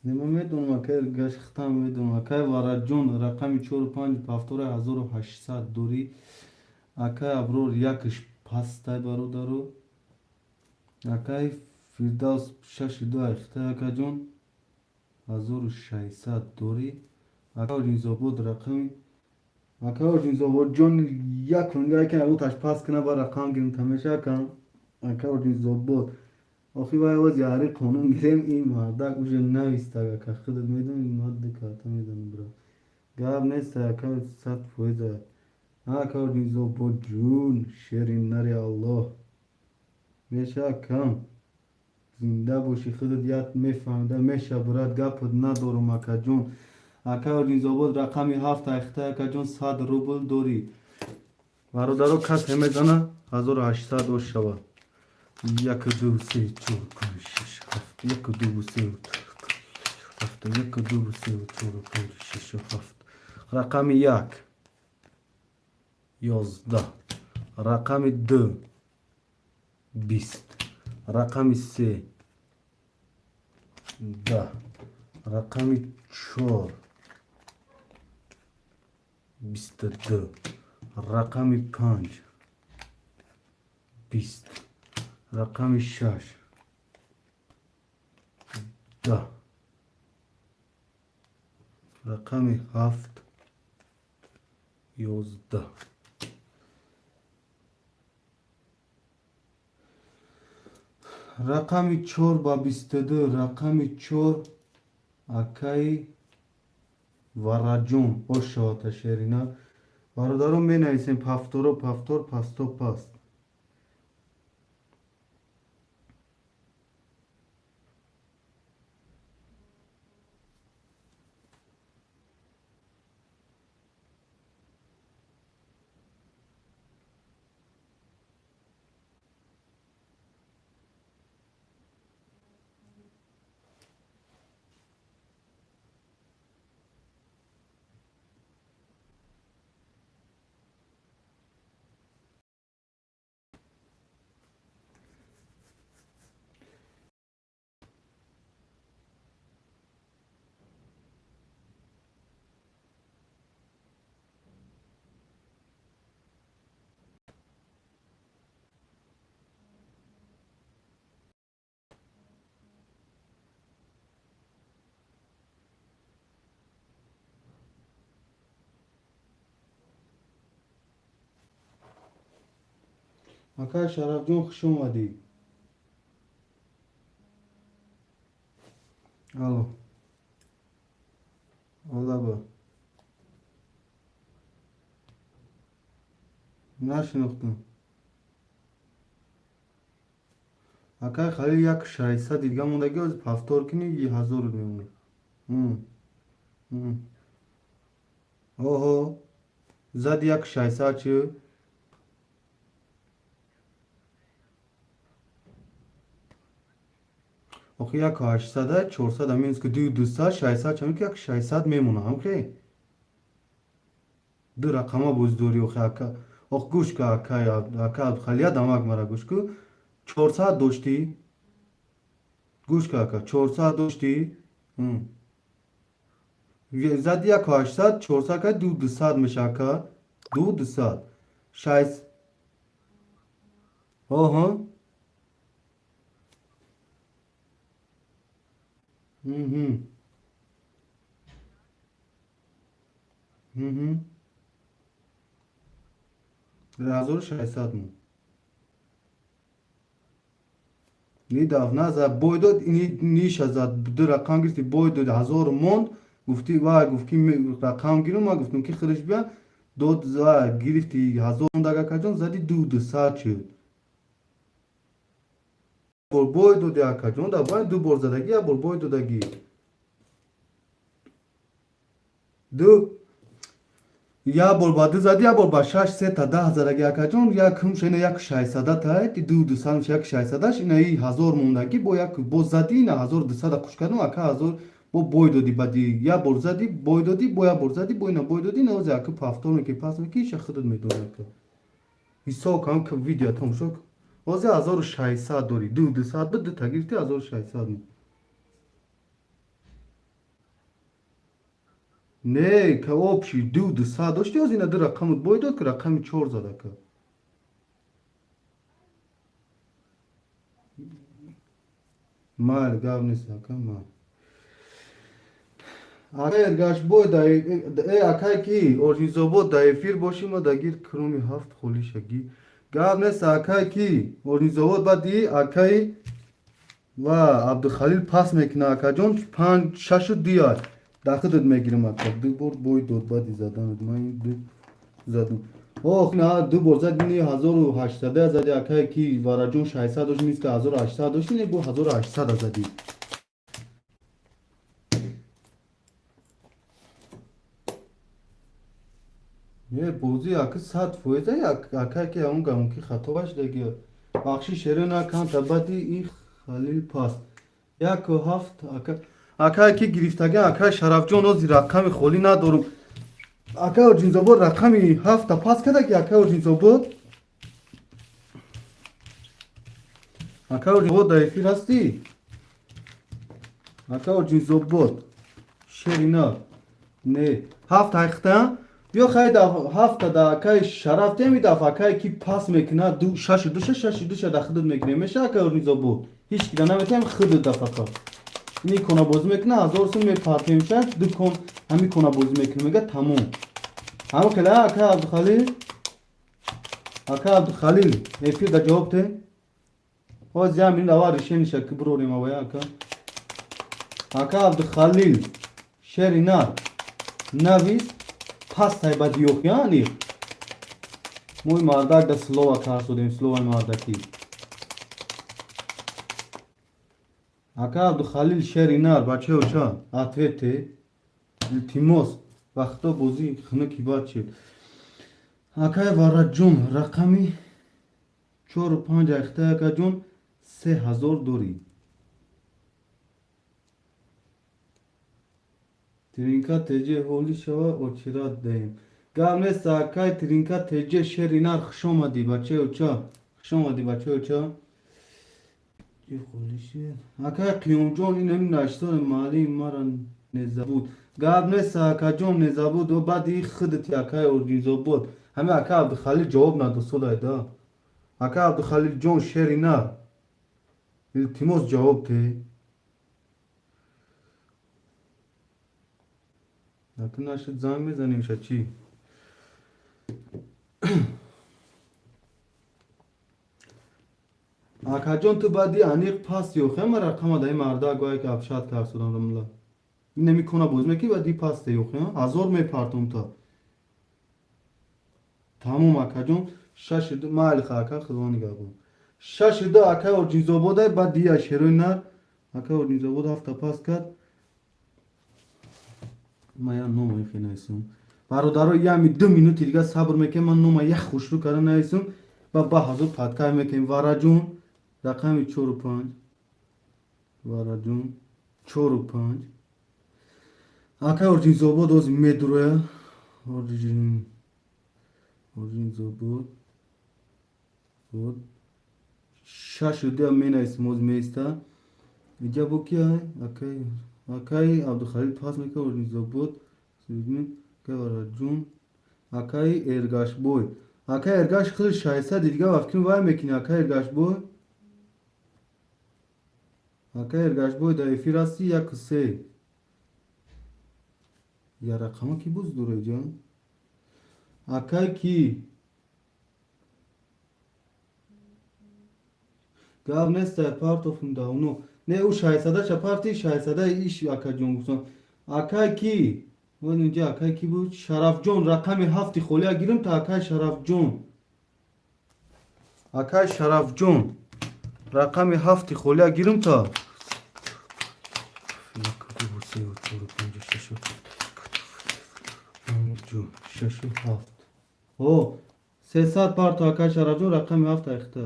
Не, ман медонам, акай Эргаш, хитам медонам. Акай Вараҷон, рақами чору панҷ, повтора, 1800 дорӣ. Акай Аброр, якш пастай, бародаро. Акай Фирдавс, шаши ду айхитай, акаҷон, 1600 дорӣ. Ака Оринзобод, рақами ака Оринзобод ҷон, як кунга яке яготаш пас кина, ба рақам гирим тамеша, акам. Ака Оринзобод, охи вай оз яри қонун гирем, ин мардак уже навистаг, ака, худат медони, ман ду карта медонам, брат. Гап нест, ака, 100%. Ака Оринзобод ҷун, шери нари Аллоҳ, меша, акам, зинда бошӣ, худат як мефаҳмида меша, брат, гапат надорум, акаҷон. Ака Оринзобод, рақами ҳафт айхитай, акаҷон, 100 рубл дорӣ. Бародаро, касе мезана, 1800 ош шавад. Яку, ду, се, чор, панҷ, шаш, ҳафт. Яку, ду, се, ҳафт. Яку, ду, се, чор, панҷ, шаш, ҳафт. Рақами як 11, рақами ду 20, рақами се 10. Рақами 4 22, рақами 5 20, рақами 6 10, рақами 7 11. Рақами 4 ба 22, рақами 4, акаи Вараҷон, ошавата шерина. Бародарон, менависем повторо, повтор, пасто, паст. Акай Шарафҷон, хуш омадӣ. Алло, олаба, нашинохтам. Акай Халил, як 600 дига мондаги, ози повтор кини, 1000 мемонад. Оҳо, зади, як 600 чи? Охи, як 800, 400 минус ки ду 200, 600 чам ки, як 600 мемона. Ҳамхе ду рақама боз дорӣ. Охи, ака, ох, гӯш ка, ака, ака Абдухалил, дамак мара гӯш ку. 400 доштӣ, гӯш ка, ака, 400 доштӣ, зади як 800, 400 ка, ду 200 меша, ака, ду 200 шайс. Оҳо. Мгм. Мгм. 1600 мон. Нидав назад бой дод, ниша зад, ду рақам гирифти, бой дод, 1000 монд, гуфти, вай гуфт ки рақам гирум, ман гуфтам ки хириш бия, дод, вай гирифти, 1000 монд, акаҷон, зади, ду 200 шуд. Бор бой доди, акаҷон, да бай ду бор задагӣ, як бор бой додагӣ. Ду як бор ба ду зади, як бор ба шаш, сета 10 задаги, акаҷон, як ҳумша ина як 600 тай, ду 200 меша, як 600-аш, ина и 1000 мондагӣ, бо як бо зади, ина 1200 қуш кардам, ака, 1000 бо бой доди, бади як бор зади, бой доди, бо як бор зади, бо ина бой доди, ина ози ака повтор меки, пас меки, иша худат медони, ака. Ҳисоб кам, видео тамошо кун. Ози 1600 дорӣ, ду 200 буд, дута гирифти, 1600 мон. Не, ка общий ду 200 дошти, ози ина ду рақамут бой дод, ки рақами чор зад, ака. Майли, гап нест, ака, майли. Акай Эргаш, бой да э акай ки Орҷинзобод да эфир бошӣ, ма дагир кроми ҳафт холишагӣ. Гап нест, акай ки Орҷинзобод, баъди акай ва Абдухалил пас мекуна, акаҷон, панҷ шашу дуяд. Дар худат мегирам, ака. Ду бор бой дод баъди заданат. Ман ин ду задам. Ох, на, ду бор зад, ни 1800 зади, акай ки Вараҷон, 600 дошт, низ ки 1800 дошти, не, бо 1800 зади. Не, бозӣ ака 100%, акай ки ҳамон гамон ки хато башдаги. Бахши шеро наканта, баъди ин Халил пас. Яку ҳафт, ака. Акай ки гирифтага, акай Шарафҷон, ози рақами холӣ надорум. Акай Орҷинзобод рақами ҳафта пас карда ки, акай Орҷинзобод. Акай Орҷинзобод, дар эфир ҳастӣ? Акай Орҷинзобод. Шери нар. Не, ҳафт ҳайхта. Биё хай ҳафта да акай Шараф теми даф акай ки пас мекунад ду шашу душа шашу душа да худут мекунем. Меша акай Орнизобод. Ҳеч кида наметаем худут да фақат. Ини кона бозӣ мекуна 1000 сум мепартем шаш ду кон ҳами кона бозӣ мекунем мега тамом. Ҳамо хела акай Абдухалил? Акай Абдухалил эфир да ҷавоб те? Ҳозир ям ин аввал решениша ки бирорем авая ака. Ака Абдухалил шери нар навис пастай ба диёх яъни мои мардак да слова тарсодем словаи мардакӣ. Ака Абдухалил шери нар бачаё ча ответе илтимос вақто бозӣ хунуки бад шуд. Акай Вараҷон рақами чору панҷ айхта акаҷон 3000 дорӣ. Тринка теҷе ҳолӣ шава очират даем. Гап нест акай Тринка теҷе шери нар хуш омадӣ бачаё ча. Хуш омадӣ бачаё ча. Акай Қиёмҷон ин ҳамин наштори маҳаллии мара незабуд. Гап нест акаҷон незабуд баъди худати акай Орнизобод. Ҳами ака Абдухалил ҷавоб надод солайда. Ака Абдухалилҷон шери нар. Илтимос ҷавоб те. Ака нашуд занг мезанем ша чӣ? Акаҷон ту баъди аниқ пас ё хема рақама даи мардак гое ки абшат карсудам рамла. Ин намекона боз меки баъди пасте ё хема 1000 мепартом та. Тамом акаҷон шаш ду майли ха ака худо нигаҳбон. Шаш ду акай Орҷинзободай баъд дия шерои нар ака Орҷинзобод ҳафта пас кард. Ман я нома ихе нависам. Бародаро ями 2 минути дига сабр мекунем ман нома як хушрӯ карда нависам ба 10,000 падкай мекунем. Вараҷон рақами чору панҷ. Вараҷон чору панҷ. Акай Орҷинзобод оз медуроя. Орҷинзобод бод шашу ду менависем оз меиста. Иҷа бо ки ай? Акай Абдухалил пас мекунад Орҷинзобод. Акай Вараҷон акай Эргашбой. Акай Эргаш хеле 600 дига ба фикр вай мекунӣ акай Эргашбой. Акай Эргашбой дар эфир ҳасти яку се. Я рақама ки боз дора иҷа? Акай ки? Гап нест партофм давно. Не ӯ шайсадаша парти шайсадаи иш акаҷон гуфтам. Акай ки? Вон инҷа акай ки буд? Шарафҷон рақами ҳафти холия гирим та акай Шарафҷон. Акай Шарафҷон рақами ҳафти холия гирим та. Як, ду, се, чор, панҷ, шаш, шашу ҳафт. О, 300 парто акай Шарафҷон рақами ҳафт айхта.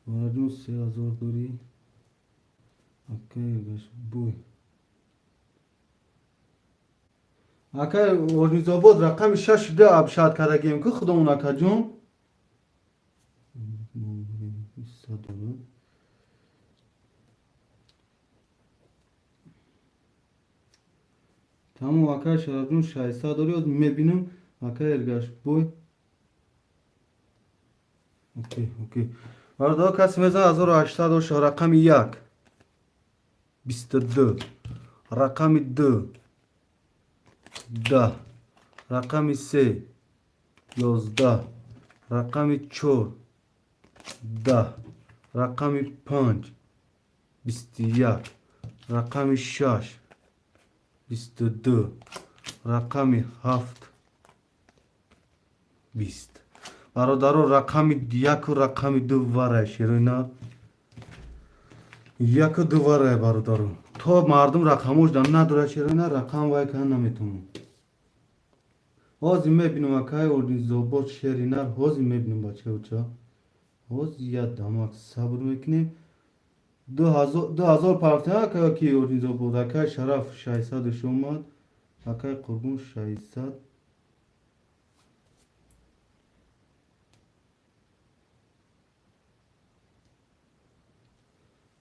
Вараҷон 3000 дорӣ. Акай Эргашбой. Акай Орнизобод рақами шаш ду абшат кардагием ку худомон акаҷон. Тамом акай Шарафҷон 600 дорӣ оз мебинам акай Эргашбой. Окей, окей. Бародаро касе мезанад 1800 доша рақами як 22 рақами ду 10 рақами се 11 рақами чор 10 рақами панҷ 21 рақами шаш 22 рақами ҳафт 20. Бародаро рақами яку рақами ду варай шерои нар. Яку ду варай бародаро. То мардум рақамош дан надорад шерои нар рақам вай кан наметавонам. Ҳозир мебинам акай Орнизобод шери нар ҳозир мебинам бачаоча. Ҳозир як дамак сабр мекунем. 2000 партия акай ки Орнизобод акай Шараф 600 омад. Акай Қурбон 600.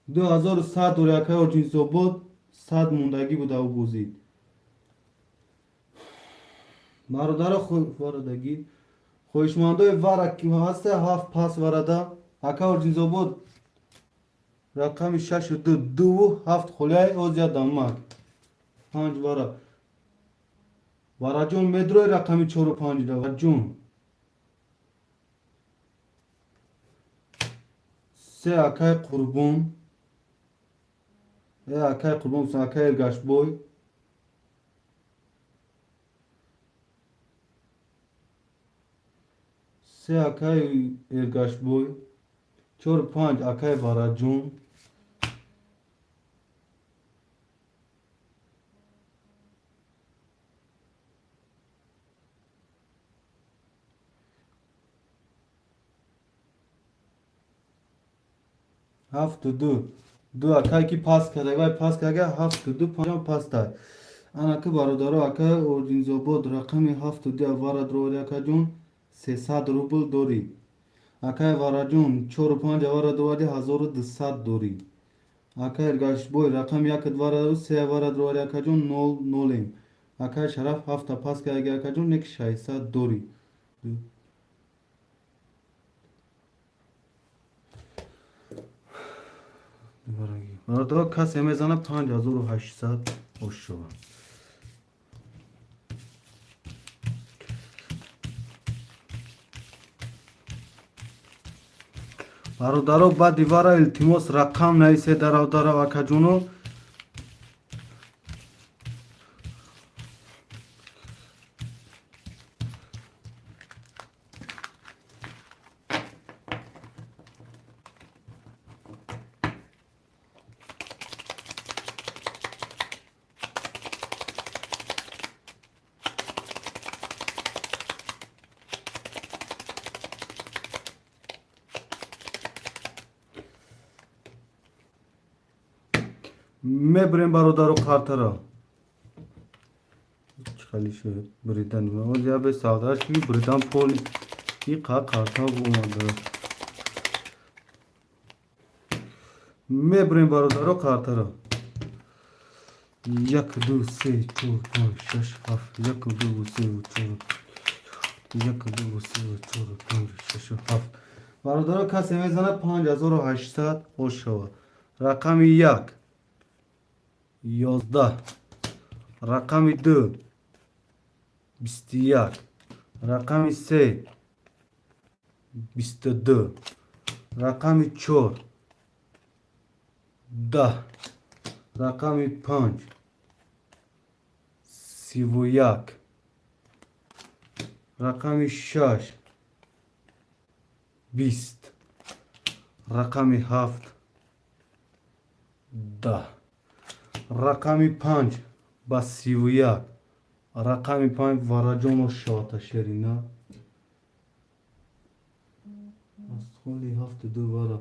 2100 дори, акай Орҷинзобод, 100 мондагӣ буда ӯ бозӣ. Бародаро, варадагӣ хоҳишмандои вара ҳаста, ҳафт пас варада. Ака Орҷинзобод, рақами шашу ду, дуву ҳафт холияй, озия дамак панҷ вара. Вараҷон, медрои рақами чору панҷда, Вараҷон. Се акай Қурбон, акай Қурбон, акай Эргашбой. Се акай Эргашбой, чору панҷ акай Вараҷон. Ҳафту ду, ду акай ки пас карда, вай пас карда, ҳафту ду панҷам пастай. Анаки бародаро, акай Ординзобод, рақами ҳафту ду вара дровари, акаҷон, 300 рубл дорӣ. Акай Вараҷон, чору панҷ вара дровари, 1200 дорӣ. Акай Эргашбой, рақами як вара, се вара дровари, акаҷон, нол нолем. Акай Шараф ҳафта пас кардаги, акаҷон, нек 600 дорӣ. Бародаро, касе мезана, 5800 ош шавад. Бародаро, баъди вара, илтимос, рақам наисе дарав дарав, акаҷоно. Мебурем, бародаро, қартара. Чӣ хали шуд буридан? Ябе савдаш ки буридан поли и қа қарта омада. Мебурем, бародаро, қартара. Як, ду, се, чор, панҷ, шаш, ҳафт. Як, ду, се, чор, як, ду, се, чор, панҷ, шаш, ҳафт. Бародаро, касе мезана, 5800 ош шавад. Рақами як 11, рақами ду 21, рақами се 22, рақами чор 10, рақами панҷ 31, рақами шаш 20, рақами ҳафт 10, рақами панҷ ба 31, рақами панҷ Вараҷоно шавата шерина. Аз холи ҳафту ду вара.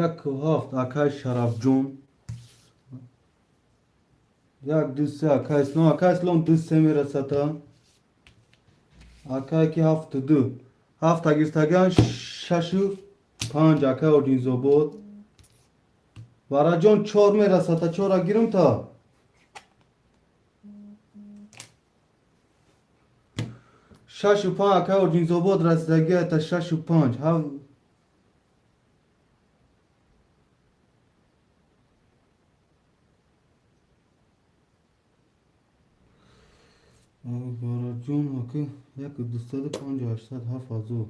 Яку ҳафт акай Шарафҷон. Як, ду, се акай Ислом. Акай Ислом, ду, се мерасата. Акай ки ҳафту ду ҳафта гирифтаган, шашу панҷ акай Ординзобод. Вараҷон, чор мерасата, чора гирум та. Шашу панҷ акай Ординзобод расидагиата, шашу панҷ. Вараҷон, ака, яку дусаду панҷу ҳаштсад, 7000.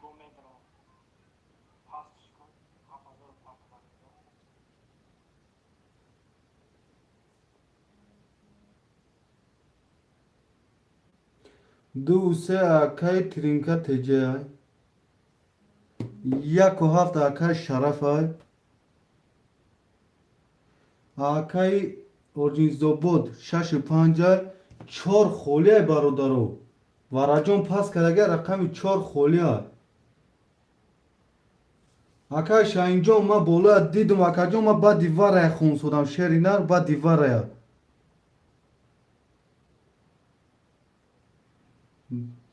Бо медро пастш кун, 7000 партова. Ду се акай Тринка теҷай. Яку ҳафт акай Шарафай. Акай Орҷинзобод, шашу панҷай, чор холиай, бародаро. Вараҷон пас кардага, рақами чор холиай. Акай Шаҳинҷон, ман болоя дидум, акаҷон, ман баъди варая хун содам, шери нар баъди варая.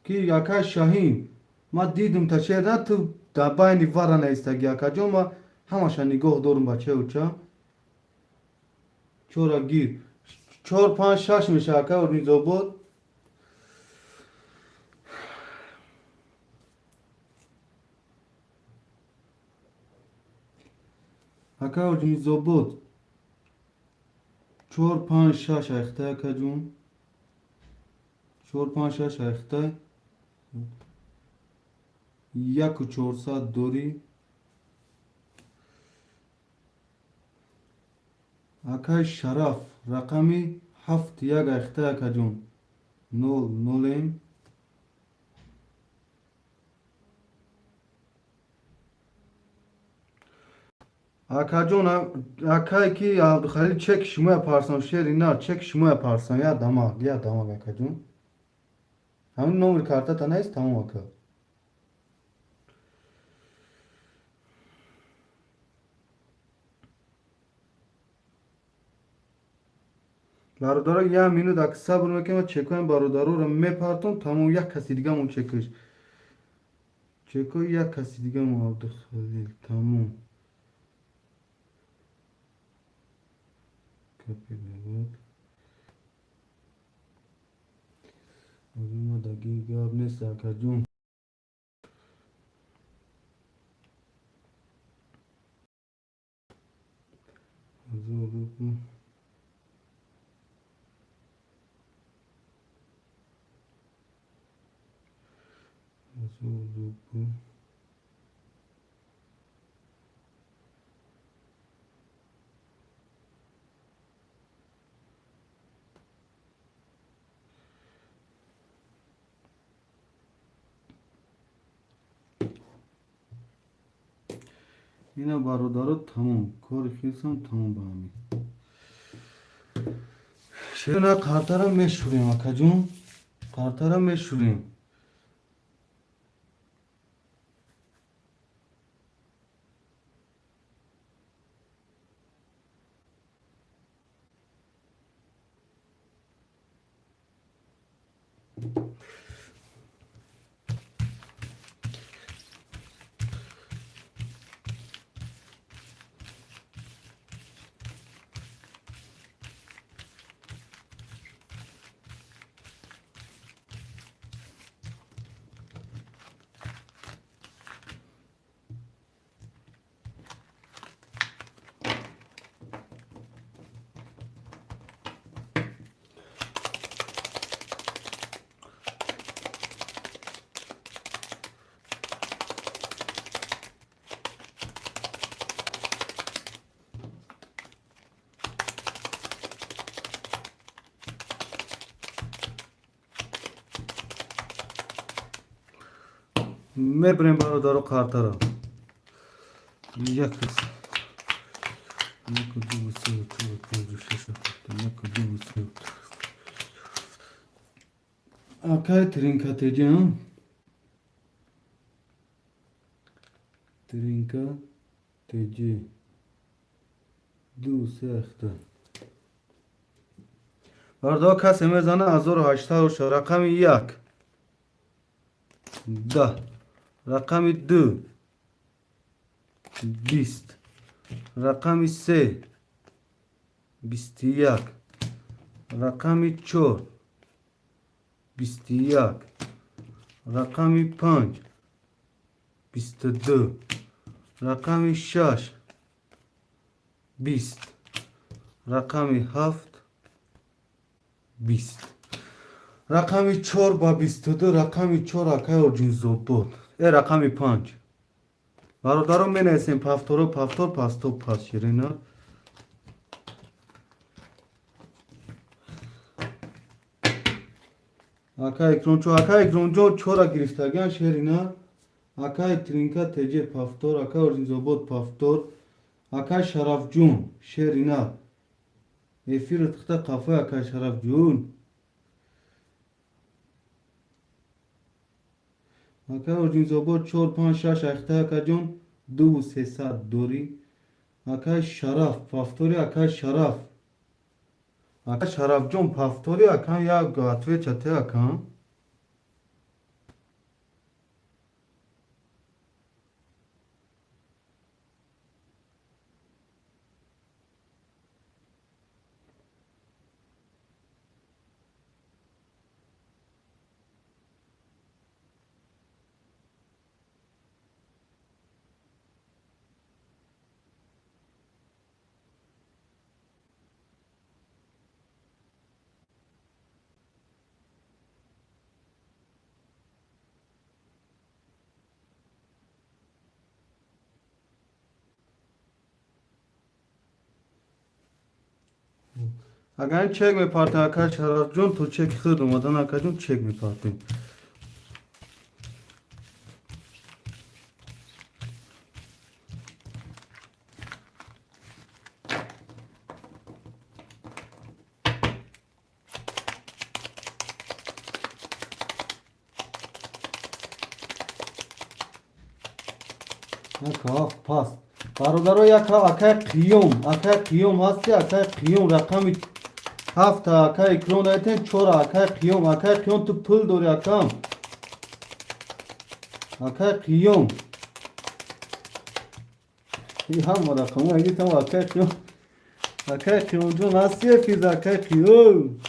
Ки акай Шаҳин, ман дидум та шери нар, ту дар байни вара наистагӣ, акаҷон, ман ҳамаша нигоҳ дорум, бачаюча. Чора гир. 4 5 6 меша, акай Орнизобод. Акай Орнизобод. 4 5 6 айхтай, акаҷон. 4 5 6 айхтай. 1400 дорӣ. Акай Шараф, рақами 7 1 айхтай, акаҷон. 0 0. Акаҷон, акай ки Абдухалил, чек шумоя парсан, шери нар, чек шумоя парсан, я дамаг, я дамаг, акаҷон. Ҳамин номери картата нест, тамом, ака. Бародаро, як минут ак сабр мекунем, чекоем бародароро мепартом, тамом, як каси дигамон чекаш. Чекои як каси дигамон, Абдухалил, тамом. Капи даги гап нест, акаҷон. Ҳазору ҳазору ина бародаро, тамом, кори хирсам тамом ба ҳамин. Шена қартара мешӯрем, акаҷон, қартара мешӯрем. Мебирем, бародаро, қартара. Як яку ду се чор панҷ шаш ҳафт, яку ду се. Акай Тринка теҷа, Тринка теҷи, ду се ахта. Бародаро, касе мезана, 1800 боша. Рақами як 10, рақами ду 20, рақами се 21, рақами чор 21, рақами панҷ 22, рақами шаш 20, рақами ҳафт 20, рақами чор ба 22, рақами чор, акай Орҷинзобод, рақами панҷ. Бародарон, менависем повторо, повтор, пасто, пас, ширина. Ака Икромҷон, ака Икромҷон, чора гирифтагиан, шерина. Акай Тринка теҷе, повтор, акай Орҷинзобод, повтор, акай Шарафҷун, шерина. Эфиру тихта қафои, акай Шарафҷун. Акай Орҷинзобод, чор панҷ шаш айхта, акаҷон. Дуву сесад дорӣ, акай Шараф? Повтори, акай Шараф. Ака Шарафҷон, повтори, ака, як отвечать, ака. Агар чек мепарте, ака Шарафҷон, то чеки худ омадан, акаҷон, чек мепартем. Як паст, бародаро, як акай Қиём, акай Қиём ҳасти? Акай Қиём, рақами ҳафта, акай Икром дайтен, чора, акай Қиём. Акай Қиём, ту пул дорӣ, акам? Акай Қиём, ҳама рақамо гитам. Акай Қиём, акай Қиёмҷон, ҳасти эфирда, акай Қиём?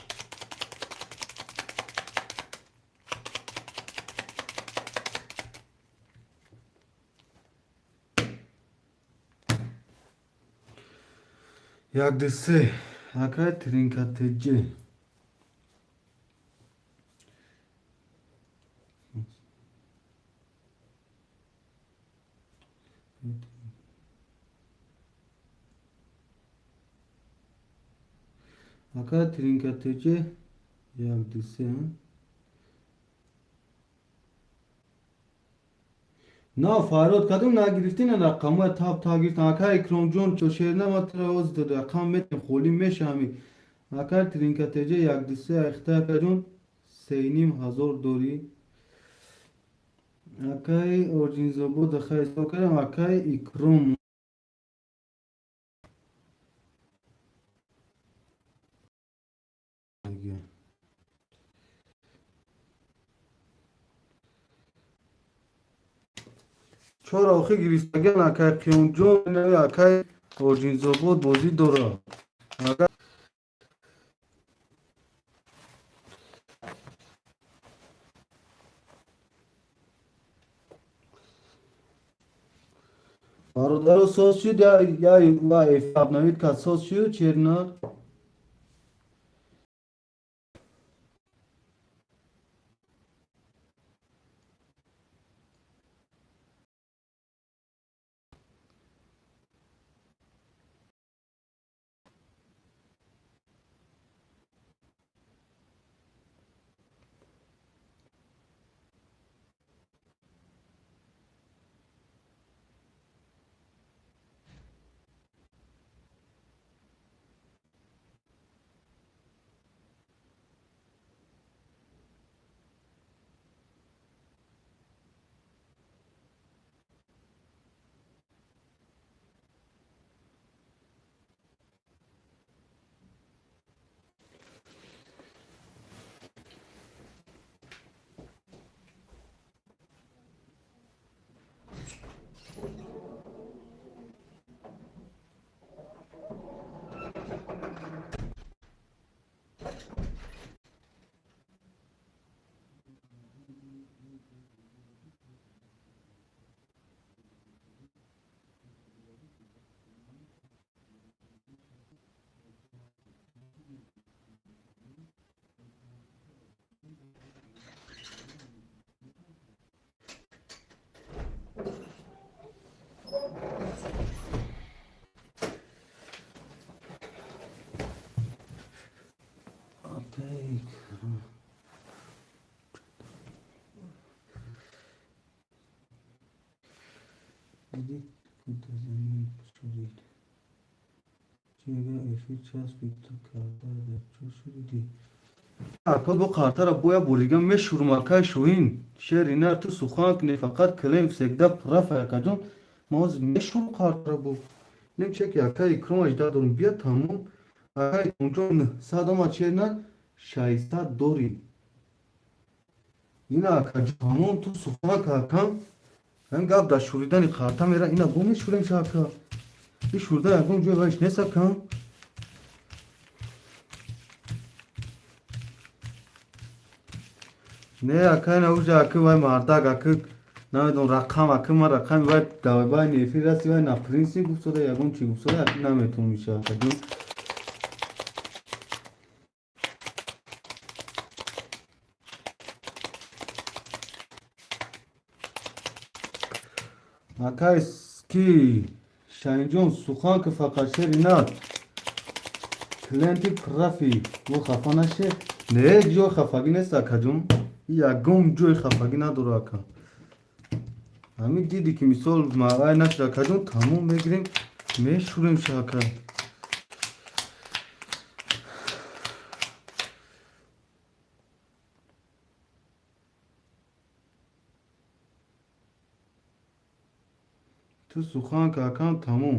Як, ду, се. Акай Тринкатеҷи, акай Тринкатеҷи, як, ду, се. На, фарёд кардем, нагирифтин рақамоя, тап та гирифтан. Акай Икромҷон, шерна, ма тра оз рақам метем, холӣ мешавами. Акай Тринкатеҷа, як, ду, се, айхта, акаҷон, 3500 дорӣ. Акай Орҷинзобод, ахай ҳисоб кардам. Акай Икром. Чора охи гирифтаган, акай Қиёмҷон, акай Орҷинзобод бозӣ дора. Агар бародаро, соз шуд я обновить кард, соз шуд черна. Акай Икром. Дидед, куда замин шудид? Чега эфир часпид, ту карта дар чо шудидӣ? Ака, бо картара боя борига мешурум, акай Шоҳин. Шери нар, ту сухан кунӣ, фақат клем всегда прав, акаҷон. Ма ҳозир мешурам қартара бо. Нем чеки акай Икром ажда дорум. Бия тамом. Акай Икромҷон 900 омад шерина 600 дорӣ. Ина акаҷон тамом ту сухан ка акам. Ҳам гап дар шуридани қарта мера ина бо мешурем ша ака. И шурда ягон ҷой вайш нест акам. Не ака ина уҷа аки вай мардак аки намедонам рақам аки ман рақами вай давайбайни эфир расти вай на принсип гуфтода ягон чи гуфтода аки наметонам иша акаҷон. Акай ки Шаҳинҷон сухан ки фақат шери на клиенти прафи ӯ хафа наше. Не ҷой хафагӣ нест акаҷон. Ягон ҷои хафагӣ надора ака. Ҳамин диди ки мисол вай нашуд акаҷон тамом мегирем мешурем ша ака. Ту сухан ка акам тамом.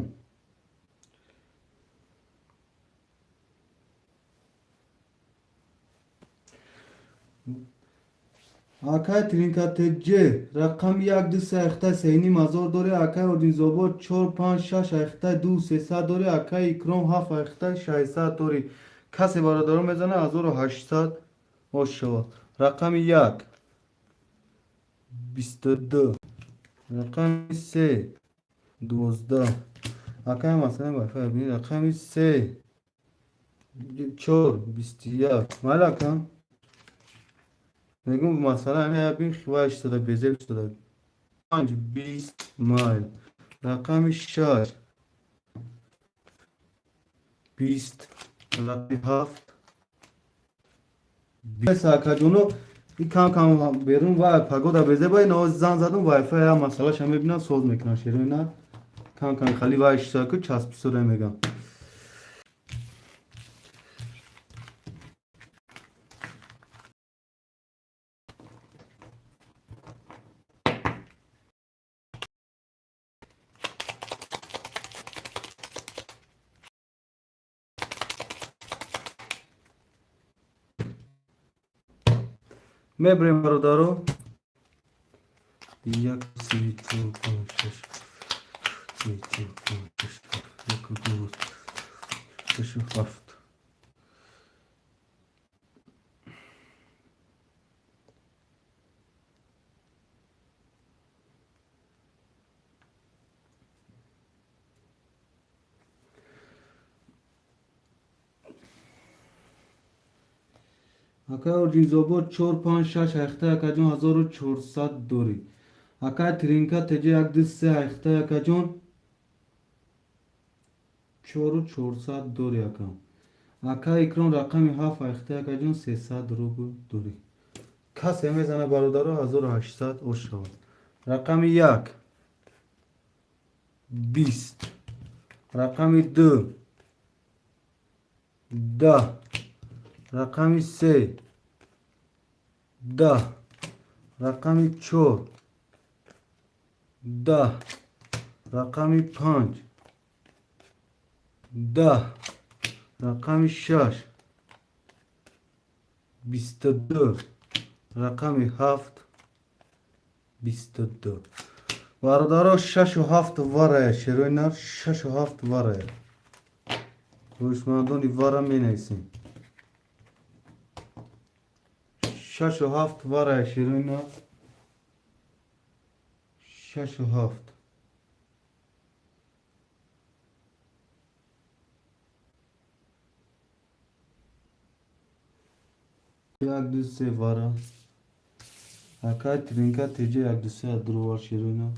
Акай Тринкатеҷе рақами як ду се айхтай сеним ҳазор дорӣ. Акай Одинзобод чор панҷ шаш айхтай ду сесад дорӣ. Акай Икром ҳафт айхтай шашсад дорӣ. Касе бародаро мезана 1800 ош шавад. Рақами як 22, рақами се 12. Акай масалан вайфай бинед. Рақами се чор 21. Майли акам? Мегум масалан ҳамин бин вай истода безеб истода. Панҷ 20 майл. Рақами шаш 20, рақами ҳафт 20. Акаҷоно и кам кам берун вай погода безеба ина зан задум вайфай ям масъалаша мебинам соз мекунам шероина кам кам хали вай истода ку часпистода мегам. Мебарем бародаро. Як се чор панҷ шаш се чор панҷ шаш як ду шаш ҳафт. Акай Орҷинзобод чор панҷ шаш айхтай акаҷон 1400 дорӣ. Акай Тринка теҷа як ду се айхтай акаҷон 4400 дорӣ акам. Акай Икром рақами ҳафт айхтай акаҷон 300 рубл дорӣ. Касе мезана бародаро 1800 ош шавад. Рақами як 20, рақами ду 10, рақами се 10, рақами чор 10, рақами панҷ 10, рақами шаш 22, рақами ҳафт 22. Бародаро шашу ҳафт варая шерои нар шашу ҳафт варая. Хоҳишмандони вара менависем. Шашу ҳафт варая шерои нар шашу ҳафт. Як ду се вара. Акай Тринка теҷа як ду се адровар шерои нар.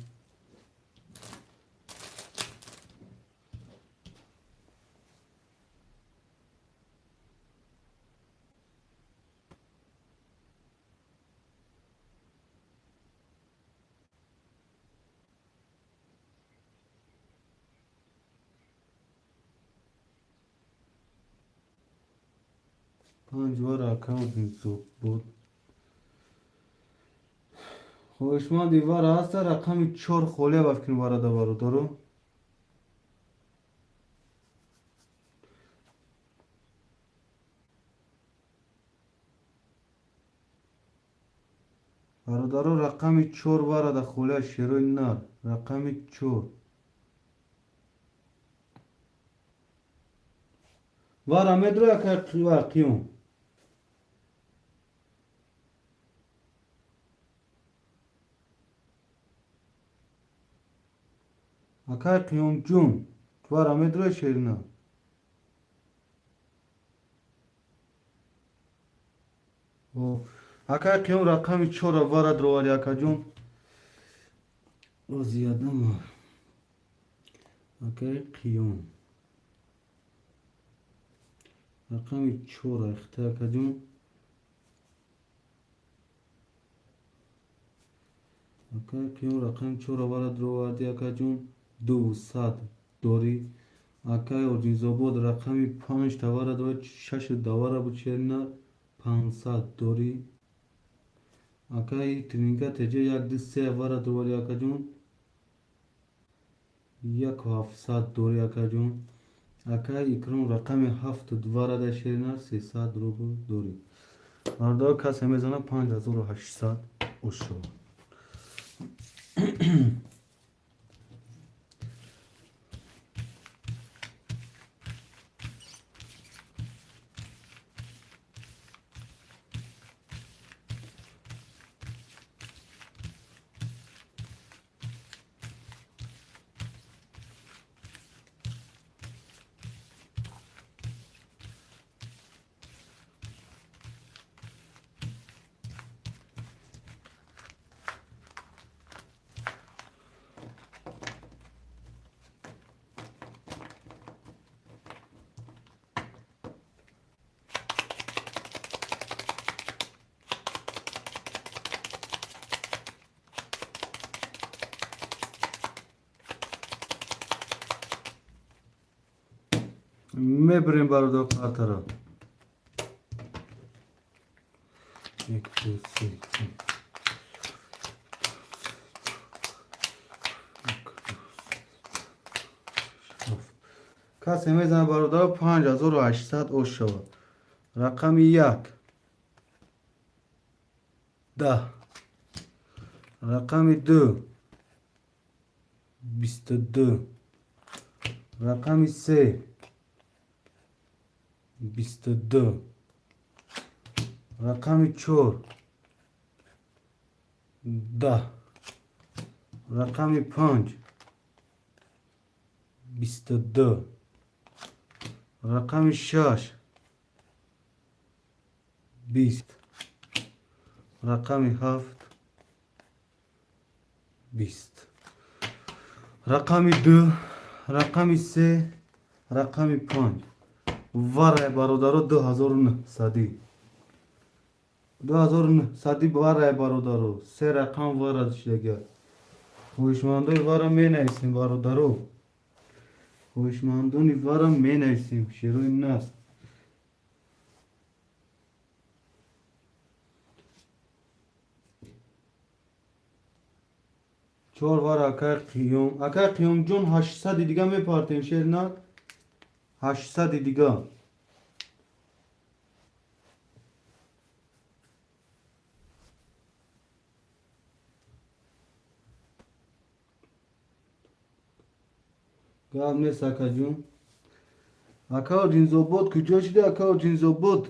Панҷ вара акай Одинзобод. Хоҳишманди вара ҳаста, рақами 4 холия ба фикр варада, бародаро. Бародаро, рақами 4 варада холия, шерои нар, рақами 4. Вара медро яка қиём. Акай Қиёмҷон, вара медрои шерина? Акай Қиём, рақами 4-ра вара дровари, акаҷон. Озиядама. Акай Қиём. Рақами 4-ра ихта, акаҷон. Акай Қиём, рақами 4-ра вара дроварди, акаҷон. 200 дорӣ. Акай Орҷинзобод, рақами 5 тавара дорад, шашу давара буд, шерина, 500 дорӣ. Акай Тринка теҷа, як, ду, се вара дорӣ, акаҷон. 1700 дорӣ, акаҷон. Акай Икром, рақами ҳафту варада, шерина, 300 рубл дорӣ. Бародаро, касе мезана, 5800 ошо. Мебирем, бародар, картаро. Як, ду, се, чор. Касе мезана, бародаро, 5800 ош шавад. Рақами 1 10, рақами 2 22, рақами 3 22, рақами 4 10, рақами 5 22, рақами 6 20, рақами 7 20, рақами 2, рақами 3, рақами 5 варай, бародаро, 2900-ӣ, 2900-ӣ варай, бародаро, се рақам вара шидага. Хоҳишмандои вара менависем, бародаро, хоҳишмандони вара менависем, шерои наст. Чор вара, акай Қиём. Акай Қиёмҷон, 800-и дига мепартем, шер на, 800-и дига. Гап нест, акаҷон. Ака Ҷинзобод куҷо шида? Ака Ҷинзобод,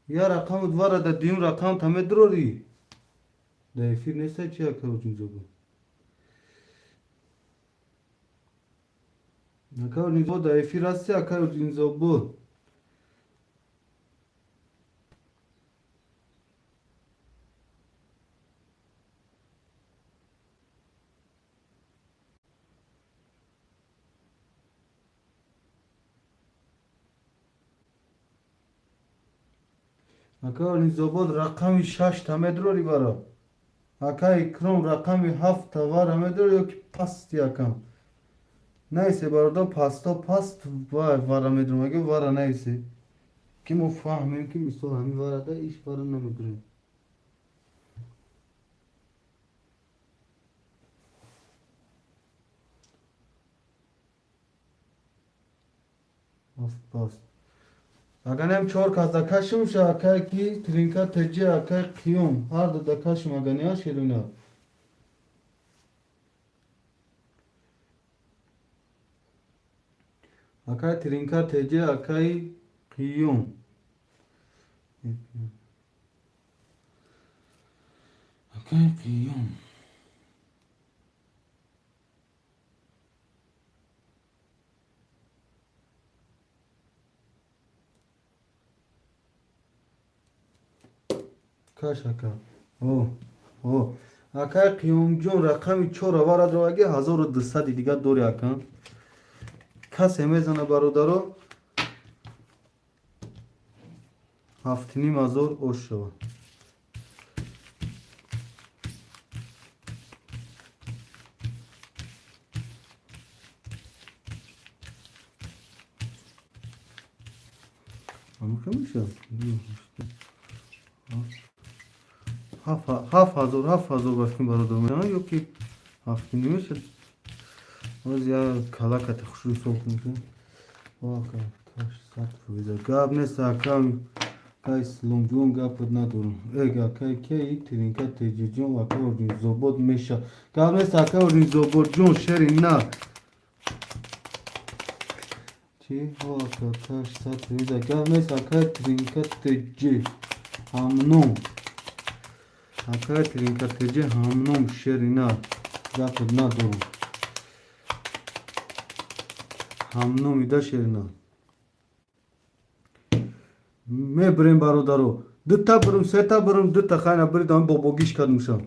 я рақаму вара да дуюм рақам та медрорӣ? Да эфир неста чи, ака Ҷинзобод? Ака Ҷинзобод, да эфир ҳасти, ака Ҷинзобод? Ака Низобод, рақами 6-та медрорӣ бара? Ака Икром, рақами 7-та вара медрорӣ ё ки пасти, акам? Нависе, бародар, пасто паст вара медром. Аги вара нависе, ки мо фаҳмем, ки мисол ҳамин варада иш вара намедурем. Ҳафт паст. Аганем чор кас да кашим ша, акай ки тринка теҷи, акай қиём ҳар ду да кашим, агани шерина. Акай тринка теҷи, акай қиём. Акай қиём. Каш ака. О, о. Акай Қиёмҷон, рақами чора варадро аги 1200 дига дори, ака. Касе мезана, бародаро, 7500 ош шавад. Амиқа мешавад? 7000, 7000 башкин, бародар, ё ки 7,5 мешад. Оз я калакати хушрӯ ҳисоб кунем. 100%. Гап нест, акам кай Исломҷон, гапат надорам. Э, акай ки тринка теҷиҷон, акай Орҷунзобод меша. Гап нест, акай Орҷунзободҷон, шери на. Чи? Ака 100%. Гап нест, акай тринка теҷи. Ҳамном. Акай тринка теҷи ҳамном, шери на. Гапат надорам. Ҳамном ида, шери на. Мебирем, бародаро. Дута бирм, сета бирм, дута хайна биридам, бобогиш кардмушам.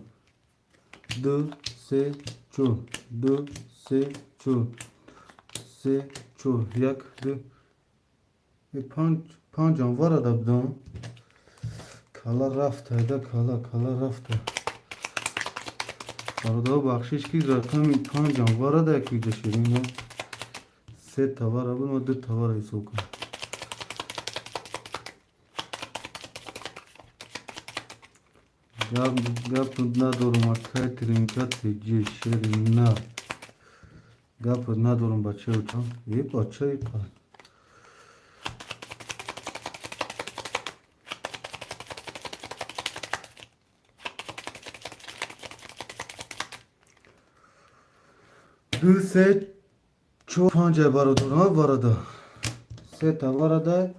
Ду, се, чор, ду, се, чор, се, чор, як, ду, панҷ, панҷам варада будам. Кала рафта, айда кала, кала рафта. Бародаро, бахшиш ки рақами панҷам варада як вида шудем. Се тавара буд, ма ду тавара ҳисоб кунам. Гап надорам, акай тринка теҷи, шери на. Гап надорам, бачаочон. Е, бачаи қа. Ду, се, чор, панҷ, бародарон, варада. Се таварада.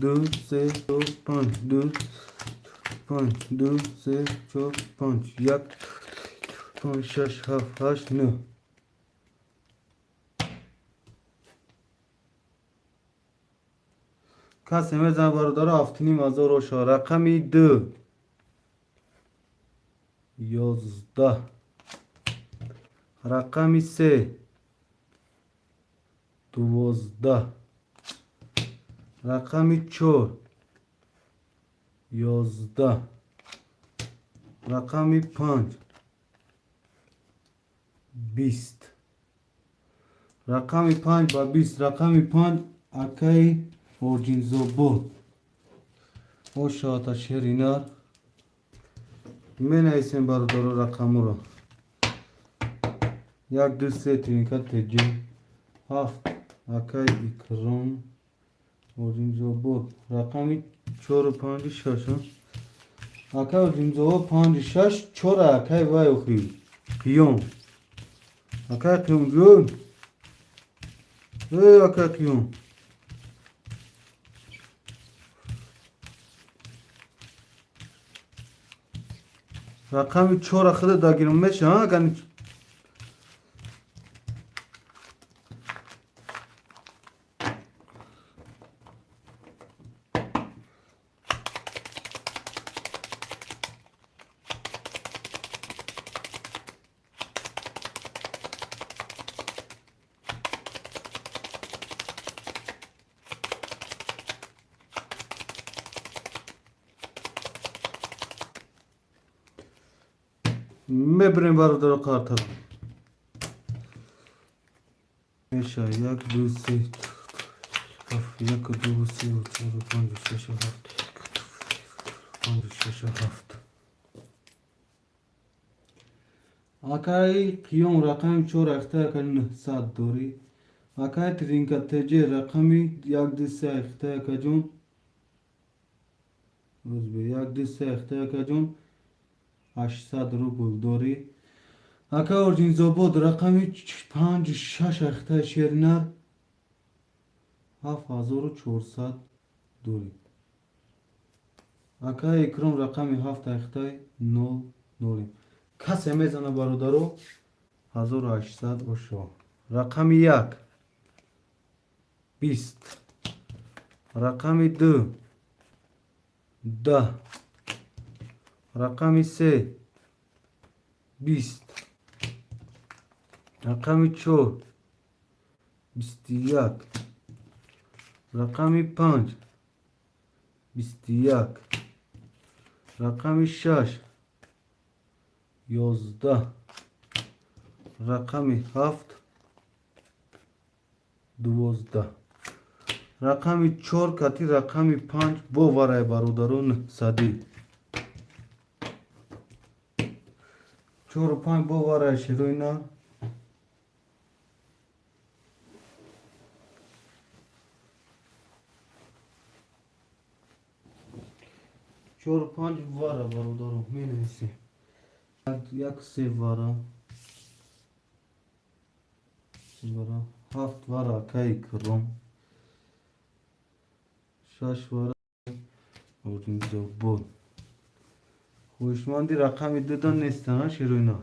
Ду, се, чор, панҷ, ду, панҷ, ду, се, чор, панҷ, як, панҷ, шаш, ҳафт, ҳашт, нӯҳ. Касе мезанад, бародаро, 7500 оша. Рақами ду, 11. Рақами се, 12. Рақами чор, 11. Рақами панҷ, 20. Рақами панҷ ба 20. Рақами панҷ, акаи Орҷинзобод. Ошавата, шеринар. Менависем, бародаро, рақаморо. Як, ду, се, тринка теҷи. Ҳафт, акаи Икром Орҷинзобод. Рақами чору, панҷу, шаш. Акаи Орҷинзобод панҷу шаш, чора, акаи вай охи. Қиём. Акаи Қиёмҷон. Э, акаи Қиём. Рақами чора худа дагирм меша, агани. Мебирем, бародаро, қартара. Меша, як, ду, се, ҳафт, як, ду, се, чор, панҷ, шаш, ҳафт, панҷ, шаш, ҳафт. Акаи Қиём, рақами чор, ахта, акаи 900 дорӣ. Акай Тринка ТЖ рақами як ду се айхта, акаҷон. Як ду се айхта, акаҷон, 800 рубл дорӣ. Ака Орҷинзобод рақами панҷу шаш айхтаи шеринар, 7400 дорӣ. Ака Икром рақами ҳафт айхтай, нол нолем. Касе мезана, бародаро, 1800 ошо. Рақами як 20, рақами ду 10, рақами се 20, рақами чор 21, рақами панҷ 21, рақами шаш 11, рақами ҳафт 12. Рақами чор кати рақами панҷ боварай, бародаро, 900-ӣ. Чору панҷ боварай, шерои нар. Чору панҷ вара, бародаро, менависем. Як се вара, вара, ҳафт вара акаи Икром, шаш вара Оринзобод. Хоҳишманди рақами дуда нестана, шерои нар.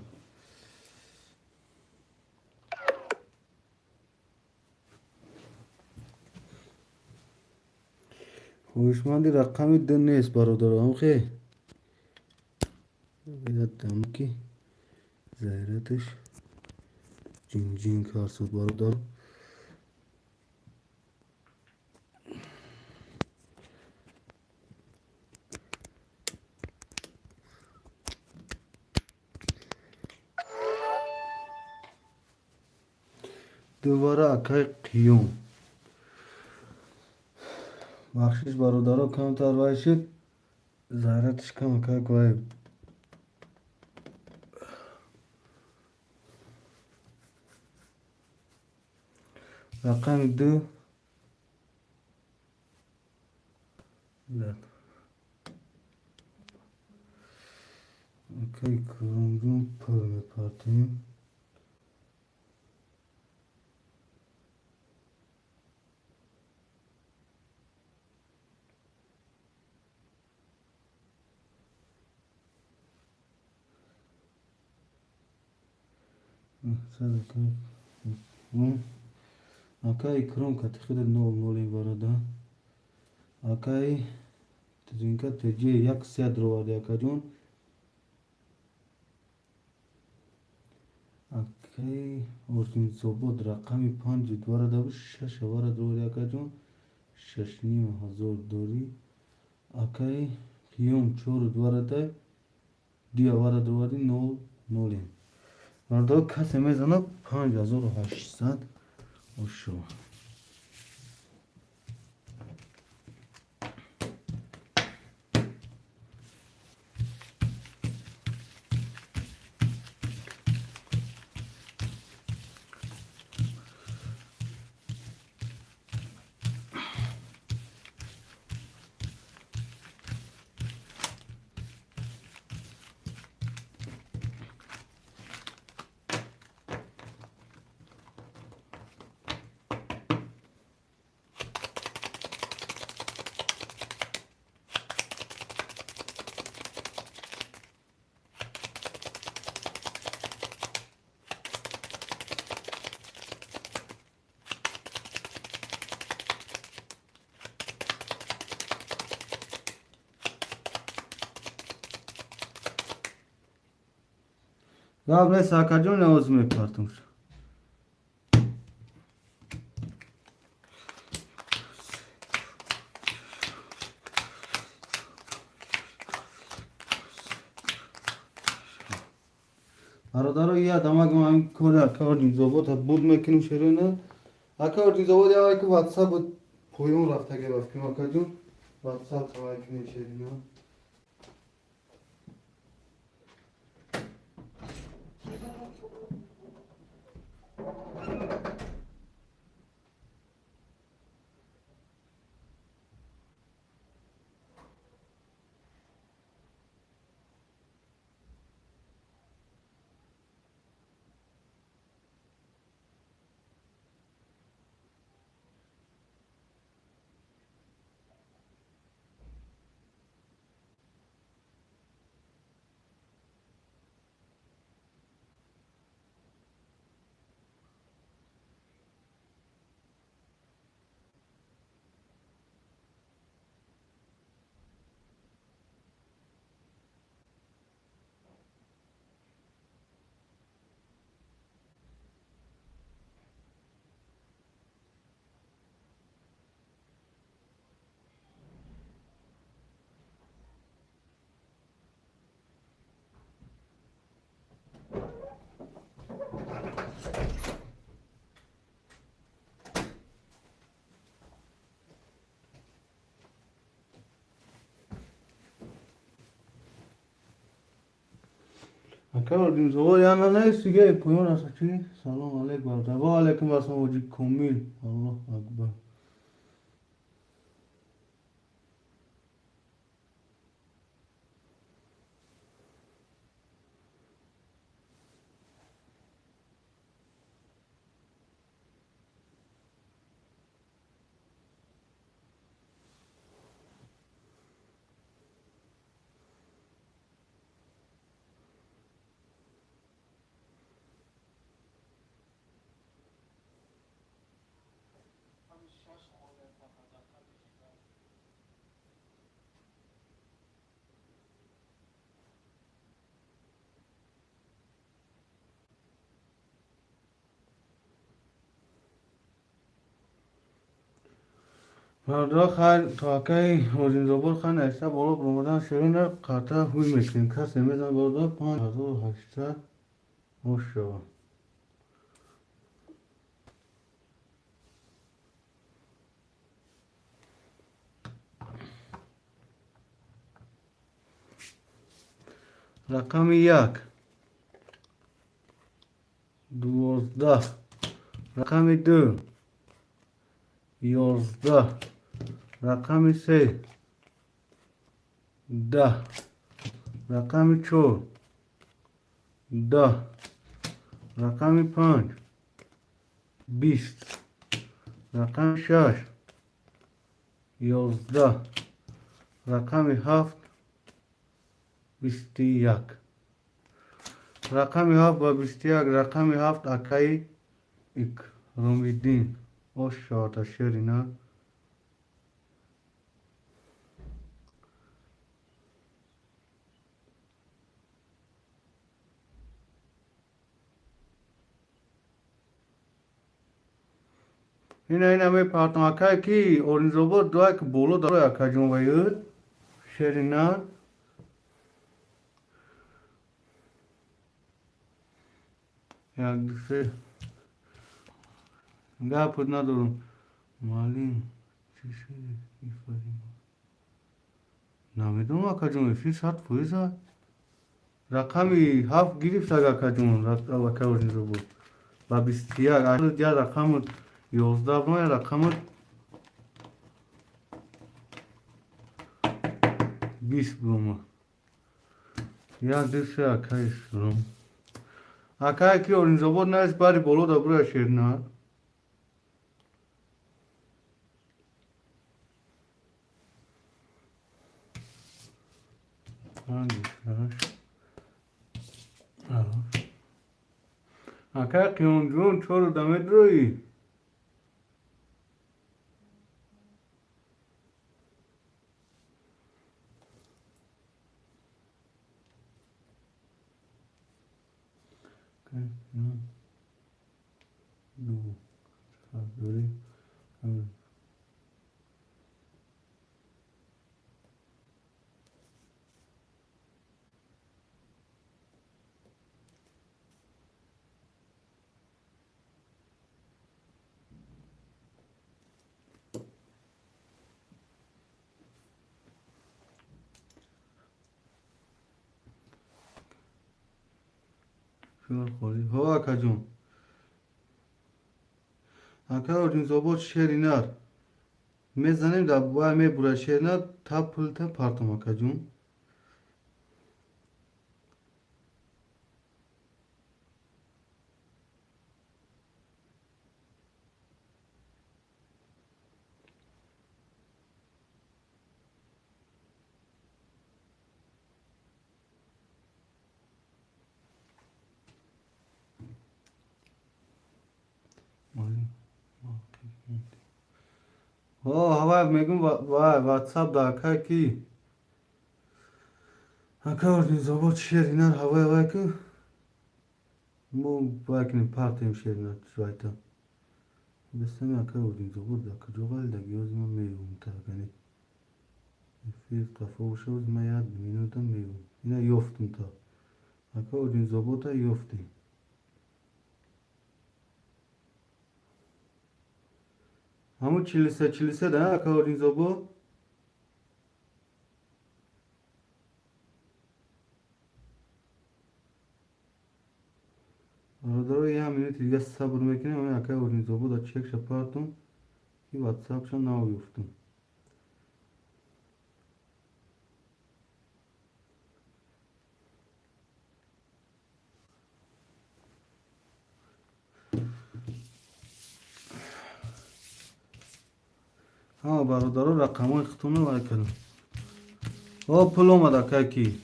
Хоҳишманди рақами ду нест, бародаро. Амхе ки зайраташ ҷинҷин карсуд, бародаро. Дувара акай Қиём. Бахшиш, бародаро, камтар вай шуд, заратиш камакак вай. Рақами ду акай Икромҷон пул мепартоем. Акай Икром кати худ нол нолем варада. Акай Тринка ТЖ як се дроварди, акаҷон. Акай Ординзобод рақами панҷ варада бу шаш вара дроварди, акаҷон, 6500 дорӣ. Акай Қиём чору варада, дуя вара дроварди, нол нолем. Бародаро, касе мезанад, 5800 ошо. Гап нест, акаҷон, навоз мепартум. Бародаро, я дамаг ма кори ака Ординзобод буд мекунем, шерона. Ака Ординзобод, я ки WhatsApp поён рафтаге рафтем, акаҷон. WhatsApp тавай кунем, шерона. Ака Ординзобод яна нест дига, поён аст чи? Салом алейк, бародар. Ва алайкум ассалом, ҳоҷи Комил. Аллоҳ акбар. Бародар, хайр, то акаи Ординзобод хай нависта боло баромадан шерина қарта ҳуй мекунем. Касе мезанад, бародар, 5800 ош шавад. Рақами як 12, рақами ду 11, рақами се 10, рақами чор 10, рақами панҷ 20, рақами шаш 11, рақами ҳафт 21. Рақами ҳафт ба 21, рақами ҳафт акаи Икромиддин. Ош шавад шерина. Ина ина мепартам, акае ки Оринзобод дуай ки боло дарои, акаҷон, ваю шерина. Як, ду, се. Гапут надорам. Муаллим, чӣ шуд ифари? Намедонам, акаҷон, эфир 100%. Рақами ҳафт гирифт, акаҷон, акаи Оринзобод. Ба 21. Я рақами 11 бо я рақами 20 биромад. Як, ду, се, акаи Ислом. Акае ки Оринзобод наист, бари боло да бура шерна. Панҷ, шаш. Акай Қиёмҷон, чору да медроӣ? Ду дорӣ. Ҳо, акаҷон. Ака Ординзобод, шери нар. Мезанем дар вай мебурад шери нар, та пулта партом, акаҷон. Ҳо, ҳавай мегӯм, вай ватсап да акай ки ака Ординзобод шери нар ҳавай вай ку мо вай кунем, партем шери нар вайта. Бестами ака Ординзобод да куҷо ғалидаги, ҳози ман меёвам та, агани эфир қафо боша, ҳози ман як минута меёвам. Ина ёфтум та. Ака Ординзобода ёфтем. Ҳамун 43 43 да, ака Ординзобод? Бародаро, як минути дига сабр мекунем. Ами акай Орнизобода чекша партум, ки ватсапша нав ёфтум. Ҳама бародаро, рақамҳои худтонро лайк кардам. О, пул омад, акай ки,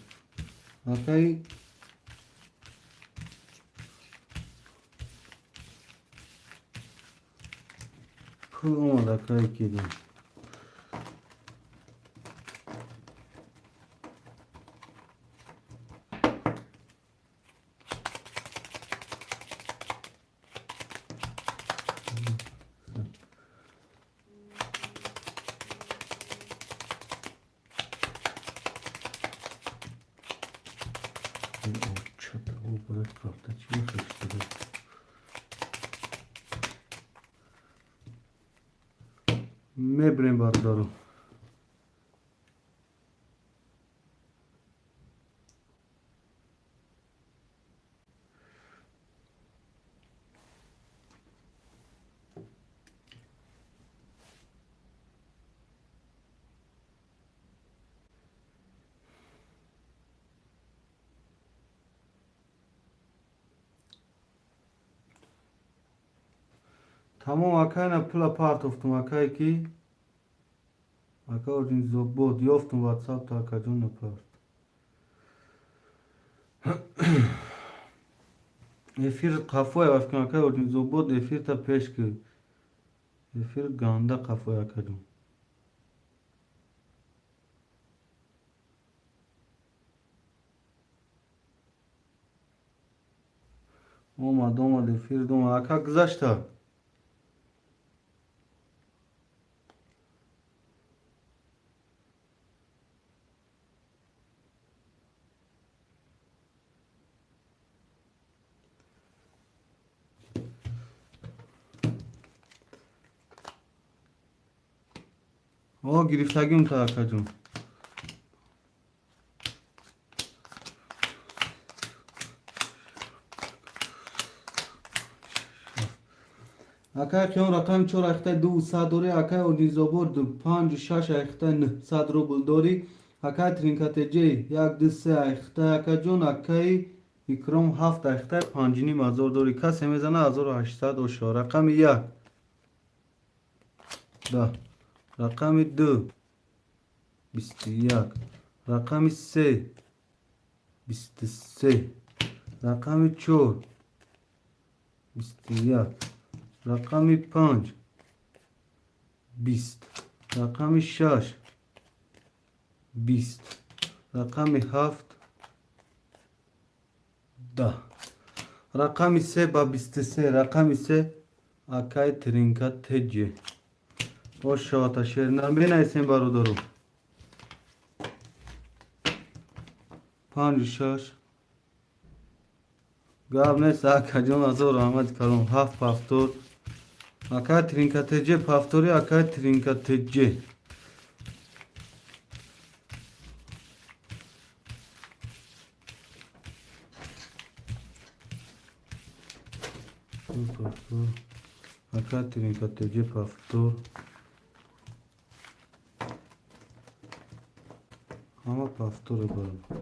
акай. Пул омад, акай ки. Мебирем, бародаро. Тамом, акайна пула партофтум, акай ки, ака Оринзобод. Ёфтум ватсапто, акаҷон, напарт. Эфир қафое вафкун, акай Оринзобод, эфирта пеш ки. Эфир ганда қафое, акаҷон. Омад, омад, эфир омад, ака, гузашта. О, гирифтагим та, акаҷон. Акай Қиён, рақами чор айхтаи ду сад дорӣ. Акай Орнизобод, панҷу шаш айхтаи 900 рубл дорӣ. Акай Тринкатеҷе, як, ду, се айхтаи, акаҷон. Акаи Икром, ҳафт айхтаи 5500 дорӣ. Касе мезана, 1800. Ошо, рақами як да, рақами ду 21, рақами се 23, рақами чор 21, рақами панҷ 20, рақами шаш 20, рақами ҳафт 10. Рақами се ба 23, рақами се, акай Тринка Теҷе. Ошота шернар, менависем, бародаро. Панҷу шаш гап нест, акаҷон, азор раҳмати калом. Ҳафт повтор, акай Тринка Теҷе, повтори, акай Тринка Теҷе. Акай Тринка Теҷе, повтор. Ҳама повторе, бародар.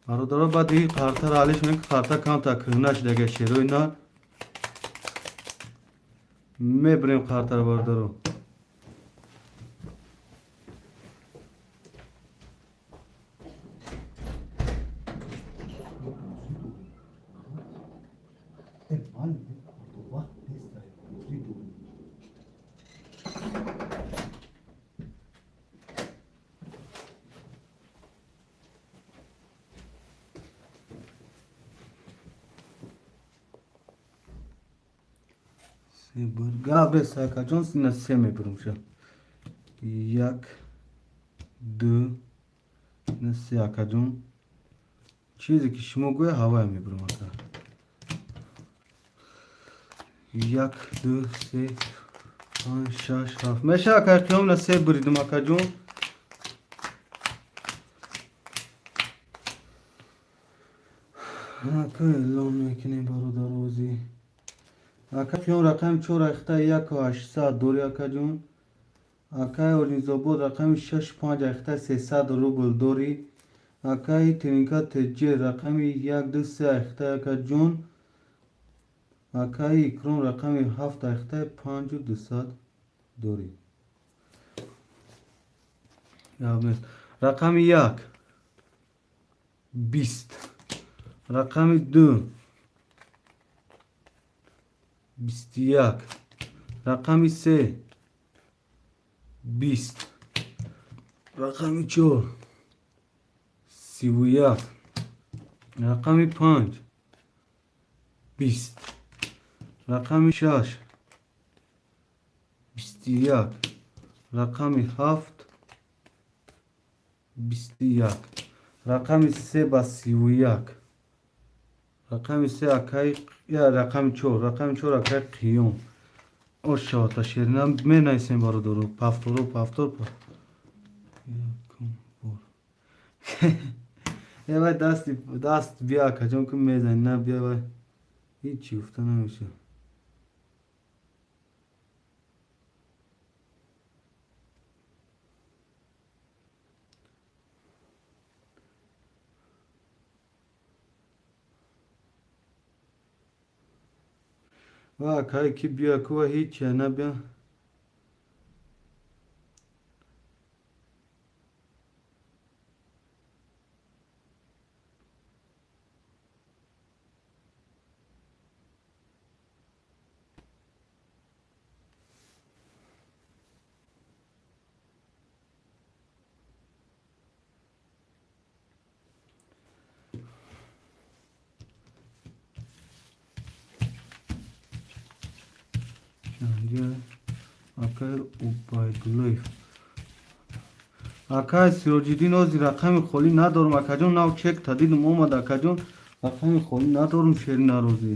Бародаро, баъд и қартаро алиш мекунем, ки қарта камтар кӯҳна шудага. Шерои на мебирем қартаро, бародаро. Гап нест, акаҷон, сина се мебирам ша. Як, ду, ина се, акаҷон. Чизе ки шумо гӯя, ҳавая мебирам, ака. Як, ду, се. Панҷ, шаш, ҳафт. Меша, акай Қиём, на се буридум, акаҷон. Ака, эълон мекунем, бародарозӣ. Ака Қиём, рақами чор ахта яку ҳаштсад дори, акаҷон. Акай Оринзобод, рақами шаш панҷ ахта 300 рубл дорӣ. Акаи Тринка Тҷ, рақами як ду се ахта, акаҷон. Акаи Икром, рақами ҳафт ахта панҷу дусад дорӣ. Гап нест. Рақами як 20, рақами ду 21, рақами се 20, рақами чор 31, рақами панҷ 20, рақами шаш 21, рақами ҳафт 21, рақами се ба 31, рақами се акаи, я, рақами чор, рақами чор, акаи Қиём. Ошавата шерина менависем, бародаро. Повторо, повтор якум бор. Э, вай, дасти даст бия, акаҷон, ки мезани, на бия, вай, ҳичи гуфта намешавад. Ва акай ки бия кува, ҳичи набия. Акай Убайдуллоев, акай Сироҷиддин, ози рақами холӣ надорам, акаҷон. Нав чек та дидум, омад, акаҷон, рақами холӣ надорам, шери нарозӣ.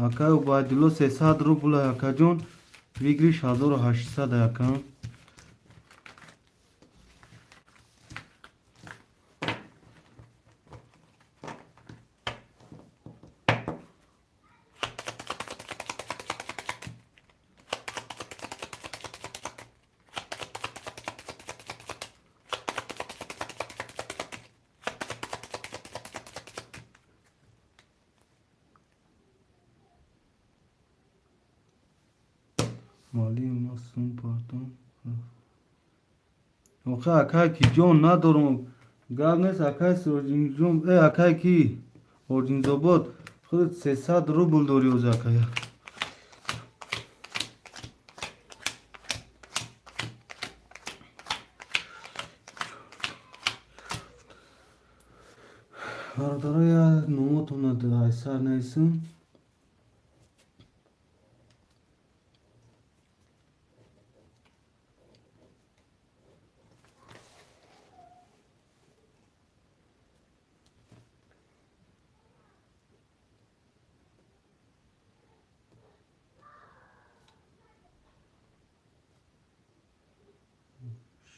Акай Убайдулло, 300 рубла, акаҷон, выигрыш 1800, ака. Муаллим, ма сум партом. Охе, акай ки ҷон надорам, гап нест, акай Сироҷиддинҷон. Э, акай ки Ординзобод, худат 300 рубл дорӣ оз, акая. Бародаро, я номотона айсар нависам.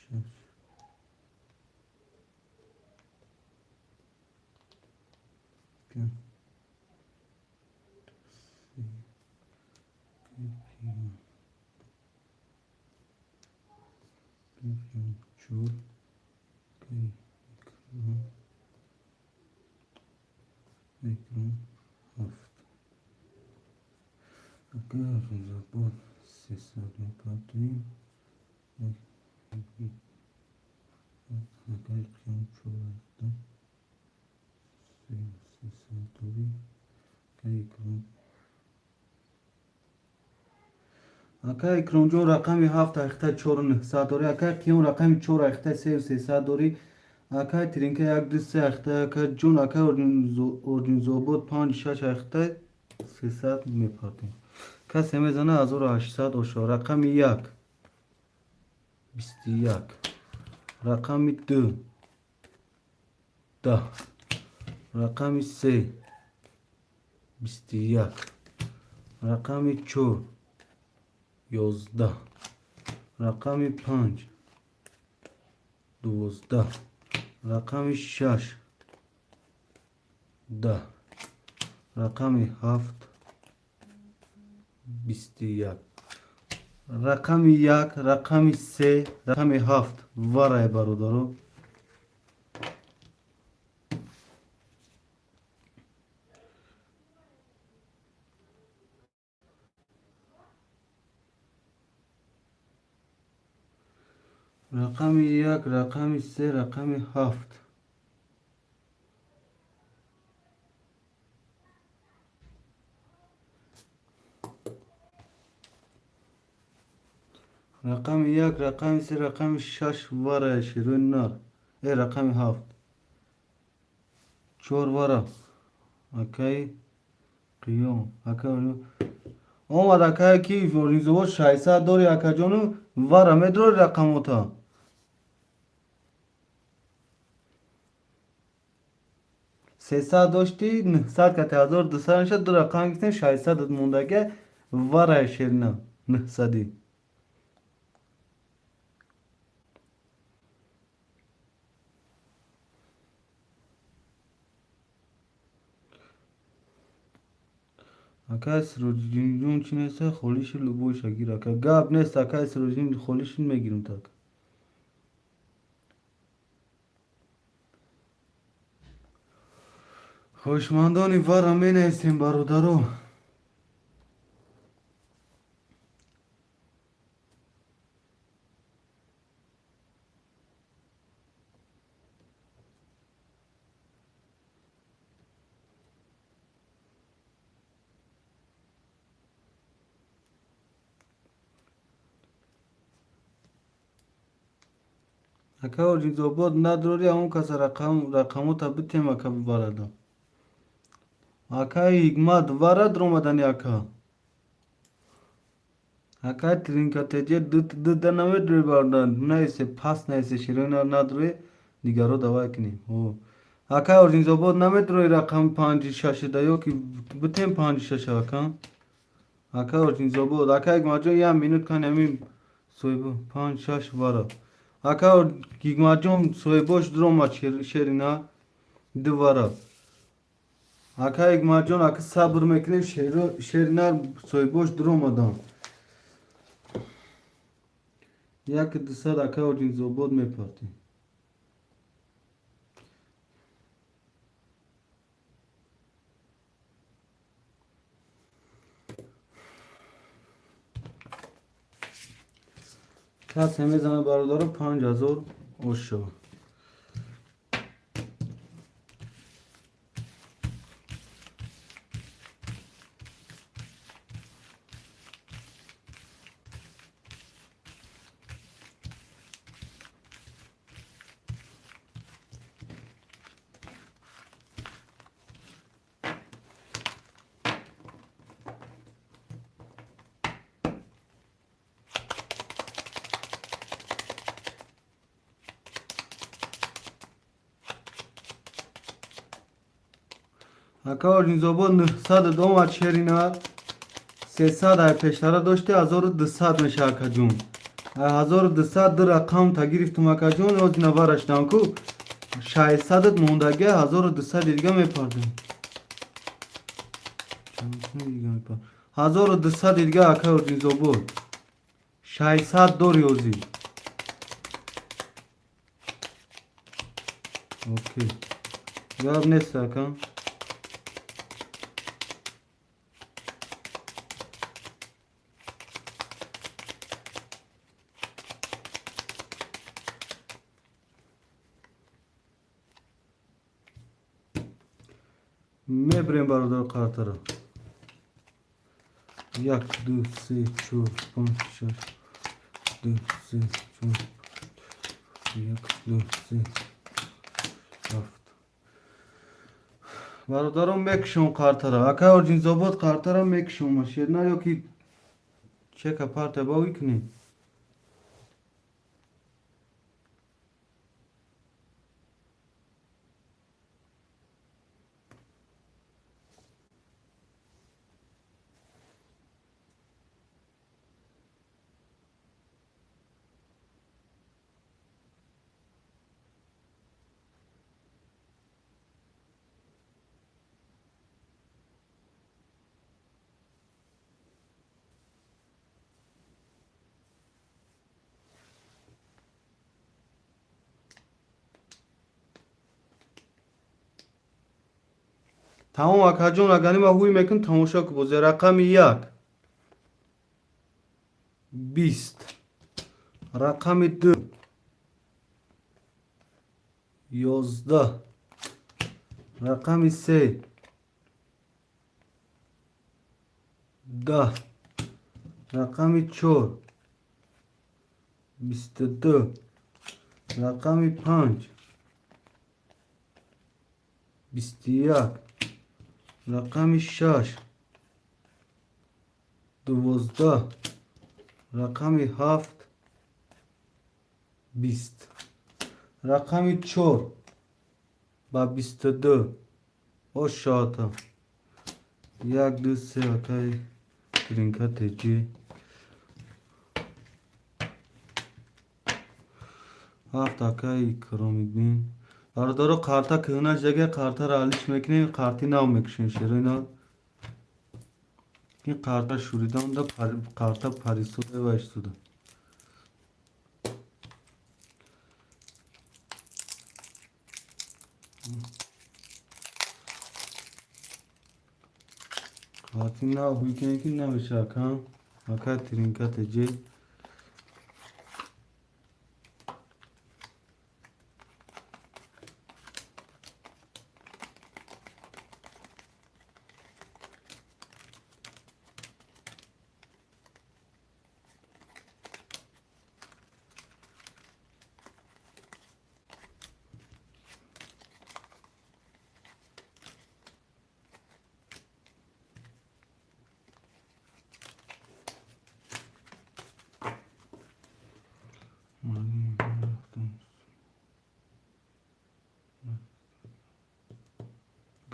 Шаш. К. С. К. П. Чор. К. Икром. Икром. Ҳафт. Акай Ординзобод, 300 мепартоем. Акай Қиём, чор ҳафта 300 дорӣ. Акай Икром, акай Икромҷон, рақами ҳафт ахта чору нӯҳсад дорӣ. Акай Қиём, рақами чор ахта сею сесад дорӣ. Акай Тринка, як ду се ахта, акаҷон. Акай Ординзобод, панҷ шаш ахта 300 мепартем. Касе мезана, 1800 ошо. Рақами як 21, рақами ду 10, рақами се 21, рақами чор. 11, рақами 5, 12, рақами 6, 10, рақами 7, 21, рақами 1, рақами 3, рақами 7 варай, бародаро. Рақами 1, рақами 3, рақами 7. Рақами 1, рақами 3, рақами 6 варая, шерои нар. Рақами 7, 4 вара. Акаи Қиём, ака омад, акае ки Оринзобод 600 дори, акаҷону, вара медрори рақамота. 300 дошти, 900 кати 1200 мешад, ду рақам гирифтем, 600 мондага, варая, шерина 900-и. Акай Сироҷиддинҷон, чӣ неста, холиши любойша гир, ака, гап нест, акай Сироҷиддин, холиши мегирем. Так, хоҳишмандони вара менависем, бародаро. Ака Оринзобод, надрори, ҳамон каса рақамота битем, ака, бибарада. Акаи Ҳикмат, вара дромадани, ака. Акаи Тринкатеҷе, дуда намедрои, бародар, наисе, пас наисе, широи надрои, дигаро давай кунем. Акаи Оринзобод, намедрои рақами панҷи шашида ё ки битем панҷи шаша, ака? Акаи Оринзобод, ака Ҳикматҷон, як минут кани, ҳамин соҳибо панҷ шаш вара. Ака Ҳикматҷон, соҳибош дуромад, шерина ду вара. Ака Ҳикматҷон, ака, сабр мекунем, шерина соҳибош дуромадам. 1200, ака Оринзобод, мепартем. Касе мезана, бародаро, 5000 ош шавад. Ака Оринзобод, 900 омад, шерина 300 ай пештара дошти, 1200 меша, акаҷон. 1200 ду рақам та гирифтум, акаҷон, ози навараштам ку 600 мондага, 1200 дига мепардем. 1200 дига, ака Оринзобод, 600 дори озӣ. Окей, гап нест, ака. Мебирем, бародар, қартара. Як, ду, се, чор, панҷ, шаш, ду, се, чор, як, ду, се, ҳафт. Бародарон, мекушом қартара. Акай Орҷинзобод, қартара мекушом, шерна ё ки чека парта бавӣ кунем. Тамом, акаҷон, аганима ҳуй мекун, тамошо ку бозе. Рақами 1 20, рақами 2 11, рақами 3 10, рақами 4 22, рақами 5 21, рақами 6 12, рақами 7 20, рақами 4 ба 22. Ошоата 1, 2, 3. Акай Тринка Теҷи, 7, акай Икромиддин. Бародаро, қарта кӯҳнаш яге, қартаро алиш мекунем, қарти нав мекушем. Шерои нав. Ин қарта шурида монда, қарта парисода вайшуда. Қарти нав ҳуй кунем, ки намеша. Акам, акай Тринка Теҷи.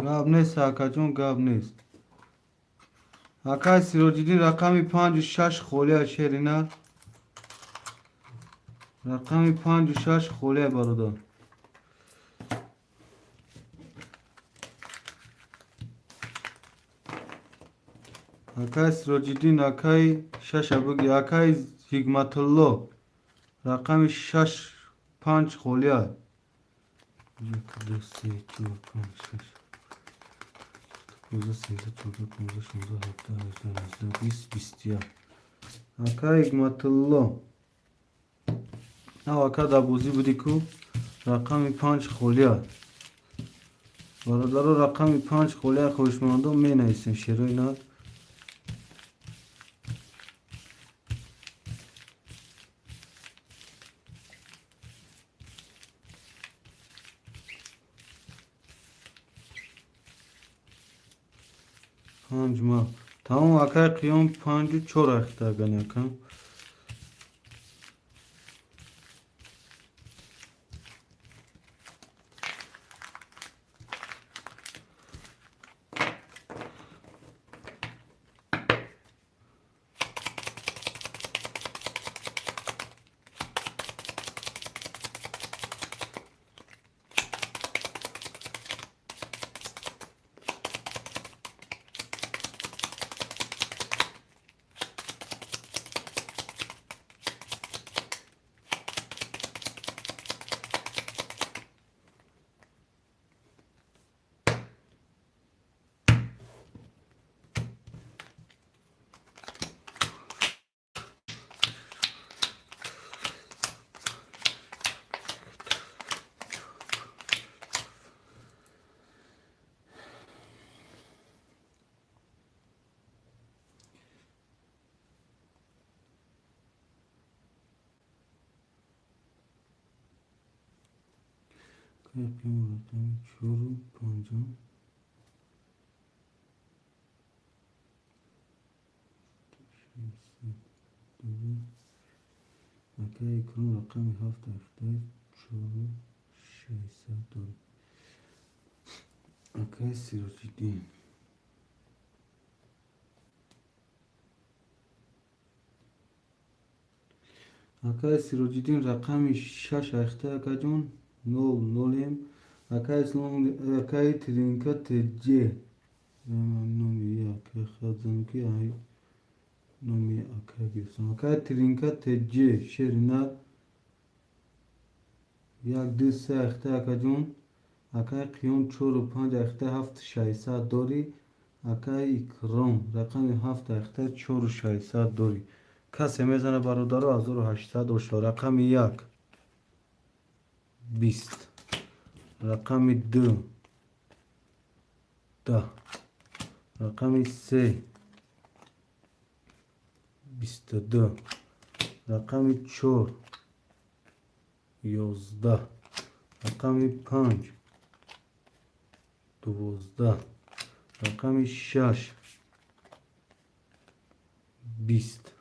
Гап нест, акаҷон, гап нест. Акай Сироҷиддин, рақами 5-у 6 холия. Шерина, рақами 5-у 6 холия, бародар. Акай Сироҷиддин, акай, шаша буги. Акай Ҳикматулло, рақами 6, 5 холия. 1, 2, 3, 4, 5, 6, 15, 13, 14, 15, 16, 17, 18, 19, 20, 21. Акай Ҳикматулло, нав ака дар бозӣ будӣ ку, рақами 5 холия. Бародаро, рақами 5 холия, хоҳишмандон менависем. Шерои нар. 5 ма. Тамом, акай Қиём, 5-у 4 ахтагани, акам. Рақами 4-у 5-ум. Акай Икром, рақами 7 ҳафтаи 4-у 600 дорад. Акай Сироҷиддин. Акай Сироҷиддин, рақами 6 ахта, акаҷон, 0 нолем. Акай Ислом, акай Тринка Теҷ, номи акай хадзам, ки ай номи акай гирифтам. Акай Тринка Теҷ, шери нар. 1, 2, 3 ахта, акаҷон. Акай Қиём чору панҷ айхта ҳафту шашсад дорӣ. Акай Икром рақами ҳафт айхта чору шашсад дорӣ. Касе мезана, бародаро, 1800 ошо. Рақами як 20, рақами ду 10, рақами се 22, рақами чор 11, рақами панҷ 12, рақами шаш 20,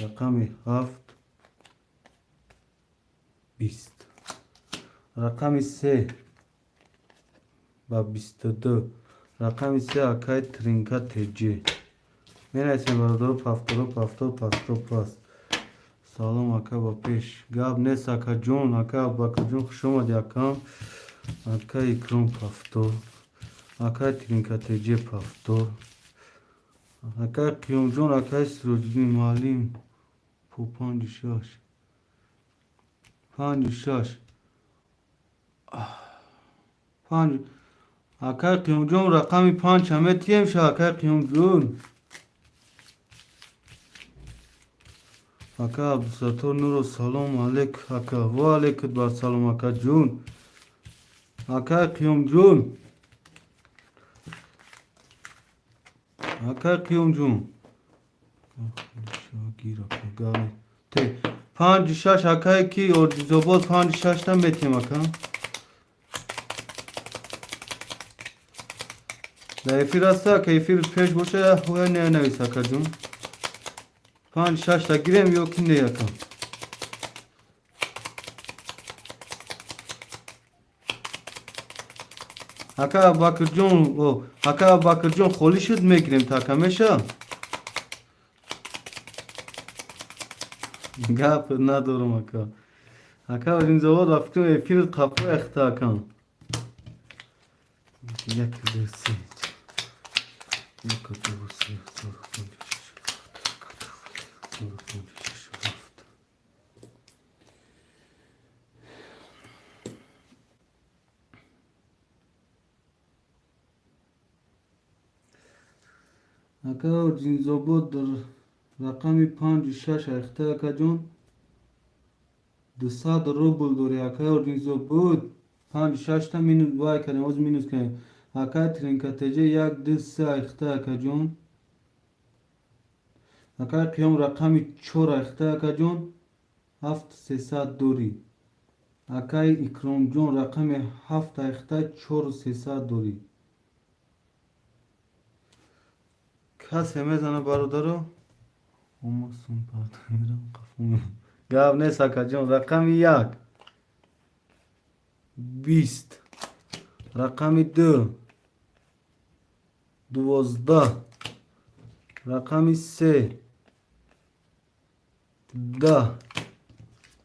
рақами ҳафт 20, рақами се ба 22, рақами се акай Тринка Теҷи. Менависем, бародаро, повторо, повтор, пасто, паст. Салом, ака, ба пеш. Гап нест, акаҷон, ака Абубакрҷон, хуш омадӣ, акам. Ака Икром повтор, акай Тринка Теҷи повтор, акай Қиёмҷон, акай Сироҷиддин муаллим по панҷу шаш, панҷу шаш, панҷ. Акай Қиёмҷон, рақами панҷ ҳаме тием ша, акай Қиёмҷон. Ака Абдусаттор Нуров, салом алейк, ака. Ва алейкум барсалом, акаҷон. Акай Қиёмҷон, акай Қиёмҷон, панҷу шаш, акае ки Орҷизобод, панҷу шашта метиҳем, ака. Дар эфир аста, ака? Эфир пеш боша, ҳоя не навис, акаҷон. Панҷ шашта гирем ё ки не, ака? Ака Абубакрҷон, ака Абубакрҷон, холӣ шуд, мегирем та, ака, меша? Гап надорам, ака. Ака Оринзобод, ба фикрам, эфир қафо яхта, ака. Як, ду, се, як, ду, се, чор, панҷ, шаш, чор, панҷ, шаш, ҳафт. Ака Орҷинзобод, рақами панҷу шаш айхта, акаҷон, 200 рубл дорӣ, акай Орҷинзобод. Панҷу шашта минус вай кардем, ҳозир минус кардем. Акай Тринкатеҷа, як, ду, се айхта, акаҷон. Акай Қиём, рақами чор айхта, акаҷон, ҳафт сесад дорӣ. Акай Икромҷон, рақами ҳафт айхта чору сесад дорӣ. Касе мезана, бародаро? Гап нест, акаҷон. Рақами як 20, рақами ду 12, рақами се 10,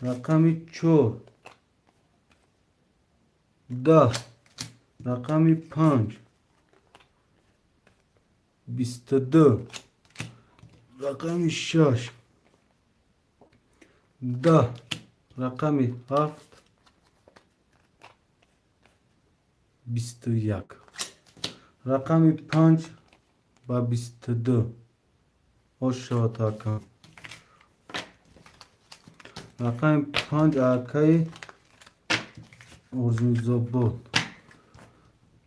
рақами чор 10, рақами панҷ 22, рақами шаш 10, рақами ҳафт 21, рақами панҷ ба 22. Хош шавад, ака. Рақами панҷ, акаи Орзунзобод.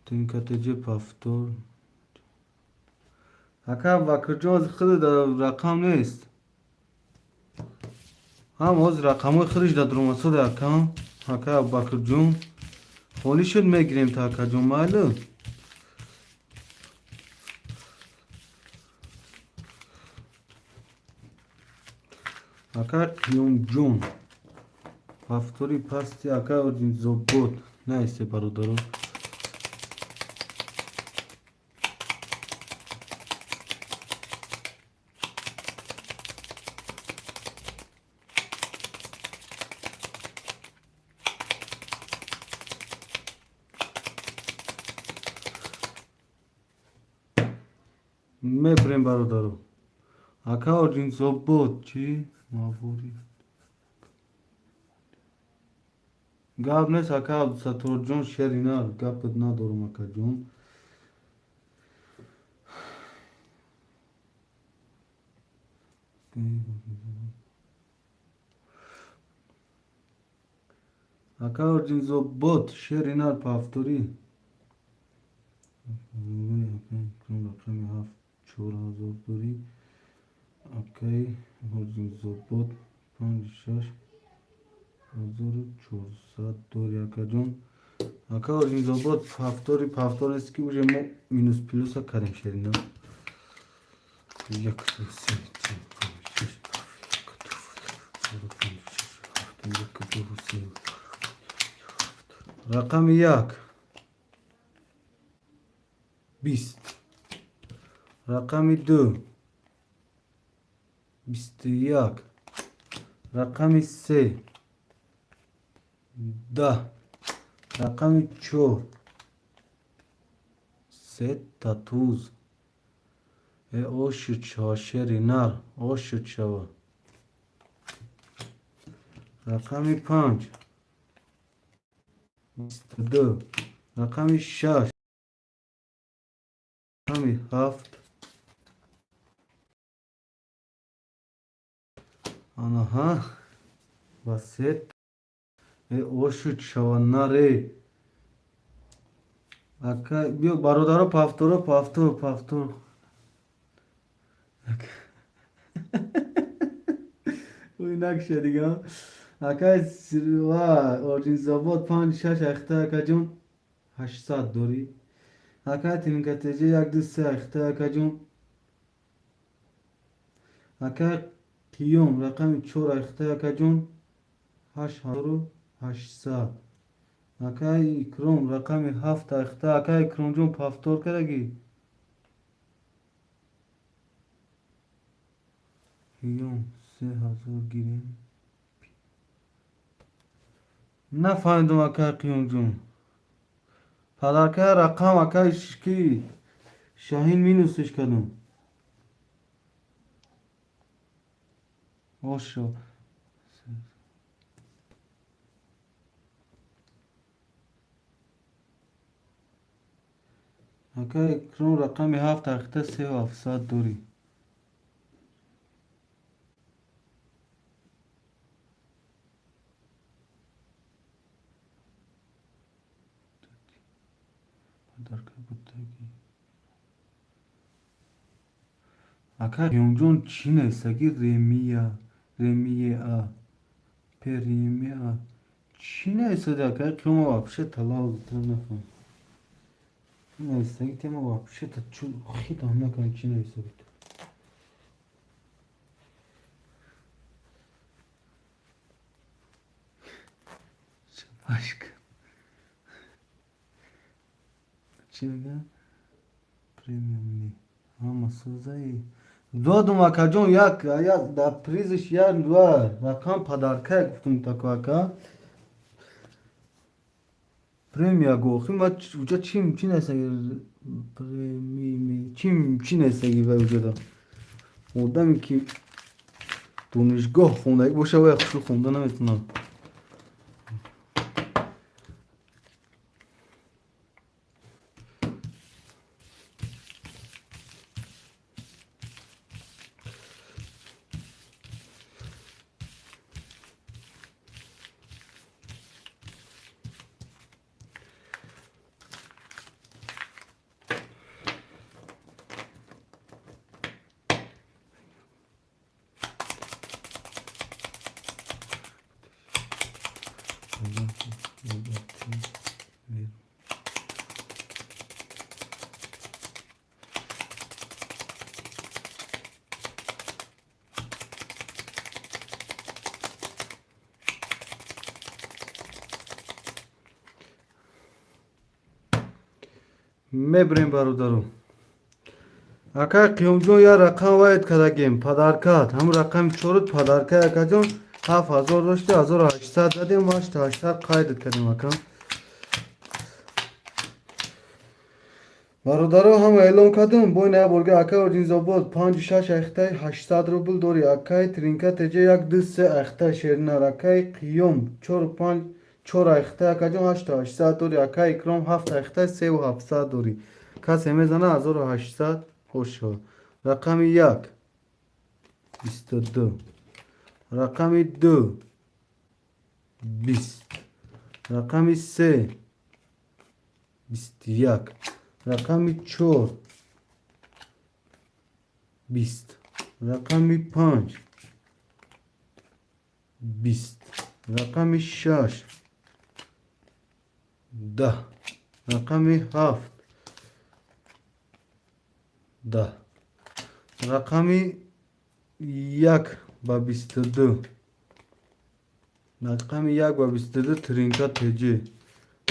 Тинкатеҷи повтор. Ака Абубакрҷон, худ дар рақам нест, ҳам ҳозир рақамҳои худаш дар дуромадсода, ака. Ака Абубакрҷон, холӣ шуд, мегирем та, акаҷон, майлу? Ака Қиёмҷон, повтори пасти. Ака Орҷинзобод, наисте, бародаро. Мебирем, бародаро. Ака Орҷинзобод, чӣ мавори? Гап нест, ака Абдусатторҷон, шери нар, гапат надорам, акаҷон. Ака Орҷинзобод, шери нар, повторӣ. Рақами ҳафт 4000 дорӣ. Акай Орҷинзобод, панҷ шаш 1400 дорӣ, акаҷон. Ака Орҷинзобод, повтори, повтор нест, ки уже мо минус плюса кардем, шери нар. Як, ду, се, чор, панҷ, шаш, як, ду, чор, панҷ, шаш, ҳафт, як, ду, се. Рақами як 20, рақами ду 21, рақами се 10, рақами чор сета туз. Э, ошуд шава, шери нар, ошуд шава. Рақами панҷ 22, рақами шаш, рақами ҳафт. Анаҳа, ва сет. Э, ошуд шава, наре. Ака, биё, бародаро, повторо, повтор, повтор. Ӯй, накша дига. Акай ва Орҷинзобод, панҷ шаш ахта, акаҷон, 800 дорӣ. Акай Тинкатеҷа, як, ду, се ахта, акаҷон. Акай Қиём, рақами чор ахта, акаҷон, 8800. Акай Икром, рақами ҳафт ахта. Акай Икромҷон, повтор кардагӣ. Қиём, 3000 гирем. Нафаҳмидам, акай Қиёмҷон. Подарка рақам, акай ки Шаҳин минусиш кардам. Ошо. Акай Икром, рақами ҳафт ахта, 3700 дорӣ. Подарка будагӣ. Ака Қиёмҷон, чӣ нависагӣ? Ремия, ремиеа, перемиа. Чӣ нависади, акай Қиёма, вообще талавзтра нафаҳмидам. Нависагӣ тема вообще-то хитам накунам, чӣ нависагӣ. Шапашка. Чӣ мегӯяд? Премиум не. Ҳама сӯзаи. Додум, акаҷон, як як дар призиш як два рақам подарка гуфтум тако, ака. Премия гӯ. Охи ма уҷа чим чӣ нависагӣ? Премими чим чӣ нависагӣ вай уҷада? Одаме ки донишгоҳ хондагӣ боша, вай хушрӯ хонда наметавонад. Мебирем, бародаро. Ака Қиёмҷон, як рақам вайд кардагем, подаркат. Ҳамун рақами чорут подарка, акаҷон, 7000 дошти, 1800 дадем, 8800 қайдат кардем, ака. Бародаро, ҳама эълон кардем, бо ин як борга. Ака Ординзобод, панҷу шаш ахтаи, 800 рубл дорӣ. Акаи Тринка теҷа, як, ду, се ахта, шеринар. Акаи Қиём, чору панҷ, Чор айхта акаҷон 8800 дорӣ. Ака Икром ҳафт айхта 3700 дорӣ. Касе мезана 1800 ошо. Рақами як 22. Рақами ду 20. Рақами се 21. Рақами чор 20. Рақами панҷ 20. Рақами шаш 10. Рақами ҳафт 10. Рақами як ба 22. Рақами як ба 22 Тринка ТЖ.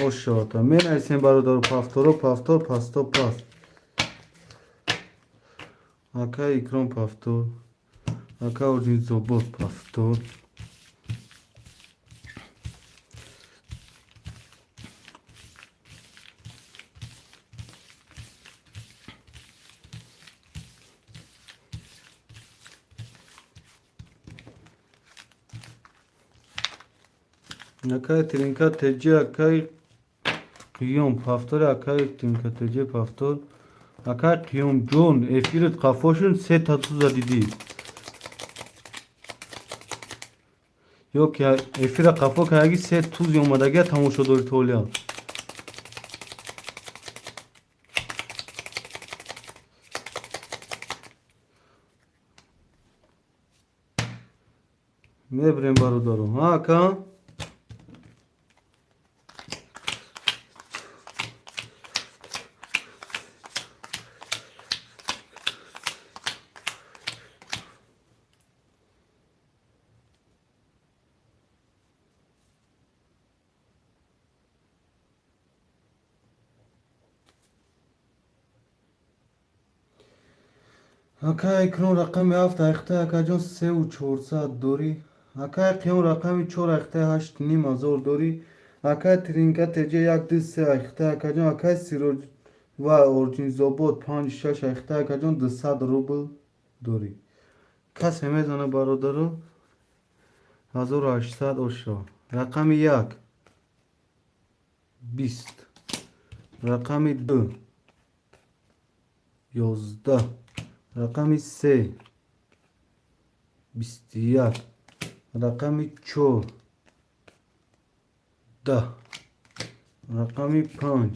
Ошота. Менависем, бародару, повторо, повтор, пасто, пас. Ака Икром повтор. Ака Орҷинзобод повтор. Акай Тринка ТЖ, акай Қиём повтор, акай Тринка ТЖ повтор. Акай Қиёмҷон, эфират қафо шуд, сета туза дидӣ. Ё ки эфира қафо кардаги, се тузи омадагия тамошо дорӣ толия. Мебирем, бародаро. Ҳа, ака? Ака Икром рақами ҳафт айхта, акаҷон, 3400 дорӣ. Акай Қиём рақами чор айхта 8500 дорӣ. Акай Тринка ТЖ як, ду, се айхта, акаҷон. Акай Сироҷ ва Орҷинзобод панҷ, шаш айхта, акаҷон, 200 рубл дорӣ. Касе мезана, бародаро, 1800 ошо. Рақами як 20. Рақами ду 11. Рақами се 21. Рақами чор 10. Рақами панҷ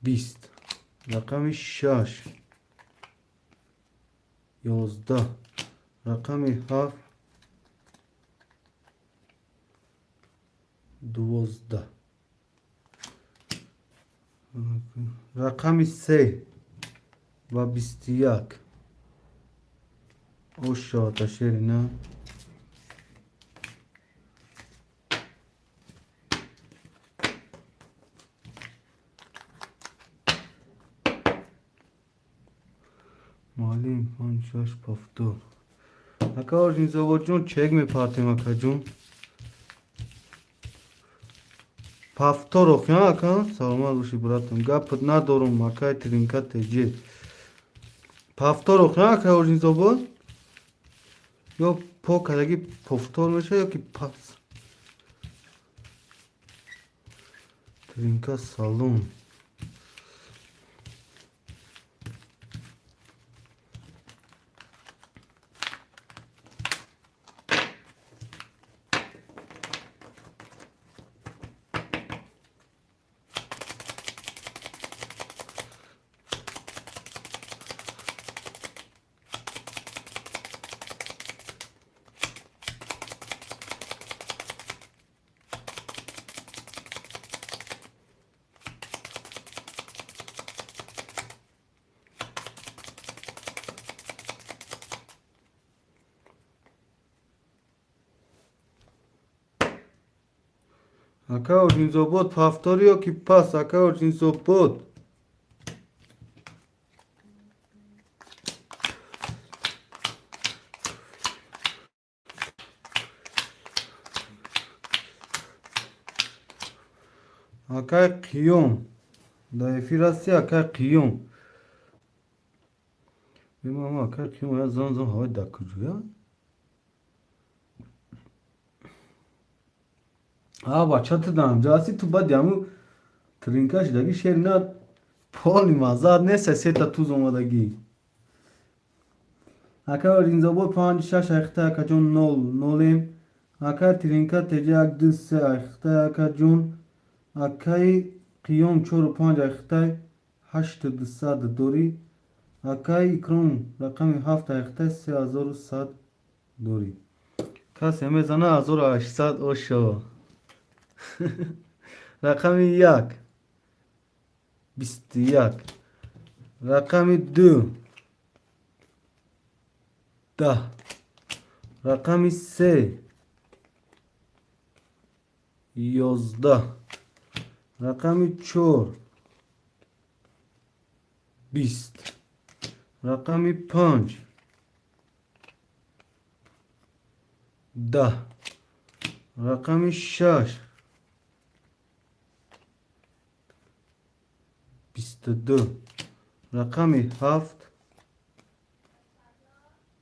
20. Рақами шаш 11. Рақами ҳафт 12. Рақами се ва 21. Ошота шерина. Муаллим панҷ, шаш повтор. Ака Орҷинзободҷон, чек мепартем, акаҷон. Повтор охи, ака? Саломат бошӣ, братам. Гапат надорум, акай Тринка ТЖ. Повтор охи, ака Орҷинзобод? Ё по кадаги повтор мешавад, ё ки пас. Тринка салон. Ака Орҷинзобод, повтор ё ки пас, ака Орҷинзобод? Акай Қиём дар эфир ҳасти, акай Қиём? Мемама, акай Қиём, я зан зан ҳавай дар куҷоя? А бача, ту дар ҳамҷа ҳастӣ, ту баъди ҳаму тринка шудагӣ, шери на поли маззат нест, сета туз омадагӣ. Ака Ринзобод, панҷ шаш айхта, акаҷон, нол нолем. Ака Тринка теҷа, як ду се айхта, акаҷон. Акаи Қиём, чору панҷ айхтай, ҳашту дусад дорӣ. Акаи Икром, рақами ҳафт айхтай, 3100 дорӣ. Касе мезана 1800, ошо. Рақами як 21, рақами ду 10, рақами се 11, рақами чор 20, рақами панҷ 10, рақами шаш 22, рақами ҳафт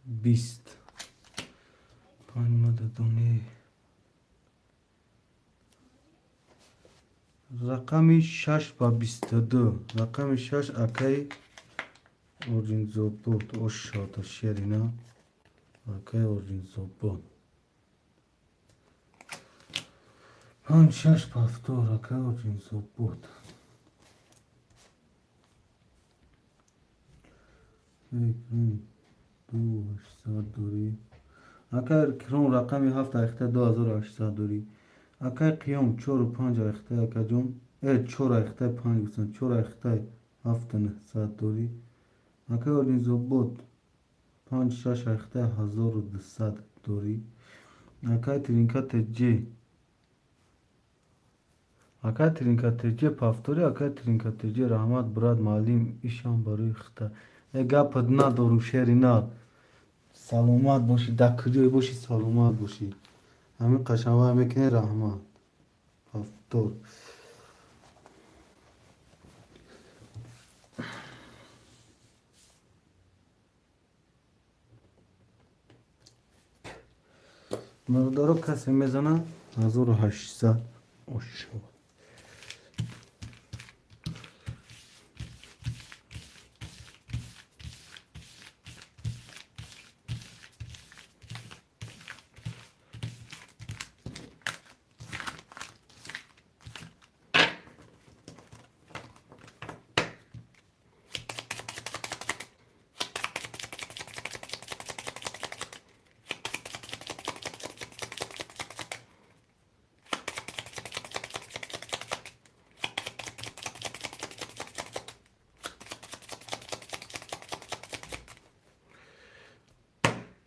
20. Панҷ мададони. Рақами шаш ба 22, рақами шаш, акаи Оринзобод, ошода, шерина, акаи Оринзобод. Панҷ шаш повтор, акаи Оринзобод. Ду ҳаштсад дорӣ, акаи Киром, рақами ҳафт айхта, 2800 дорӣ. Акаи Қиём, чору панҷ айхта, акаҷон, чор айхтай, панҷ гуфтам, чор айхтай, ҳафту нӯҳсад дорӣ. Акаи Оринзобод, панҷ шаш айхтай, 1200 дорӣ. Акаи Тринка теҷ, акаи Тринка теҷ, повтори. Акаи Тринка теҷ, раҳмат, брат, маълим ишам барои хита. Гапат надорум, шери на, саломат бошӣ, дар куҷое бошӣ, саломат бошӣ, ҳамин қашанвай мекунӣ, раҳмат. Повтор. Бародаро, касе мезана 1800, ошо.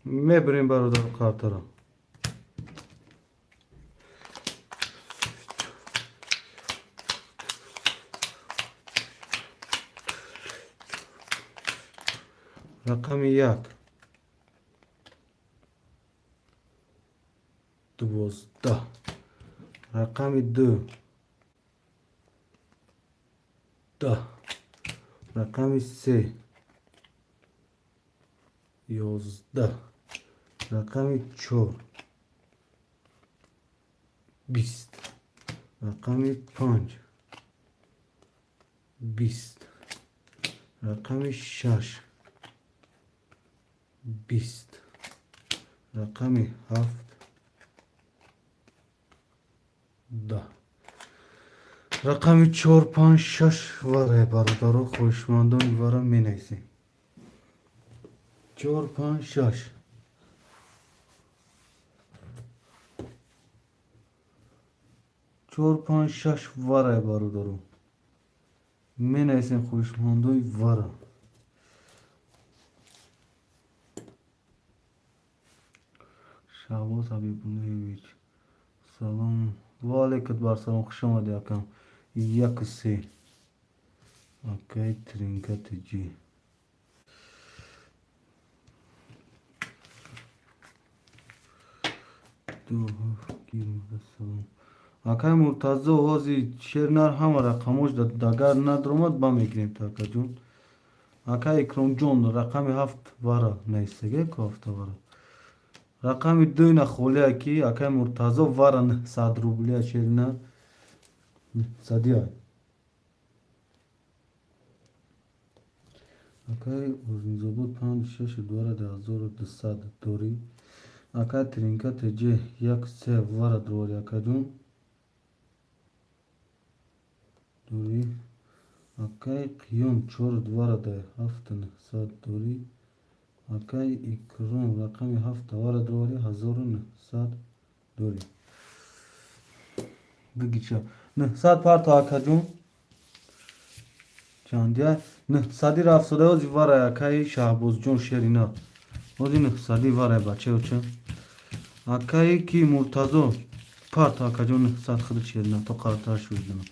Мебирем, бародару картаро. Рақами як 12, рақами ду 10, рақами се 11, рақами чор 20, рақами панҷ 20, рақами шаш 20, рақами ҳафт 10, рақами чор, панҷ, шаш варе. Бародаро, хоҳишмандони вара менависем: чор, панҷ, шаш. Чор, панҷ, шаш варай, бародаро, менависем, хоҳишмандои вара. Шаҳбоз Ҳабибуллоевич, салом. Ва алайкум барсалом, хуш омадӣ, акам. Яку се, акай Тринка тиҷи. Ду ҳафт гир. Салом, акай Муртазо. Ҳози шернар ҳама рақамош дагар надромад, ба мегирем та, акаҷон. Акай Икромҷон, рақами ҳафт вара нависаге ку, ҳафта вара. Рақами ду ина холия ки акай Муртазо вара 900 рублия шерина 900. Акай Орнизобод панҷ шаш двара 1200 дорӣ. Акай Тринка ТЖ як се вара дорӣ акаҷон. Дорӣ. Акай Қиём чор двара дай ҳафт 900 дорӣ. Акай Икром рақами ҳафт вара дорӣ 1900 дорӣ. Бигича. 900 парто акаҷон. Чандия? 900 рафтода ози варай акаи Шаҳбозҷон шерина. Ози 900 варай бачаёча. Акаи ки Муртазо парто акаҷон 900 худ шерина то қартар шудана.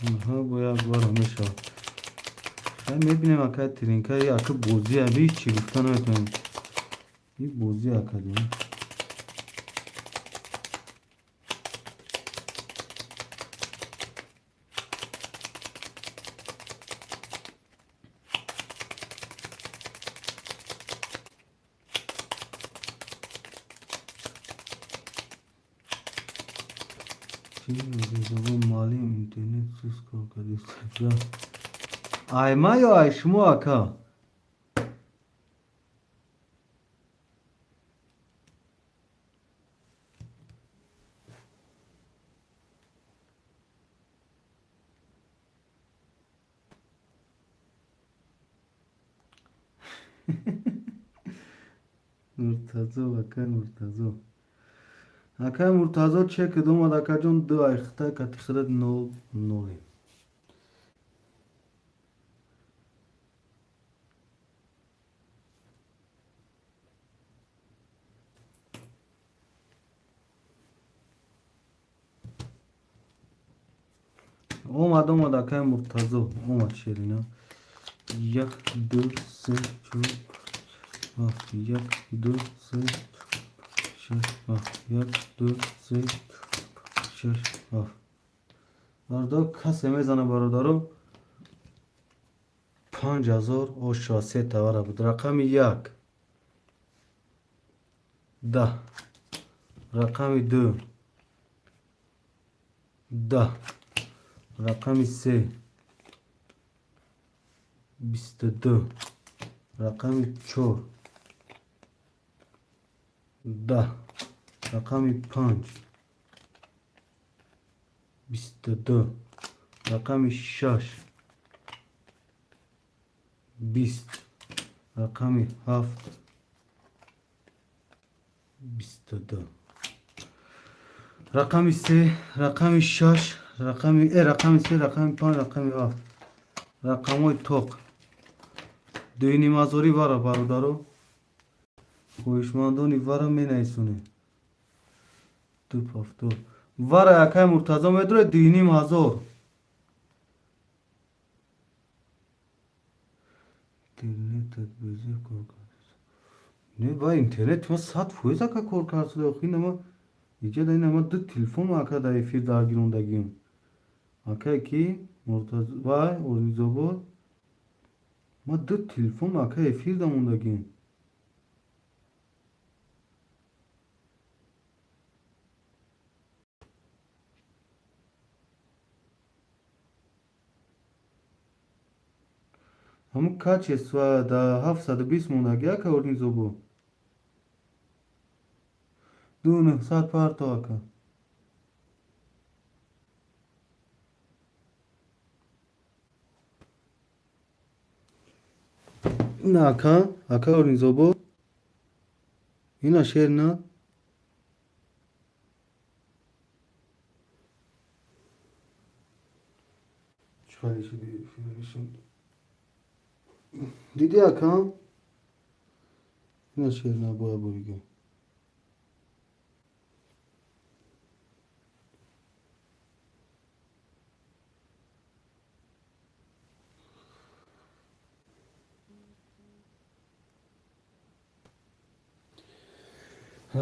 Аҳа, бо як бара мешавад. Хай мебинем акай Тринка, и ака бозӣ аби ҳеҷ чӣ гуфта наметавонем. И бозӣ акаҷон. Маълим интернет суст кор кардист. Ай ма ё ай шумо ака? Муртазо акай Муртазо. Акай Муртазо чек омад акаҷон ду ай хитай кати худат нол ноле. Омад омад акай Муртазо омад шерина. Як ду се чор ҳафт як ду се шаш ҳафт як ду се шаш ҳафт. Бародар касе мезана бародаро 5000 оша се тавара буд. Рақами як 10, рақами ду 10, рақами се 22, рақами чор 10, рақами панҷ 22, рақами шаш 20, рақами ҳафт 22, рақами се, рақами шаш, рақами рақами се, рақами панҷ, рақами ҳафт. Рақамҳои тоқ. Дуюнимазорӣ вара бародаро. Хоҳишмандони вара менависонед. Ду ҳафто. Вара акай Муртазо медоред 2500. Интернетат безеб кор кард. Не, ба интернет ма 100% ака кор кард шуда. Охи ма иҷа да ина ма ду телефон ака дар эфир даргирондагием. Акай ки Муртазо вай Орнизобод ма ду телефон ака эфир дамондагием. Ҳамун качество да 720 мондаги ака Орнизобод. Ду 900 парто ака. Ина ака, ака Орнизобод. Ина шер на. Чӣ шуди эфирашон? Диди ака? Ина шер на боя борига.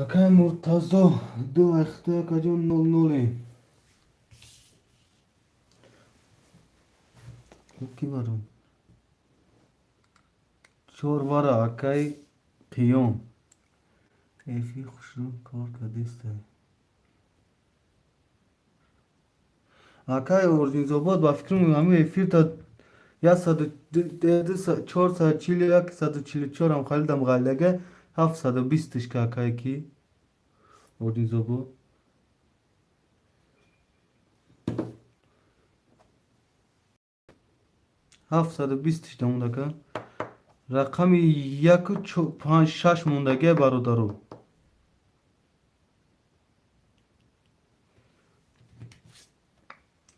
Акай Муртазо ду ахта акаҷон нол ноле. Ки варам? Чор вара акай Қиём. Эфир хушрӯ кор кардестай. Акай Орзинзобод, ба фикрам ҳамин эфир та 440, 144 ам халидам ғалдага 720 ка акай ки Орзинзобод. 720 та мондака. Рақами яку панҷ шаш мондагия, бародаро.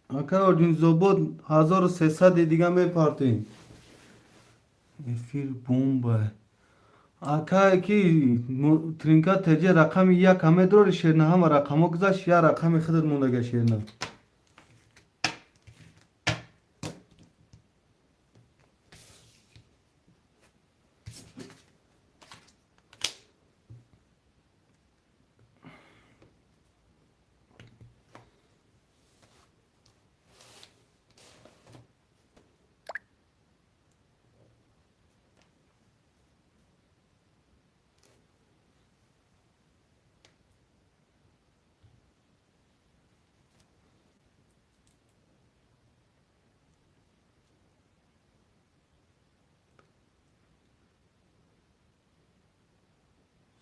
Ака Ординзобод, 1300 дига мепартем. Эфир бомба. Ака ки Тринка теҷе, рақами як ҳаме дори шерна, ҳама рақамҳо гузашт, як рақами худат мондага, шерна.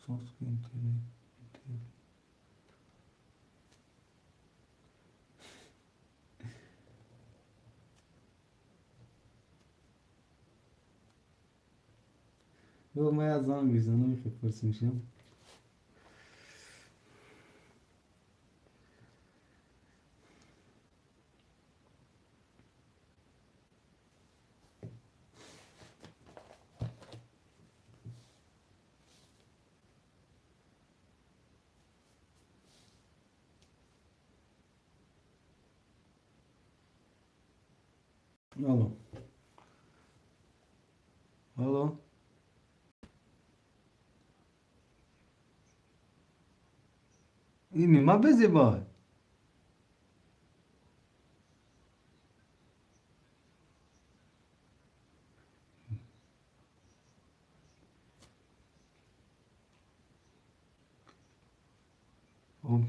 Соски интернет. Интернет. Ё ман як занг мезанам, хе пурсимшам. Алло. Алло. Ини ма безебай.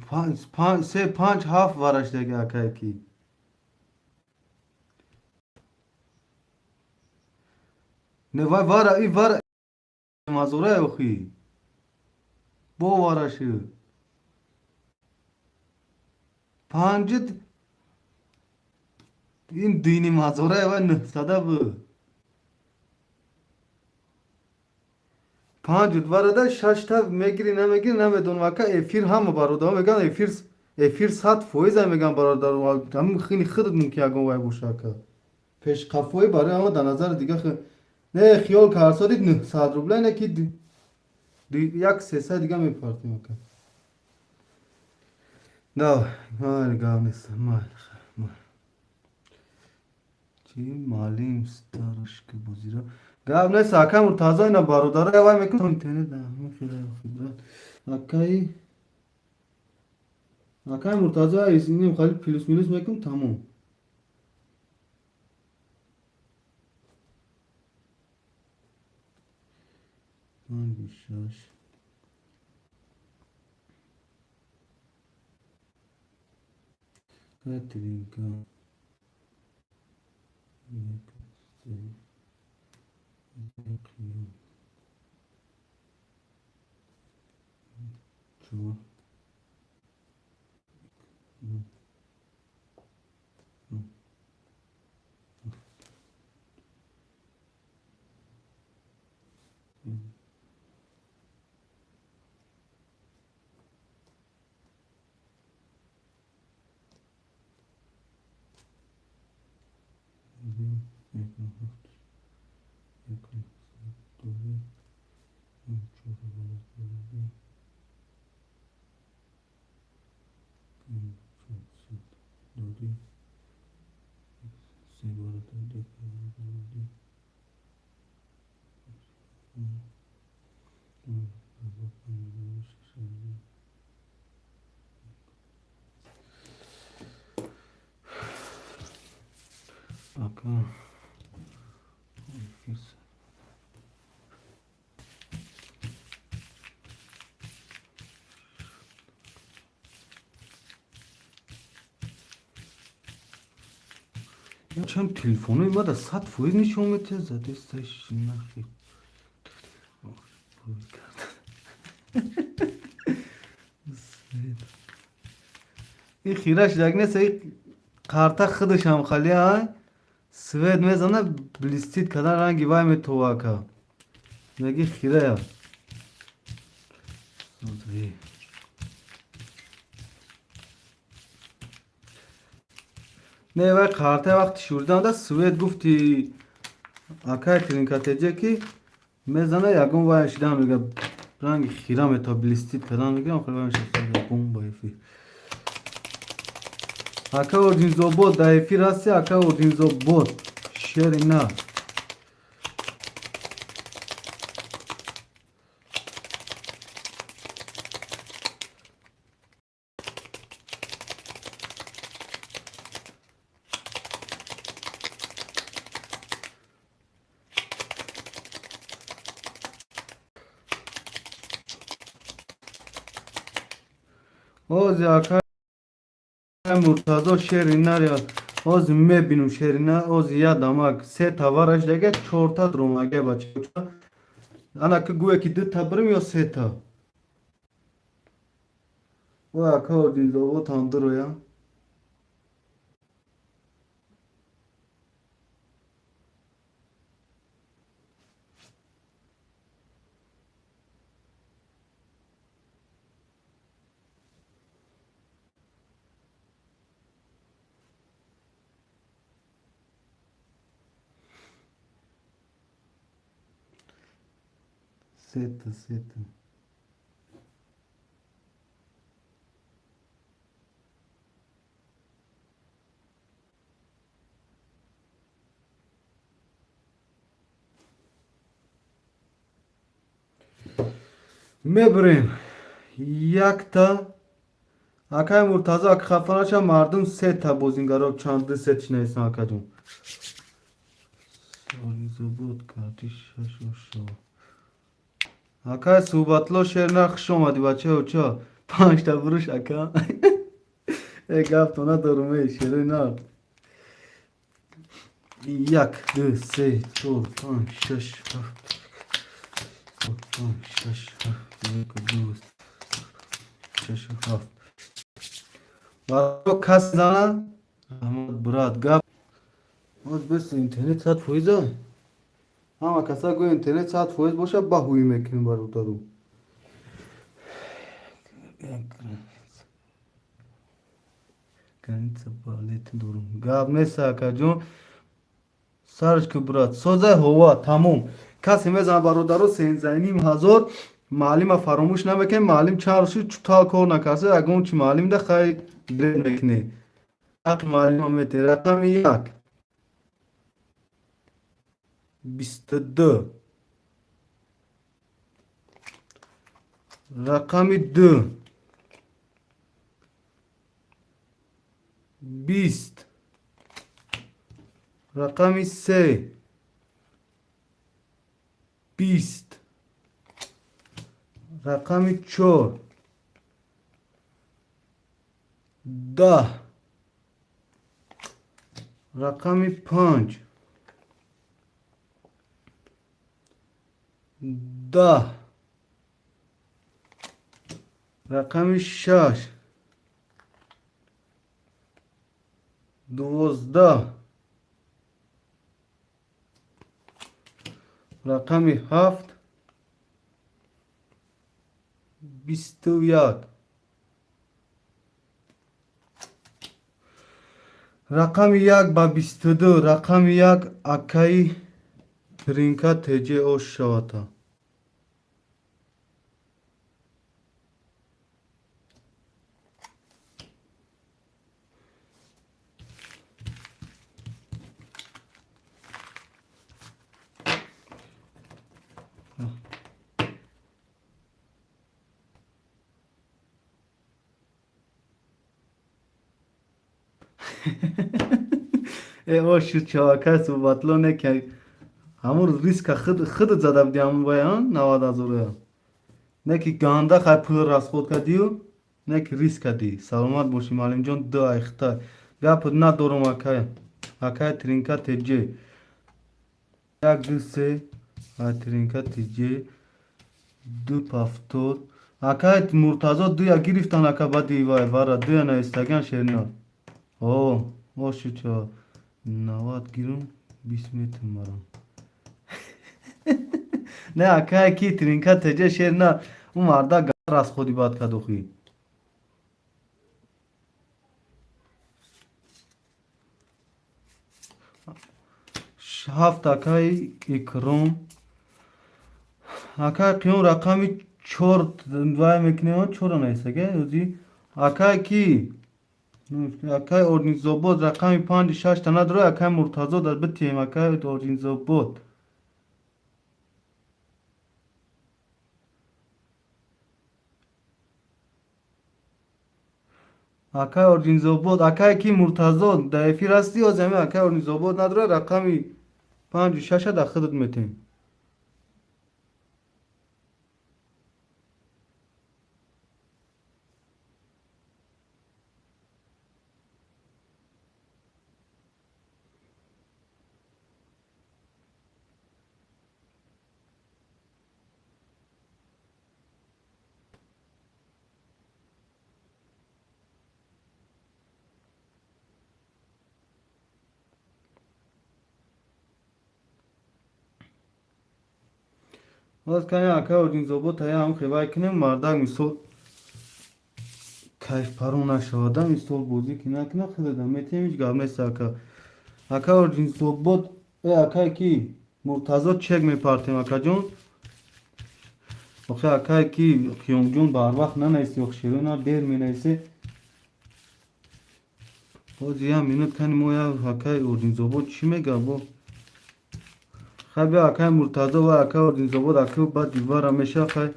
Панҷ панҷ се панҷ ҳафт вараш дега, акай ки. Не, вай вара и вара мазура охи. Бо вараши. Панҷ ин дини мазура вай нӯҳсада бу. Панҷ варада шашта мегири, намегири, намедонам, ака. Эфир ҳама бародаро мегӯянд, эфир 100% мегӯянд, бародаро. Ҳамин хини худат мумкин ягон вай боша, ака. Пешқафоӣ барои ҳама дар назари дига не хиёл карсодид 900 рубля не ки як сесад дига мепартем, ака. Давай, майли, гап нест, майли, майли. Чи маълим старушка бозиро гап нест, ака Муртазо, ина бародаро вай мекунам интернет акай Муртазо, инем хали плюс минус мекунам, тамом. Панҷу шаш. Катеринка. Як, се, як, чор. Нӯ, нӯ, ҳафт. М. Як, ҳафт, як, дорӣ, чор дорӣ, чорсад дорӣ, се бора дорӣ, як бора дорӣ. Ака, чанд телефонои ма да 100% нишон метиҳад, задесташ нахи. И хираш як нест, и карта худашам хали ай свет мезана, блестит кардан, ранги вай метова, ака. Меги хирая. Не, вай карта вақти шурданда свет гуфти акай тринкатеҷе ки мезана, ягон вай шидан мега, ранги хира мета, блестит кардан мега, хеле вай мешава, бомба эфир. Ака Ординзобод, дар эфир ҳасти, ака Ординзобод, шери на. Ози ака Муртазо, шери нар, ози мебинум, шери нар, ози ядамак се тавараш дега, чорта дромаге, бача. Ана ки гӯе ки дута бирим ё сета. Ой, ака Ординзобод ҳам дуроя. Сета, сета. Мебирем якта акай Муртазо, ака, хафа наша, мардум сета бозингаро чанду сет чинаисан, акаҷон. Ординзобод карти шашу шо. Акай Суҳбатло, шер на, хуш омадӣ, бачао, чо панҷта буруш, ака. Э, гаптон надорум, э, шерои на. Як, ду, се, чор, панҷ, шаш, ҳафт, панҷ, шаш, ҳафт, як, ду, шаш, ҳафт. Баро кас зана? Раҳмат, брат, гап. Оз бес интернет 100%а. Ҳама каса гӯя интернет 100% боша, ба ҳуй мекунем, бародару. Граница балет дорум. Гап нест, акаҷон. Сарш ки, брат, соза ҳова тамом. Касе мезана, бародаро, 13,5 ҳазор. Маълима фаромӯш намекунем, маълим чанд рӯз шуд чутал кор накарда, ягон чи маълим да хай гред мекунем. Ҳаққи маълима метем. Рақами як. 22. Рақами ду. 20. Рақами се. 20. Рақами чор. 10. Рақами панҷ. 10. Рақами шаш. 12. Рақами ҳафт. 21. Рақами як ба 22. Рақами як акаи Тринка ТЖ ош шавата. Э, ошу чавака суҳбатло не ки ҳамун рӯз риска худат зада будӣ, ҳамун бая 90 000. Не ки ганда хай пул расход кардию, не ки риск кардӣ. Саломат бошӣ, муаллимҷон, ду айхта. Гапат надорам, акай. Акай Тринка ТЖ. Як, ду, се, Тринка ТЖ. Ду повтор. Акай Муртазо дуя гирифтан, ака, баъди вай вара дуя навистаган шерина. О, ошу ча 90 гирум, 20 метр марам. Не, акай ки Тринка ТЖ шерина, ӯ марда расходи бад кард охи. Ҳафт акаи Икром. Акай Қиём рақами чор вай мекунем, чора навистага ӯзи. Акай ки акай Орнизобод рақами панҷу шашта надорад, акай Муртазо дар битием, акай Орнизобод. Акай Орнизобод, акай ки Муртазо дар эфир ҳастӣ, ҳозир ҳамин акай Орнизобод надорад, рақами панҷу шаша дар худат метем. Боз кани акай Орнизобод тая ҳам хевай кунем, мардак мисол кайфпарон нашавада, мисол бозӣ ки накуна, худада метем, ҳеҷ гап нест, ака. Акай Орнизобод, э акай ки Муртазо чек мепартем, акаҷон. Охи акай ки Қиёмҷон барвақт нанависӣ, ох шерона дер менависе. Боз як минут кани мо як акай Орнизобод чӣ мега бо? Хай биё, акай Муртазо ва акай Ординзобод, ака баъди вара меша, хай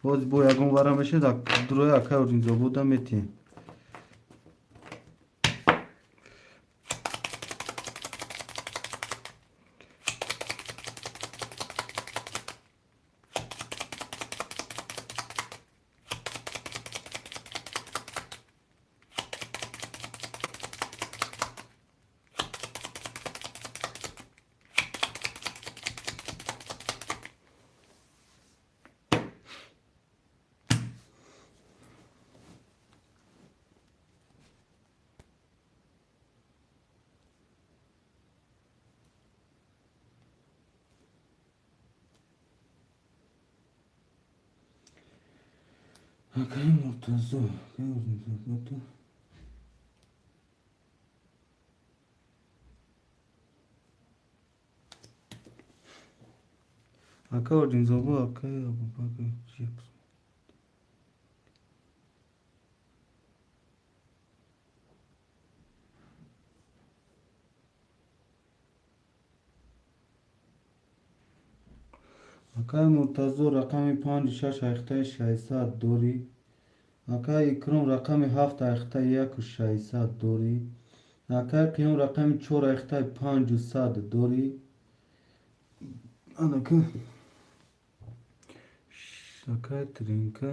боз бо ягон вара меша, дурои акай Ординзобода метиҳем. Акай Муртазо, акай Ординзобод. Акай Ординзобод, акай Абубакр Чипс. Акай Муртазо рақами панҷу шаш ҳаштаи шашсад дорӣ. Акай Икром рақами ҳафт ҳаштаи яку шашсад дорӣ. Акай Қиём рақами чор ҳаштаи панҷу сад дорӣ. Анака акай Тринка.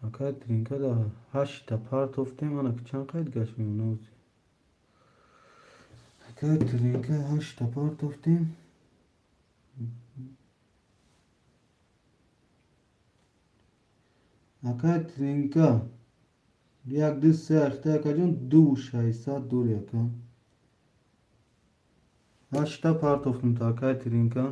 Акай Тринка да ҳаштта партофтем, анака чанд қайд гашт мемонад. Акай Тринка ҳаштта партофтем. Акай Тринка як, ду, се ҳашта, акаҷон, ду шашсад дорӣ, ака. Ҳаштта партофтем то акай Тринка.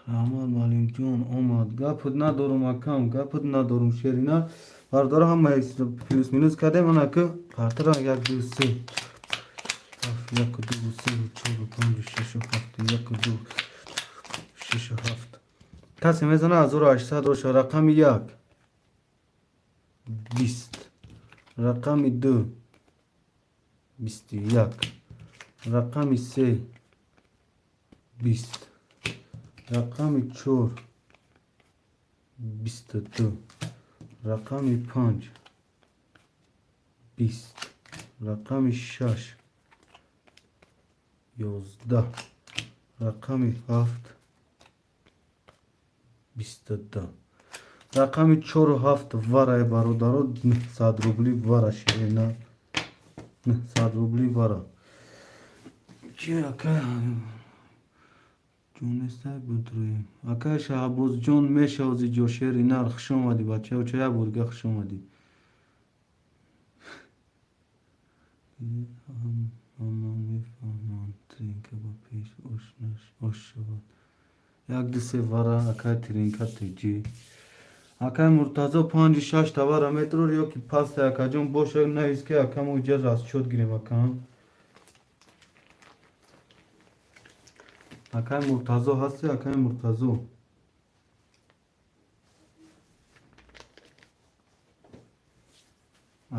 Раҳмат, Малимҷон, омад. Гапат надорум, акам, гапат надорум, шерина. Бардора, ҳама плюс минус кардем, анаки партара як, ду, се, ҳафт, як, ду, се, чор, панҷ, шашу, ҳафт, як, ду, шашу, ҳафт. Касе мезана, 1800 боша. Рақами як 20, рақами ду 21, рақами се 20, рақами чор 22, рақами панҷ 20, рақами шаш 11, рақами ҳафт 22. Рақами чору ҳафт варай, бародаро, 900 рубли вара, ширина, 900 рубли вара. Чи, ака ҷонестай будроем? Акай Шаҳбозҷон, мешавзи ҷошери нар, хуш омадӣ, бачао, ча як борга хуш омадӣ. Ҳама мефаҳманд, тринка ба пеш ош шавад. Як, ду, се вара, акай тринка теҷи. Акай Муртазо, панҷи шаш тавара метрор ё ки паста, акаҷон, боша, навис, ки акамо иҷа расчёт гирем, акам. Акай Муртазо ҳасти, акай Муртазо?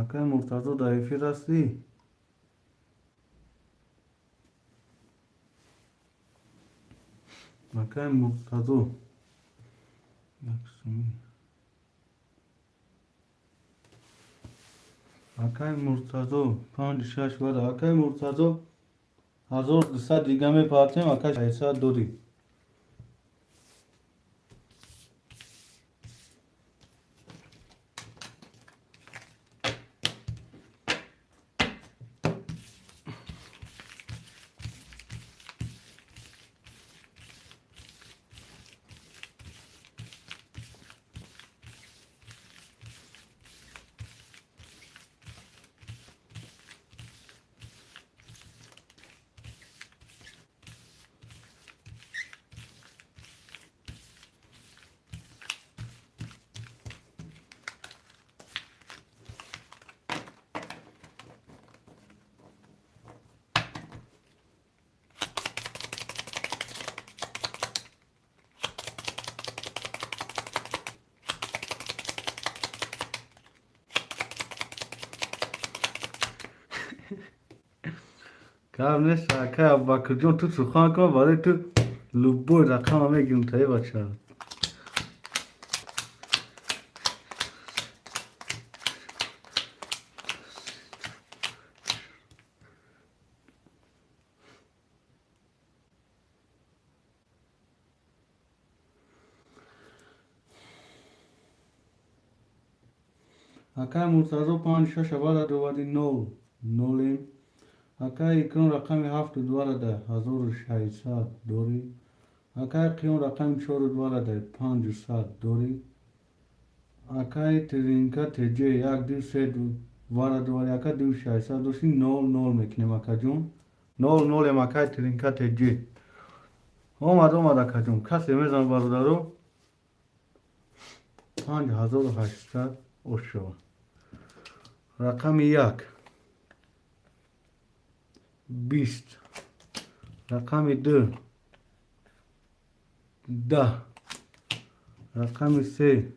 Акай Муртазо, дар эфир ҳастӣ? Акай Муртазо, як суми. Акай Муртазо, панҷ шаш вара. Акай Муртазо, 1200 дига мепартем, акай, 600 дорӣ. Гап нест, акай Абубакрҷон, ту сухан кун, барои ту любой рақама мегирем, таи бача. Акай Муртазо, панҷ шаш аввала довади, нол нолем. Акай Икром, рақами ҳафту двара да 1600 дорӣ. Акай Қиём, рақами чору двара да 500 дорӣ. Акай Тринка теҷ, як, ду, се вара довари, ака, ду 600 дошти, нол нол мекунем, акаҷон, нол нолем. Акай Тринка теҷ, омад, омад, акаҷон. Касе мезан, бародаро, 5800 ошава. Рақами як 20, рақами ду 10, рақами се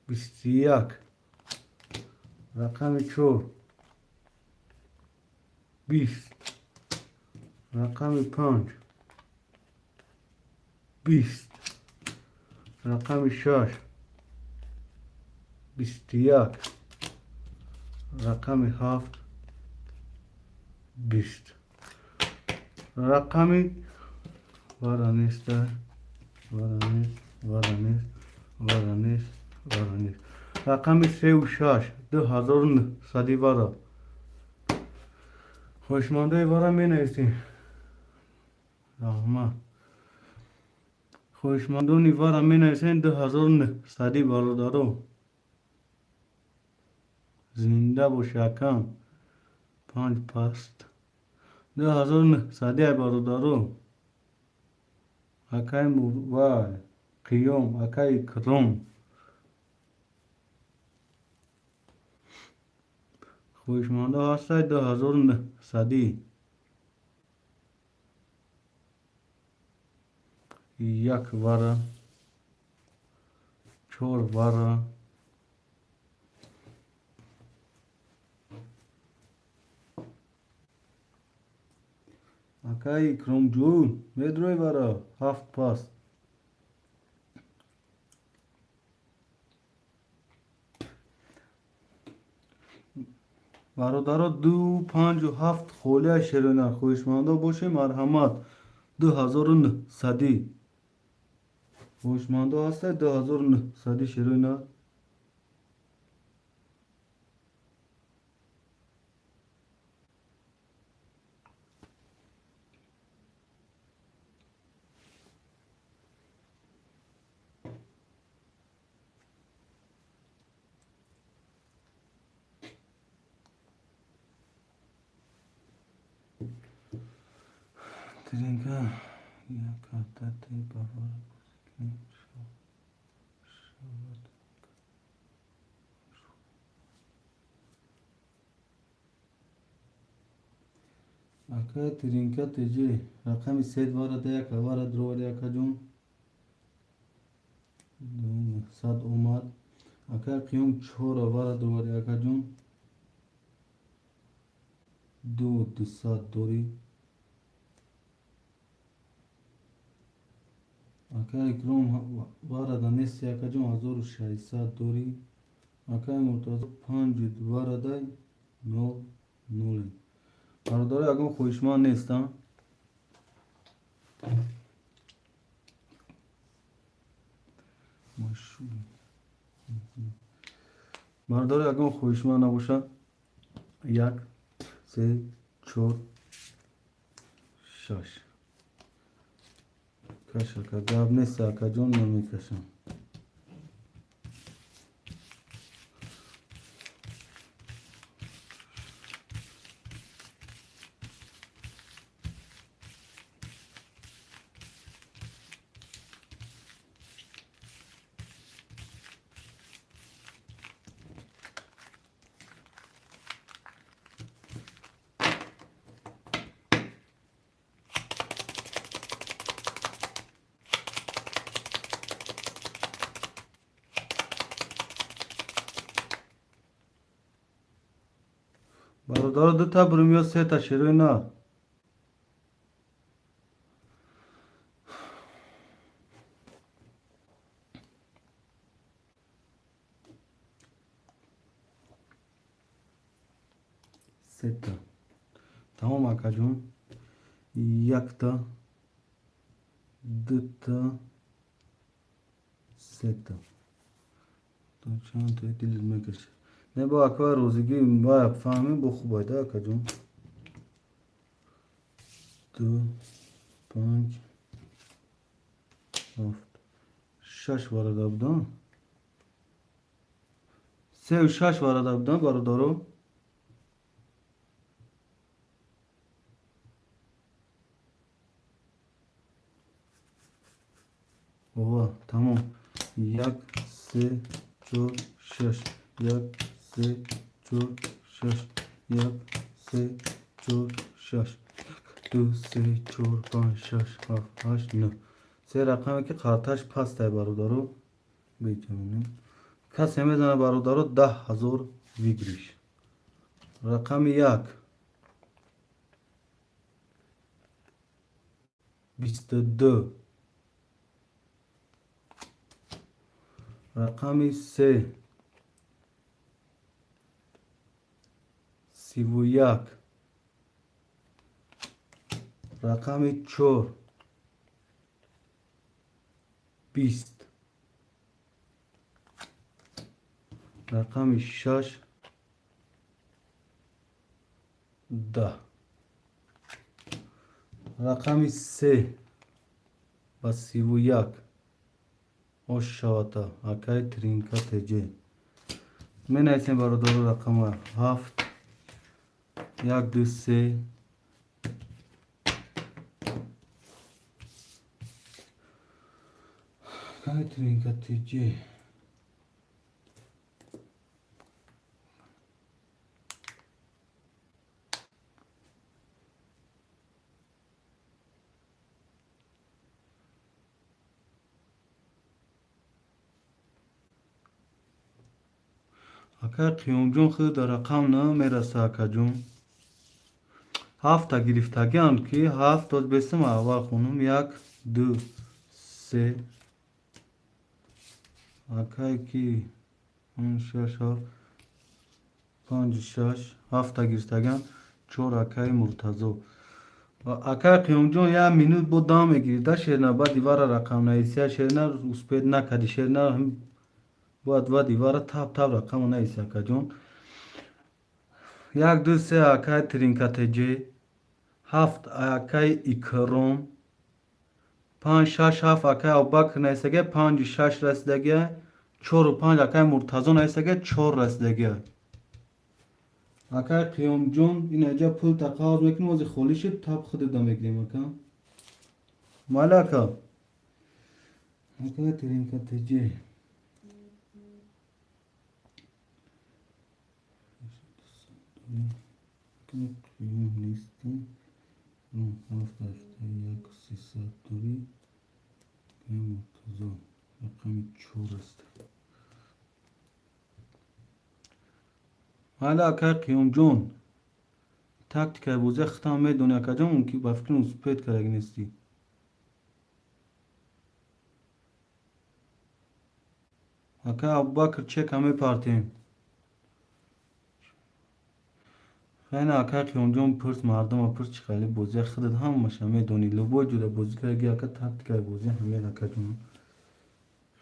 21, рақами чор 20, рақами панҷ 20, рақами шаш 21, рақами ҳафт 20. Рақами вара неста, вара нест, вара нест, вара нест, вара нест. Рақами сеу шаш 2900 вара. Хоҳишмандаи вара менависем. Раҳмат. Хоҳишмандони вара менависем 2900, бародаро. Зинда боши, акам. Панҷ паст 2900, ай бародаро. Акай вай Қиём, акай Икром. Хоҳишмандо ҳастед 2900. Як вара, чор вара. Акай Икромҷон, медрои вара, ҳафт пас. Бародаро, ду панҷу ҳафт холия шерона. Хоҳишмандо бошед, марҳамат, 2900. Хоҳишмандо ҳастед 2900 шерона. Тринка як ҳафта бавара бозӣ кунем шавад. Акай Тринка теҷи, рақами се варада, як вара дровари, акаҷон, сад омад. Акай Қиём, чора вара дровари, акаҷон, ду дусад дорӣ. Акай Икром, варада нести, акаҷон, 1600 дорӣ. Акай Муртазо, панҷу варадай, нол ноле. Бародаро, ягон хоҳишманд нестам. Бародаро, ягон хоҳишманд набошад, як, се, чор, шаш. Каш, ака, гап нест, акаҷон, ман мекашам. Бародаро, дута бурум ё сета, шерои на? Сета. Тамом, акаҷон. Якта, дута, сета. Чанд дилит мекашад? Не, бо аква розигӣ ва фаҳмем, бо хуб айда, акаҷон. Ду, панҷ, ҳафт, шаш варада будам, сеу шаш варада будам, бародаро. Ова, тамом. Як, се, чор, шаш, як, се, чор, шаш, як, се, чор, шаш, ду, се, чор, панҷ, шаш, ҳафт, ҳашт, нӯҳ. Се рақаме ки қарташ пастай, бародаро, беҷонем. Касе мезана, бародаро, 10 000 выигрыш. Рақами як, 22. Рақами се, 31. Рақами чор, 20. Рақами шаш, 10. Рақами се ба 31 ош шавата. Акай Тринка теҷе, менависем, бародаро, рақама ҳафт, як, ду, се. Акай Тринка ТЖ. Акай Қиёмҷон, худ дар рақам намераса, акаҷон. Ҳафта гирифтагианд, ки ҳафт тоз бесим, аввал хонум, як, ду, се, акай ки шаш, ҳафт, панҷ, шаш, ҳафта гирифтагианд, чор акаи Муртазо. Акай Қиёмҷон, як минут бо дам мегирӣ да, шерна, баъд дивара рақам нависия, шерна, успеть накарди, шерна, бояд ва дивара тап тап рақама нависи, акаҷон. Як, ду, се, акай Тринка ТЖ, ҳафт, акай Икром, панҷ, шаш, ҳафт, акай Абубакр нависагия, панҷу шаш расидагия, чору панҷ, акай Муртазо нависагия, чор расидагия. Акай Қиёмҷон, инаҷа пул тақавваз мекунем, ози холӣ шуд, тап худада мегирем, ака. Майли, ака. Акай Тринка ТЖ. Қиём нестам. Ҳафт, ҳашта, як, сесад дорӣ. Акай Муртазо рақами чор аст. Майли, акай Қиёмҷон. Тактикаи бозия худтам медонӣ, акаҷон, мумкин ба фикрам успеть кардаги нестӣ. Акай Абубакр, чека мепартем. Хайна, акай Қиёмҷон, пурс мардума, пурс, чӣ хеле бозия, худат ҳамаша медонӣ. Любой ҷода бозӣ кардаги, ака, тактикаи бозия ҳамин, акаҷон.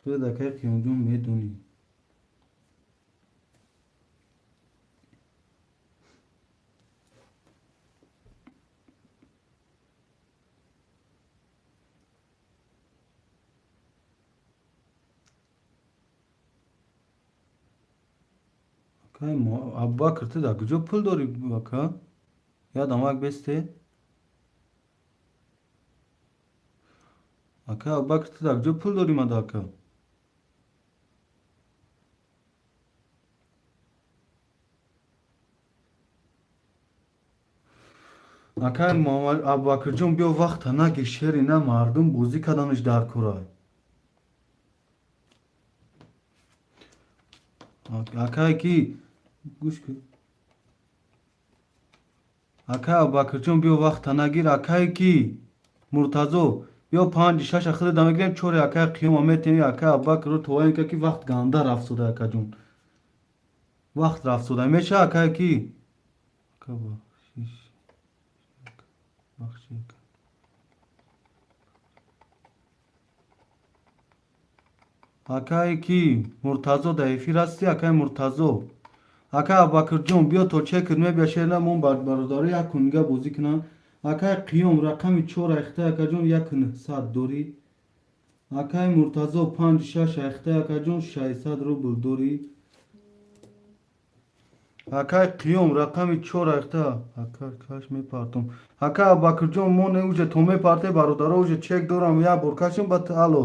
Худат, акай Қиёмҷон, медонӣ. Акай Абубакр, ту дар куҷо пул дорӣ, ака? Ядам як бесте? Акай Абубакр, ту дар куҷо пул дорӣ, мада, ака? Акай Абубакрҷон, биё, вақта нагир, шери на, мардум бозӣ карданаш дар кора. Акай ки гӯш кун. Акай Абубакрҷон, биё, вақта нагир. Акай ки Муртазо, биё, панҷи шаша худада мегирем, чори акай Қиёма метем, акай Абубакрро товаин ка, ки вақт ганда рафтода, акаҷон. Вақт рафтода. Меша, акай ки? Ака, бахшиш. Бахши, ака. Акай ки Муртазо, дар эфир ҳастӣ, акай Муртазо? Акай Абубакрҷон, биё, то чекат мебия, шерна, мон бародаро як кунга бозӣ кунанд. Акай Қиём, рақами чор айхта, акаҷон, як нӯҳсад дорӣ. Акай Муртазо, панҷ шаш айхта, акаҷон, 600 рубл дорӣ. Акай Қиём, рақами чор айхта, ака, каш мепартом. Акай Абубакрҷон, мо не, уже то мепарте, бародаро уже чек дорам, як бор кашем, баъд алло.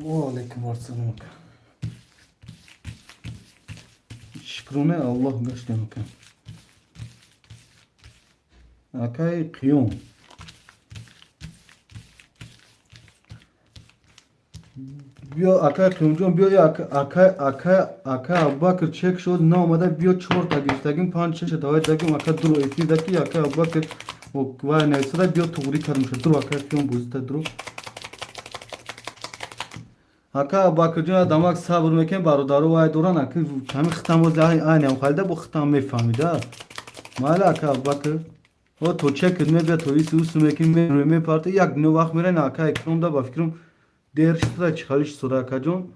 Ва алайкум ассалом, ака. Шукрона Аллоҳ, гаштем, ака. Акай Қиём. Биё, акай Қиёмҷон, биё, акай акай акай Абубакр чек шуд, наомада, биё, чорта гирифтагим, панҷ шаша давай дагим, ака, дуру эфир даки, акай Абубакр вай нависада, биё, туғрӣ кардам, дуру, акай Қиём, бозита дуру. Ака Абубакрҷон, дамак сабр мекунем, бародаро вай доран, ака, ҳамин хитам боз айнам халида, бо хитам мефаҳмида. Майли, ака Абубакр. О, то чекат мебия, то иси усу мекунем, мерӯем, мепарте, як дунё вақт мерен, ака Икром да, ба фикрам дер шуда, чӣ хали шуда, акаҷон.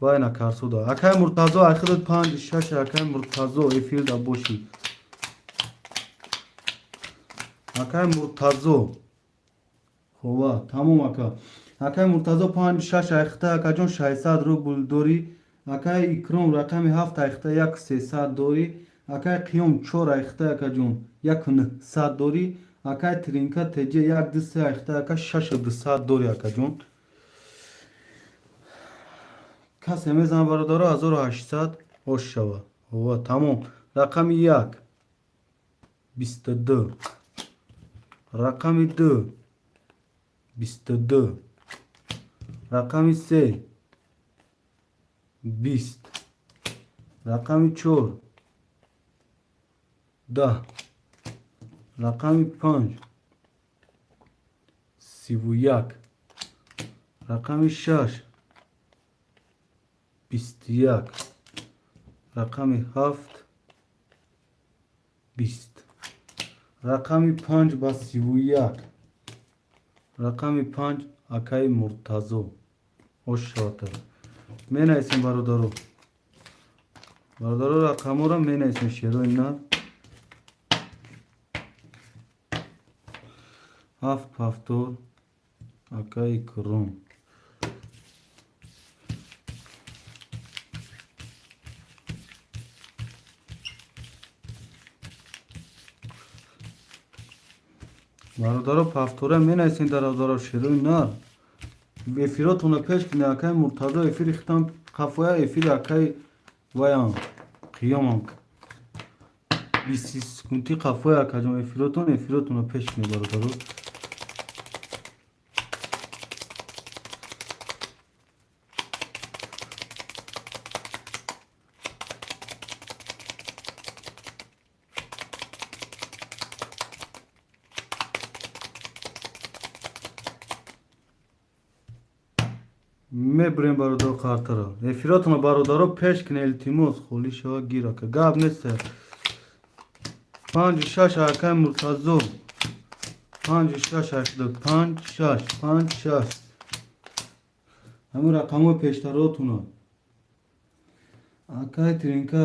Вай накарсуда. Акай Муртазо, ай худат панҷ шаш, акай Муртазо, эфирда бошӣ. Акай Муртазо. Хова, тамом, ака. Акай Муртазо, панҷ шаш айхта, акаҷон, 600 рубл дорӣ. Акай Икром, рақами ҳафт айхта, як сесад дорӣ. Акай Қиём, чор айхта, акаҷон, як нӯҳсад дорӣ. Акай Тринка ТЖ 1 2 3 ахта ака 6200 дори, акаҷон. Касе мезана, бародаро, 1800 ош шава. Ова, тамом. Рақами 1 22, рақами 2 22, рақами 3 20, рақами 4 10, рақами 5 31, рақами 6 21, рақами 7 20, рақами 5 ба 31, рақами 5, акаи Муртазо, ошшавата. Менависем, бародаро, бародаро, рақамҳоро менависем, шерои нар. Ҳафт повтор, акаи Икром. Бародаро, повтора менависем, дародаро, шерои нар. Эфиротонро пеш кунед, акаи Муртазо, эфири хитам қафоя, эфири акаи ваям Қиёмам 20 секунди қафоя. Акаҷон, эфиротонро пеш кунед, бародаро. Мебурем, бародаро, қартаро. Эфиротонро, бародаро, пеш кунед, илтимос. Холӣ шава, гир, ака, гап нест. Панҷу шаш, акаи Муртазо, панҷу шаш, ҳаштоду панҷ, шаш, панҷ, шаш, ҳамин рақамҳои пештаротуна. Акаи Тринка,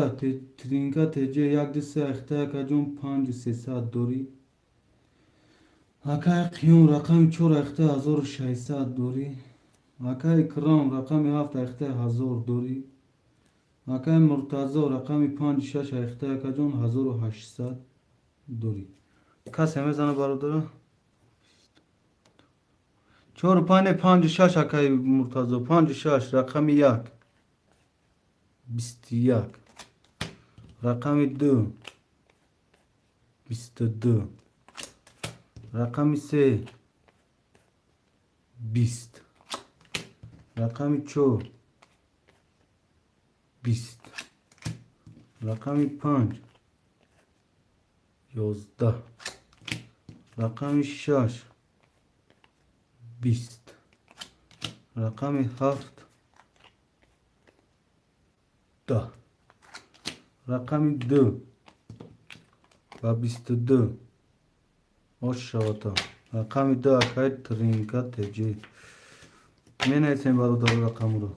Тринка ТЖ як ду се ахта, акаҷон, 5300 дорӣ. Акаи Қиём, рақами чор ахта, 1600 дорӣ. Акаи Икрам, рақами ҳафт ахта, 1000 дорӣ. Акаи Муртазо, рақами панҷу шаш ахта, акаҷон, 1800 дорӣ. Касе мезана, бародаро? Чору панҷ, панҷу шаш, акаи Муртазо, панҷу шаш. Рақами 1 21, рақами 2 22, рақами 3 20, рақами 4 20, рақами 5 11, рақами 6 20, рақами 7 10, рақами 2 ба 22, ош шавата. Рақами 2, акаи Тринка ТЖ. Менависем, бародаро, рақамро.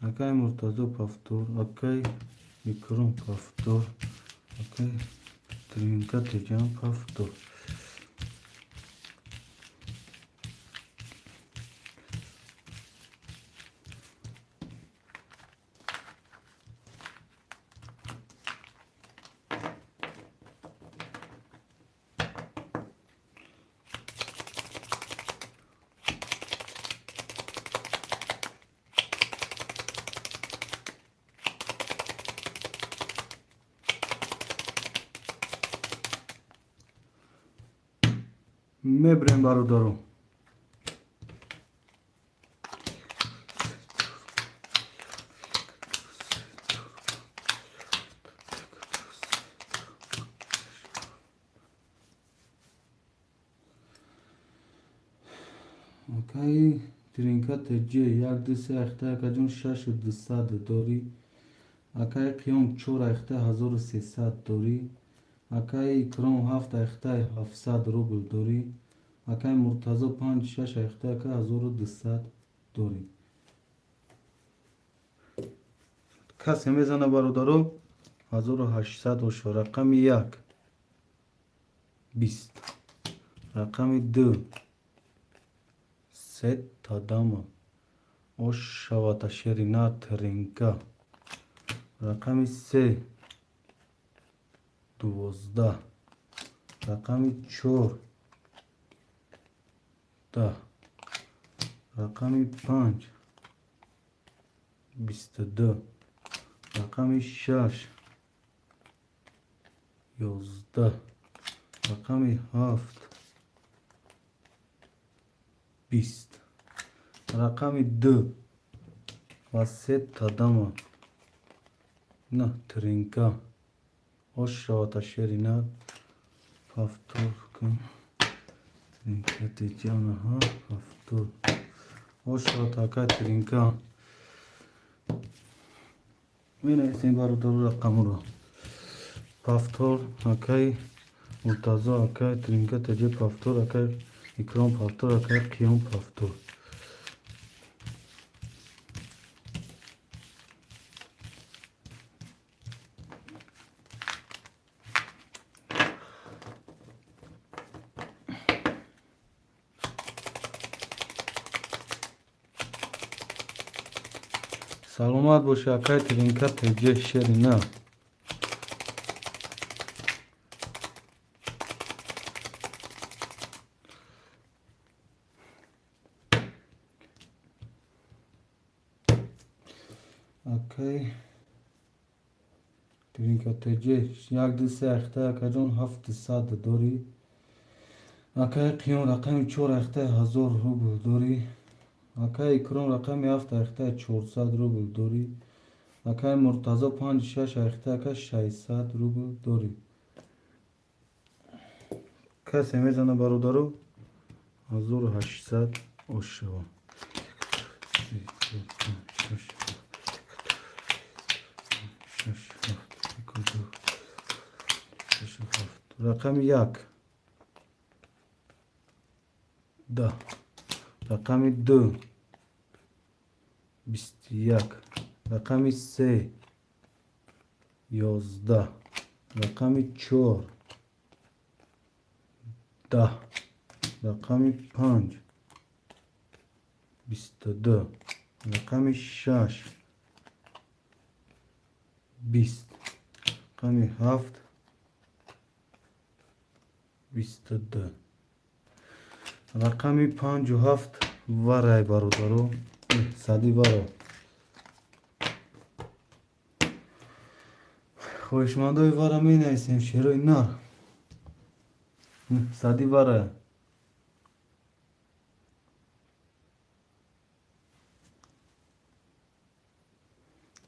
Акаи Муртазо повтор, акаи Икром повтор, акаи Тринка ТЖам повтор. Мебирем, бародаро. Акаи Тринка ТЖ як ду се ахта, акаҷон, 6200 дорӣ. Акаи Қиём, чор ахта, 1300 дорӣ. Акаи Икром, ҳафт ахта, 700 рубл дорӣ. Акаи Муртазо, панҷ шаш ахта, ака, 1200 дорӣ. Касе мезана, бародаро? 1800 ошо. Рақами 1 20, рақами 2 се тадама, ош шавата, шерина Тринка. Рақами 3. 12, рақами 4, 10, рақами 5, 22, рақами 6, 11, рақами 7, 20, рақами 2 ва се тадама. На тринка ош шавата, шери на повтор кун. Тринка теҷанаҳа, повтор ош шавата, акай тринка. Менависем, бародару, рақамро повтор. Акай Муртазо, акай Тринка теҷе повтор, акай Икром повтор, акай Қиём повтор. Саломат боши, акай Тринка теҷе, шери на. Акай Тринка теҷе, як, ду, се ахта, акаҷон, 700 дорӣ. Акай Қиём, рақами 4, ахтаи 1000 рубл дорӣ. Акай Икром, рақами 7, ахтаи 400 рубл дорӣ. Акай Муртазо, панҷ, шаш, ахта, ака, 600 рубл дорӣ. Касе мезана, бародару? 1800 ош шава. Шаш, шаш, ҳафт, ду, шаш, ҳафт. Рақами 1, 10, рақами 2, 21, рақами 3, 11, рақами 4, 10, рақами 5, 22, рақами 6, 20, рақами 7, 22. Рақами панҷу ҳафт варай, бародаро, сади варо. Хоҳишмандои вара менависем, шерои нар, сади вара.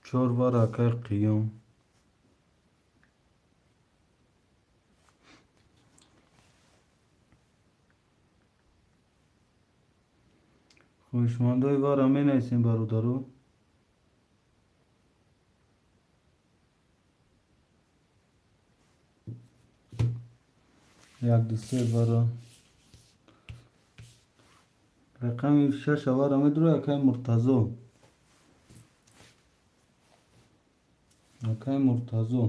Чор вара, акай Қиём. Хоҳишмандои вара менависем, бародаро. Як, ду, се вара. Рақами шаша вара медура, акай Муртазо, акай Муртазо.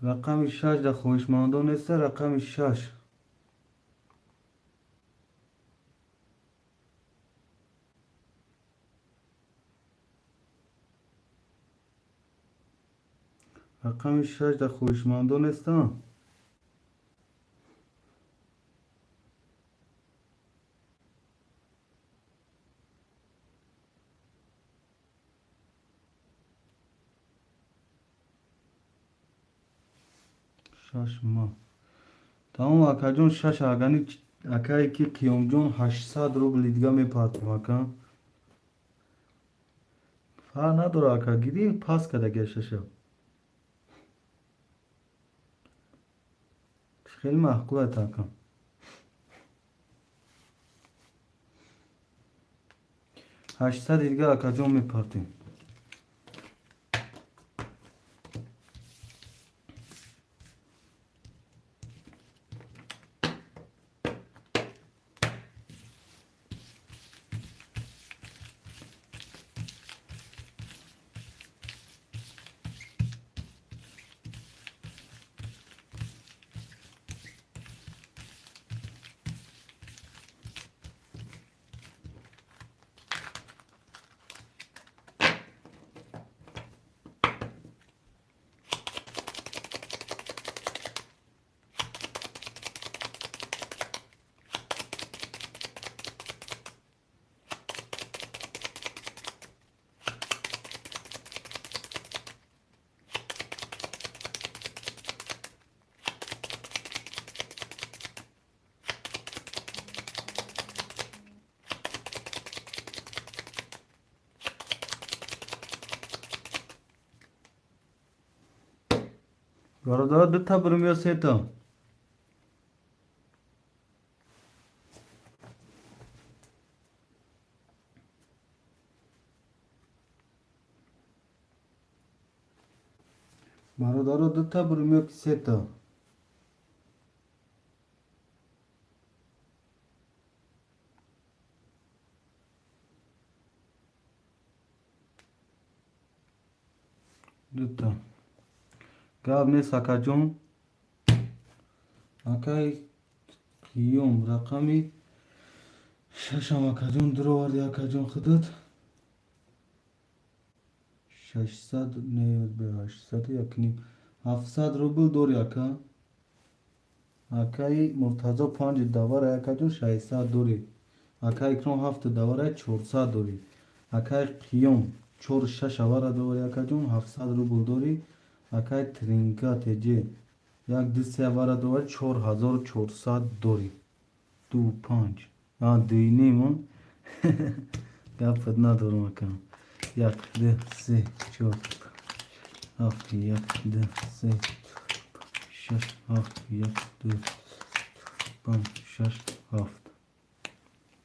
Рақами 6 дар хоҳишмандон неста? Рақами 6. Рақами 6 дар хоҳишмандон неста? Шаш ма тамом, акаҷон, шаш. Агани, акае ки Қиёмҷон, 800 рубли дига мепартем, ака. Фарқ надора, ака, гири, пас кардагия шаша. Хеле маъқулат, ака. 800-и дига, акаҷон, мепартем. Бародаро, дута бурум ё сета? Бародаро, дута бурум ё ки сета? Дута. Гап нест, акаҷон. Акаи Қиём, рақами шашам, акаҷон, дуроварди, акаҷон, худат. 600, не, 800, якним, 700 рубл дори, ака. Акаи Муртазо панҷ давара, акаҷон, 600 дори. Акаи Икром ҳафт давара, 400 дори. Акаи Қиём чор шаш авара дори, акаҷон, 700 рубл дори. Акаи Тринка теҷе як ду се авара дори, 4400 дори. Ду панҷ, дуи ним. Гапат надорам, ака. Як, ду, се, чор, ҳафт, як, ду, се, шаш, ҳафт, як, ду, панҷ, шаш, ҳафт.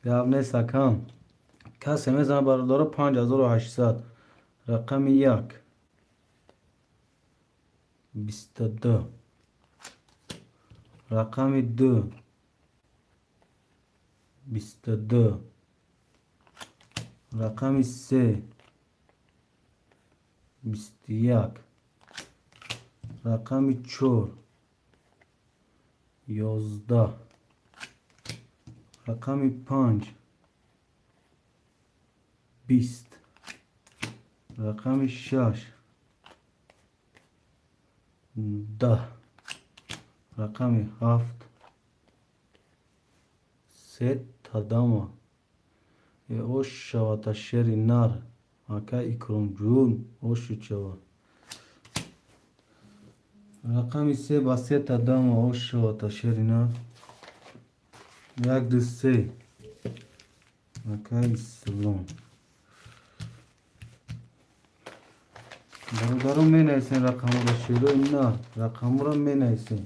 Гап нест, акам. Касе мезанад, бародаро? 5800. Рақами як, 22. Рақами ду, 22. Рақами се, 21. Рақами чор, 11. Рақами панҷ, 20. Рақами шаш, 10. Рақами ҳафт, се тадама. Ош шавата, шери нар, ака Икромҷун, ошуд шавад. Рақами се ба се тадама, ош шавата, шери нар. Як, ду, се. Ака Ислом. Бародарон, менависем рақамро, шерои нар, рақамро менависем.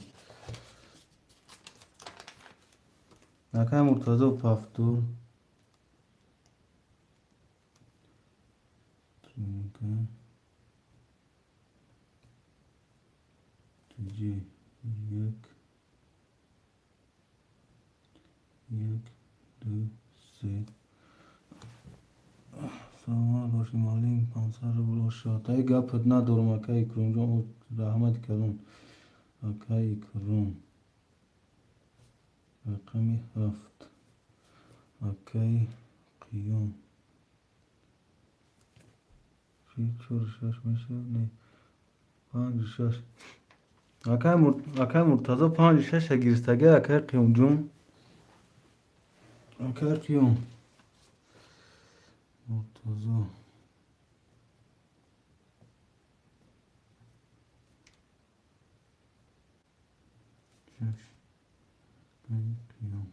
Акай Муртазо, повтор. Тринка тж як, як, ду, се. Саломат бошӣ, муаллим. 500 рубл ошад. Ай, гапат надорам, акай Икромҷон, раҳмати калон. Акай Икром, рақами ҳафт. Акай Қиём чи, чор шаш мешавад? Не, панҷу шаш. Акай Муртазо панҷу шаша гирифтага. Акай Қиёмҷон, акай Қиём, Муртазо. Шаш. Акай Қиём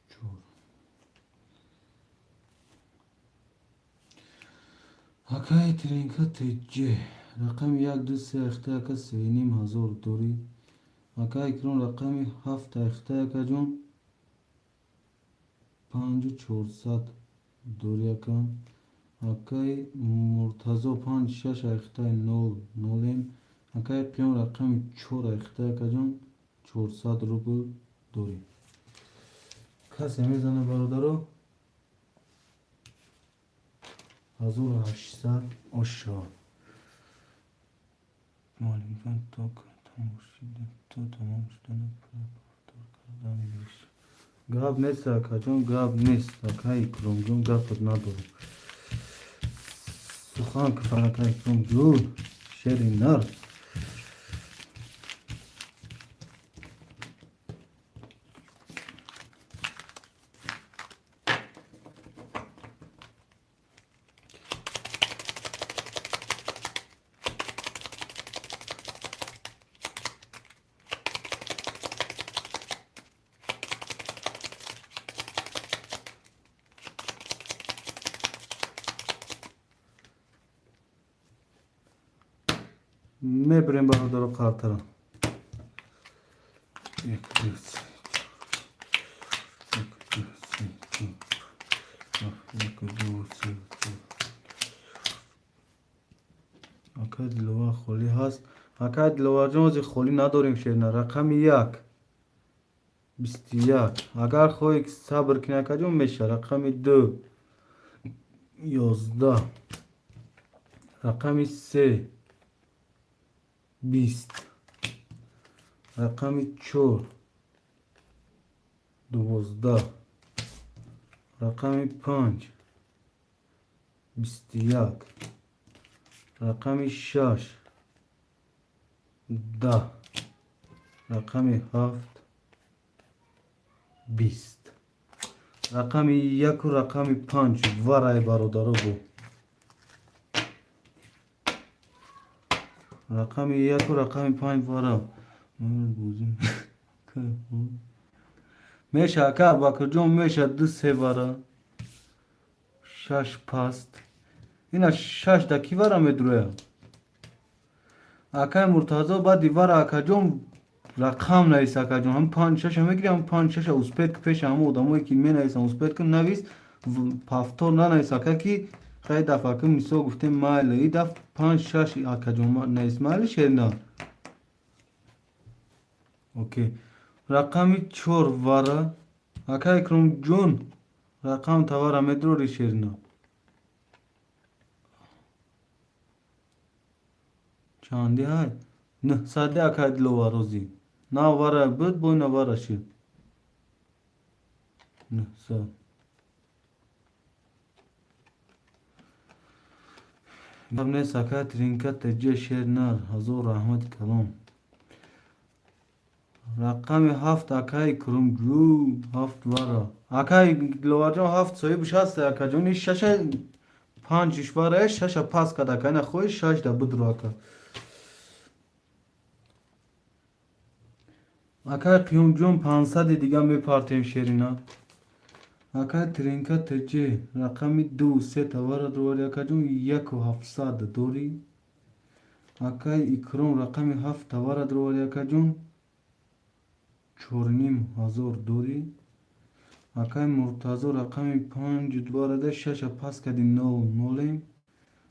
чор. Акай Тринка тж, рақами як, ду, се ахта, ака, 3500 дорӣ. Акай Икром, рақами ҳафт ахта, акаҷон, 5400 дорӣ, ака. Акай Муртазо панҷ шаш ахтаи, нол нолем. Акай Қиём, рақами чор ахта, акаҷон, 400 рубл дорӣ. Касе мезана, бародаро? 1800 ошо. Муаллимҷон, то тамом шудани повтор карда мегириш. Гап нест, акаҷон, гап нест. Акай Икромҷон, гапат надорам. Сухан куфар, акай Икромҷон, шери нар. Мебирем, бародаро, қартара. Як, ду, се, як, ду, се, чор, як, ду, се, чор. Акай Диловар, холӣ ҳаст? Акай Диловарҷон, ҳозир холӣ надорем, шерна. Рақами 1, 21. Агар хоҳӣ сабр кунӣ, акаҷон, меша. Рақами 2, 11. Рақами 3, 20. Рақами 4, 12. Рақами 5, 21. Рақами 6, 10. Рақами 7, 20. Рақами 1-у рақами 5 варай, бародаро. Бу рақами 1-у рақами 5 вара меша, ака Абубакрҷон, меша. Ду, се вара, шаш паст. Ина шаш да ки вара медуроя, акай Муртазо? Баъди вара, акаҷон, рақам навис, акаҷон. Ҳам панҷ шаша мегири, ҳам панҷ шаша успеть ки пеши ҳама одамое ки менависам, успеть кун, навис. Повтор нанавис, ака, ки хеле дафъа ки мисол гуфтем, майли, и дафъ панҷ шаш, акаҷон, навис, майли, шерина. Окей, рақами 4 вара, ака Икромҷон, рақам тавара медурори, шерина. Чанди ҳай? Нӯҳсаде, акай Диловар, розӣ на вара буд, бо ина вара шид 900. Гап нест, ака Тринка теҷа, шер нар, ҳазор раҳмати калон. Рақами 7, акаи Икромҷӯ, 7 вара, акаи Диловарҷон, 7 соҳибаш ҳаста, акаҷон. И шаша панҷиш вара, шаша пас кард, ака. Ина хоҳи, шаш да бидро, ака. Акай Қиёмҷон, 500-и дига мепартем, шерина. Акай Тринка теҷе, рақами 2, се тавара дорӣ, акаҷон, 1 700 дорӣ. Акай Икром, рақами 7 тавара дорӣ, акаҷон, 4 500 дорӣ. Акай Муртазо, рақами 5 дворада, шаша пас кади, нол нолем.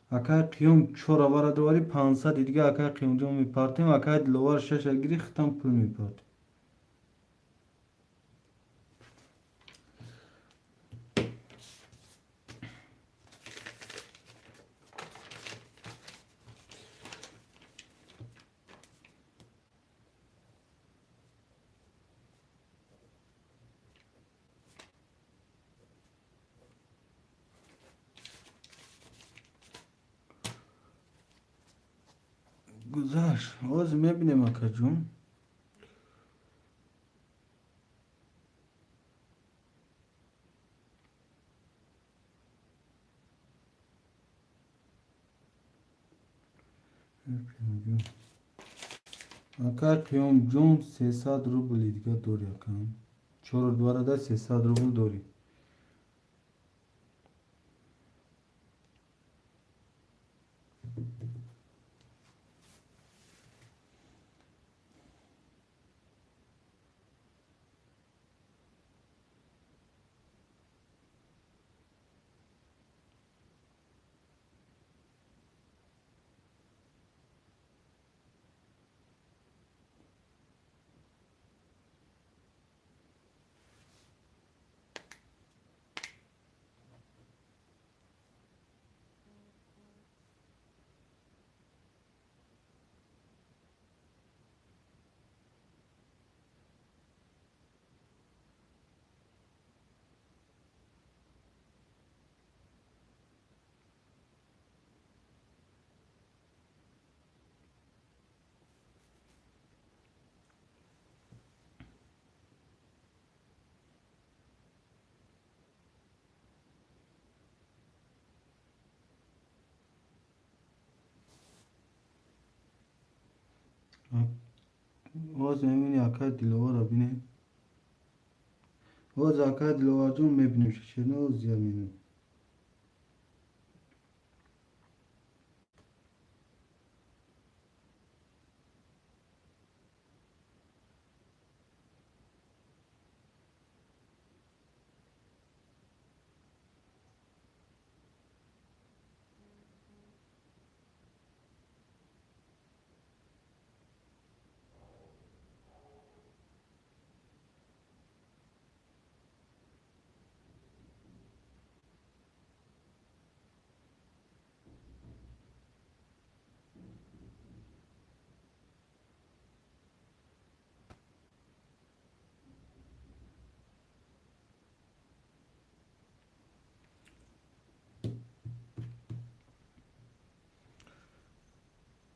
Акай Қиём, чора вара дорӣ, 500-и дига, акай Қиёмҷон, мепартем. Акай Диловар, шаша гири, хитам пул мепартем. Гузашт, ҳозир мебинем, акаҷон. Ака Қиёмҷон, 300 рубли дига дорӣ, ака. Чору дворада 300 рубл дорӣ. Боз мебини, акай Диловарро бинем. Боз, акай Диловарҷон, мебинем, шишено зиёд мебинем.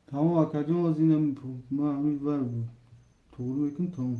Тамом, акаҷон, оз ина ман ҳамин вар туғрӣ мекунам, тамом.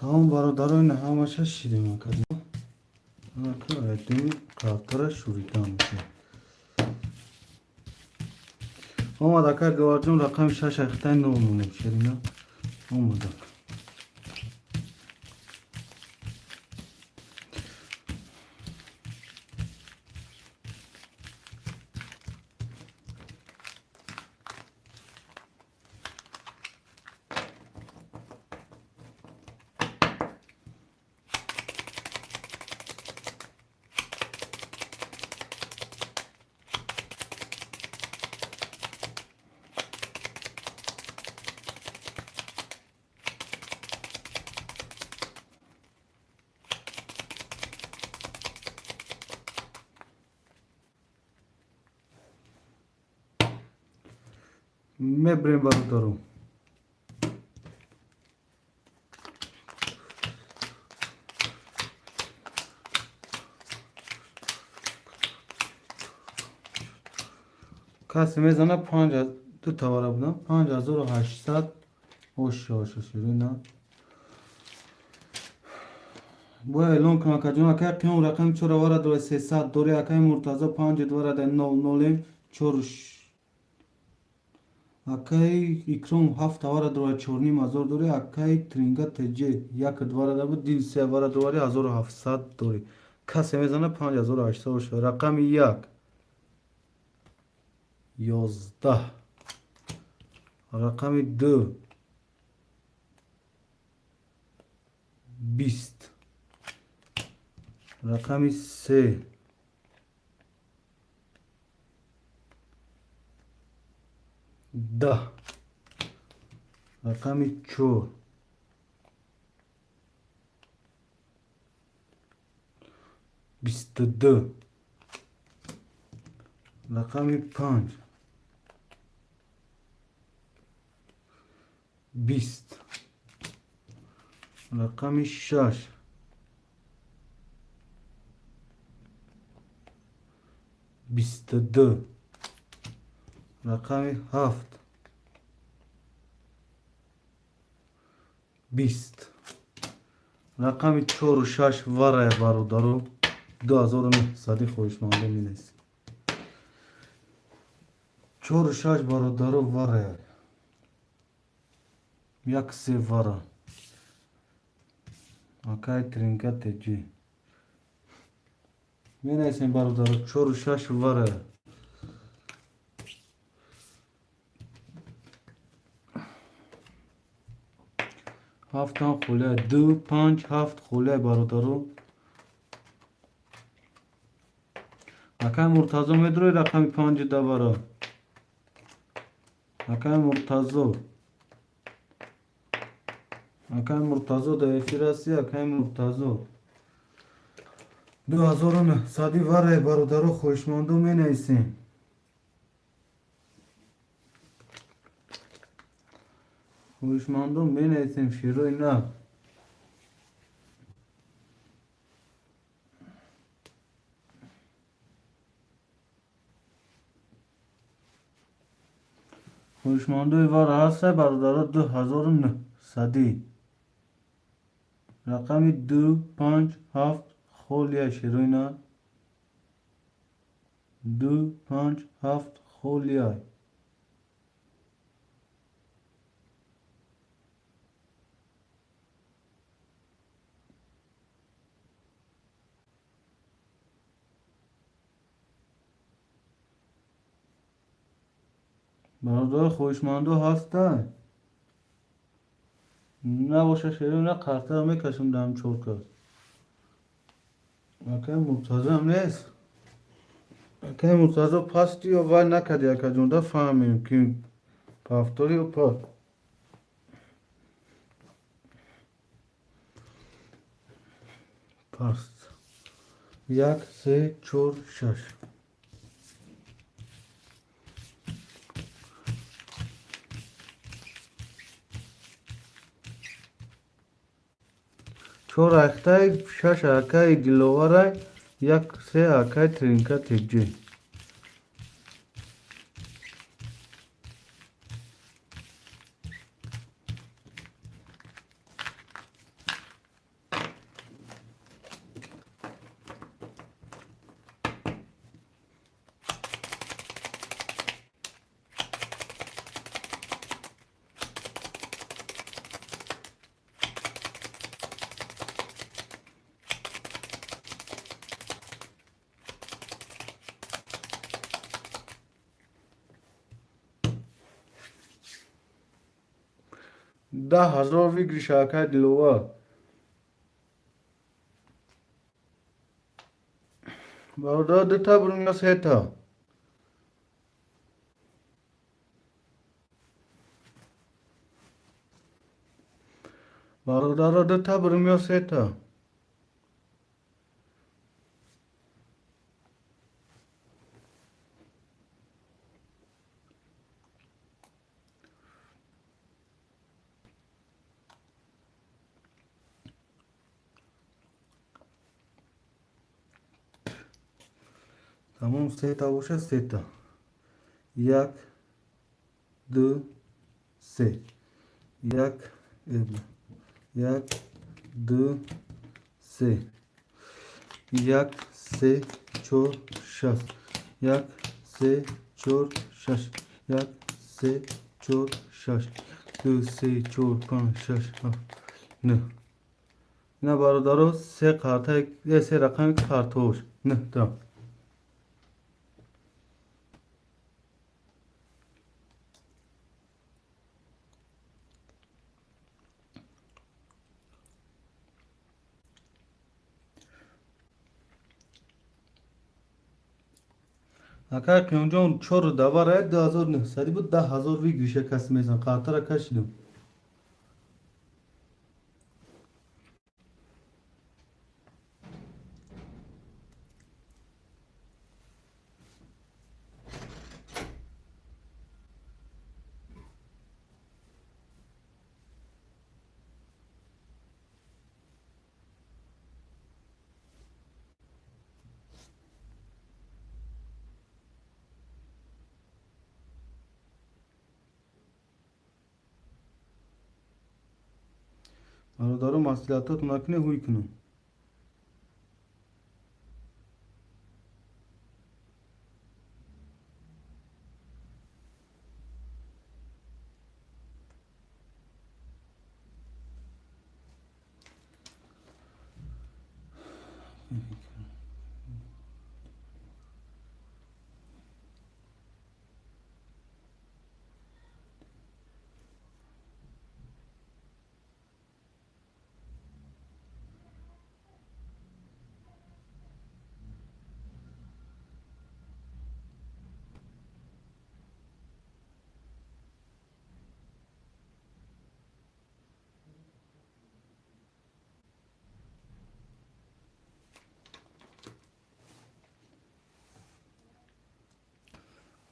Тамом, бародаро, ина ҳамаша шидем, акаҷон. Ака айдуми қалтара шурида мешавад. Омад, ака Диловарҷон, рақами шаш айхтаи нол монем, шерина. Омад, ака. Мебирем, бародаро. Касе мезана, панҷ ду тавара будам, 5800. Оша, оша, ширина. Бояд эълон кунам, акаҷон. Акай Қиём рақами чора вара дора, 300 дори. Акай Муртазо панҷ двара да нол нолем чор. Акай Икром ҳафт авара дора, 4500 дори. Акай Тринга тж як двара да буд, дил се авара дорари, 1700 дори. Касе мезана, 5800 боша. Рақами як 11, рақами ду 20, рақами се 10, рақами чор 22, рақами панҷ 20, рақами шаш 22, рақами ҳафт 20, рақами чору шаш варая, бародаро, 2900. Хоҳишмандо менависем чору шаш, бародаро, варая, як се вара. Акай Тринка теҷи менависем, бародаро, чору шаш варая. Ҳафтам холия, ду, панҷ, ҳафт холия, бародаро. Акай Муртазо, медрои рақами панҷи давара? Акай Муртазо, акай Муртазо, дар эфир ҳастӣ, акай Муртазо? 2900 варай, бародаро, хоҳишмандо менависем. Хоҳишмандо менависем, широи нав. Хоҳишмандои вара ҳастай, бародаро, 2900-ӣ. Рақами ду, панҷ, ҳафт холия, шероина. Ду, панҷ, ҳафт холия. Бародаро, хоҳишмандо ҳастанд? Набоша, шероина, қартаро мекашам дар чор кас. Акай Муртазоам нест. Акай Муртазо, пасти ё вай накарди, акаҷон, да фаҳмем, ки повтори ё паст. Паст. Як, се, чор, шаш. Чор ахтай, шаш акаи Диловарай, як, се акаи Тринка Теҷи. 10 000 выигрыша, акай Диловар. Бародар, дута бурум ё сета? Бародаро, дута бурум ё сета? Тамом, сета боша, сета. Як, ду, се. Як, як, ду, се. Як, се, чор, шаш. Як, се, чор, шаш. Як, се, чор, шаш. Ду, се, чор, панҷ, шаш, ҳафт, нӯҳ. Ина, бародаро, се қартаи, се рақами картош. Нӯҳта. Акай Қиёмҷон, чору давара 2900 буд, 10 000 выигрыша каси мезан. Қартара кашидам. Бародаро, маслиҳатот накунед, ҳуй кунам.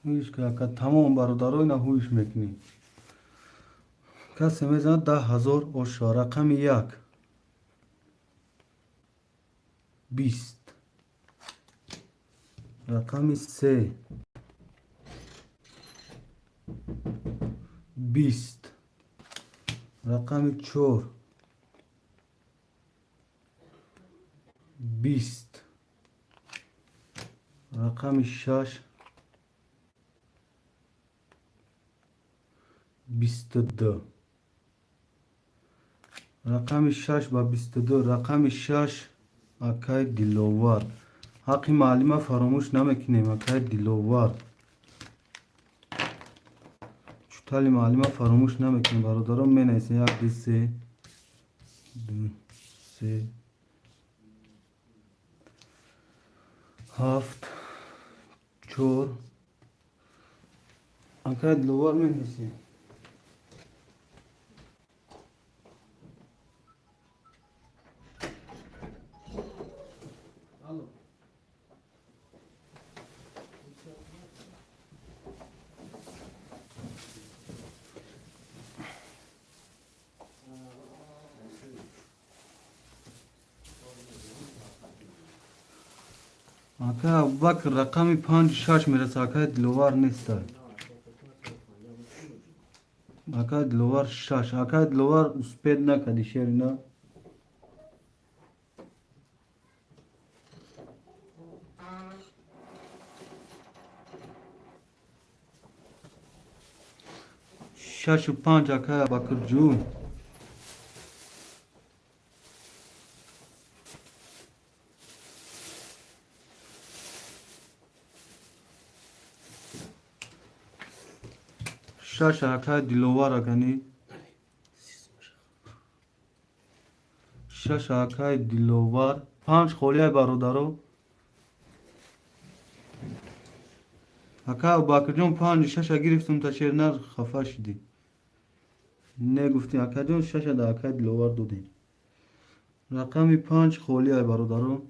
Ҳуйш ака, тамом, бародаро, ина ҳуйш мекунӣ. Касе мезанад, 10 000 оша. Рақами як, 20. Рақами се. 20, рақами 4, 20, рақами 6, 22, рақами 6 ба 22, рақами 6, акай Диловар. Ҳаққи маълима фаромӯш намекунем, акай Диловар. Чутали маълима фаромӯш намекунем, бародарон. Менависем: як, ду, се, ду, се, ҳафт, чор. Акай Диловар, менависем. Алло. Акай Абубакр, рақами панҷу шаш мераса. Акай Диловар неста. Акай Диловар, шаш. Акай Диловар, успеть накади, шерина. Шашу панҷ, акай Абубакрҷун. Шаш, акай Диловар, акани шаш, акай Диловар. Панҷ холияй, бародаро. Акай Абубакрҷон, панҷу шаша гирифтум та, шернар, хафа шудӣ. Не гуфтем, акаҷон, шаша да акай Диловар додем. Рақами 5 холияй, бародаро.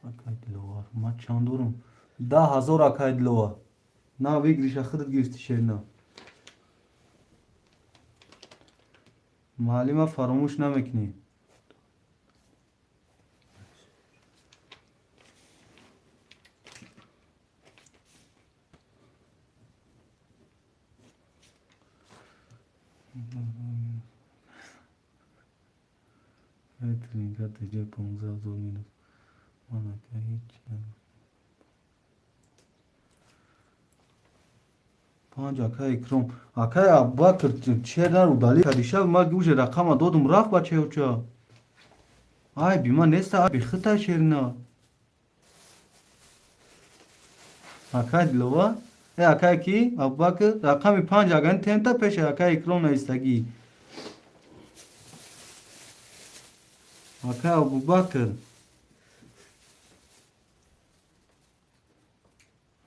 Акай Диловар, ман чанд дорум? 10 000, акай Диловар. На, выигрыш а худат гирифти, шерина. Маълима фаромӯш намекунӣ. 15 000 минус. Ман, ака, ҳеҷ нагуфтам. Панҷ, акай Икром. Акай Абубакр, чер удалить кардӣ. Шаб ман уже рақама додум, рафт бачаёча. Айби ман неста, айби хута, шерина. Акай Диловар, э, акай ки, Абубакр, рақами 5 агани темта пеша акай Икром наистагӣ. Акай Абубакр,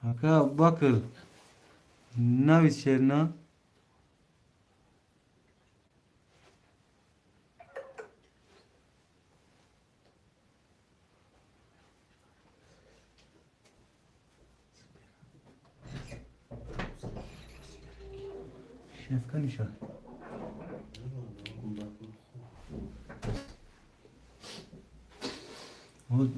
акай Абубакр, навис, шерина. Шеф, каниша. Вот.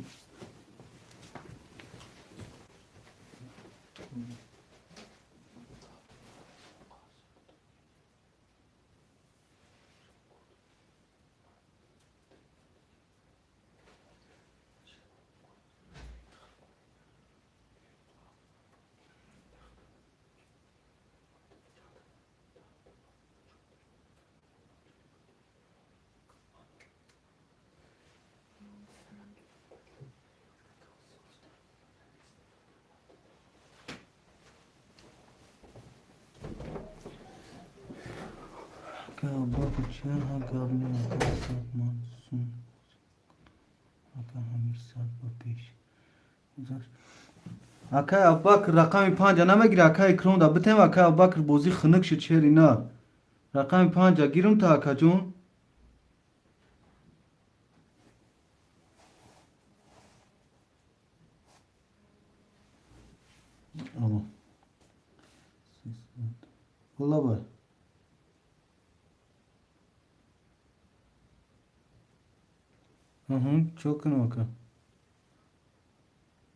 Ака Абубакр, чаро гап не? Ака сад ман сум. Ака, ҳамин сад ба пеш гузашт. Акай Абубакр, рақами панҷа намегири? Акай Икром да битем. Акай Абубакр, бозӣ хунук шуд, шери на. Рақами 5-а гирум та, акаҷон. Алло. Лабай. Чо кунам, ака?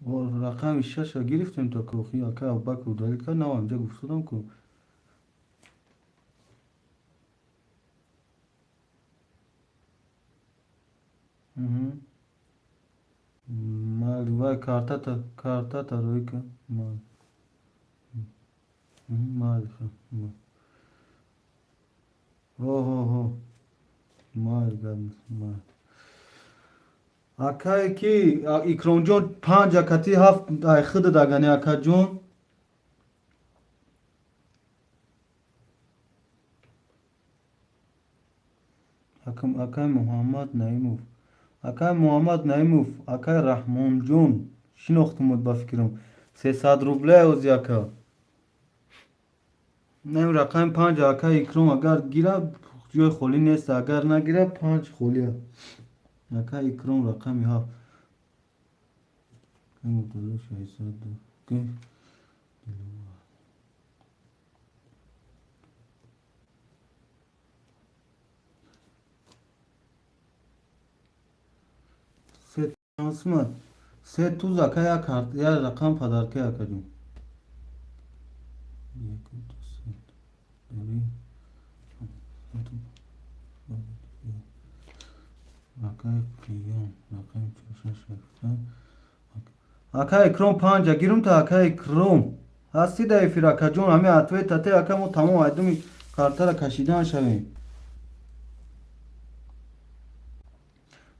Рақами шаша гирифтем, то ки ака Абубакр удалить кард, нав инҷа гуфтодам ку. Майли, вай картата рӯй кун. Майли, ҳо, майли, гап нест, майли. Акае ки Икромҷон, панҷ акати ҳафт ай худат дагани, акаҷон. Акай Муҳаммад Наимов, акай Муҳаммад Наимов, акай Раҳмонҷон, шинохтумуд ба фикрам. 300 рубле ози, ака. Нем рақами панҷ, акай Икром, агар гира, ҷои холӣ нест, агар нагира, панҷ холия. Акай Икром, рақами ҳафт. 600. Се се туз, ака, як як рақам подарка, акаҷон. Як, ду, се, дори. Акай Қиём, рақами чор, шаш, ака Икром, панҷа гирум та. Ака Икром, ҳастӣ дар эфир, акаҷон? Ҳами ответ ате, ака, мо тамом айдуми картара кашидан шавем.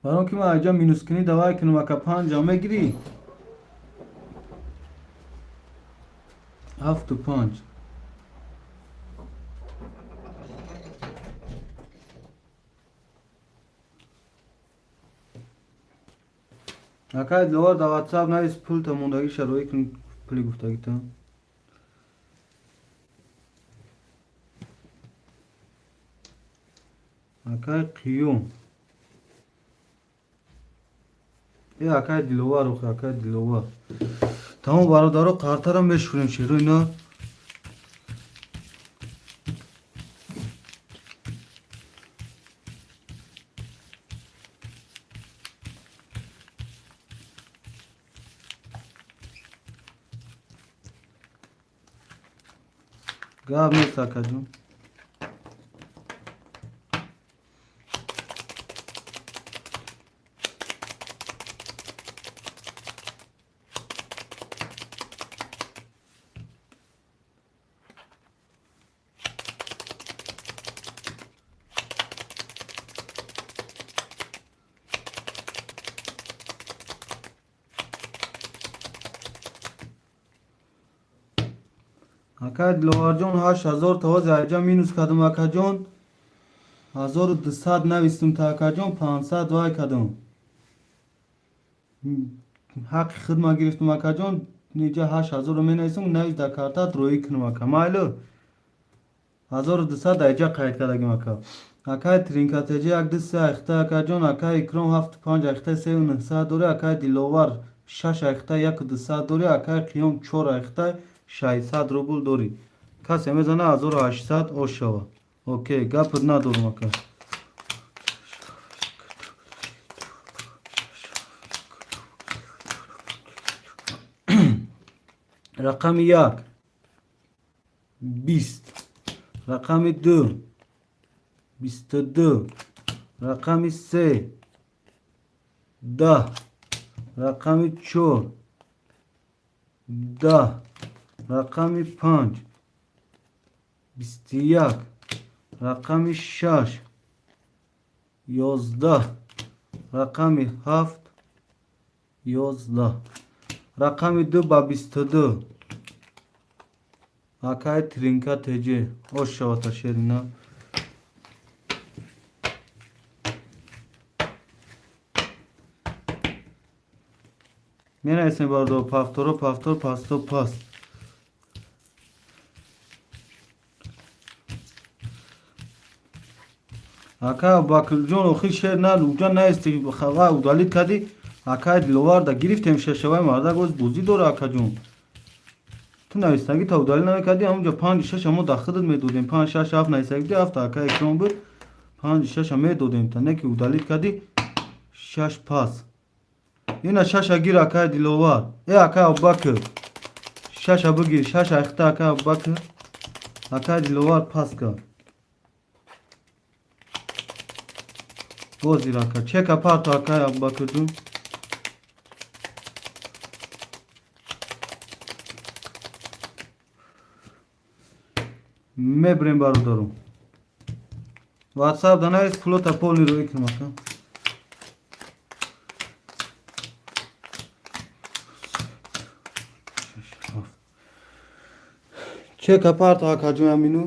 Барон ки ман айҷа минус кунӣ, давай кунам, ака, панҷа мегирӣ? Ҳафту панҷ. Акай Диловар, дар Ватсап навис, пулта мондагиша роӣ кун, пули гуфтагита. Акай Қиём, э, акай Диловар, охи, акай Диловар. Тамом, бародаро, қартара мешӯрем, шеро ина. Гап нест, акаҷон. Акай Диловарҷон, 8000 тавози айҷа минус кардам, акаҷон. 1200 навистум та, акаҷон, 500 вай кардам, ҳаққи хидма гирифтум, акаҷон. Иҷа 8000-ро менависам, навис дар картаат, роӣ кунам, ака, майлу. 1200 айҷа қайд кардагим, ака. Акай Тринкатеҷи, як, ду, се айхта, акаҷон. Акай Икром, ҳафту панҷ айхта, сею нӯҳсад дорӣ. Акай Диловар, шаш айхта, яку дусад дорӣ. Акай Қиём, чор айхта, 600 рубл дорӣ. Касе мезана, 1800 ош шава. Окей, гапат надорум, ака. Рақами як 20, рақами ду 22, рақами се 10, рақами чор 10, рақами панҷ 21, рақами шаш 11, рақами ҳафт 11, рақами ду ба 22. Акай Тринка теҷе, ош шавата, шерина. Менависем, бародаро, повторо, повтор, пасто, паст. Ака Абубакрҷон, охир шер на уҷа наисти, ва удалить кардӣ. Акай Диловарда гирифтем шашавай, мардак оз бозӣ дора, акаҷон. Ту навистагӣ та удалить намекардӣ, ҳамунҷо панҷу шаша мо дар худат медодем. Панҷ, шаш, ҳафт навистагӣ будӣ, ҳафта акай Икром буд. Панҷу шаша медодем та, не ки удалить кардӣ, шаш пас. Ина шаша гир, акай Диловар. Э, акай Абубакр. Шаша бигир, шаша ихта, акай Абубакр. Акай Диловар пас кард. Бозир, ака. Чека парто, акай Абубакрҷун. Мебирем, бародарум. Ватсап да навис, пулота полный рӯй кунам, ака. Чека парто, акаҷун, амину.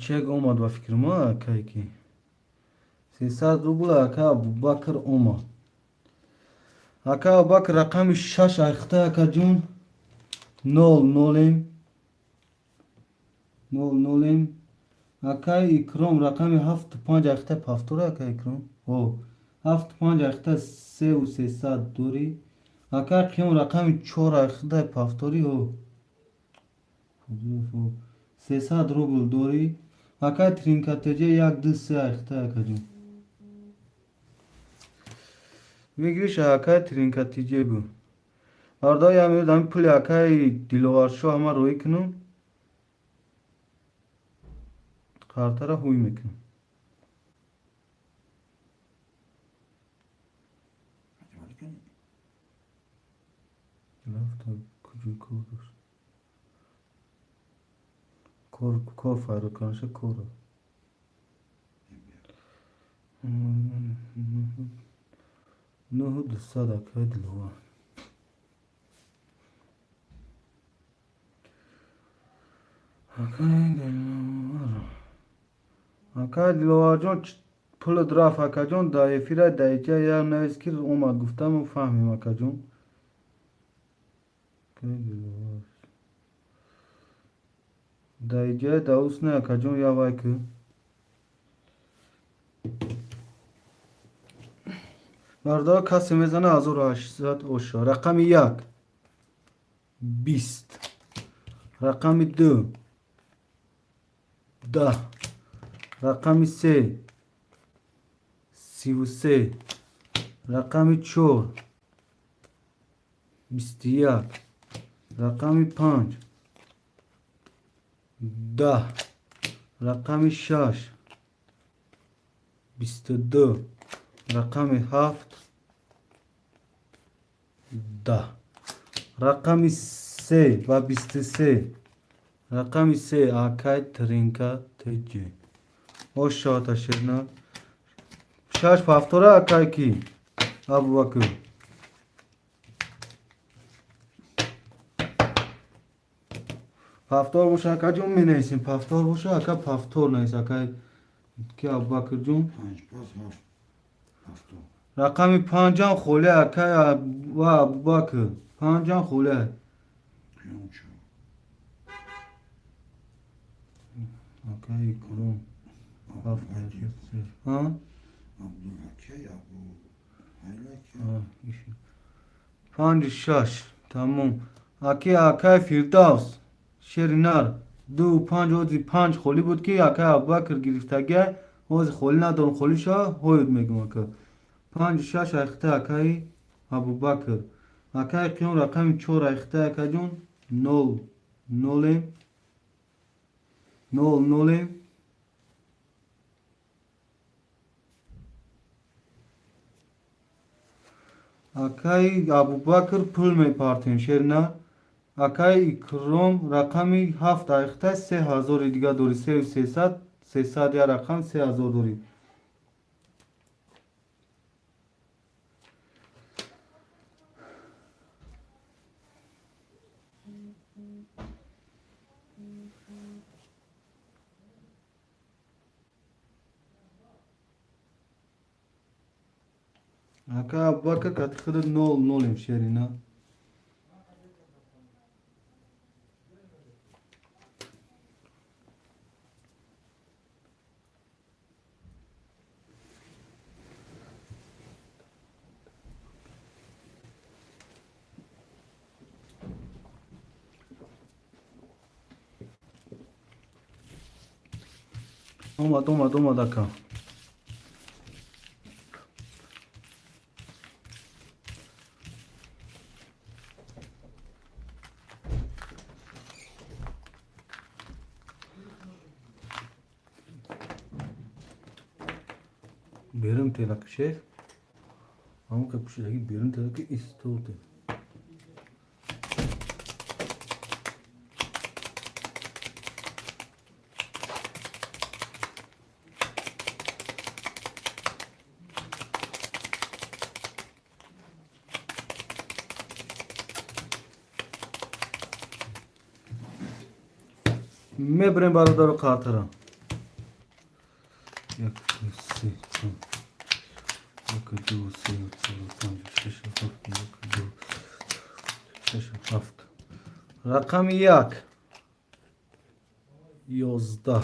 Чек омад ба фикри мо, акай, ки 300 рубл ака Абубакр омад. Ака Абубакр, рақами шаш айхта, акаҷун, нол нолем, нол нолем. Акай Икром, рақами ҳафту панҷ айхта, пафтора, ака Икром. О, ҳафту панҷ айхта, сеу сесад дорӣ. Акай Қиём, рақами чор айхта, пафтори, о, 300 рубл дорӣ. Акай Тринкатеҷа, як, ду, се айхта, акаҷон. Мегириш, акай Тринкатиҷе бу. Бародари, ҳамин ҳамин пули акаи Диловаршоҳ ҳама роӣ кунам. Картара ҳуй мекунам. Рафта куҷо кор дошт? Кор, кор файро кардаша, кора. Нӯҳу дусад, акаи Диловар. Акаи Диловар. Акаи Диловарҷон, пулат рафт, акаҷон, дар эфира дар иҷа як навис, ки омад, гуфтаму фаҳмем, акаҷон. Акаи Диловар. Дар иҷаи даус не, акаҷон, я вай ки. Бародаро, касе мезана 1800 оша. Рақами як 20, рақами ду 10, рақами се 33, рақами чор 21, рақами панҷ 10, рақами шаш 22, рақами ҳафт 10, рақами се ва 23, рақами се, акай Тринка тж. Ошота шерна шаш пафтора, акай ки Абубакр. Пафтор боша, акаҷон, менависем. Пафтор боша, ака, пафтор навис, акай ки Абубакрҷон. Рақами панҷам холӣ, акай ва Абубакр, панҷам холӣ. Акай Икром, ҳафт. А? Абдулҳакай, Абу Ҳайлака. Панҷу шаш, тамом. Аки акай Фирдавс, шери нар, ду панҷ, ҳози панҷ холӣ буд, ки акай Абубакр гирифтагия. Ҳози холӣ надорам, холӣ шава, ҳоюд мегӯм, ака. Панҷу шаш айхта, акаи Абубакр. Акаи Қиём, рақами чор айхта, акаҷон, нол нолем, нол нолем. Акаи Абубакр, пул мепартем, шерина. Акаи Икром, рақами ҳафт айхта, се ҳазори дига дорӣ, сеу сесад, сесад, я рақам, 3000 дорӣ. Ака Абубакр, кати худат 0-0 ем, шерина. Омад, омад, омад, ака. Берун телак шер. Ҳамон ка пушидаги берун телаки истоде. Мебарем, бародару, қартара. Як, ду, се, чор. Як, ду, се, чор, панҷ, шаш, ҳафт. Як, ду, шаш, ҳафт. Рақами як. 11.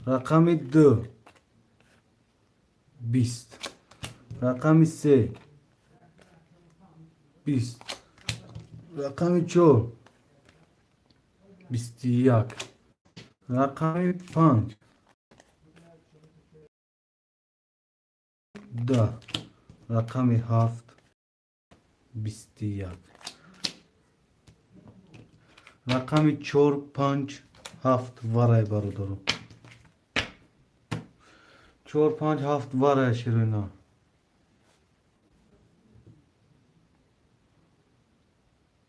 Рақами ду. 20. Рақами се. 20. Рақами чор. 21. Рақами панҷ. 10. Рақами ҳафт. 21. Рақами чор, панҷ, ҳафт варай, бародаро. Чор, панҷ, ҳафт варай, ширина.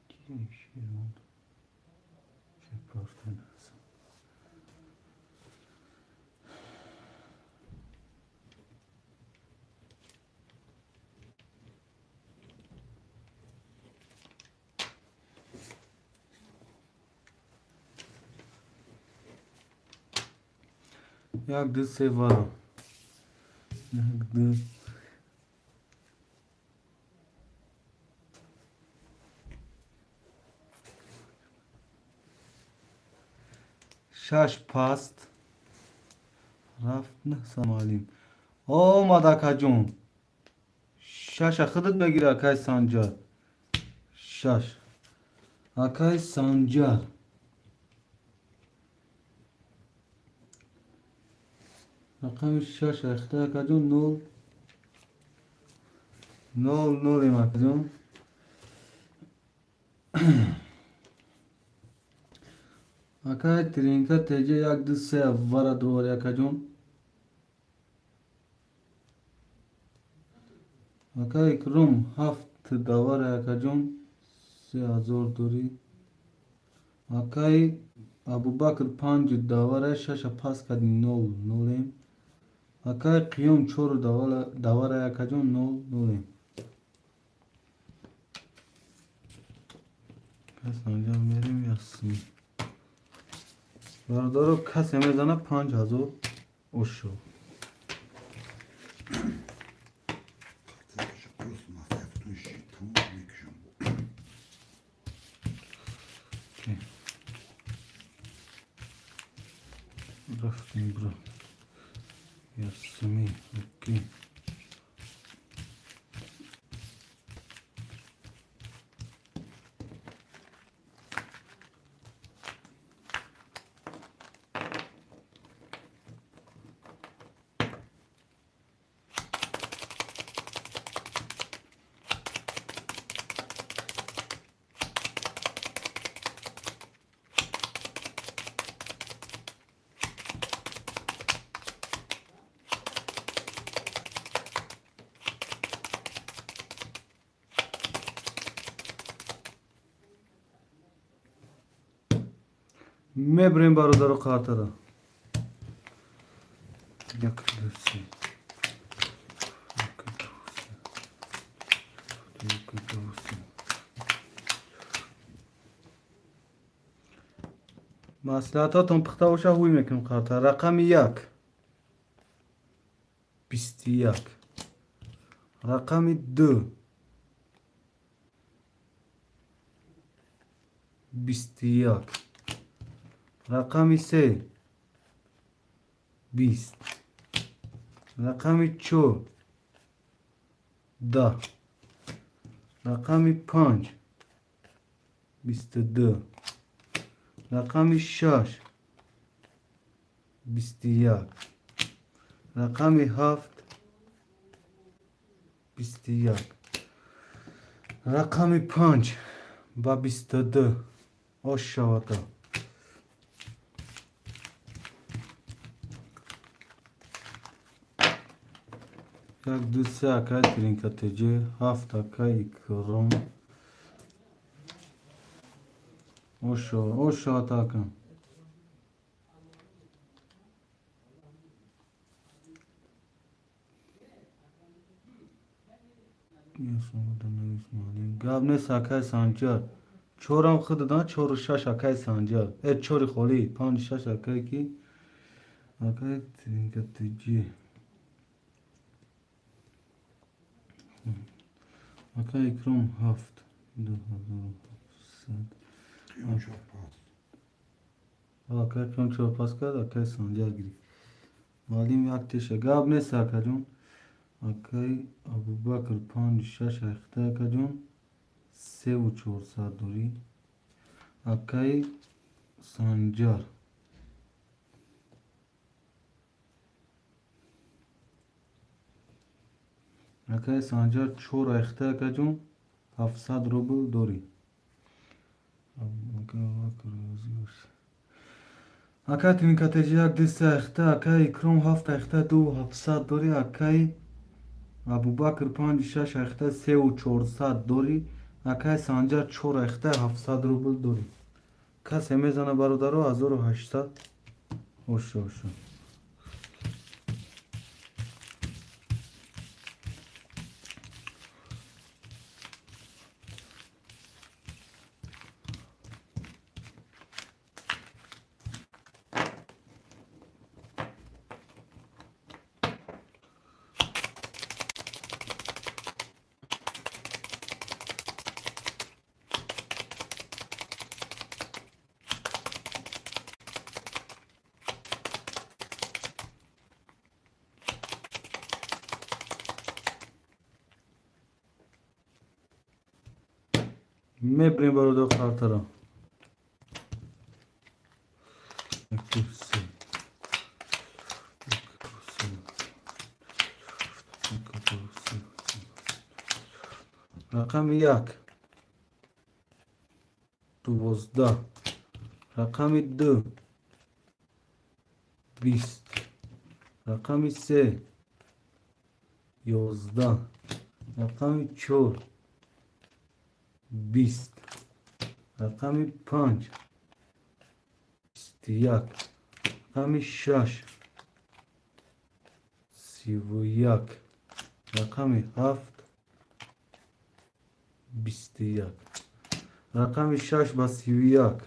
Ки широн? Чӣ пафтан аст? Як, ду, се вара. Як, ду. Шаш паст. Рафт нӯҳ. Самалим. Омад, акаҷон. Шаша худат мегири, акай Санҷар. Шаш. Акай Санҷар. Рақами шаш ахта, акаҷон, нол. 0-0 ем, акаҷон. Акай Тринка теҷа, як, ду, се вара дровари, акаҷон. Акай Икром, ҳафт даваре, акаҷон. 3000 дорӣ. Акай Абубакр, панҷ даваре, шаша пас кади, 0-0 ем. Акай Қиём, чор даваре, акаҷон, 0-0 ем. Кас анҷом мерем ясми. Бародаро, касе мезана, 5000 ошо. Картакаша просто маслиҳататон тамом мекушам. Рафтем, бро. Ясми, окей. Мебарем, бародаро, қартара. Як, ду, се. Як, ду, се. Як, ду, се. Маслиҳатотон пухта боша, ҳуй мекунем қарта. Рақами як. 21. Рақами ду, 21. Рақами се, 20. Рақами чор, 10. Рақами панҷ, 22. Рақами шаш, 21. Рақами ҳафт, 21. Рақами панҷ ба 22. Ош шавада. Як, ду, се, акай Тринкатеҷ, ҳафт, акай Икром. Ош шавад, ака. Гап нест, акай Санҷар. Чорам худ додан, чору шаш, акай Санҷар. Э, чори холӣ, панҷу шаш, акай ки? Акай Тринкатеҷи. Акай Икром, ҳафт. 2700. Қиём чор пас. Акай Қиём чор пас кард, акай Санҷар гирифт. Маълим як теша. Гап нест, акаҷон. Акай Абубакр, панҷу шаш айхта, акаҷон. Севу чорсад дорӣ. Акай Санҷар. Акай Санҷар, чор айхта, акаҷон, 700 рубл дорӣ. Акай Тринкатеҷи, як, ду, се айхта, акай Икром, ҳафт айхта, 2700 дорӣ, акай Абубакр, панҷу шаш айхта, севу чорсад дорӣ, акай Санҷар, чор айхта, 700 рубл дорӣ. Касе мезана, бародаро, 1800. Ошо, ошо. Мебирем, бародар, қартара. Як, ду, се. Як, ду, се. Як, ду, се. Рақами як, 12. Рақами ду, 20. Рақами се, 11. Рақами чор, 20. Рақами панҷ, 21. Рақами шаш, 31. Рақами ҳафт, 21. Рақами шаш ба 31.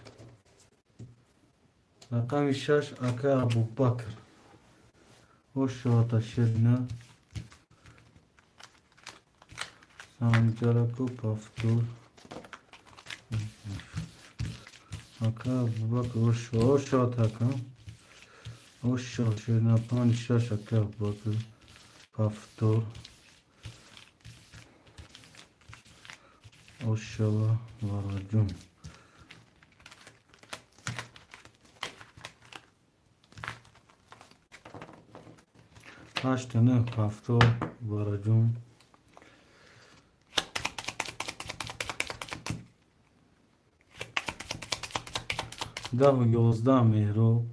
Рақами шаш, акай Абубакр. Ошоата, шерина. Санҷараку, пафтур. Ака Абубакр, ошо, ошоат, ака. Ошо, шерина, панҷ, шаш, ака Абубакр. Пафтур. Ошова, Вараҷун. Ҳашту нӯҳ, пафтор, Вараҷун. 10-у 11, Меҳроб.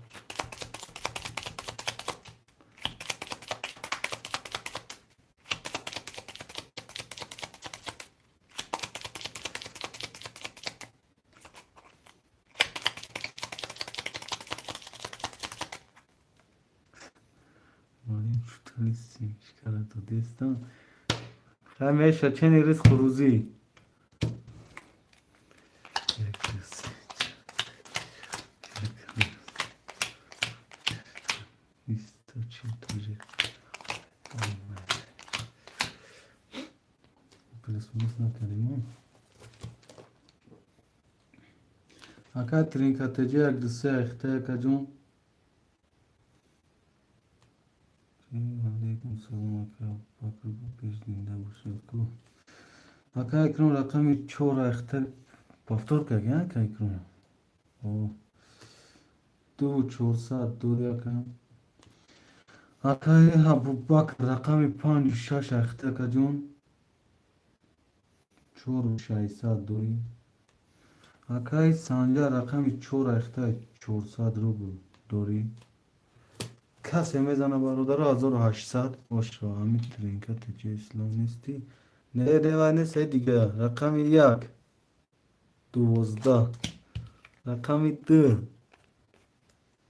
Ҳамеша чени ризқу рӯзӣ. Як, ду, се, чор, як, ду, бисту чил тоҷик. накардем. Ака тринкатеҷа як ду се ахта акаҷон. Алейкум салом, ака Абубакр, пеш зинда бошед ку. Ака Икром, рақами чор ахта повтор карди, ака Икром? О, 2400 дори, ака. Акаи Абубакр, рақами панҷу шаш ахта, акаҷон. 4600 дорӣ. Акаи Санҷар, рақами чор ахта, 400 рубл дорӣ. Касе мезана, бародаро, 1800 бошо. Ҳамин тринка теҷи ислом нестӣ? Не, не, вай нест, дига. Рақами як 12, рақами ду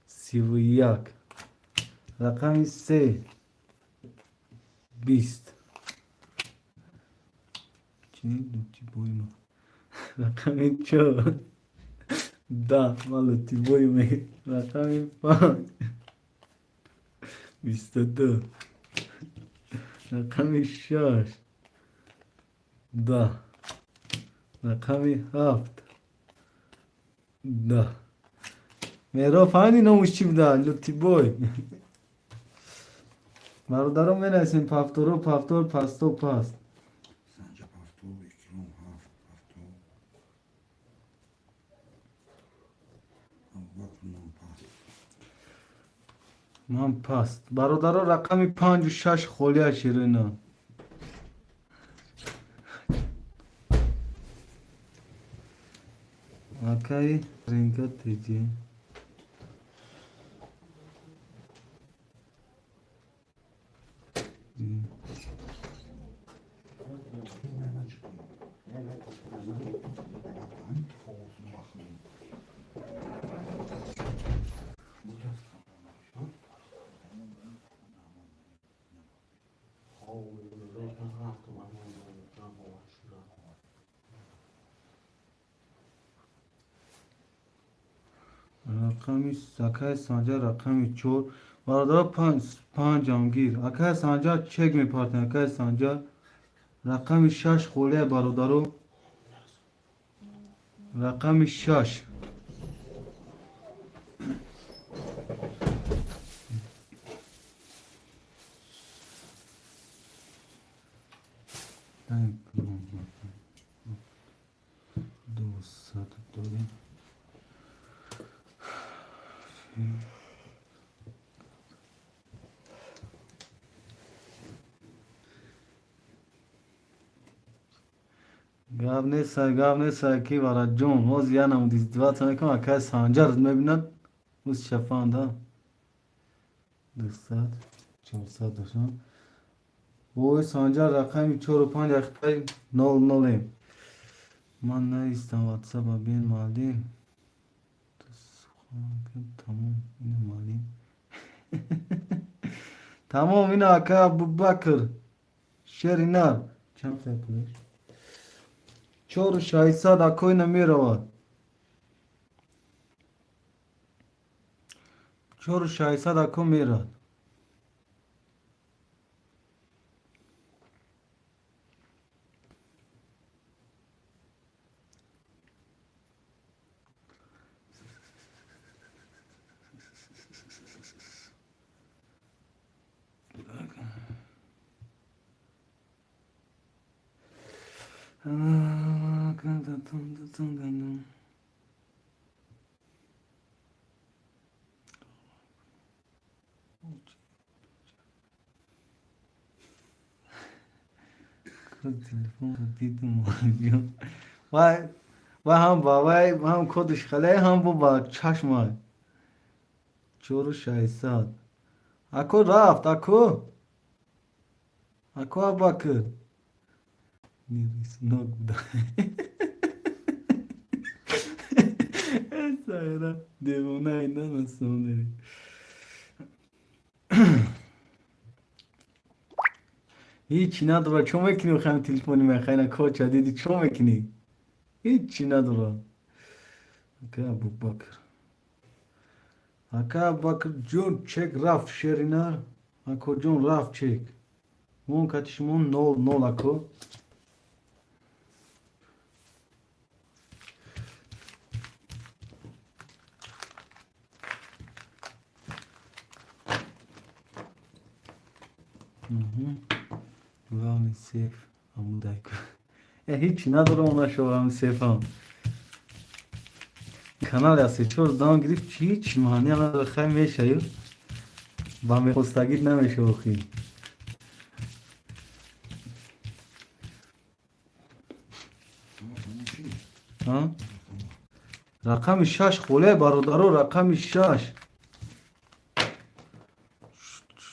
31, рақами се 20. Чи лутибоима? Рақами чор 10, ман лутибоиме. Рақами панҷ 22, рақами шаш 10, рақами ҳафт 10. Меҳроб, фаҳмидӣ номуш чӣ буда? Лутибой. Бародарон, менависем повторо, повтор, пасто, паст. Санҷа повтор, Икром ҳафт повтор. Абубакр ман паст. Ман паст. Бародаро, рақами панҷу шаш холия, ширина. Акаи ринка теҷи. Рақами акаи Санҷар, рақами чор. Бародаро, панҷ панҷам гир. Акаи Санҷар, чек мепартем. Акаи Санҷар, рақами шаш холия, бародаро. Рақами шаш. 200 дорем. Гап нест, гап нест, ки вараҷон. Ҳозир я намуд издеваться мекунам, акаи Санҷар мебинад, уз шафанда. 200, 400 дошам. Ой, Санҷар, рақами чору панҷ ахтаи нол нолем. Ман навистам ватсапа, бин, муаллим. Тамом, ина муаллим. Тамом, ина ака Абубакр. Шери нар. Чанд пулеш? 4600, акои намеравад. 4600, ако мерад. Телефон дидум. Вай, вай ҳам ба вай ҳам кодиш хале, ҳам бо ба чашмай. 4600. Ако рафт, ако. Ако Абакр. Нирисунок буда. Сайра, девона ина на самом деле. Ҳичи надора, чо мекунӣ хам телефони мехайна коча диди, чо мекунӣ? Ҳичи надора. Ака Абубакр. Ака Абубакр ҷон, чек рафт, шеринар. Ако ҷон, рафт чек. Мон кати шумо нол нол, ако. Главный сейф амудайку. Ҳичи надорам, нашавам сейфам. Канали асе чор дам гирифт, ҳич маъния надора, хай мешаю. Ба мехостагӣ намеша охи. Рақами шаш холе, бародаро, рақами шаш.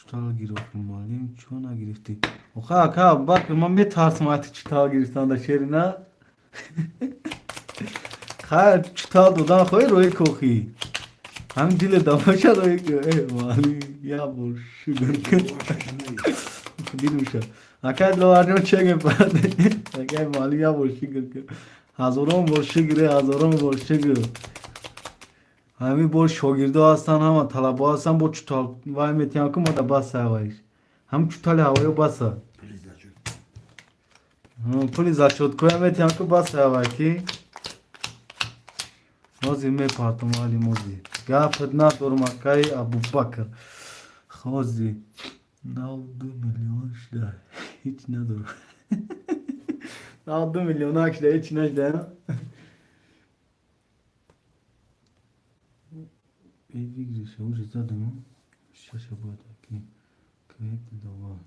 Чутал гирифт, муаллим, чо нагирифтӣ? Оха, ака Абубакр, ман метарсам ати чутал гирифтан да шери на. Хайр, чутал додан хоҳӣ роҳи кохӣ. Ҳамин диле дамоша роҳи ко. Э, муаллим, як бор шукр кун. Дилуша. Акай Диловарҷон чек мепарад. Акай муаллим, як бор шукр кун. Ҳазорон бор шукр, ҳазорон бор шукр. Ҳамин бор шогирдо ҳастанд, ҳама талабо ҳастанд, бо чутал вай метиҳам ку мада баса ҳаваиш. Ҳам чутали ҳавоё баса. Пули зачёткоя метиҳам ку баса ҳавай ки. Ҳозир мепартом али мози. Гапат надорам, акаи Абубакр. Ҳозир 92 миллион шуда. Ҳеҷ надорам. 92 миллионак шуда, ҳеҷ нашуда. Выигрыша уже задам. Шаша бояд кунем. Квек Диловар.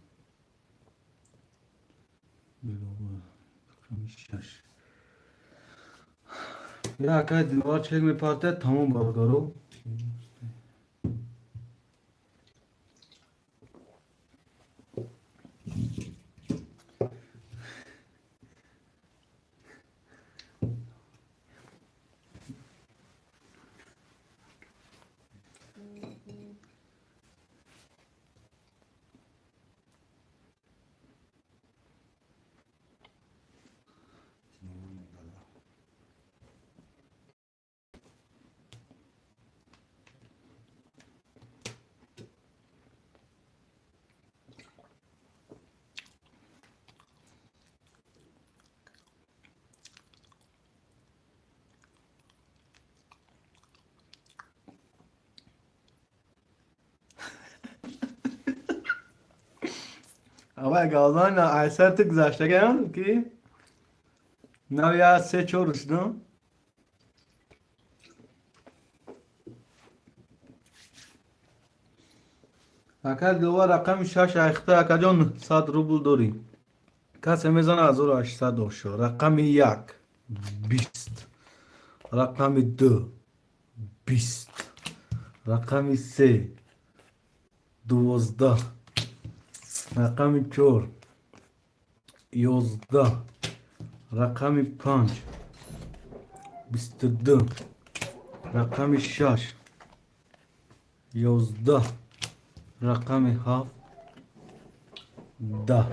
Диловар. Рақами шаш. Я акай Диловар чек мепартад, тамом, бародаро. Авай галзан айсар ту гузаштагам ки нав я се чор шудам. Ака Диловар, рақами шаш айхта, акаҷон, 100 рубл дорӣ. Касе мезана 1800 ошо. Рақами як 20, рақами ду 20, рақами се 12, рақами чор 11, рақами панҷ 22, рақами шаш 11, рақами ҳафт 10,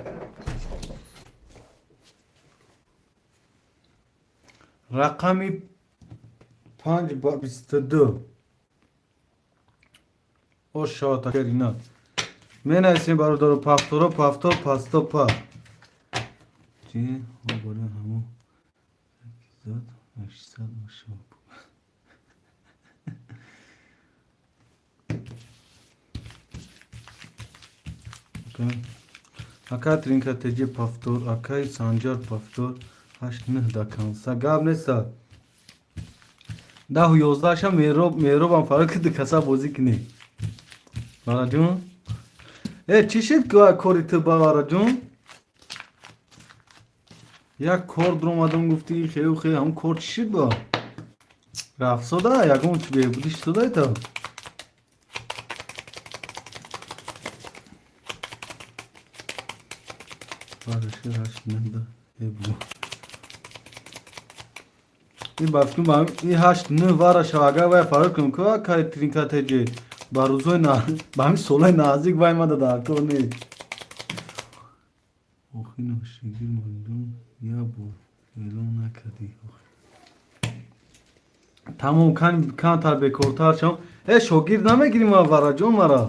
рақами панҷ ба 22 ошоатакерина менависем, бародаро, повторо, повтор, пасто, па чи бора ҳамо зад 800 ошо. Ака Тринка теҷи повтор, акаи Санҷар повтор, ҳашт нӯҳ да канса гап неста. Даҳу ёздаҳша Мероб, Меробам фаро ки ду каса бозӣ кунӣ. Бараҷон, э, чӣ шид кори ту, бавараҷон? Як кор дуромадам, гуфти хею хе, ҳамн кор чӣ шид? Ба рафтсода ягон чи беҳбудӣ шудода то? Бараши ҳашт нӯҳ эбу ин ба фикрум ин ҳашт нӯҳ вара шава, агар вай фарор кунам ку акай Тринка теҷи ба рӯзҳои ба ҳамин солҳои наздик вай мада дар кор нест. Охи ношигир молидон як бор эълон накардӣ. Тамом, камтар бекортар шавам. Э, шогирд намегирим, вараҷон, мара.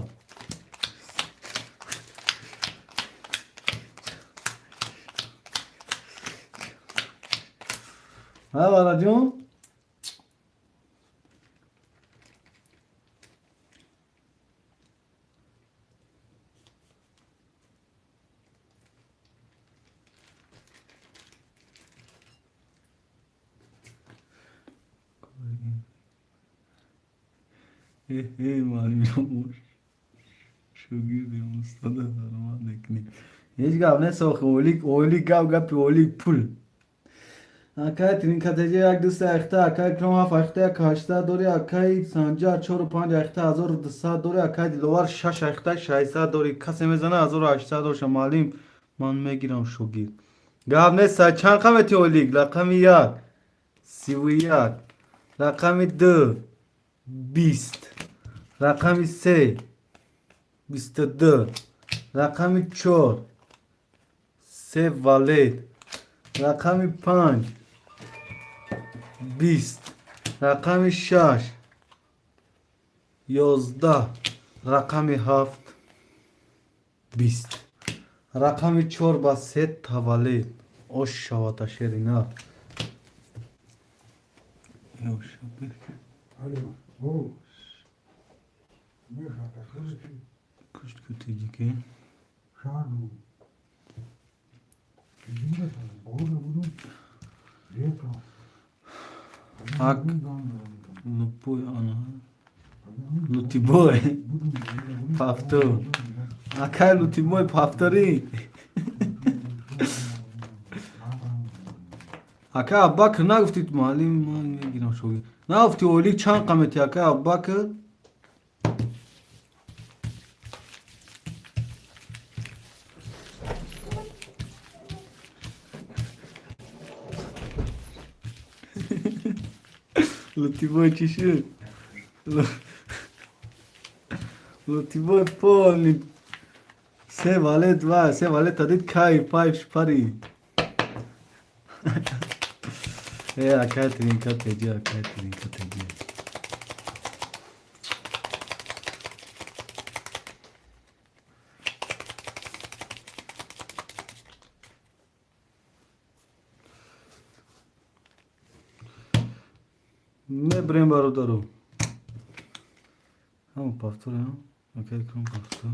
Ҳа, вараҷон, Муаллимҷон, шогирдем, устода ҳурмат мекунем. Ҳеҷ гап нест охи, ойлик ойлик, гап гапи ойлик, пул. Акай Тринкатеҷа як ду се ахта, акай Икром ҳафт ахта як ҳаштсад дори, акай Санҷар чору панҷ ахта 1200 дори, акай Диловар шаш ахта 600 дори. Касе мезана 1800 доша. Муаллим, ман мегирам шогирд. Гап нест, чанд қамети ойлик? Рақами як 31, рақами ду 20, рақами се 22, рақами чор се валет, рақами панҷ 20, рақами шаш 11, рақами ҳафт 20, рақами чор ба се таваллид. Ош шавата шерина. Алло, о, Миша, так слышишь? Кушт кутиҷике. Шаду. Буду. Лето. Ак. Лупой ана. Лутибой. Пафту. Акай Лутибой пафтари. Акай Аббакр, нагуфтид, муаллим, ман мегирам шогирд. Нагуфти ойлик чанд қамети, акай Аббакр? Лутибой чӣ шуд? Лутибой полный се валет ва се валет дид, кайф пайф шпари. Э, акай Тринка теҷи, акай Тринка теҷи. Мебирем, бародару. Ҳама повторам. Акай кун повтор.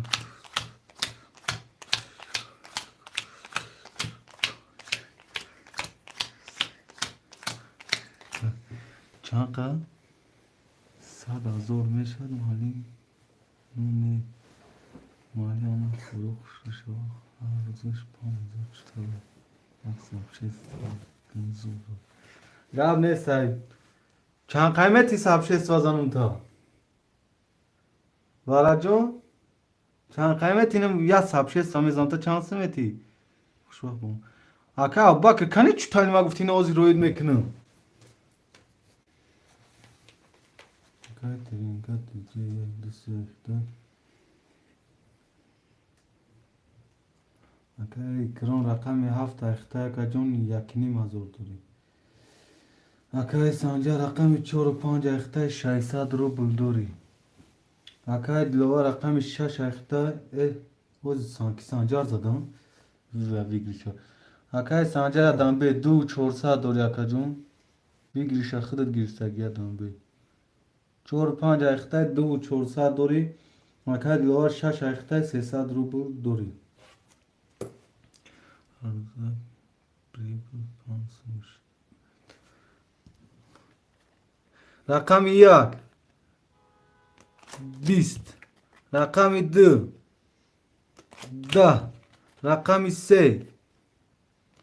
Чанд қад? 100 000 мешавад, муаллим? Не, муаллим, ама худо хушро шава. Ҳар рӯзаш 5000 читава. Як сообщество зур. Гап нест, ай. Чанд қаймети сообщество занум та? Вараҷон? Чанд қаймети инам як сообщество мезанам та, чанд симети? Хушвақт бо. Ака Абубакр, кани чутали ма гуфти, ина ози роид мекунам. Акай Тринка теҷи як ду се ҳашта. Акай Икром рақами ҳафт ахта, акаҷон, 1500 дорӣ. Акай Санҷар рақами чору панҷ ахта 600 рубл дорӣ. Акай Диловар рақами шаш ахта, э, ози ки Санҷар задам. Выигрыша. Акай Санҷар адамбе ду чорсад дорӣ, акаҷон. Выигрыша худат гирифтаги, адамбе. Чору панҷ ахта ду чорсад дорӣ. Акай Диловар шаш ахта 300 рубл дорӣ. Прибыл пансуш. Рақами як 20, рақами ду 10, рақами се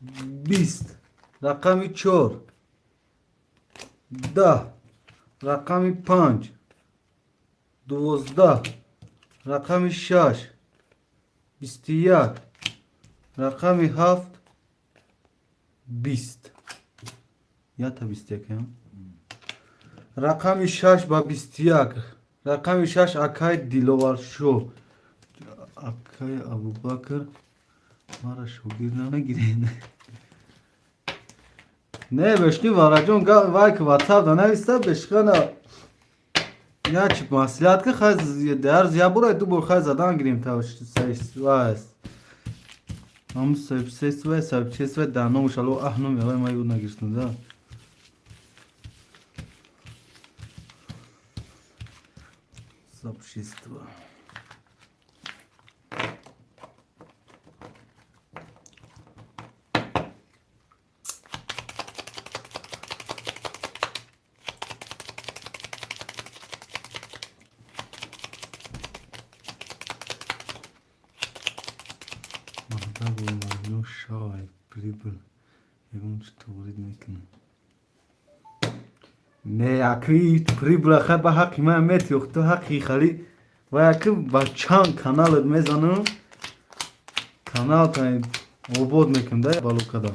20, рақами чор 10, рақами панҷ 12, рақами шаш 21, рақами ҳафт 20. Ята 21. Рақами шаш ба 21, рақами шаш акай Диловаршо. Акай Абубакр, мара шогирд намегиред? Не, бешни, Вараҷон, вай ки ватсап да нависта, бешхана я чи маслиҳат ки хай дар я бора ду бор хай задан гирем та вай ҳамун сообщество, сообщество дар номуш ало аҳ номи авай ма ёд нагирифтам да. Сообщество. Сабр шавай, прибыль ягон чи ворид мекунам. Не, аки прибыль хай ба ҳаққи ман метиёх, ту ҳаққи хали ва аки ба чанд каналат мезанам, каналта обод мекунам да балокада.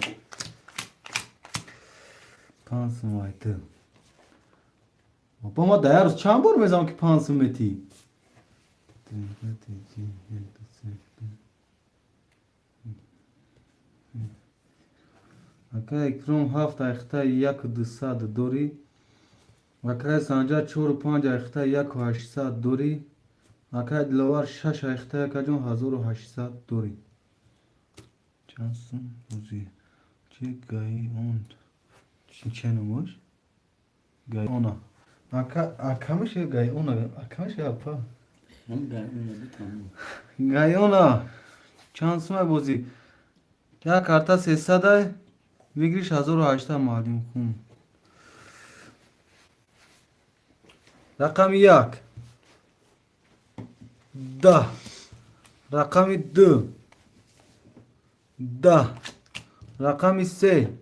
5 сум вай ту. Бо ма дар як рӯз чанд бор мезанам, ки 5 сум метӣ? Ака Икром, ҳафт айхта 1200 дорӣ. Акай Санҷар, чору панҷ айхта 1800 дорӣ. Акай Диловар, шаш айхта, якаҷон, 1800 дорӣ. Чанд сум бозӣ? Чи гаи он? Че номош? Гаи она. Ака акамише гаи она, акамише апа. Ҳам гаи она битамон. Гаи она. Чанд сумай бозӣ? Як карта 300-ай, выигрыш 1800, маълим хун. Рақами як. 10. Рақами ду. 10. Рақами се.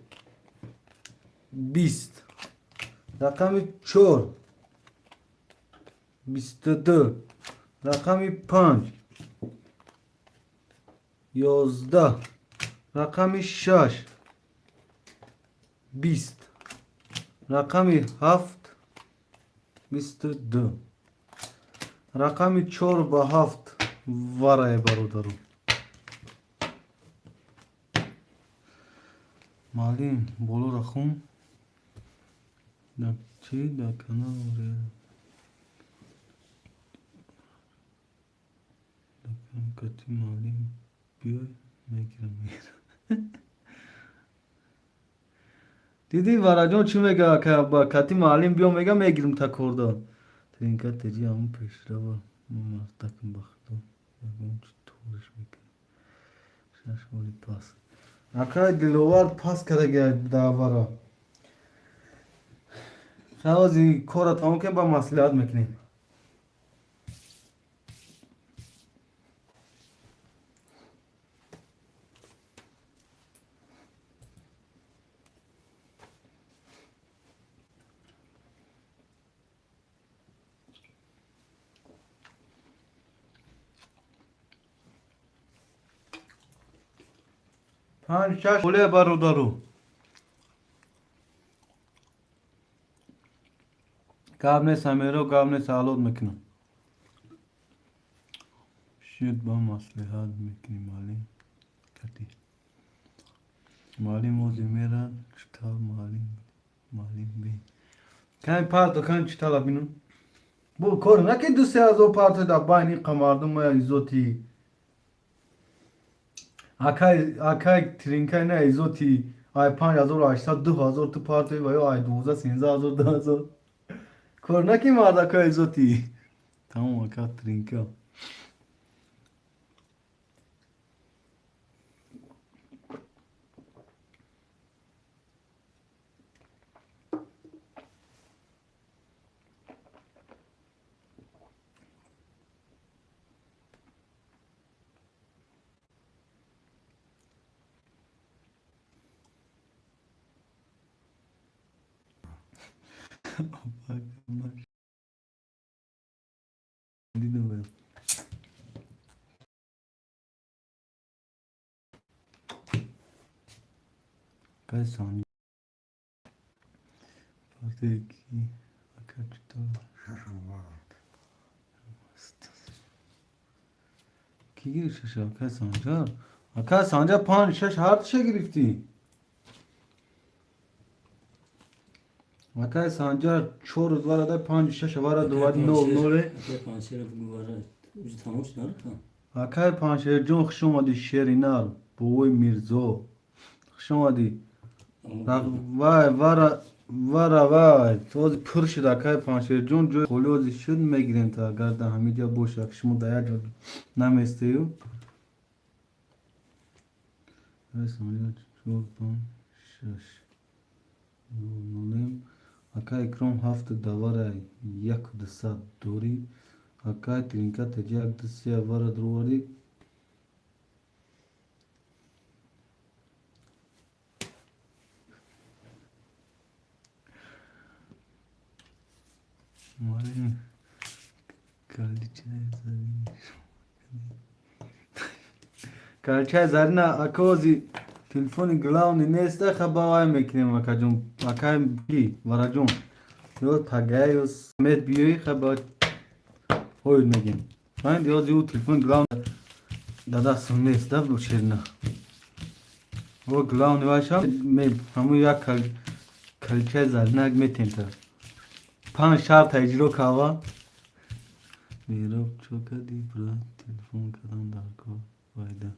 20. Рақами чор. 22. Рақами панҷ. 11. Рақами шаш. 20. Рақами ҳафт. 22. Рақами чор ба ҳафт варае, бародару. Маълим, болоро хун. Дар чи? Дар канал кати маълим биёй, мегирам. Дидӣ, Вараҷон чӣ мега? Ба кати маълим биё, мега, мегирим та корда. Тринка теҷи ҳамун пешрава мардакам, ба худо ягон чи ториш мекунам. Шаш ҳоли пас. Акай Диловар пас кардаги давара. Ҳози корро тамом кунем, ба маслиҳат мекунем. Панҷ шаш оле, бародару. Гап нест, Амиро, гап нест, алот мекунам. Шуд, ба маслиҳат мекунем, маълим кати. Маълим ози мерад, читал маълим, маълим би. Кани парто, кани читала бинум. Бу кор наки 2-3 ҳазор парто дар байни қа мардум моя изоти. Акай, акай тринкай на изоти, ай 5800, 2000 ту партои ва ё ай 12, 13 ҳазор, 2000. Кор наки мардака изоти. Тамом, ака тринка. Дидам. Кай сон. Партики. Ака читала. Шашам вара. Ки гирифт шаша? Акай Санҷар? Акай Санҷар, панҷ шаш ҳардуша гирифтӣ? Акай Санҷар, чор рӯз варада, панҷ шаш вара дувари нол ноле. Акай панҷшера бугу вара. Уҷи тамом шуд нарафтам. Акай Панҷшерҷон, хуш омадӣ, шеринар, бовои Мирзо. Хуш омадӣ. Вай, вара, вара, вай. Ози пур шуд, акай Панҷшерҷон, ҷои холи ози шуд, мегирем та, агар дар ҳамин ҷо бошад, шумо дар як ҷо наместею. Акай Санҷар, чор, панҷ, шаш. Нол, нолем. Акай Икром, ҳафту давара 1200 дорӣ. Акай Тринка теҷа, як, ду, се вара дуровардӣ. Муаллим, каличаи зарин, калчаи зарина, акози телефони главный нест, хабавай мекунем, акаҷон, акай ки вараҷон, ё тагай, ё мед биёи, хаба ҳоид мегем. Фаҳмид, ёзи ӯ телефони главный да дастам нест, да ширина. О, главный вашам ҳамун як калчаи заринак метем та. Панҷ шарта иҷро кава. Меҳроб, чо кардӣ, брат? Телефон кардам, дар кор вайда.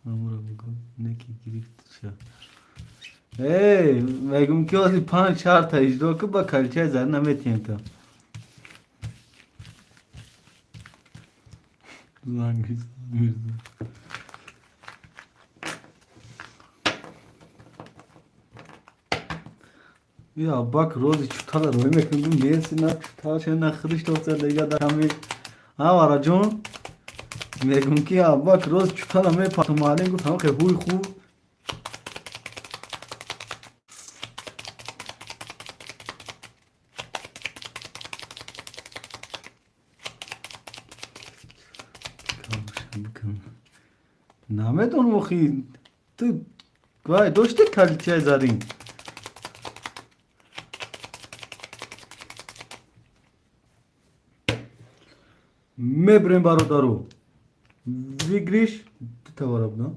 Ҳамуро бигӯ, неки гирифтша. Эй, мегум ки ози панҷ шарта иҷро ку, ба калчаи зарина метиҳем та. Занги Мирзо. Я бак рози чутала рой мекунем, нест, на чутала, на худиш тоца дига дар ҳами. А вараҷон, мегум ки абак роз чутала мепарту, муаллим гуфт ҳам ҳуй хуб. Намедонам, охи ту вай дошти калчаи зарин. Мебирем, бародару, выигрыш дута вара буда,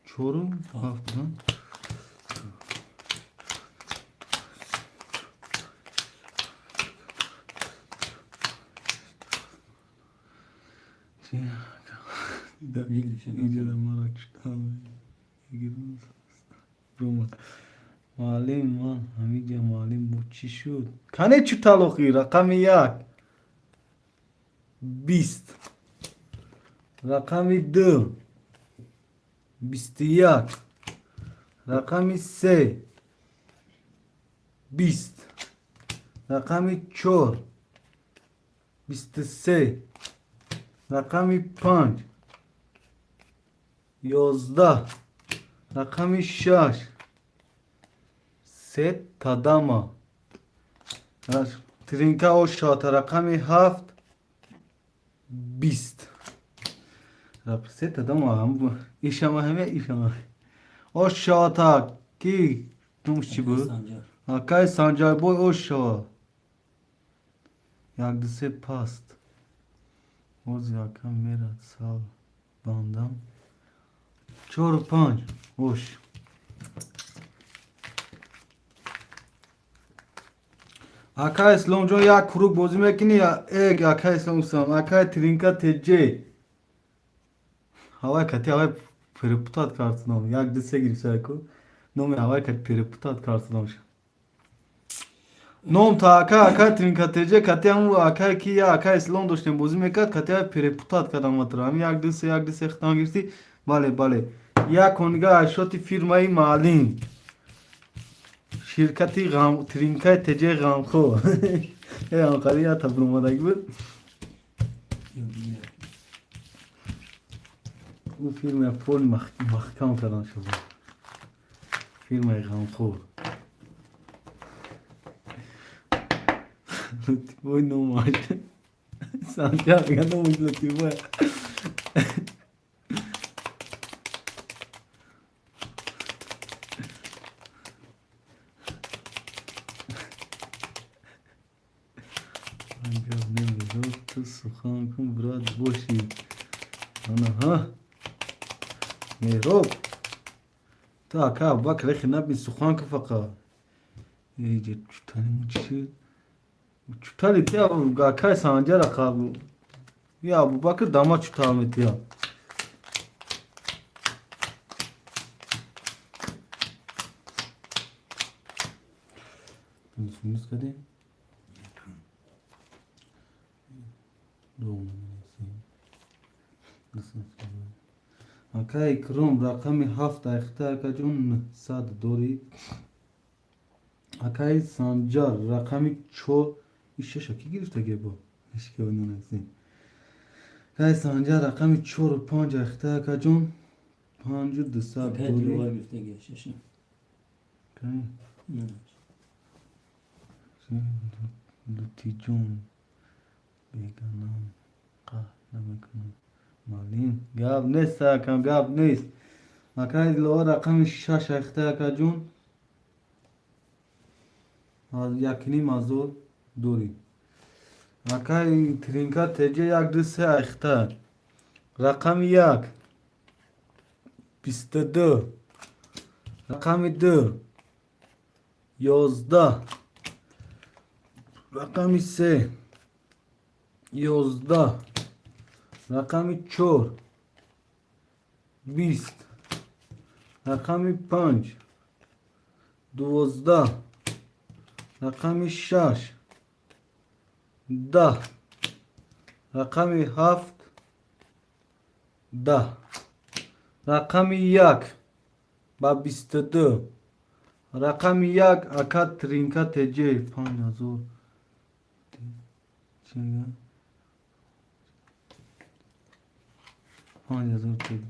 чору ҳафт буда. Иҷода мара чутал муаллим, ман ҳамиҷа, муаллим, бо чӣ шуд? Кане чутал охи? Рақами як 20, рақами ду 21, рақами се 20, рақами чор 23, рақами панҷ 11, рақами шаш се тадама тринка ошата, рақами ҳафт 20, се тадама ишама ҳаме ишама ошата. Ки номш чӣ буд? Акай Санҷарбой, ошава. Як, ду, се, паст. Ҳозир ака мерад, сал бандам. Чору панҷ, ош. Ака Исломҷон, як круг бозӣ мекунӣ? Э, ака Ислом, акай Тринка теҷе, ҳавай кати ҳавай перепутать кардам. Як, ду, се гирифтаку, номи ҳавай кати перепутать кардам. Ном та ака, ака Тринка теҷе кати ҳаму акай ки я ака Ислом доштем, бозӣ мекард, кати ҳавай перепутать кардам матра. Ҳами як, ду, се, як, ду, се хитам гирифтӣ. Бале, бале, як онига ашоти фирмаи маълим, ширкати Тринкаи теҷаи ғамхо анқари я табромадагӣ буд. Ӯ фирма пол маҳкам кардан шуда, фирмаи ғамхор. Лутифой номаш Санҷар, номаш Лутифой. Ту сухан кун, брат, бошӣ. Анаҳа, Меҳроб, ту ака Абубакр рехи набин, сухан кун фақат. Эҷа чутани чи чутали ти акай Санҷара қаб я Абубакр дама чутал метия. Плюс кардем. Ровно менависем. Ака Икром, рақами ҳафт айхта, акаҷон, 900 дорӣ. Акаи Санҷар, рақами чор, и шаша ки гирифтаге, бо ҳечки нанависем. Акаи Санҷар, рақами чору панҷ айхта, акаҷон, панҷу 200 дорӣ. Кани? Лутиҷон, беганам қаҳр намекунам. Малин, гап нест, акам, гап нест. Акай Диловар, рақами шаш айхта, акаҷон, 1500 дорӣ. Акай Тринка Теҷа, як, ду, се айхта. Рақами як 22, рақами ду 11, рақами се 11, рақами чор 20, рақами панҷ 12, рақами шаш 10, рақами ҳафт 10, рақами як ба 22, рақами як, ака Тринка Теҷе, 5000, 5000.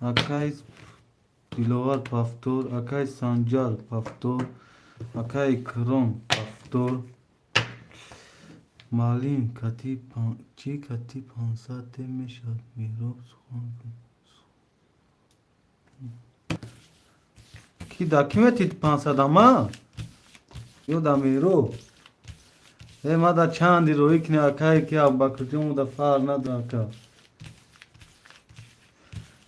Акай Диловар, повтор. Акай Санҷар, повтор. Акай Икром, повтор. Маълим, кати чӣ, кати 500 те мешавад. Меҳроб, сухан кун. Ки да ки метид 500 ама ё да Меҳроб? Э, ма да чанди роҳӣ кини, акае ки Абубакрҷон, да фарқ надорам, ака.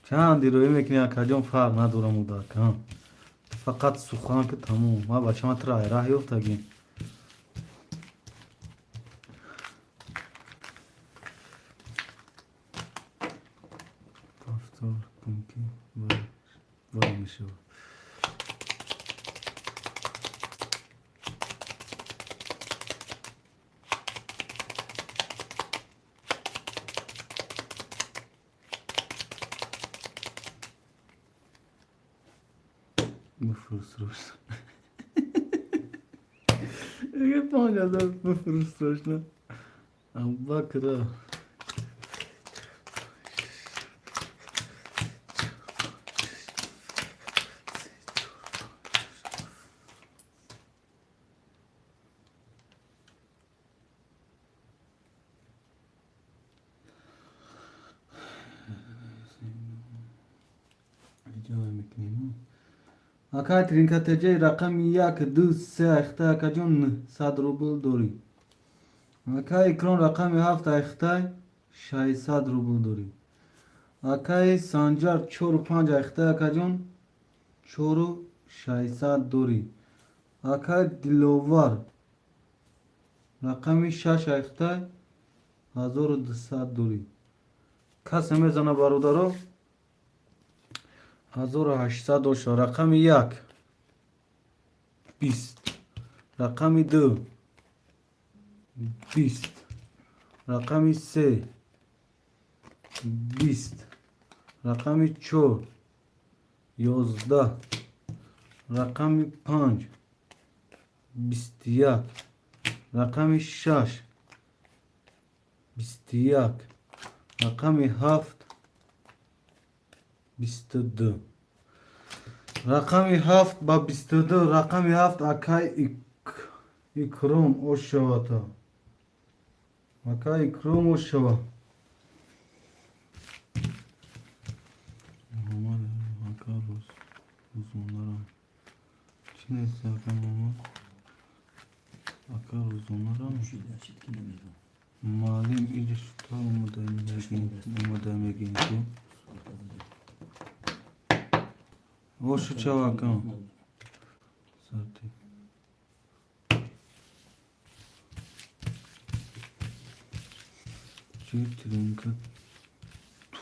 Чанди роҳӣ мекунӣ, акаҷон, фарқ надорам уда, ака. Фақат сухан ки, тамом. Ма бачама тра раҳ ёфтагим. Повтор кун, ки вай мешавад. Бифурӯш срочно. Мега 5000 бифурӯш срочно. Абубакра. Иҷоя мекунем. Акай Тринкатеҷаи, рақами як, ду, се айхтай, акаҷон, 900 рубл дорӣ. Акай Икром, рақами ҳафт айхтай, 600 рубл дорӣ. Акай Санҷар, чору панҷ айхтай, акаҷон, 4600 дорӣ. Акай Диловар, рақами шаш айхтай, 1200 дорӣ. Касе мезана, бародаро? 1800 доша. Рақами як 20, рақами ду 20, рақами се 20, рақами чор 11, рақами панҷ 21, рақами шаш 21, рақами ҳафт 22, рақами ҳафт ба 22, рақами ҳафт, акай Икром, ошавата. Акай Икром, ошава. Муҳаммад ака, рӯзонарам чӣ нест, ака Муҳаммад ака, рӯзонарам. Маълим, иҷа шута омада мегӯем ку. Ошу чав, ака. Сарти. Чӣ, Тринка ту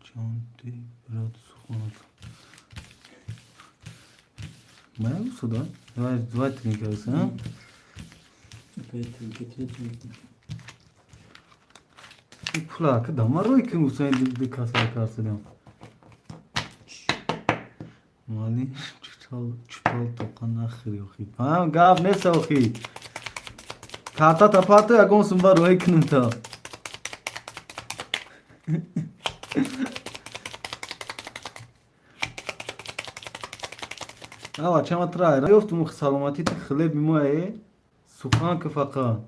чанд ты, брат, сухонат. Моя сюда? Давай, давай тринка, а? Опять тринка, третий. Пула ка дама рой ки усайн ди каса карсидам. Мали чутал чутал тоқа нахӯри охи. Ҳа, гап нест охи. Карта тапато, ягон сумба роҳӣ кунем та. Ава чама тра ёфтум, саломатӣ, хлеби моае, сухан ки фақат.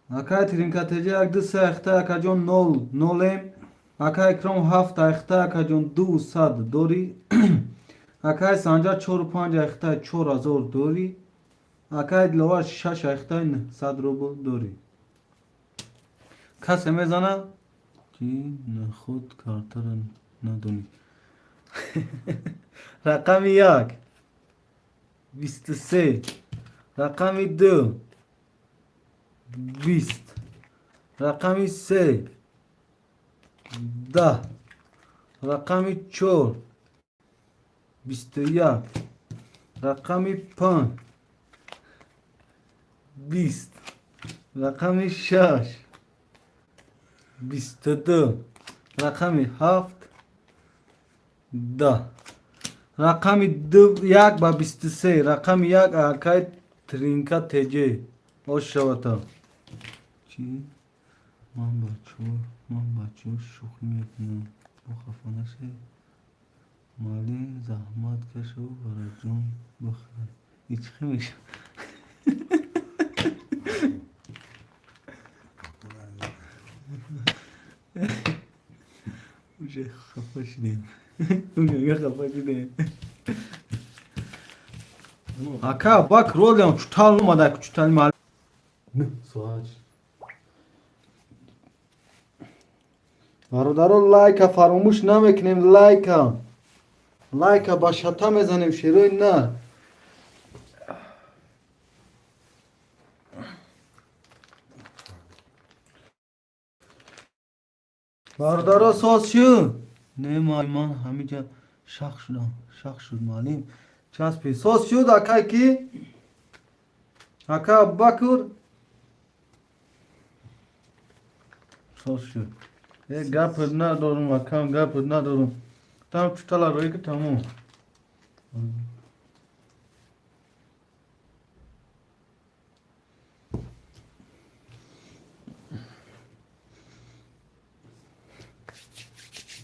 Акай Тринкатеҷа, як, ду, се ахта, акаҷон, нол нолем. Акай Икром, ҳафт ахта, акаҷон, 200 дорӣ. Акай Санҷар, чору панҷ ахта, 4000 дорӣ. Акай Диловар, шаш ахта, 900 рубл дорӣ. Касе мезана ки худ картара надонӣ. Рақами як 23, рақами ду 20, рақами се 10, рақами чор 21, рақами панҷ 20, рақами шаш 22, рақами ҳафт 10. Рақами ду як ба 23, рақами як, акай Тринка Теҷ, ош шавата. Чӣ? Ман бачаҳо шӯхӣ мекунам, бо хафа нашавед. Муаллим, заҳмат кашу, бараҷон бихӯр. И чӣ хел мешавад? Уже хафа шудем, уже хафа шудем. Ака бак ролям чутал омада, чутал соат. Бародаро, лайка фаромӯш намекунем, лайка, лайка ба шата мезанем, шерои на. Бародаро, соз шуд? Не, ман ҳамиҷа шах шудам, шах шуд. Муаллим, часпи, соз шуд. Акай ки, ака Абубакр, соз шуд. Э, гап надорум, акам, гап надорум. Там чутала рои ки, тамом.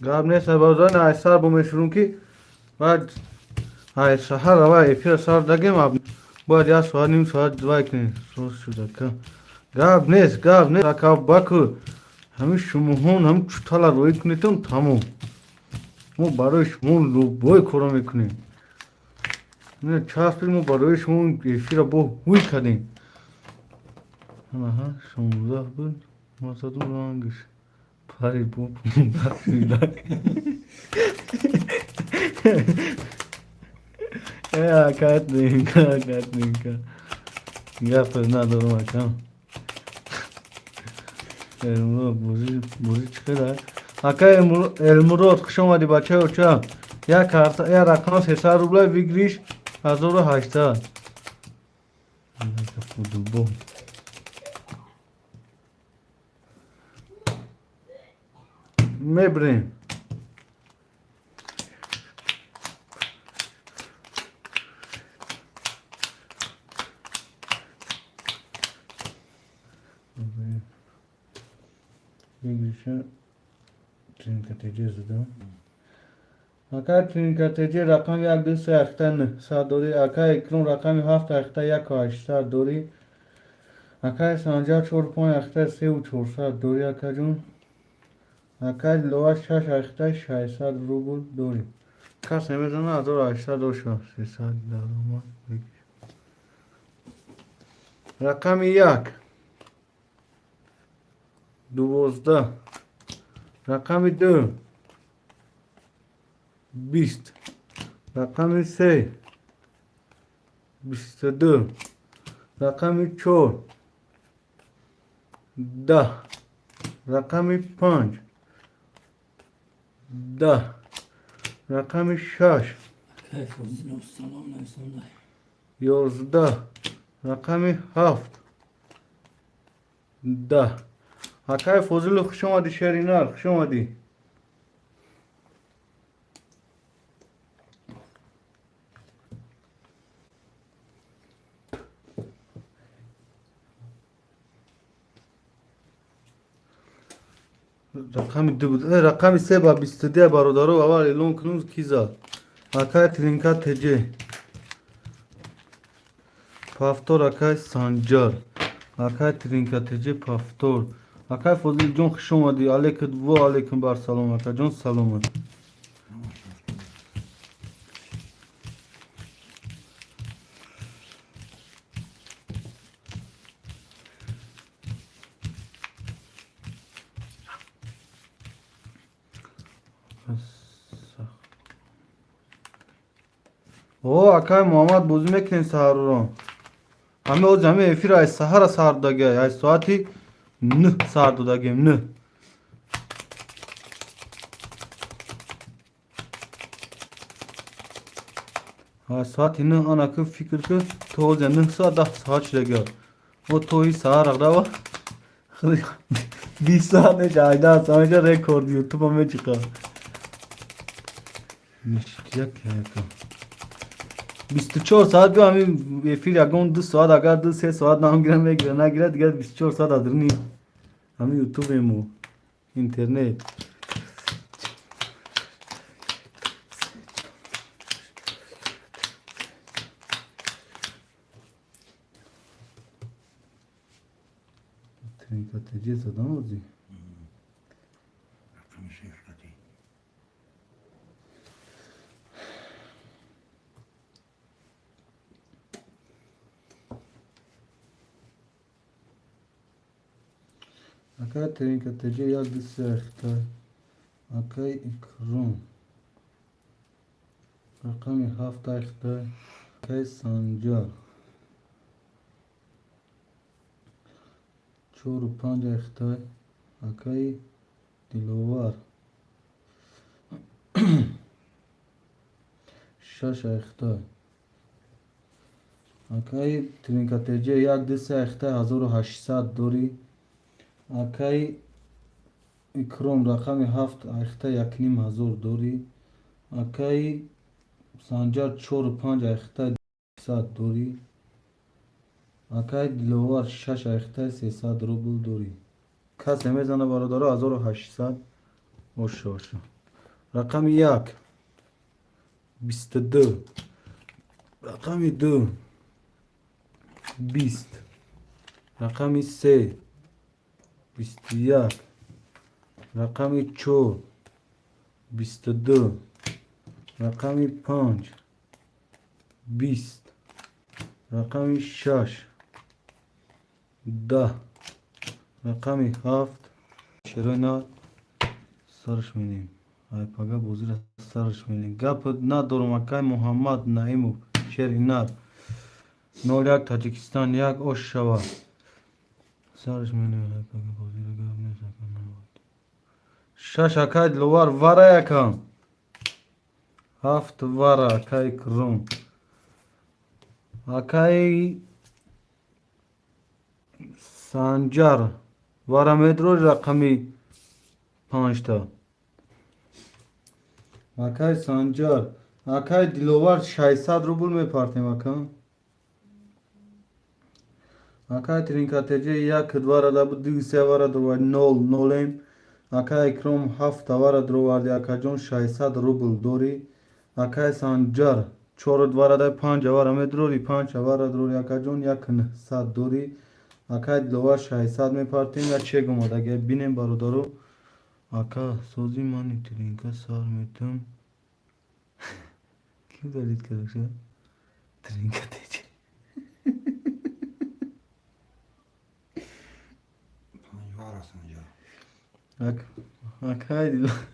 Гап нест, бародари, айсар бо мешурум ки баъд ай саҳар ава эфира сар дагем, бояд як соат, ним соат вай кунем. Соз шуд, ака, гап нест, гап нест. Ака Абубакр, ҳамин шумоҳон ҳамин чутала роӣ кунедтон, тамом. Мо барои шумо любой коро мекунем. Часпи, мо барои шумо эфира бо ҳуй кардем. Аҳа, 16 буд, ма задум, рангш пари, бо 15. Э, акатнинка, акатнинка, гап надорам, акам. Элмурод, бозӣ, бозӣ чӣ хел? Ака Элмурод, хуш омадӣ, бачаи оча. Як карта, як рақам 300 рубла, выигрыш 1800. Футбол. Мебрем. Выигрыш а Тринкатеҷе задам. Ака Тринкатеҷе, рақами як, ду, се ахта, 900 дорӣ. Ака Икром, рақами ҳафт ахта, яку 800 дорӣ. Акаи Санҷар, чор панҷ ахта, 3400 дорӣ, акаҷон. Акаи Диловар, шаш ахта, 600 рубл дорӣ. Кас намедона, 1800 доша, 300 даромад. Рақами як 12, рақами ду 20, рақами се 22, рақами чор 10, рақами панҷ 10, рақами шаш Акай Фозилов салом нависонда. 11, рақами ҳафт 10. Акай Фозилов, хуш омадӣ, шеринар, хуш омадӣ. Рақами ду буд. Рақами се ба 22, бародаро, аввал эълон кунум, ки зад. Акай Тринка ТЖ. Повтор, акай Санҷар. Акай Тринка ТЖ, повтор. Акай Фозилҷон, хуш омадӣ. Алейкум ва алейкум бар салом, акаҷон, саломат. Ҳамаш 70. О, акай Муҳаммад, бозӣ мекунем саҳарро. Ҳаме ози ҳаме эфир ай саҳара саҳар додагиай, ай соати 9 саҳар додагием, 9. Ай соати 9, ана ки фикр ки, то ози 9 соат, 10 соат шудагиай. О, то и саҳар ағдава 20 соат меша, 18 соат меша, рекорд ютуба мечиқа. Ништяк яка. 24 соат биё, ҳамин эфир ягон 2 соат, агар 2-3 соат намгира, мегира, нагира, дигар 24 соат аз рӯни ҳамин ютубему интернет. Тринка ТЖ задам ози. Рақами се хати. Акай Тринка ТЖ, як, ду, се, хитай. Акай Икром, рақами ҳафт, хитай. Акай Санҷар, чору панҷ, хитай. Акай Диловар, шаш, хитай. Акай Тринка ТЖ, як, ду, се, хитай, 1800 дорӣ. Акай Икром, рақами ҳафт, айхта, 1500 дорӣ. Акай Санҷар, чору панҷ, айхта, 100 дорӣ. Акай Диловар, шаш, айхта, 300 рубл дорӣ. Касе мезана, бародаро, 1800? Оша, оша. Рақами як, 22. Рақами ду, 20. Рақами се, 21. Рақами чор, 22. Рақами панҷ, 20. Рақами шаш, 10. Рақами ҳафт. Шерои сараш менем. Ай пага бозира сараш менем. Гап надорам, акай Муҳаммад Наимов, шери нар. 01, Таҷикистон, як, ош шава. Сараш менем, ай пага бозира гап нест, ака. Шаш, акай Диловар, вара якам. Ҳафт, вара, акай Икром. Акай Санҷар, вара медро, рақами панҷта. Акай Санҷар, акай Диловар, 600 рубл мепартем, ака. Акай Тринка ТЖ, як вара да ду, се вара дроварди, нол нолем. Акай Икром, ҳафта вара дроварди, акаҷон, 600 рубл дорӣ. Акай Санҷар, чор вара да, панҷ вара медрори, панҷ вара дрори, акаҷон, 1900 дорӣ. Акай Диловар, 600 мепартем. Я чек омад, агар бинем, бародаро. Ака, сози мани тринка сар метам. Ки удалить кардаша? Тринка ТЖ. Панҷ вара, Санҷар. Акай Диловар.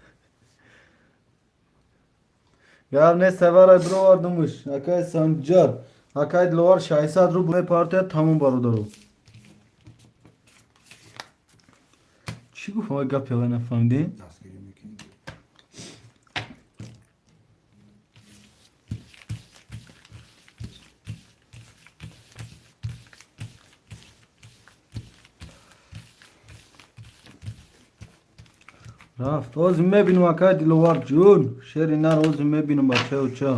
Гап нест, вара бировардумуш. Акай Санҷар. Акай Диловар, 600 рубл мепартояд, тамом, бародаро. Чӣ гуфт? Ой, гап ява нафаҳмидем. Дастгирӣ мекунӣ. Рафт. Ҳозир мебинам, акай Диловар ҷун. Шери нар, ҳозир мебинам, бачаё, ча.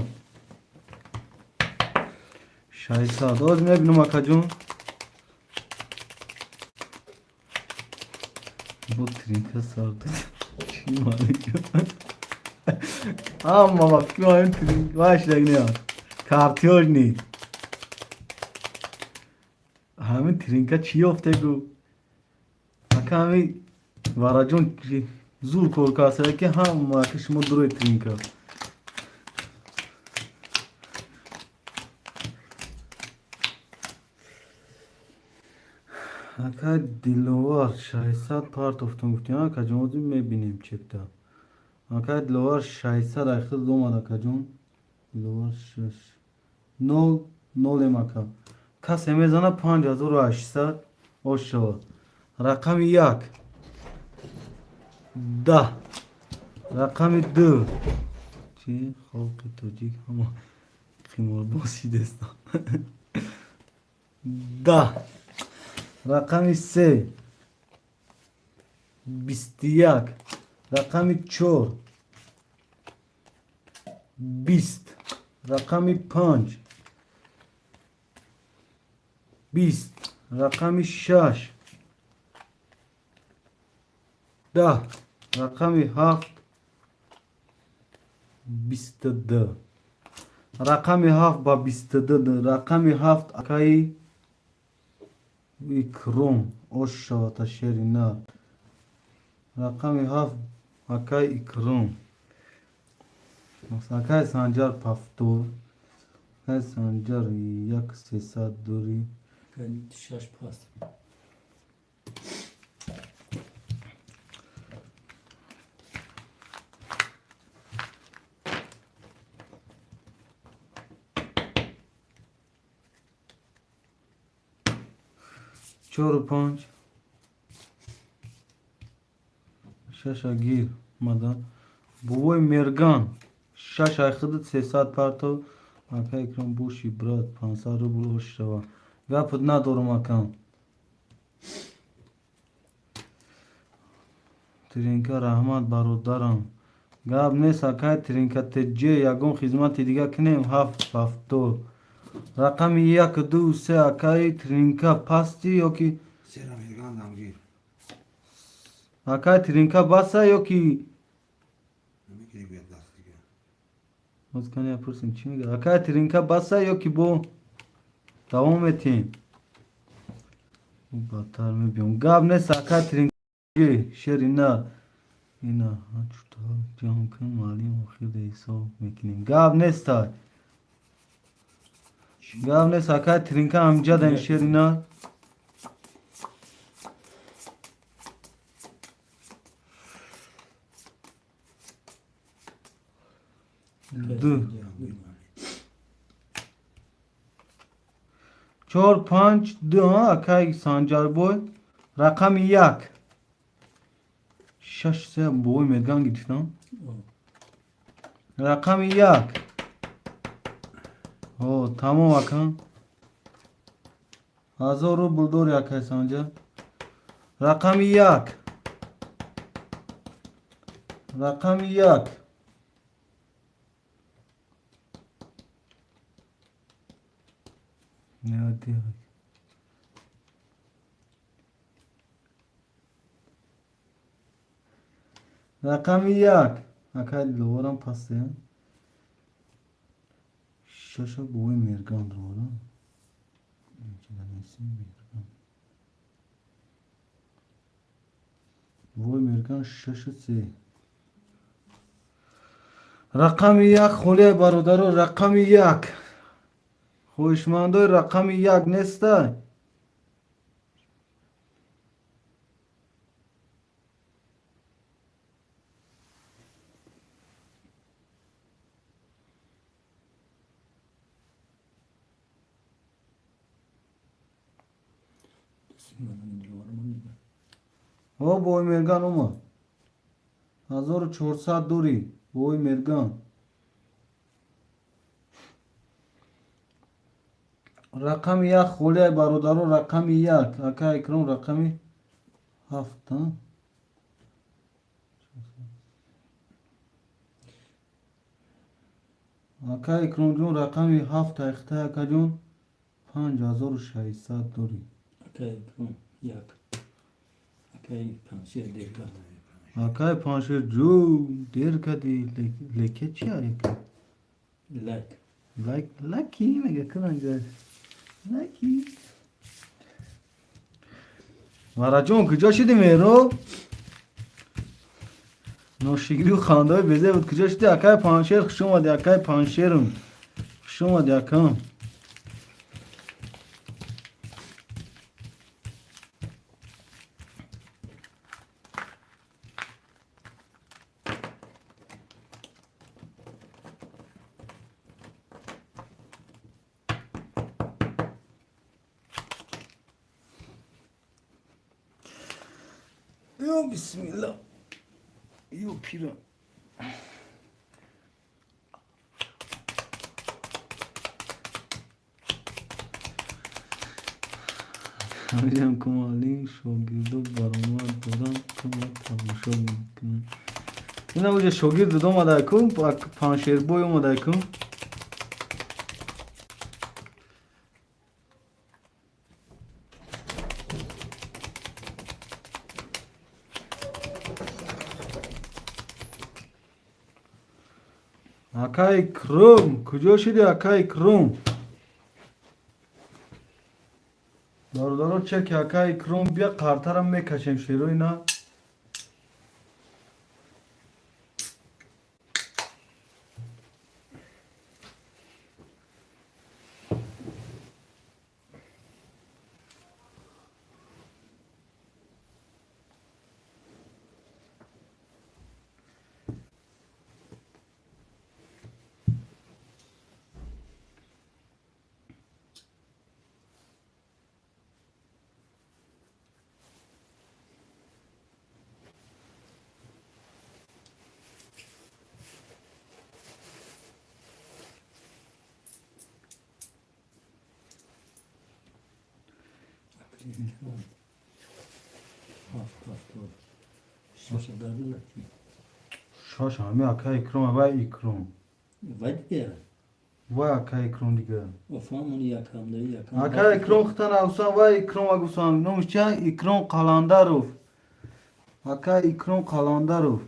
600. Ҳозир мебинам, акаҷон. Бо тринка сар дод. Чӣ маъни? Ҳама ба фикри ман тринка вай шидаг не, картёжник. Ҳамин тринка чӣ ёфте гу? Ака, ҳами вараҷон зур кор кард, ки ҳама ака шумо дурои тринка. Ака Диловар, 600 партофтон гуфтем, акаҷон, ҳозир мебинем чепта. Ака Диловар, 600 айхиз омад, акаҷон. Диловар, шаш нол нолем, ака. Касе мезана, 5800 ош шавад. Рақами як 10, рақами ду. Чи халқи тоҷик ҳама қиморбоз шидестан. 10, рақами се 21, рақами чор 20, рақами панҷ 20, рақами шаш 10, рақами ҳафт 22, рақами ҳафт ба 22, рақами ҳафт акаи Икром ош шавата, шери нар. Рақами ҳафт, акаи Икром. Акаи Санҷар пафтор, акаи Санҷар, як сесад дорӣ. Шаш паст. Чору панҷ, шаша гир мада. Бобои Мерган, шаш айхидит 300 парто. Ака Икром, боши, брат, 500 рубл ош шава. Гапат надорам, акам. Тринка, раҳмат, бародарам. Гап нест, акай Тринка теҷе, ягон хизмати дига кунем. Ҳафт ҳафтод, рақами як, ду, се. Акаи Тринка, пасти ё ки? Сера Мерган дамгир. Акаи Тринка, баса ё ки? Намекунӣ, гӯяд даст дига. Озкани пурсим, чӣ мега. Акаи Тринка, баса ё ки бо давом метиҳем? Бадтар мебиём. Гап нест, акаи Тринка, шери на ина ҷам кун, маълим, охирда ҳисоб мекунем. Гап нестай, гап нест, акаи Тринка, ҳамҷадан, шери на. Ду, чор, панҷ, ду. Акаи Санҷарбой, рақами як, шаш, се. Бобои Мерган гирифтам. Рақами як. О, тамом, ака, 1000 рубл дори, акаи Санҷар. Рақами як, рақами як. Нади. Рақами як, акаи Диловорам пасте. Шаша бобои Мерган дорам. Мерган, бобои Мерган, шашу се. Рақами як холия, бародаро, рақами як. Хоҳишмандои рақами як нестай? О, бобои Мерган омад. 1400 дорӣ, бобои Мерган. Рақами як холия, бародаро, рақами як. Ака Икром, рақами ҳафт. А? Ака Икромҷон, рақами ҳафт айхта, акаҷон, 5600 дорӣ. Ака Икром як. Ака Акаи Паншер дер кард. Акай Паншер, ҷу дер кардӣ. Леке чи ака? Лайк. Лайк, лаки мега кунанҷа. Лаки. Мараҷон, куҷо шудӣ, Меҳроб? Ношигирию хандаҳои безе буд. Куҷо шудӣ, акай Паншер? Хуш омадӣ, акай Паншерм. Хуш омадӣ, акам. Ё бисмилла. Ё пира. Ҳамиҷам кумалин шогирдо баромад додам, кума тамошо мекунам. Ина уҷа шогирд омадаку, Паншербой омадаку. Ака Икром, куҷо шуди, ака Икром? Бародаро, чеки ака Икром бия, қартарам мекашем, шерои на. Ҳафт ҳафтод. Шаша дарила ки. Шош ҳами ака Икром, вай Икром. Вай дигар. Вай ака Икром дигар. Офамон якам да якам. Ака Икром хитан авсан, вай Икром агусан. Номиш ча? Икром Қаландаров. Ака Икром Қаландаров.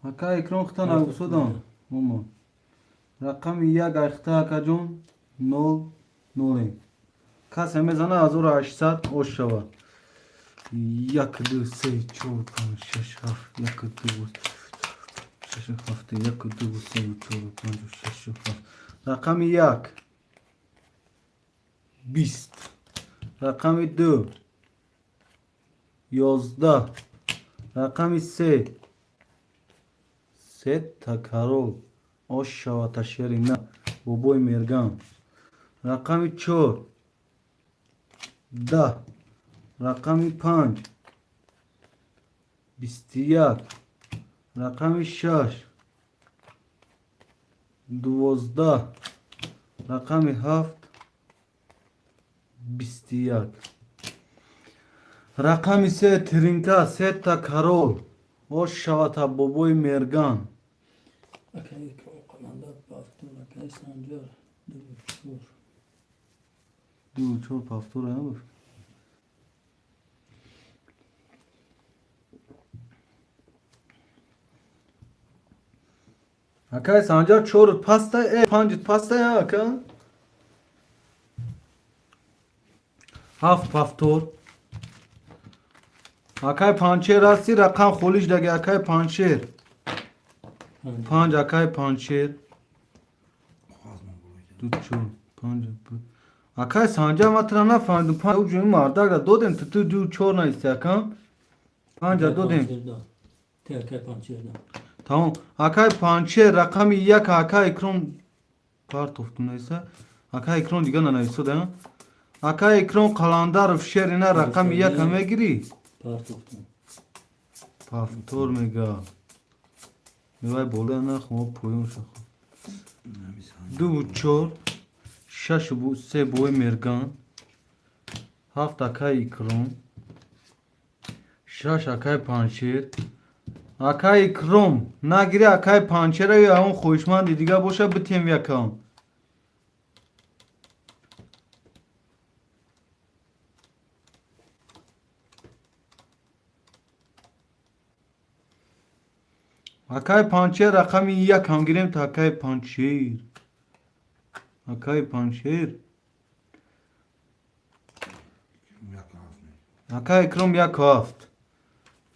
Ака Икром хитан агусодам. Момо. Рақами як айхта, акаҷон, нол ноле. Касе мезана, 1800 ош шавад. Як, ду, се, чор, панҷ, шаш, ҳафт, як, ду, шаш, ҳафт, як, ду, се, чор, панҷ, шаш, ҳафт. Рақами як 20, рақами ду 11, рақами се сета карол ош шавад, шери на бобои Мерган. Рақами чор 10, рақами панҷ 21, рақами шаш 12, рақами ҳафт 21, рақами се тринка сета карол ош шавата, бобои Мерган. Акаи Икром Қаландар пафтур, акаи Санҷар ду чор. Ду чор пафтур набуд. Акай Санҷар, чор паста, э панҷ паста, ака, ҳафт пафтур. Акай Панчер ҳасти? Рақам холиш даги, акай Панчер. Панҷ. Панҷ, акай Панчер. Қоғазмон буроида. Ду, чор, панҷ. Акай Санҷар, ман тура нафаҳмидум. Панҷ уҷуи мардакра додем, ту ду чор наисти, акам. Панҷа додем. Те акаи Панчер да. Тамом, акай Панчер, рақами як. Акай Икром партофтум наиса. Акай Икром дига нанависода. Акай Икром Қаландаров, шерина, рақами яка мегирӣ? Партофтум. Пафтор мега. Мевай болоя нахо, поён шахо. Ду, чор, шаш, се, бои Мерган. Ҳафт, акай Икром, шаш, акай Панчер. Акай Икром нагири, акай Панчера ё ягон хоҳишманди дига боша, битем. Якам. Акай Панҷшер, рақами як ҳам гирем то акай Панҷшер. Акай Панҷшер. Як ҳафт. Акай Икром, 1-7.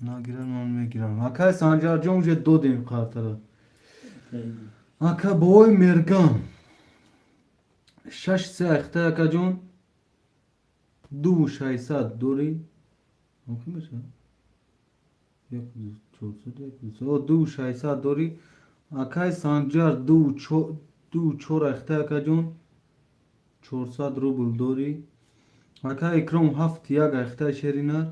Нагиран, ман мегирам. Акай Санҷарҷон, уже додем қартара. Ака бобои Мерган. 6-3 айхта, акаҷон. 2 600 дорӣ. Мумкин мешавад? Як 400, як 2 600 дорӣ. Акай Санҷар, 2-4 айхта, акаҷон. 400 рубл дорӣ. Акай Икром, 7-1 айхта, шеринар.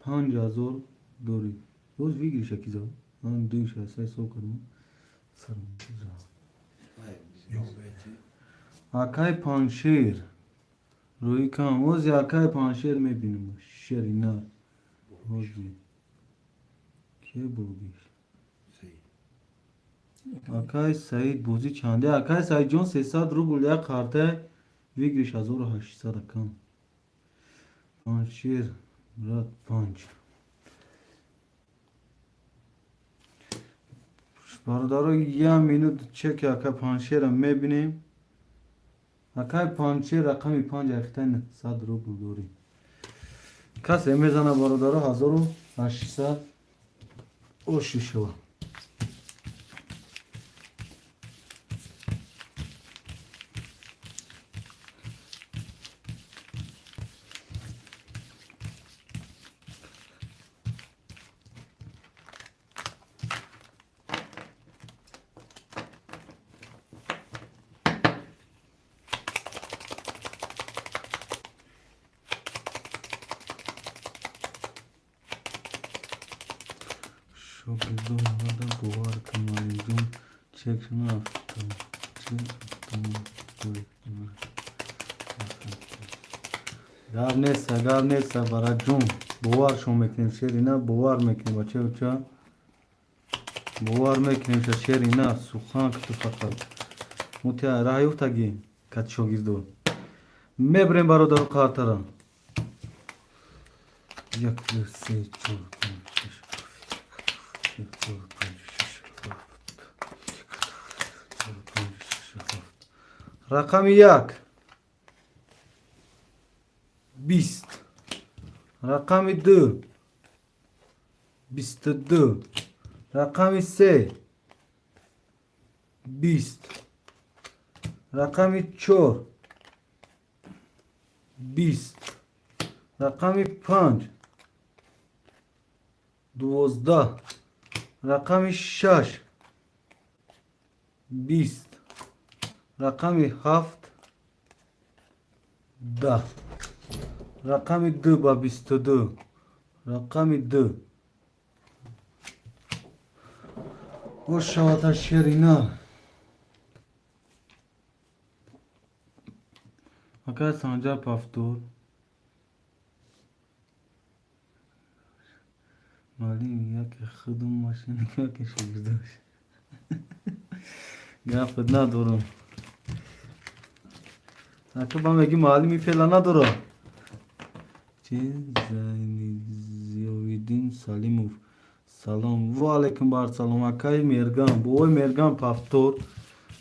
5000 дорӣ. Боз выигрыш акиза. Ман 2 600 ҳисоб кардам. Акай Панҷшер. Рӯи кам. Ози акай Панҷшер мебинем. Шеринар. Ози. Ке бурдиш? Акай Саид, бозӣ чанде? Акай Саидҷон, 300 рубл як қарта, выигрыш 1800, акам. Панҷшер, брат, панҷ. Бародаро, як минут чеки акай Панҷшера мебинем. Акай Панҷшер, рақами панҷ айхта, 900 рубл дорӣ. Касе мезана, бародаро, 1800 оши шава. Шогирдон омада, бовар кун, Малимҷон, чекшона автомобил. Гап неста, гап неста, бараҷон, боваршон мекунем, шерина, бовар мекунем, бачаюча, бовар мекунем ша, шерина, сухан куту, фақат мутия раҳ ёфтагӣ кати шогирдо мебарем, бародару қартара. Як, ду, се, чор, панҷ, шаш, чор, панҷ, шаш, ҳафт, чор, панҷ, шаш, ҳафт. Рақами як 20, рақами ду 22, рақами се 20, рақами чор 20, рақами панҷ 12, рақами шаш 20, рақами ҳафт 10, рақами ду ба 22, рақами ду бошавата, шерина. Акай Санҷар, повтор. Малим, яке худум машина, яке шогирдош, гапат надорам. Ака, ба меги маълими феъла надора чи. Зиёвиддин Салимов, салом. Ва алайкум барсалом. Акаи Мерган, бобои Мерган, повтор.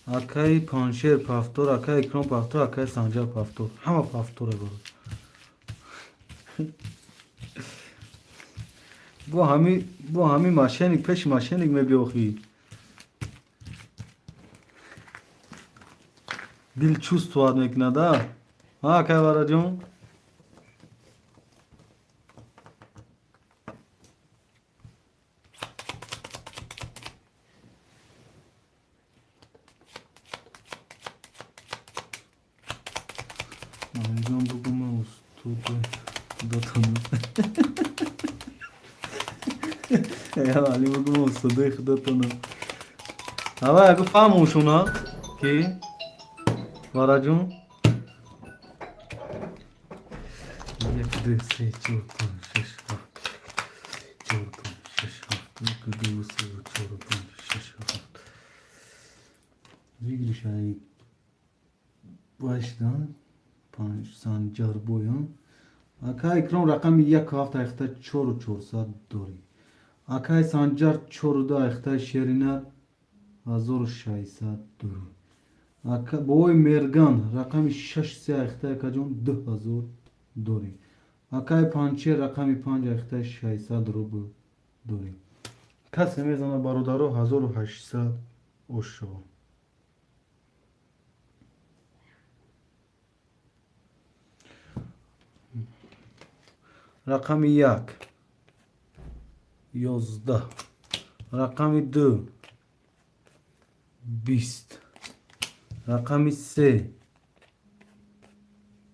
Акаи Паншер, повтор. Акаи Икром, повтор. Акаи Санҷар, повтор. Ҳама повторе, баро. Бо ҳами мошенник, пеши мошенник мебиёхӣ. Дил чувствовать мекунад, а акай Вараҷон. Малимҷон, бугу, ман устоди худотонам. Алим, бугу, ман устодои худотонам. Ава яку фаҳмошуна ки, Вараҷон. Як, ду, се, чор, панҷ, шаш, ҳафт, чор, панҷ, шаш, ҳафт. Як, ду, се, чор, панҷ, шаш, ҳафт. Выигрыш ай башдан панҷ Санҷарбоён. Ака Икром, рақами як ҳафт айхта, 4 400 дорӣ. Акай Санҷар чору ду айхтаи шеринар 1600 дорӣ. Бобои Мерган рақами шаш се айхтаи акаҷон 2000 дорӣ. Акай Панчер рақами панҷ айхтаи 600 рубл дорӣ. Касе мезана, бародаро, 1800 ошо. Рақами як 11, рақами ду 20, рақами се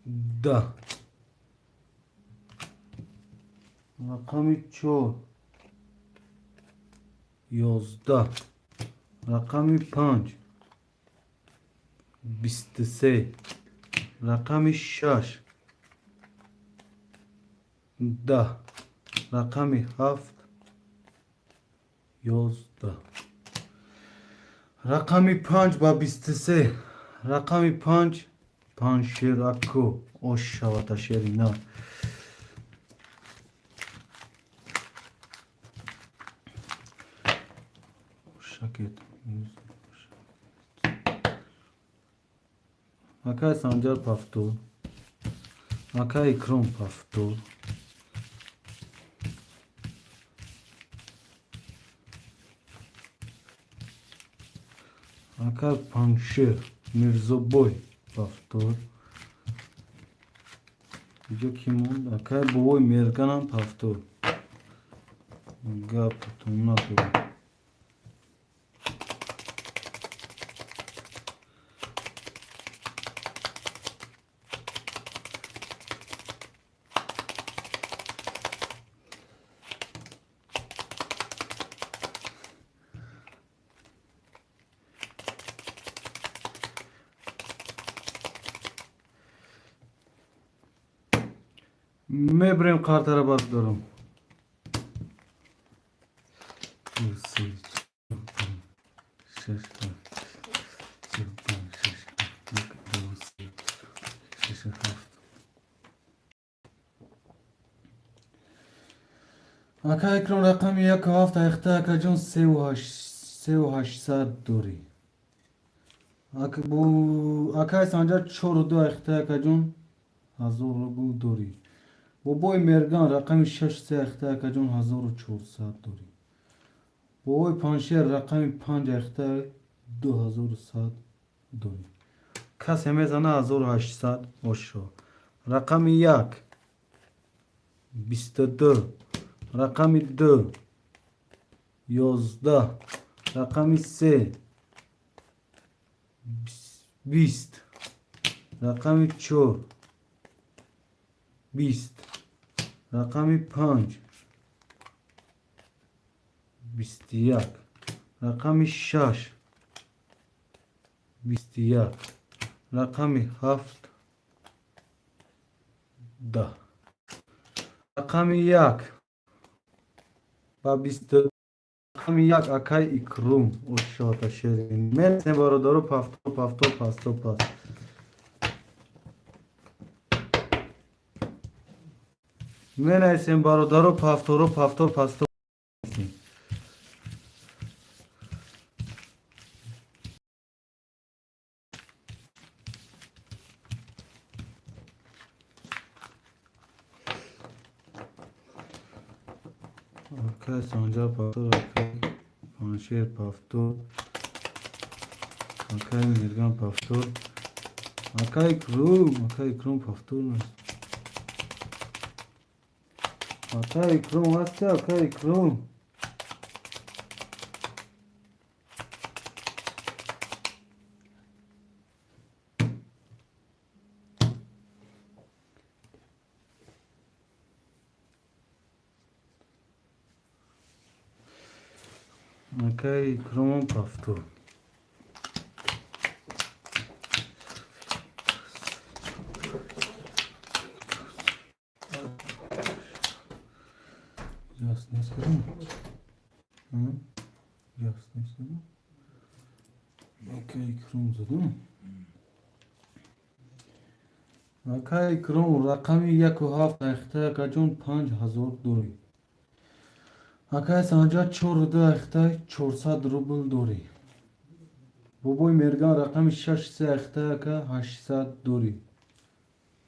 10, рақами чор 11, рақами панҷ 23, рақами шаш 10, рақами ҳафт 11. Рақами панҷ ба 23, рақами панҷ, Панҷшераку, ош шавата шерина. Шакет. Акай Санҷар повтор, акай Икром повтор. Акай Панҷшер Мирзобой повтор. Иҷо ки монд? Акай бобои Мерганам повтор. Гапатон надорам. Мебирем картара, бародарам. Ду, се, чор, панҷ, шаш, ҳафт, чор, панҷ, шаш, ҳафт, як, ду, се, шаш, ҳафт. Ака Икром рақами яку ҳафт айхта, акаҷон, севу ҳаштсад дорӣ. Акай Санҷар чору ду айхта, акаҷон, 1000 рубл дорӣ. Бобои Мерган рақами шаш се айхта, акаҷон, 1400 дорӣ. Бобои Панҷшер рақами панҷ айхта 2100 дорӣ. Касе мезана 1800 ошо. Рақами як 22, рақами ду 11, рақами се 20, рақами чор 20, рақами панҷ 21, рақами шаш 21, рақами ҳафт 10. Рақами як ба бисту, рақами як, акай Икрум, ошота шерин. Мерасем, бародаро, повтор, повтор, пасто пас. Менависем, бародаро, повторо, повтор, пасто. Акай Санҷар повтор, акай Паншер повтор, акай Мирган повтор, акай Икрум, акай Икрум повтор нест. Акай Икрум ҳасти, акай Икрум? Акай Икромам повтор. Ясно сказал? Ясно сказал? Акай Икром задам? Акай Икром рақами яку ҳафт айхта, акаҷон, 5000 дорӣ. Акай Санҷар, чору ду ахтай, 400 рубл дорӣ. Бобои Мерган, рақами шаш се ахтай, ака, 800 дорӣ.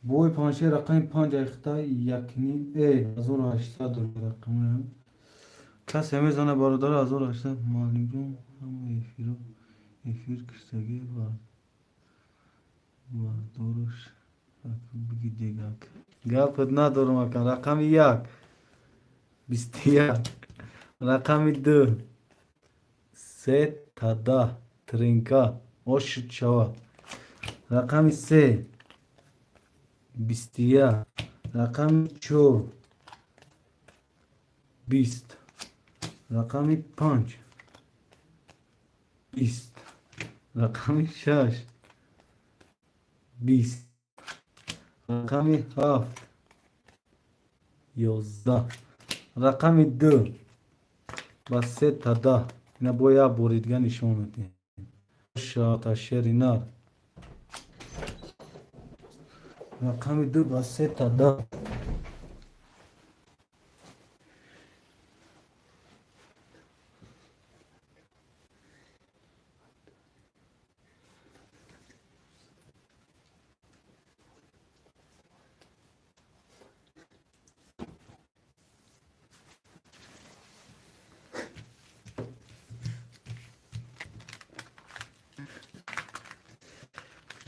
Бобои Паншер, рақами панҷ ахтай, якним 1800 дорӣ. Рақами касе мезана, бародаро, 1800. Муаллимҷон, ҳама эфиро эфир киштагӣ бардорош биги дигак гапат надорам, ака. Рақами як 21, рақами ду се тада тринка ошуд шава, рақами се 21, рақами чор 20, рақами панҷ 20, рақами шаш 20, рақами ҳафт 11, рақами ду ба се тада. Ина бо як бори дига нишон медиҳем. Шата шери нар, рақами ду ба се тада.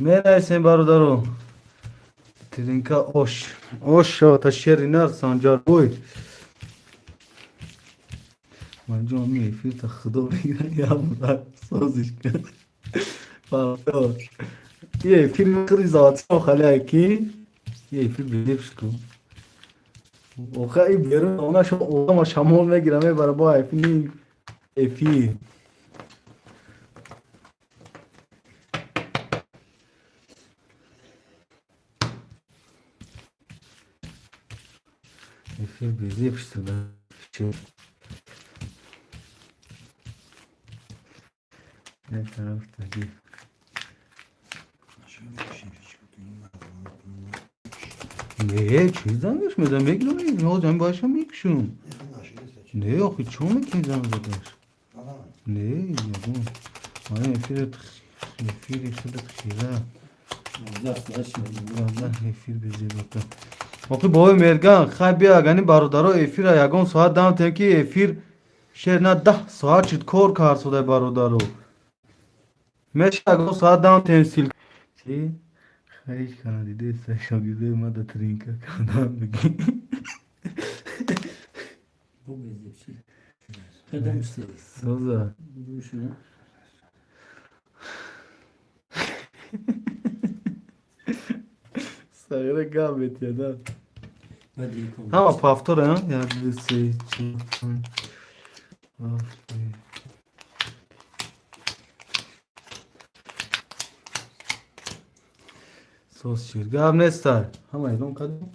Менависем, бародаро. Тринка ош ош шавата, шери нар. Санҷарбой манҷон, ми эфирта худо бигирад, як созиш кард. Бардор, и эфир хири зоатсо халия ки и эфир билебш ку. Оха, и берун онаш одама шамол мегира, мебара бо эфир эфир. Эфир безеб шуда. Як тараф таги. Не, чӣ зангаш мезанам, мегирам, ҳозир баша мекушум. Не, охи, чо мекунӣ занг задаш? Не, ягон. Ман эфират, эфири худат хира. Эфир безебата. Охи, бобои Мерган, хай бия, агани бародаро, эфира ягон соат дам тем, ки эфир шер на 10 соат шуд, кор кард содай, бародаро. Меша ягон соат дам тем сил. Чӣ? Хаиш кана диде, шогирдои ма да тринка кардан бигӣ. Бу безеб ши. Кадам ши. Соза. Бу. Сагра гап метияда. Баъд икон. Ҳама повтора, як, ду, се, чор, панҷ, ҳафт. Соз шуд. Гап нестай. Ҳама эълон кардем?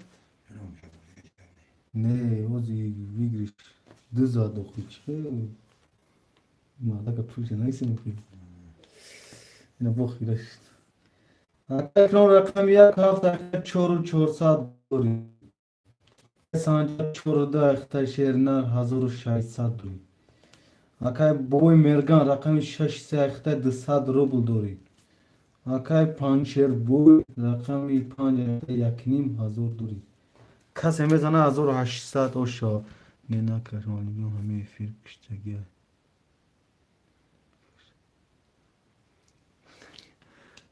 Не, ҳози выигрыш ду зад охи, чӣ? Мардака пулша наисем охи. Ина бо хира шуд. Акнун рақами як ҳафт чору 400 дорӣ. Санҷар, чору ду ахта, шернар, 1600 дорӣ. Акай бобои Мерган, рақами шаш се ахта, 200 рубл дорӣ. Акай Панҷшербой, рақами панҷ ахта, 1500 дорӣ. Касе мезана, 1800 оша. Не, накаш, муаллимҷон, ҳамин эфир киштагия.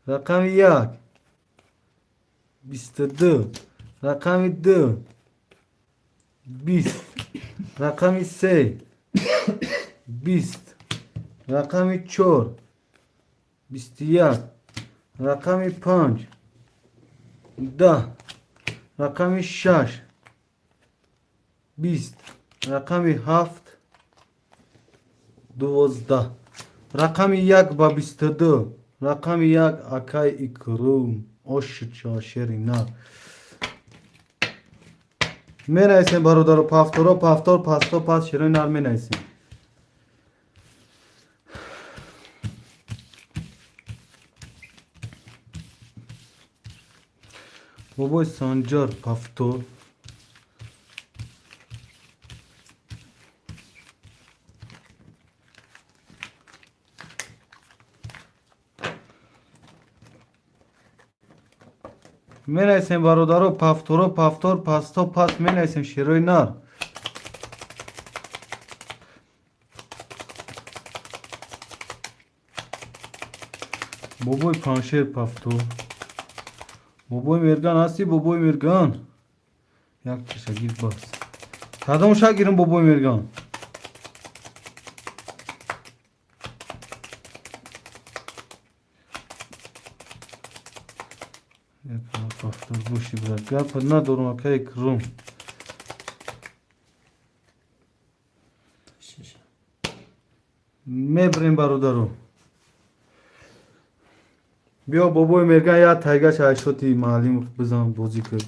Рақами як 22, рақами ду 20, рақами се 20, рақами чор 21, рақами панҷ 10, рақами шаш 20, рақами ҳафт 12, рақами як ба 22, рақами як акай Икрум ошуча, шери нар. Менависем, бародаро, повторо, повтор, пасто, пас, шерои нар менависем. Бобои Санҷар, повтор. Менависем, бародаро, повторо, повтор, пасто, пас менависем, шерои нар. Бобои Паншер, повтор. Бобои Мерган ҳастӣ, бобои Мерган? Як чиша гир, бас. Кадом ша гирам, бобои Мерган? Повтор боши, брат. Гап надорам, акай Икром. Шиша. Мебарем, бародаро. Биё, бобои Мерган, як тайгаш айшоти маълим бизан, бозӣ кун.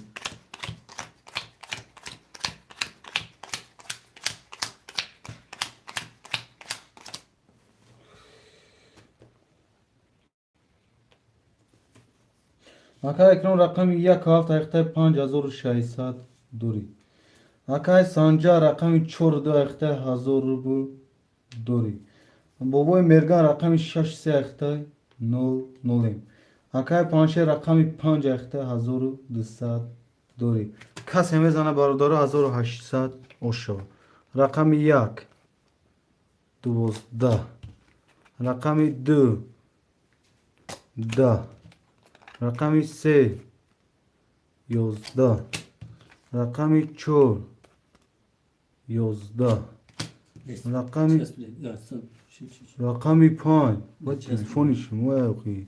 Акай Икром, рақами як ҳафт айхтаи 5600 дорӣ. Акай Санҷар, рақами чор ду айхтаи 1000 рубл дорӣ. Бобои Мерган, рақами шаш се айхтаи нол нолем. Акай Паншер, рақами панҷ айхтаи 1200 дорӣ. Касе мезана, бародаро, 1800 ошо. Рақами як 12, рақами ду 10, рақами се 11, рақами чор 11, рақами Сейчас, блядь, да, стоп. Щи, щи, щи. рақами панҷ ва Сейчас. телефони шумо яқи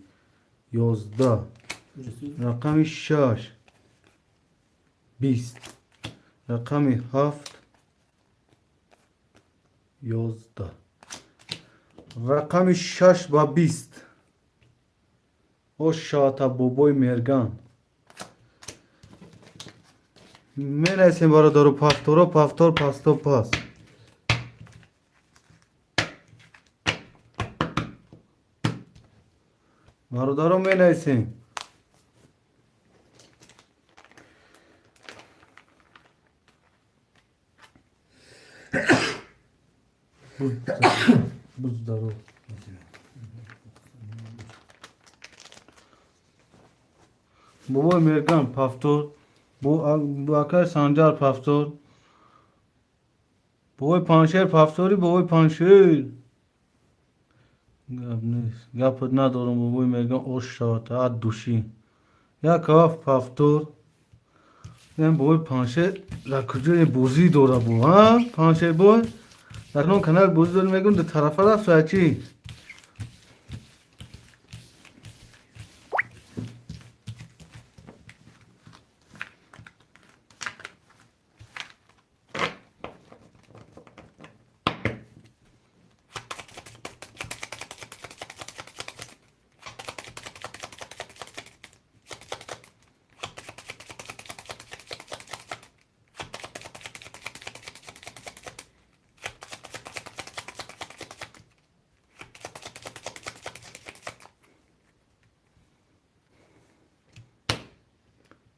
11, Уже всё? рақами шаш 20, рақами ҳафт 11, рақами шаш ба 20. О шата, бобои Мерган. Менависем, бародару, повторо, повтор, пасто, пас. Бародаро, менависем. Будь здоров. Спасибо. Бобои Мерган, повтор. Акай Санҷар, повтор. Бобои Паншер, повтори, бобои Паншер. Гап нест. Гапат надорам, бобои Мерган, ош шавад, от души. Як ҳафт повтор. Ин бобои Паншер дар куҷои бозӣ дора бу, ҳа? Паншер бой? Дар кадом канал бозӣ дорӣ, мегӯм, ду тарафа рафт ё чӣ?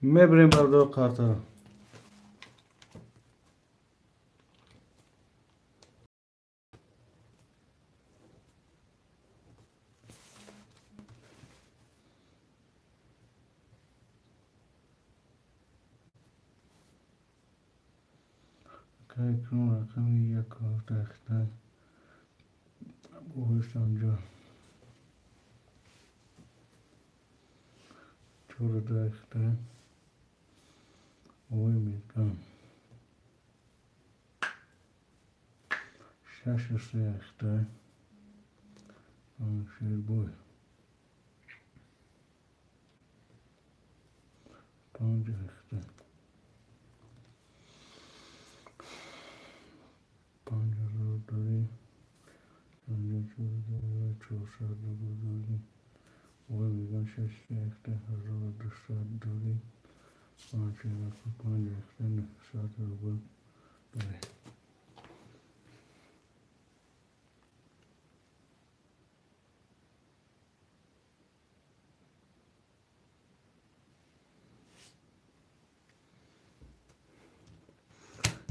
Мебарем, бародаро, картаро. Акай Икром, рақами як ҳафт айхтай бобои Санҷар. Чор ду айхтай бобои Мерган. Шашу се айхтай Паншербой. Панҷ айхтай. 5000 дорӣ. Санҷар 4400 рубл дорӣ. Бобои Мерган, шаш се айхтай 1200 дорӣ. Паншер панҷ айхтай 900 рубл дорӣ.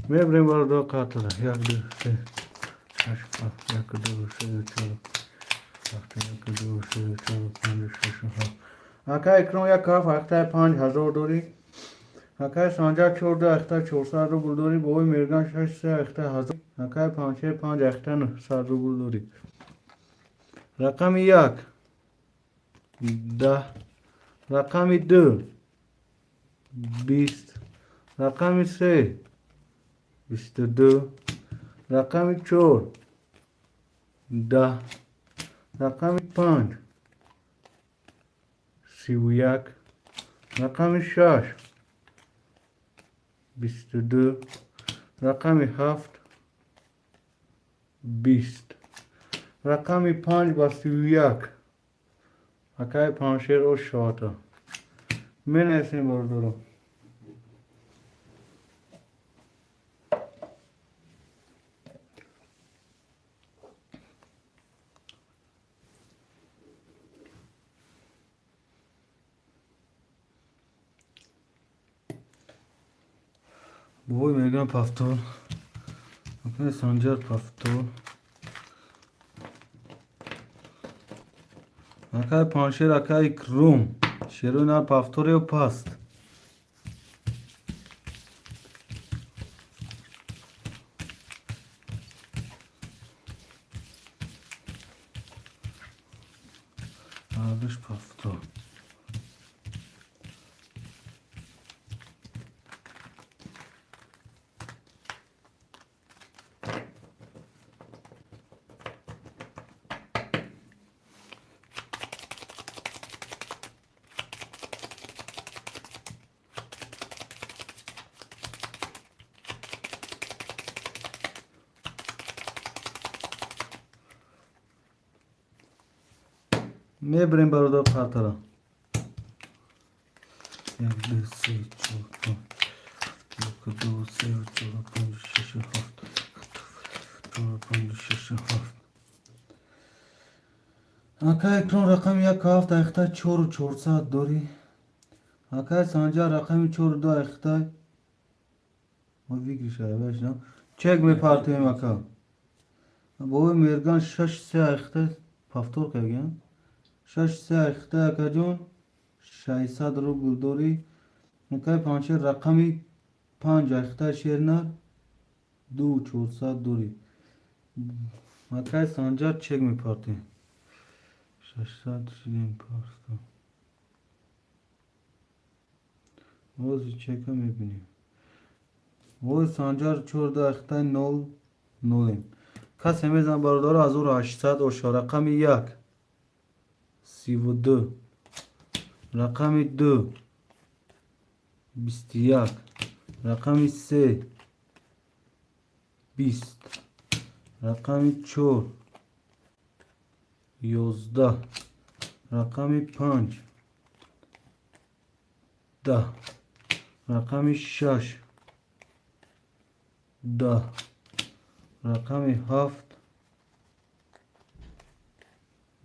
Мебарем, бародаро, картара. Як, ду, се, шаш, ҳафт, як, ду, се, чор, ҳафт, як, ду, се, чор, панҷ, шаш, ҳафт. Ака Икром як ҳафт ахтаи 5000 дорӣ. Акай Санҷар чор ду ахта 400 рубл дорӣ. Бобои Мерган шаш се ахта 1000. Акай Панҷшер панҷ ахта 900 рубл дорӣ. Рақами як 10, рақами ду 20, рақами се 22, рақами чор 10, рақами панҷ 31, рақами шаш 22, рақами ҳафт 20, рақами панҷ ба 31. Акаи Панҷшер ош шоата. Менависем, бародаро. Бобои Мерган повтор. Акаи Санҷар повтор. Акаи Панҷшер, акаи Икром. Шерои нар повтор ё паст? Ардуш повтор. Мебарем, бародар, қартара. Як, ду, се, чор, панҷ. Як, ду, се, чор, панҷ, шаш, ҳафт. Чор, панҷ, шаш, ҳафт. Акай Икром рақами як ҳафт ахта чору 400 дорӣ. Акай Санҷар рақами чору ду ахта. Мо выигрыш айваш, чек мепартоем, ака. Бобои Мерган шаш се ахта повтор кардем. Шаш се ахта, акаҷон, 600 рубл дорӣ. Акай Панҷшер рақами панҷ ахта шернар ду 400 дорӣ. Акай Санҷар чек мепартем. 600 шидем парста. Ҳозир чека мебинем. Ҳозир Санҷар чорда ахтаи нол нолем. Касе мезанад, бародаро, 1800 оша. Рақами як 32, рақами ду 21, рақами се 20, рақами чор 11, рақами панҷ 10, рақами шаш 10, рақами ҳафт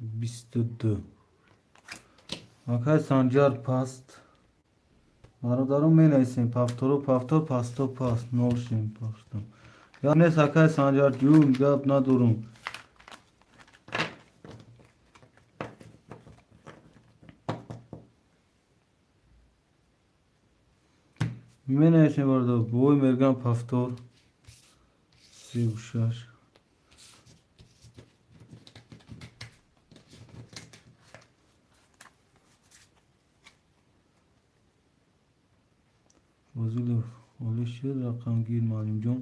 22. Акай Санҷар паст. Бародарон, менависем: повторо повтор, пасто паст, нол шем пастом. Гап нест, акай Санҷар ҷун, гап надорум. Менависем, бародар. Бобои Мерган повтор 36. Фозилов холӣ шуд, рақамгир, муаллимҷон.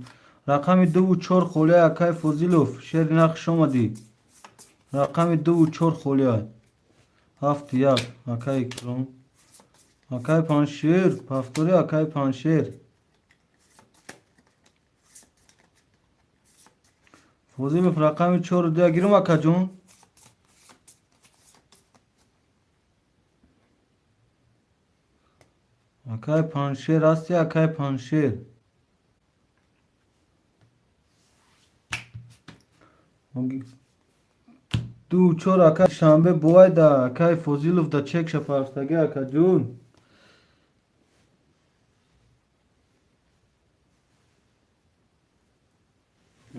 Рақами дуву чор холия, акай Фозилов, шери нақш омадӣ. Рақами дуву чор холия. Ҳафт як, акай Икром. Акай Панҷшер, повтори, акай Панҷшер. Фозилов рақами чору ду гирум, акаҷон. Акай Панҷшер ҳасти, акай Панҷшер? Ду чор, акай шанбе бувайда, акай Фозилов да чекша парстаги, акаҷун.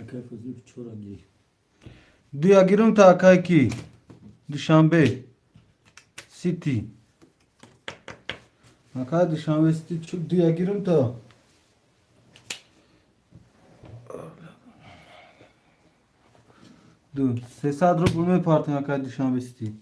Акай Фозилов чора гирифт. Дуя гирум та, акай ки? Душанбе. Сити. Акай Душанбе Сити дуя гирим то. Ду 300 рубл мепартем, акай Душанбе Сити.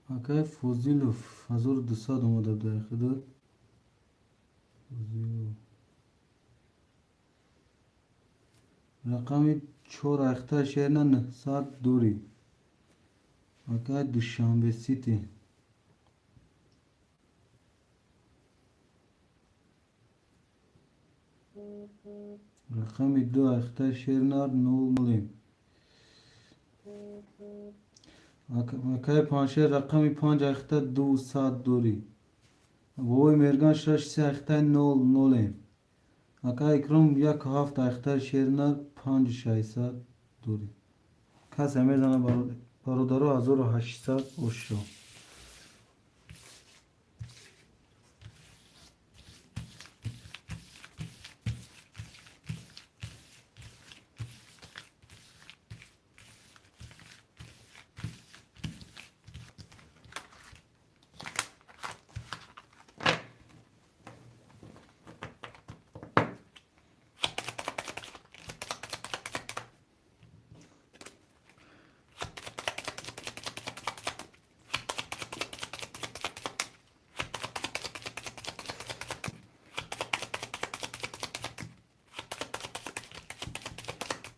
Акай Фозилов 1200 омада дар хидмат. Фозилов. Рақами 4 ахта шерна 900 дорӣ. Акай Душанбе Сити. Рақами 2 ахта шернар 0. Акай Паншер рақами 5 ахта 200 дорӣ. Бобои Мерган 6 3 ахта 0 0. Акай Икром 1 7 ахта шернар 5 600 дорӣ. Касе мезана, бародаро, 1800 ошо.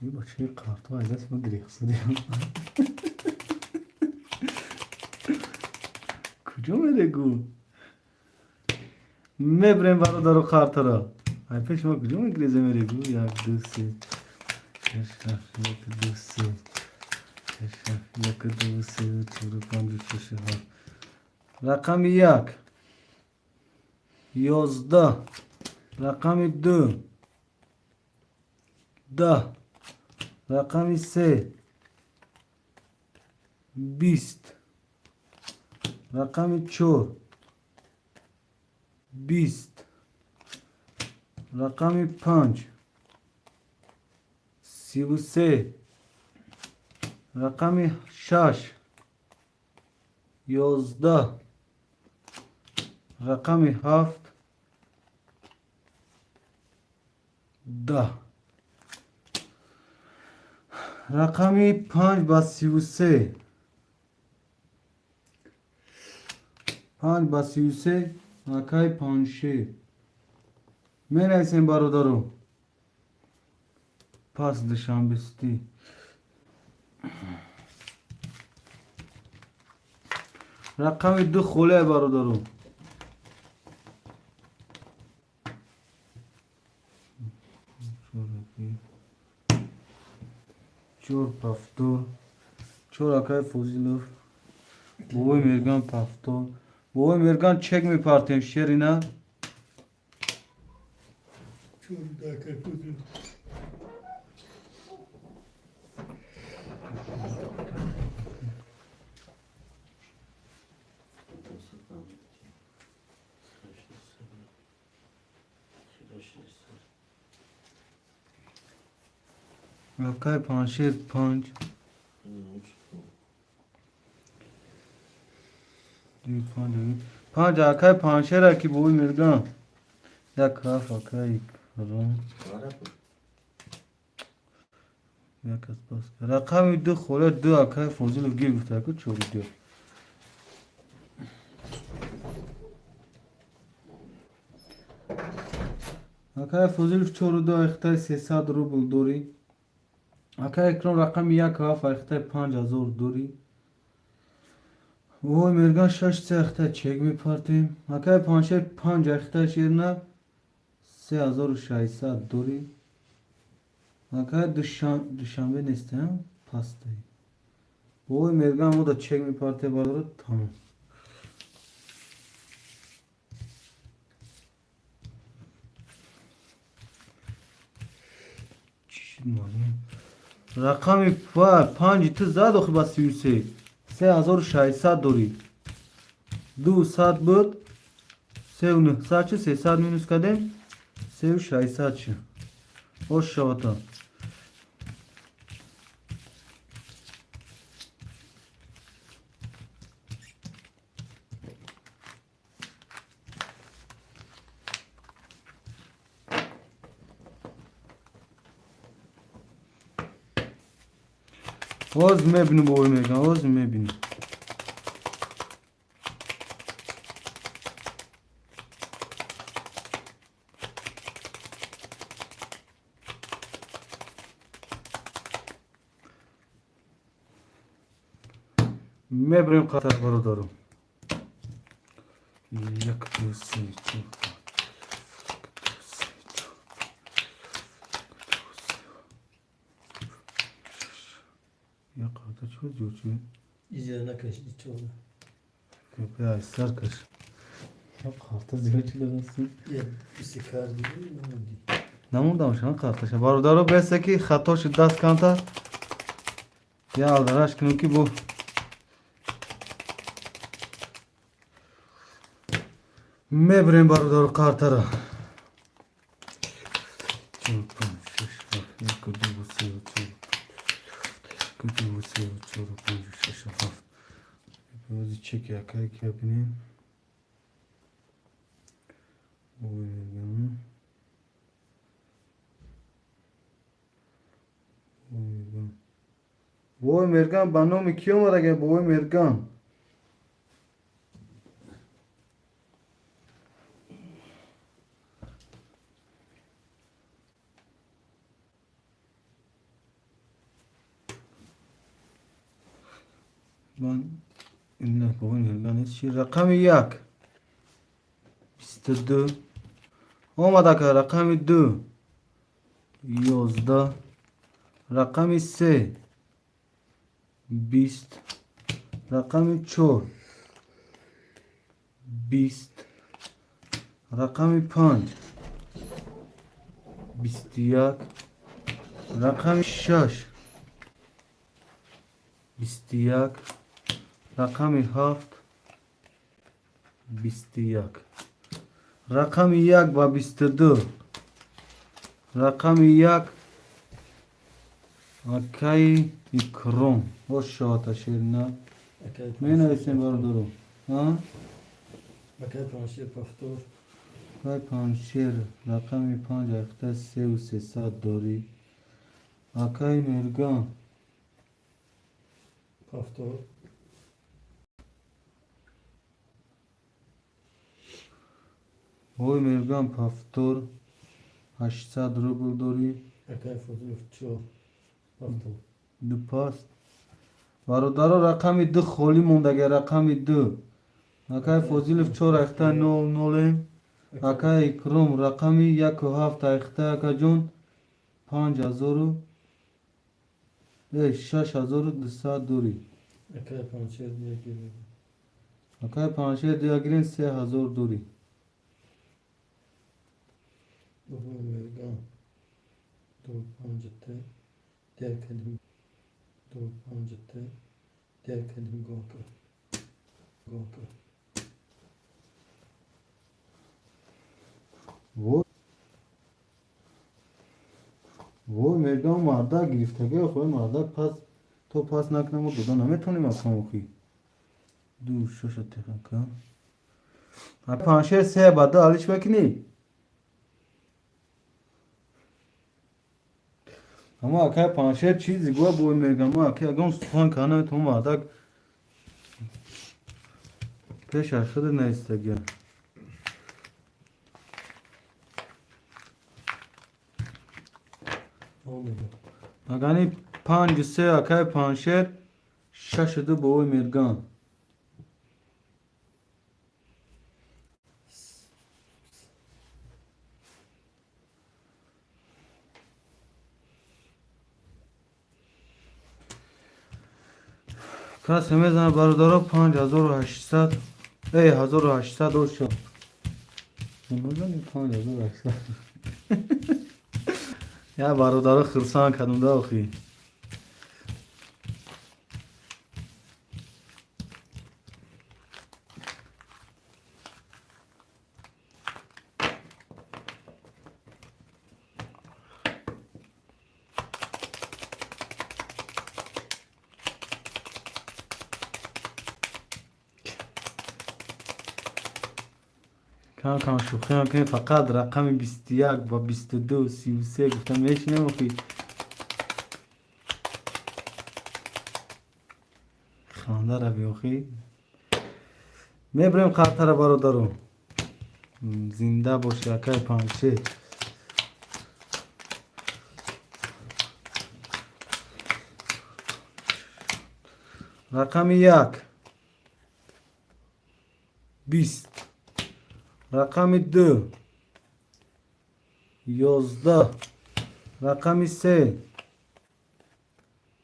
Ин бачаи қартҳо аз даст ма гирехсудем. Куҷо мерегу? Мебирем, бародару, қартаро. Ай пеш ма куҷо мегиреза мерегу? Як, ду, се, шаш, ҳафт, як, ду, се, шаш, ҳафт, як, ду, се, чор, панҷ, шаш, ҳафт. Рақами 1 11, рақами 2 10, рақами 3 20, рақами 4 20, рақами 5 33, рақами 6 11, рақами 7 10. Рақами 5 ба 33, 5 ба 33, акай Паншер. Менависем, бародаро. Пас Душанбе Сити. Рақами 2 холия, бародаро. Чор повтор. Чор, акай Фозилов. Бобои Мерган повтор. Бобои Мерган чек мепартем, шерина. Чор акай Фозилов. Акай Паншер 5. 5 5, акай Паншер, аки бобои Мерган. Як ҳафт, акай Икром. Як аз пас. Рақами 2 холия, 2, акай Фозилов гир гуфта, ку чори ду. Акай Фозилов чору ду ахтаи 300 рубл дорӣ. Акай Икром рақами 1 ҳафт ахтаи 5000 дорӣ. Вой Мерган 6 се ахтаи чек мепартем. Акай Паншер 5 ахтаи шерна. 3600 дорӣ. Акай Душанбе нестаям, пастай. Бобои Мерган мода чек мепарте, бародаро, тамом. Чӣ шуд, маълум? Рақами панҷи ту зад охи ба 33. 3600 дорӣ. 200 буд. 3900 чи 300 минус кардем. 3600 чи. Ош шавата. Ҳозир мебинем, бобои Мерган, ҳозир мебинем. Мебирем қатар, бародаро. Як, ду, се, чор, ду, се, чор, ду, се, як қарта чӣ зиёд шуд? Изя накаши чор. Сар каш. Як қарта зиёд шуда. Я бисекар диди намонди. Намондам шан қарташа. Бародаро, бесе ки хато шуд, даст канта. Я алдараш кунем ки бо мебирем, бародаро, қартара. Чор, панҷ, шаш, ҳафт, як, ду, се, чор, як, ду, се, чор, панҷ, шаш, ҳафт. Бози чеки акай ки бинем. Ой, мегам. Ой, мерган. Бобои Мерган ба номи кӣ омадага, бобои Мерган? Ман ина бобои Мерган нест. Чи рақами як 22 омадака, рақами ду 11, рақами се 20, рақами чор 20, рақами панҷ 21, рақами шаш 21, рақами ҳафт 21. Рақами як ба 22, рақами як акаи Икром. Бош шавата, шерина. Акай Менависем, бародаро. А? Акай паншер повтор. Акаи Паншер рақами панҷ ахта 3300 дорӣ. Акаи Мерган. Повтор. Ой, Мерган, повтор 800 рубл дорӣ. Акай Фозилов чор. Повтор. Ду паст. Бародаро, рақами ду холӣ мондага, рақами ду. Акай Фозилов чор ахта нол нолем. Акай Икром рақами яку ҳафт ахта, акаҷон, панҷ ҳазору 6200 дорӣ. Акай паншер диягир. Акай Паншер диагирин 3000 дорӣ. Бобои Мерган ду панҷ те дер кардим. Ду панҷ те дер кардим гока. Гока. Вой, вой, Мерган, мардак гирифтагӣ, охои мардак пас то пас накунамо дода наметонем акам охи. Ду шаша техника. А Паншер се ба ду алиш мекунӣ? Ама акай Паншер чизи гуа, бой Мерган, мо аки ягон сухан кана наметонам, мардак пеш аз худ наистагия. Омега. Агани панҷу се акай Паншер, шашу ду бобои Мерган. Касе мезанад, бародаро, 5800, эй, 1800 оша. Мезани 5800. Я бародаро хурсанд кардам да охи. Кам кам шӯхиам кунем, фақат рақами 21 ва 22, 33 гуфта мешинем охи. Ханда рави охи. Мебарем қартара, бародаро. Зинда боши, акай Панҷшер. Рақами 1 20, рақами 2 11, рақами 3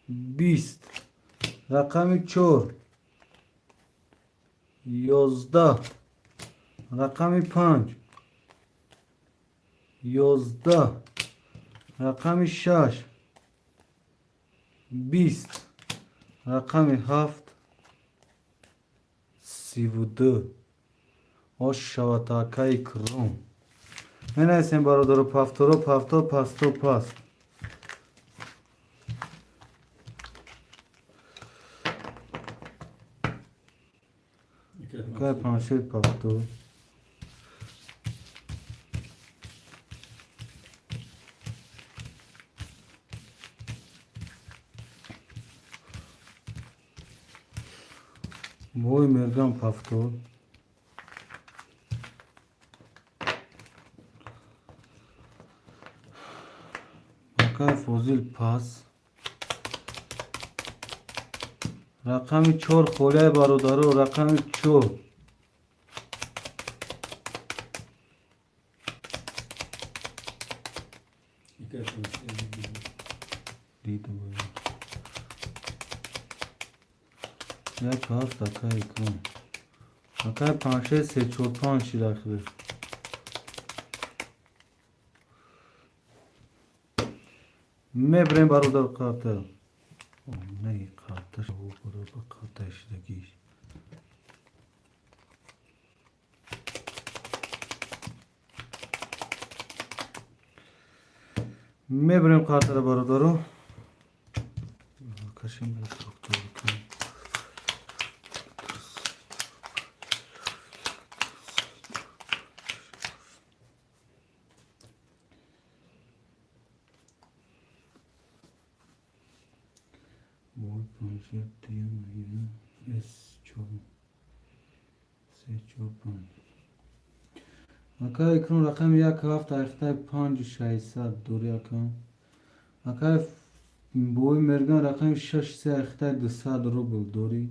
20, рақами 4 11, рақами 5 11, рақами 6 20, рақами 7 32. Ош шавад, акаи Икром. Менависем, бародаро, повторо, повтор, пасто, паст. Акаи Панҷшер, повтор. Бой мерган, повтор. Акаи Фозил, пас. Рақами 4 холияи, бародаро, рақами 4. Акаи Панҷшер. Дидам. 1 7, акаи Икром. Акаи Панҷшер, 3 4 5 шид ахир. Мебарем, бародар, қарта. Не, қарта қарта шидагиш. Мебарем қартара, бародаро. Кашем структура. Бой Панҷшер дуюм С чор се чор панҷ. Акаи Икром, рақами 1 7 айхтаи 5600 дори, ака. Акаи Бои Мерган, рақами 6 се айхтаи 200 рубл дорӣ.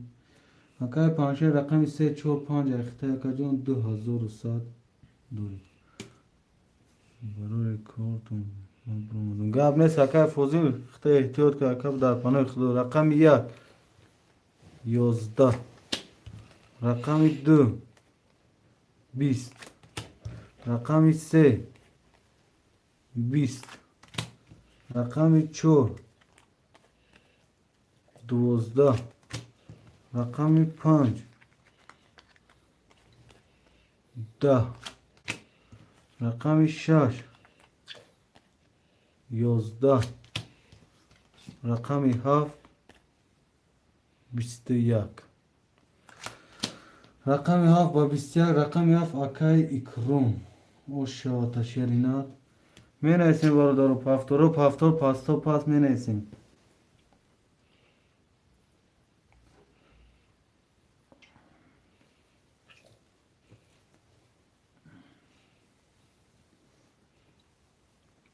Акаи Панҷшер, рақами 3 4 5 айхтаи, акаҷон, 2100 дорӣ. Барои кортон гап нест, акаи Фозил, хита эҳтиёт кун, ака, дар паноҳи Худо. Рақами 1 11, рақами 2 20, рақами 3 20, рақами 4 12, рақами 5 10, рақами 6 11, рақами 7 21. Рақами 7 ба 21, рақами 7, акаи Икром. Ошавата шеринат. Менависем, бародаро, повторо, повтор, пасто, пас менависем.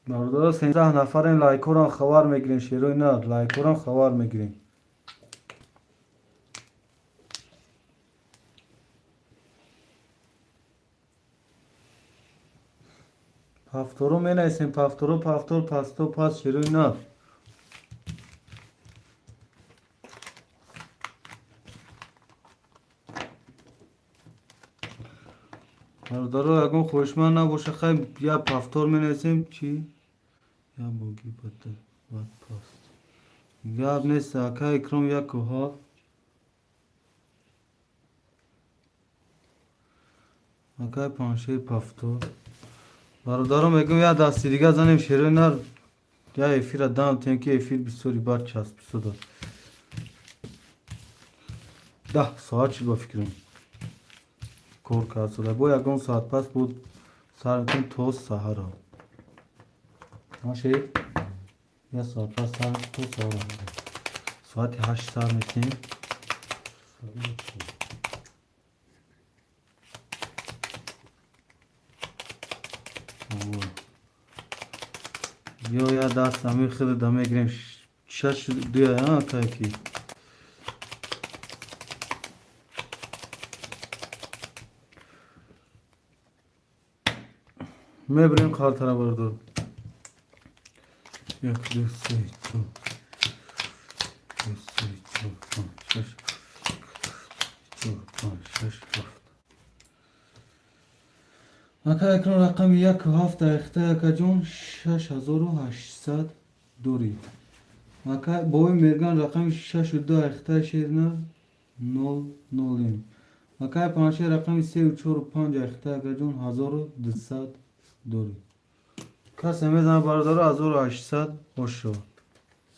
Бародаро, 13 нафарем, лайкорам хабар мегирем, шерои на, лайкорам хабар мегирем. Повторо менависем, повторо, повтор, пасто, пас, шерои на. Бародаро, ягон хоҳишманд набоша, хай, я повтор менависем. Чӣ я боги бад паст гап нест. Ака Икром, 1-7. Акай Паншер, повтор. Бародаро, мегӯм, я дасти дига занем, шерои нар, я эфира дам тем, ки эфир бисёри бад часписода. 10 соат шуд, ба фикрам, кор кард сода. Бо ягон соат пас буд сар мекунем то саҳара. Маши я соат пас сар то саҳара, соати 8 сар мекунем. Ё я даст ами хеле да мегирем, шаш дуя ки. Мебирем қалтара, бародор. Як, ду, се, чор, ду, се, чор, панҷ, шаш, чор, панҷ, шаш, ҳафт. Ака Экран, рақами 1-7 дақиқа, акаҷон, 6800 дорӣ. Ака Бои Мерган, рақами 6-2 дақиқа, шерна, нол нолем. Акай Паншер, рақами сеу чору панҷ дақиқа, акаҷон, 1200 дорӣ. Касе мезанад, бародаро, 1800 бошо.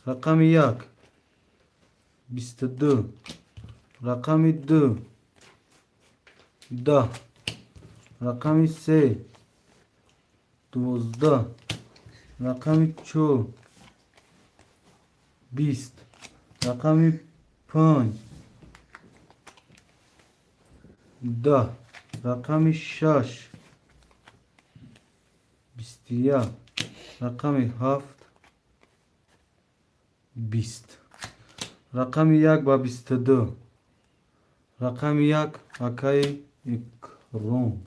Рақами 1, 22, рақами 2, 10, рақами 3, 12, рақами 4, 20, рақами 5, 10, рақами 6, 21, рақами 7, 20. Рақами 1 ба 22, рақами 1, акаи Икром.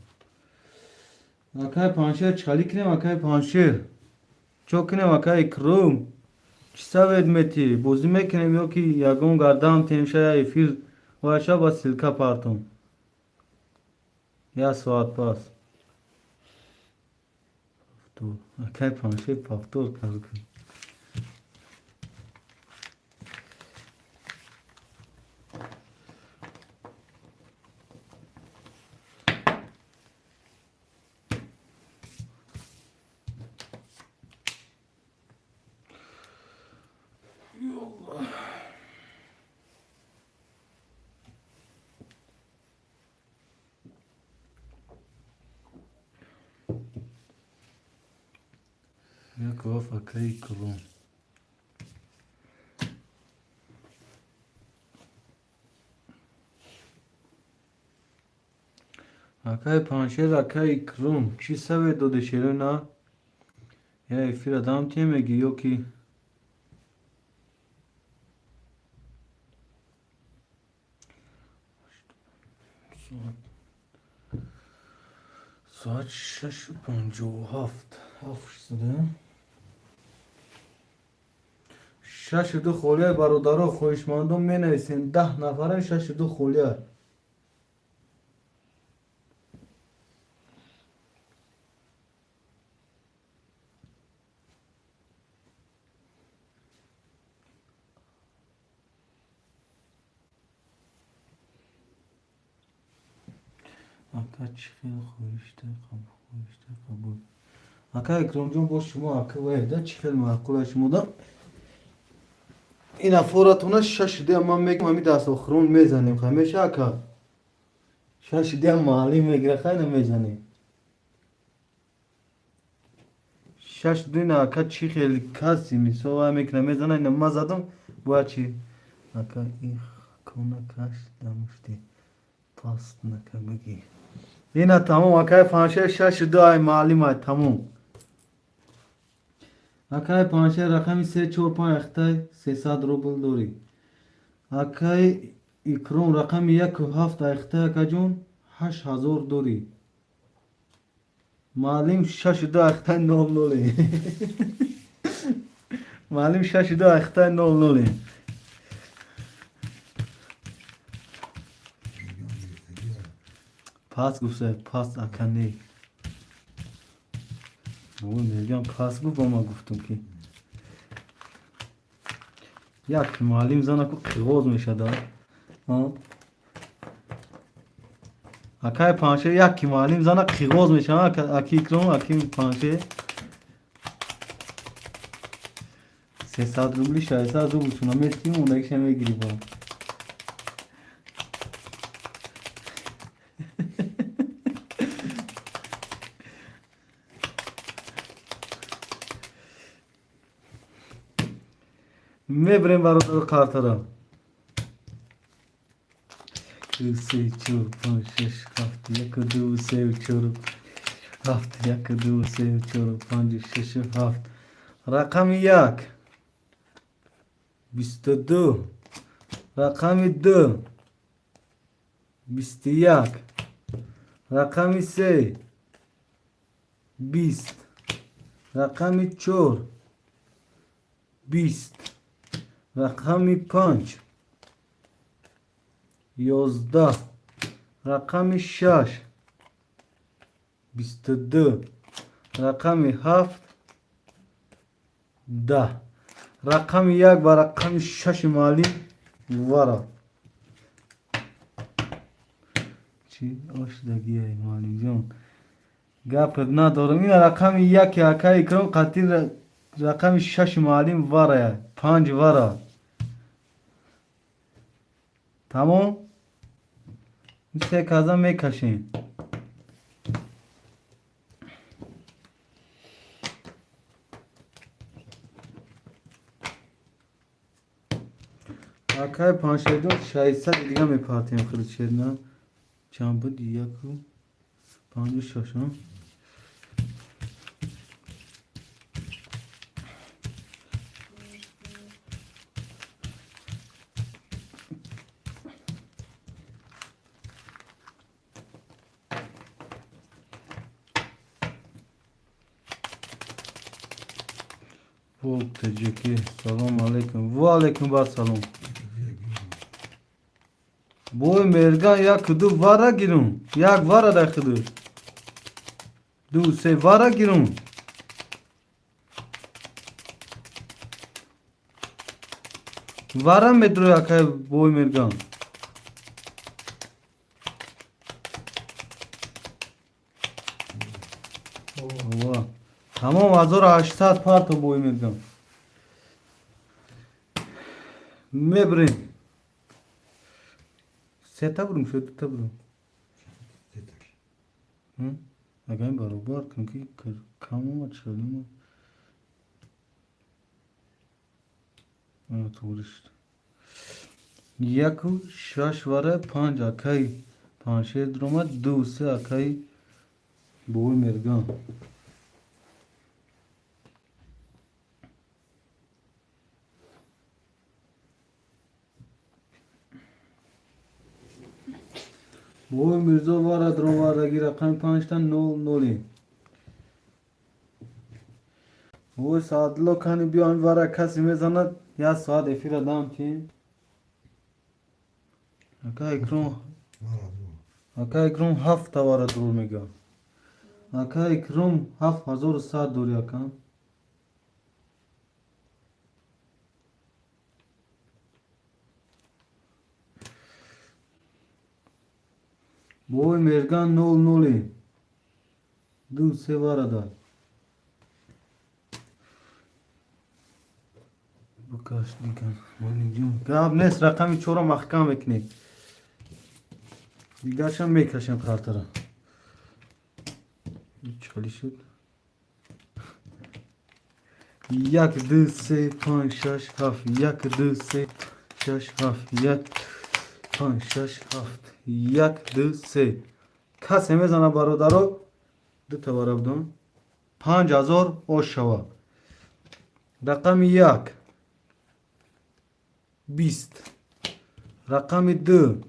Акаи Паншер, чӣ кунем? Акаи Паншер, чо кунем? Акаи Икром, чӣ совет метӣ? Бозӣ мекунем ё ки ягон гардам темша, я эфир ваша ба ссылка партом як соат пас? Акаи Паншер, повтор кард. Як ваф, акаи Икром. Акаи Паншер, акаи Икром, чӣ совет доде, шерои на? Я эфира дам тем меги ё ки соат 6:57, ҳафт шуда, 6-2 холия. Бародаро, хоҳишмандон, менависем, 10 нафара, 6-2 холия. Ака, чӣ хел хоҳишта хоҳишта қабул? Ака Икромҷон, бо шумо, ака вайда, чӣ хел маъқула шумода? Ин афоратона шашидеам ман мегӯм, ҳами даст охирон мезанем. Хай, меша, ака? Шашидеам маълим мегира, хай, намезанем. Шаш дуина, ака, чӣ хел каси мисол вай мекуна, мезана. Ина ма задам, бояд чи, ака? Их кона каш дамушти паст нака бигӣ. Ина тамом, акай Паншер, 6-2 ай маълим ай, тамом. Акай Паншер, рақами се, чор, панҷ ахтай, 300 рубл дорӣ. Акай Икром, рақами 1-7 ахтай, акаҷон, 8000 дорӣ. Маълим, 6-2 ахтай, нол ноле. Маълим, 6-2 ахтай, нол ноле. Меган гирифтагия. Пас гуфта, пас ака не. Мегам пас гуфт, ба ма гуфтум ки. Як муаллим занаку қиғоз мешада. Акай панше як муаллим зана қиғоз мешава, аки Икром, аки панше. 300 рубли, 600 рубл шуна метим, ондагиша мегири ба. Мебирем бародару қартара. 2, 3, 4, 5, 6, 7, 1, 2, 3, 4, 7, 1, 2, 3, 4, 5, 6, 7. Рақами 1 22, рақами 2 21, рақами 3 20, рақами 4 20, рақами 5 11, рақами 6 22, рақами 7 10. Рақами 1 ба рақами 6 муаллим вара. Чӣ ошдагиай муаллимҷон? Гапат надорам. Ина рақами 1 акаи Икром қатъи рақами 6 муаллим варая. 5 вара. Тамом? Се каза мекашем. Акай панҷшерҷон 600 дига мепартем хеле на. Чанд буд? Яку панҷу шаш. Хуб, таҷикӣ. Салом алейкум. Ва алейкум вассалом. Бой мерган як ду вара гирум. Як вара дахиду. Ду се вара гирум. Вара медро акай бой мерган. Ва. Тамом 1800 парто бой мерган. Мебрем. Сета бурум, шо дута бурум. Сеташ. Агар баробар кун ки кам омад шуд. Туғри шуд. Яку шаш вара панҷ акай панҷшер дуромад, ду се акай бовои мерган. Бовои Мирзо вара дуровардаги рақами панҷта нол ноли. Бовои Саадулло кани биё ҳамин вара касе мезанад, як соат эфира дам тим. Ака Икром, Вара ду. ака Икром ҳафта вара дур мега. Ака Икром 7100 дори ака. Бовои Мерган нол ноли. Ду се вара дад. Букаш дигар. Молинҷон. Гап нест, рақами чора маҳкам мекунед. Дигаршам мекашем картара. Чали шуд. Як, ду, се, панҷ, шаш, ҳафт. Як, ду, се, шаш, ҳафт. Як, панҷ, шаш, ҳафт. Як, ду, се. Касе мезана бародаро, дута вара будам. 5000 ош шава. Рақами 1 20, рақами 2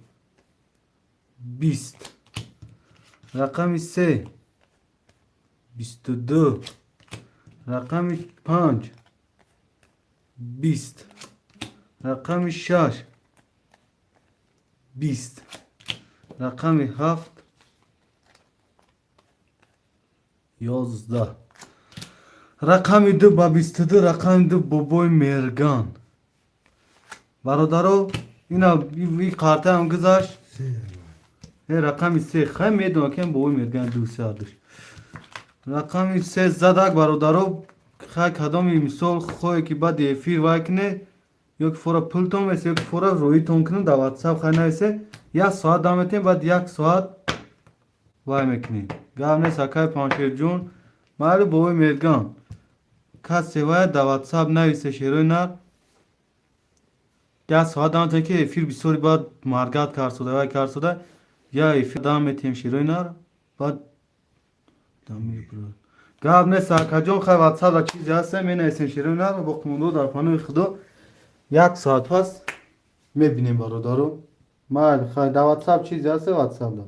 20, рақами 3 22, рақами 5 20, рақами 6 20, рақами 7 11. Рақами 2 ба 22, рақами 2, Бобои Мерган. Бародаро, ина и қартаам гузашт. Се. Э, рақами 3, хай, медонам, ки Бобои Мерган ду, се ардуш. Рақами 3 задак, бародаро. Хай, кадоми, мисол, хоҳе ки баъди эфир вай куне, ё ки фора пултон весе, ё ки фора роитон кунем дар Ватсап, хай, нависе. Як соат дам метем, баъд як соат вай мекунем. Гап нест, акай Паншерҷон. Майли, Бобои Мерган. Касе вай дар Ватсап нависе, шерои нар. Як соат дам метем, ки эфир бисёри баъд маргат кард, вай кард, я эфир дам метем, шерои нар. Баъд гап нест, акаҷон. Хай, Ватсап чизе ҳаста, менависем, шерои нар. Боқимондо дар паноҳи Худо, як соат пас мебинем, бародаро. Майли, хай, дар Ватсап чизе ҳаста, Ватсап да.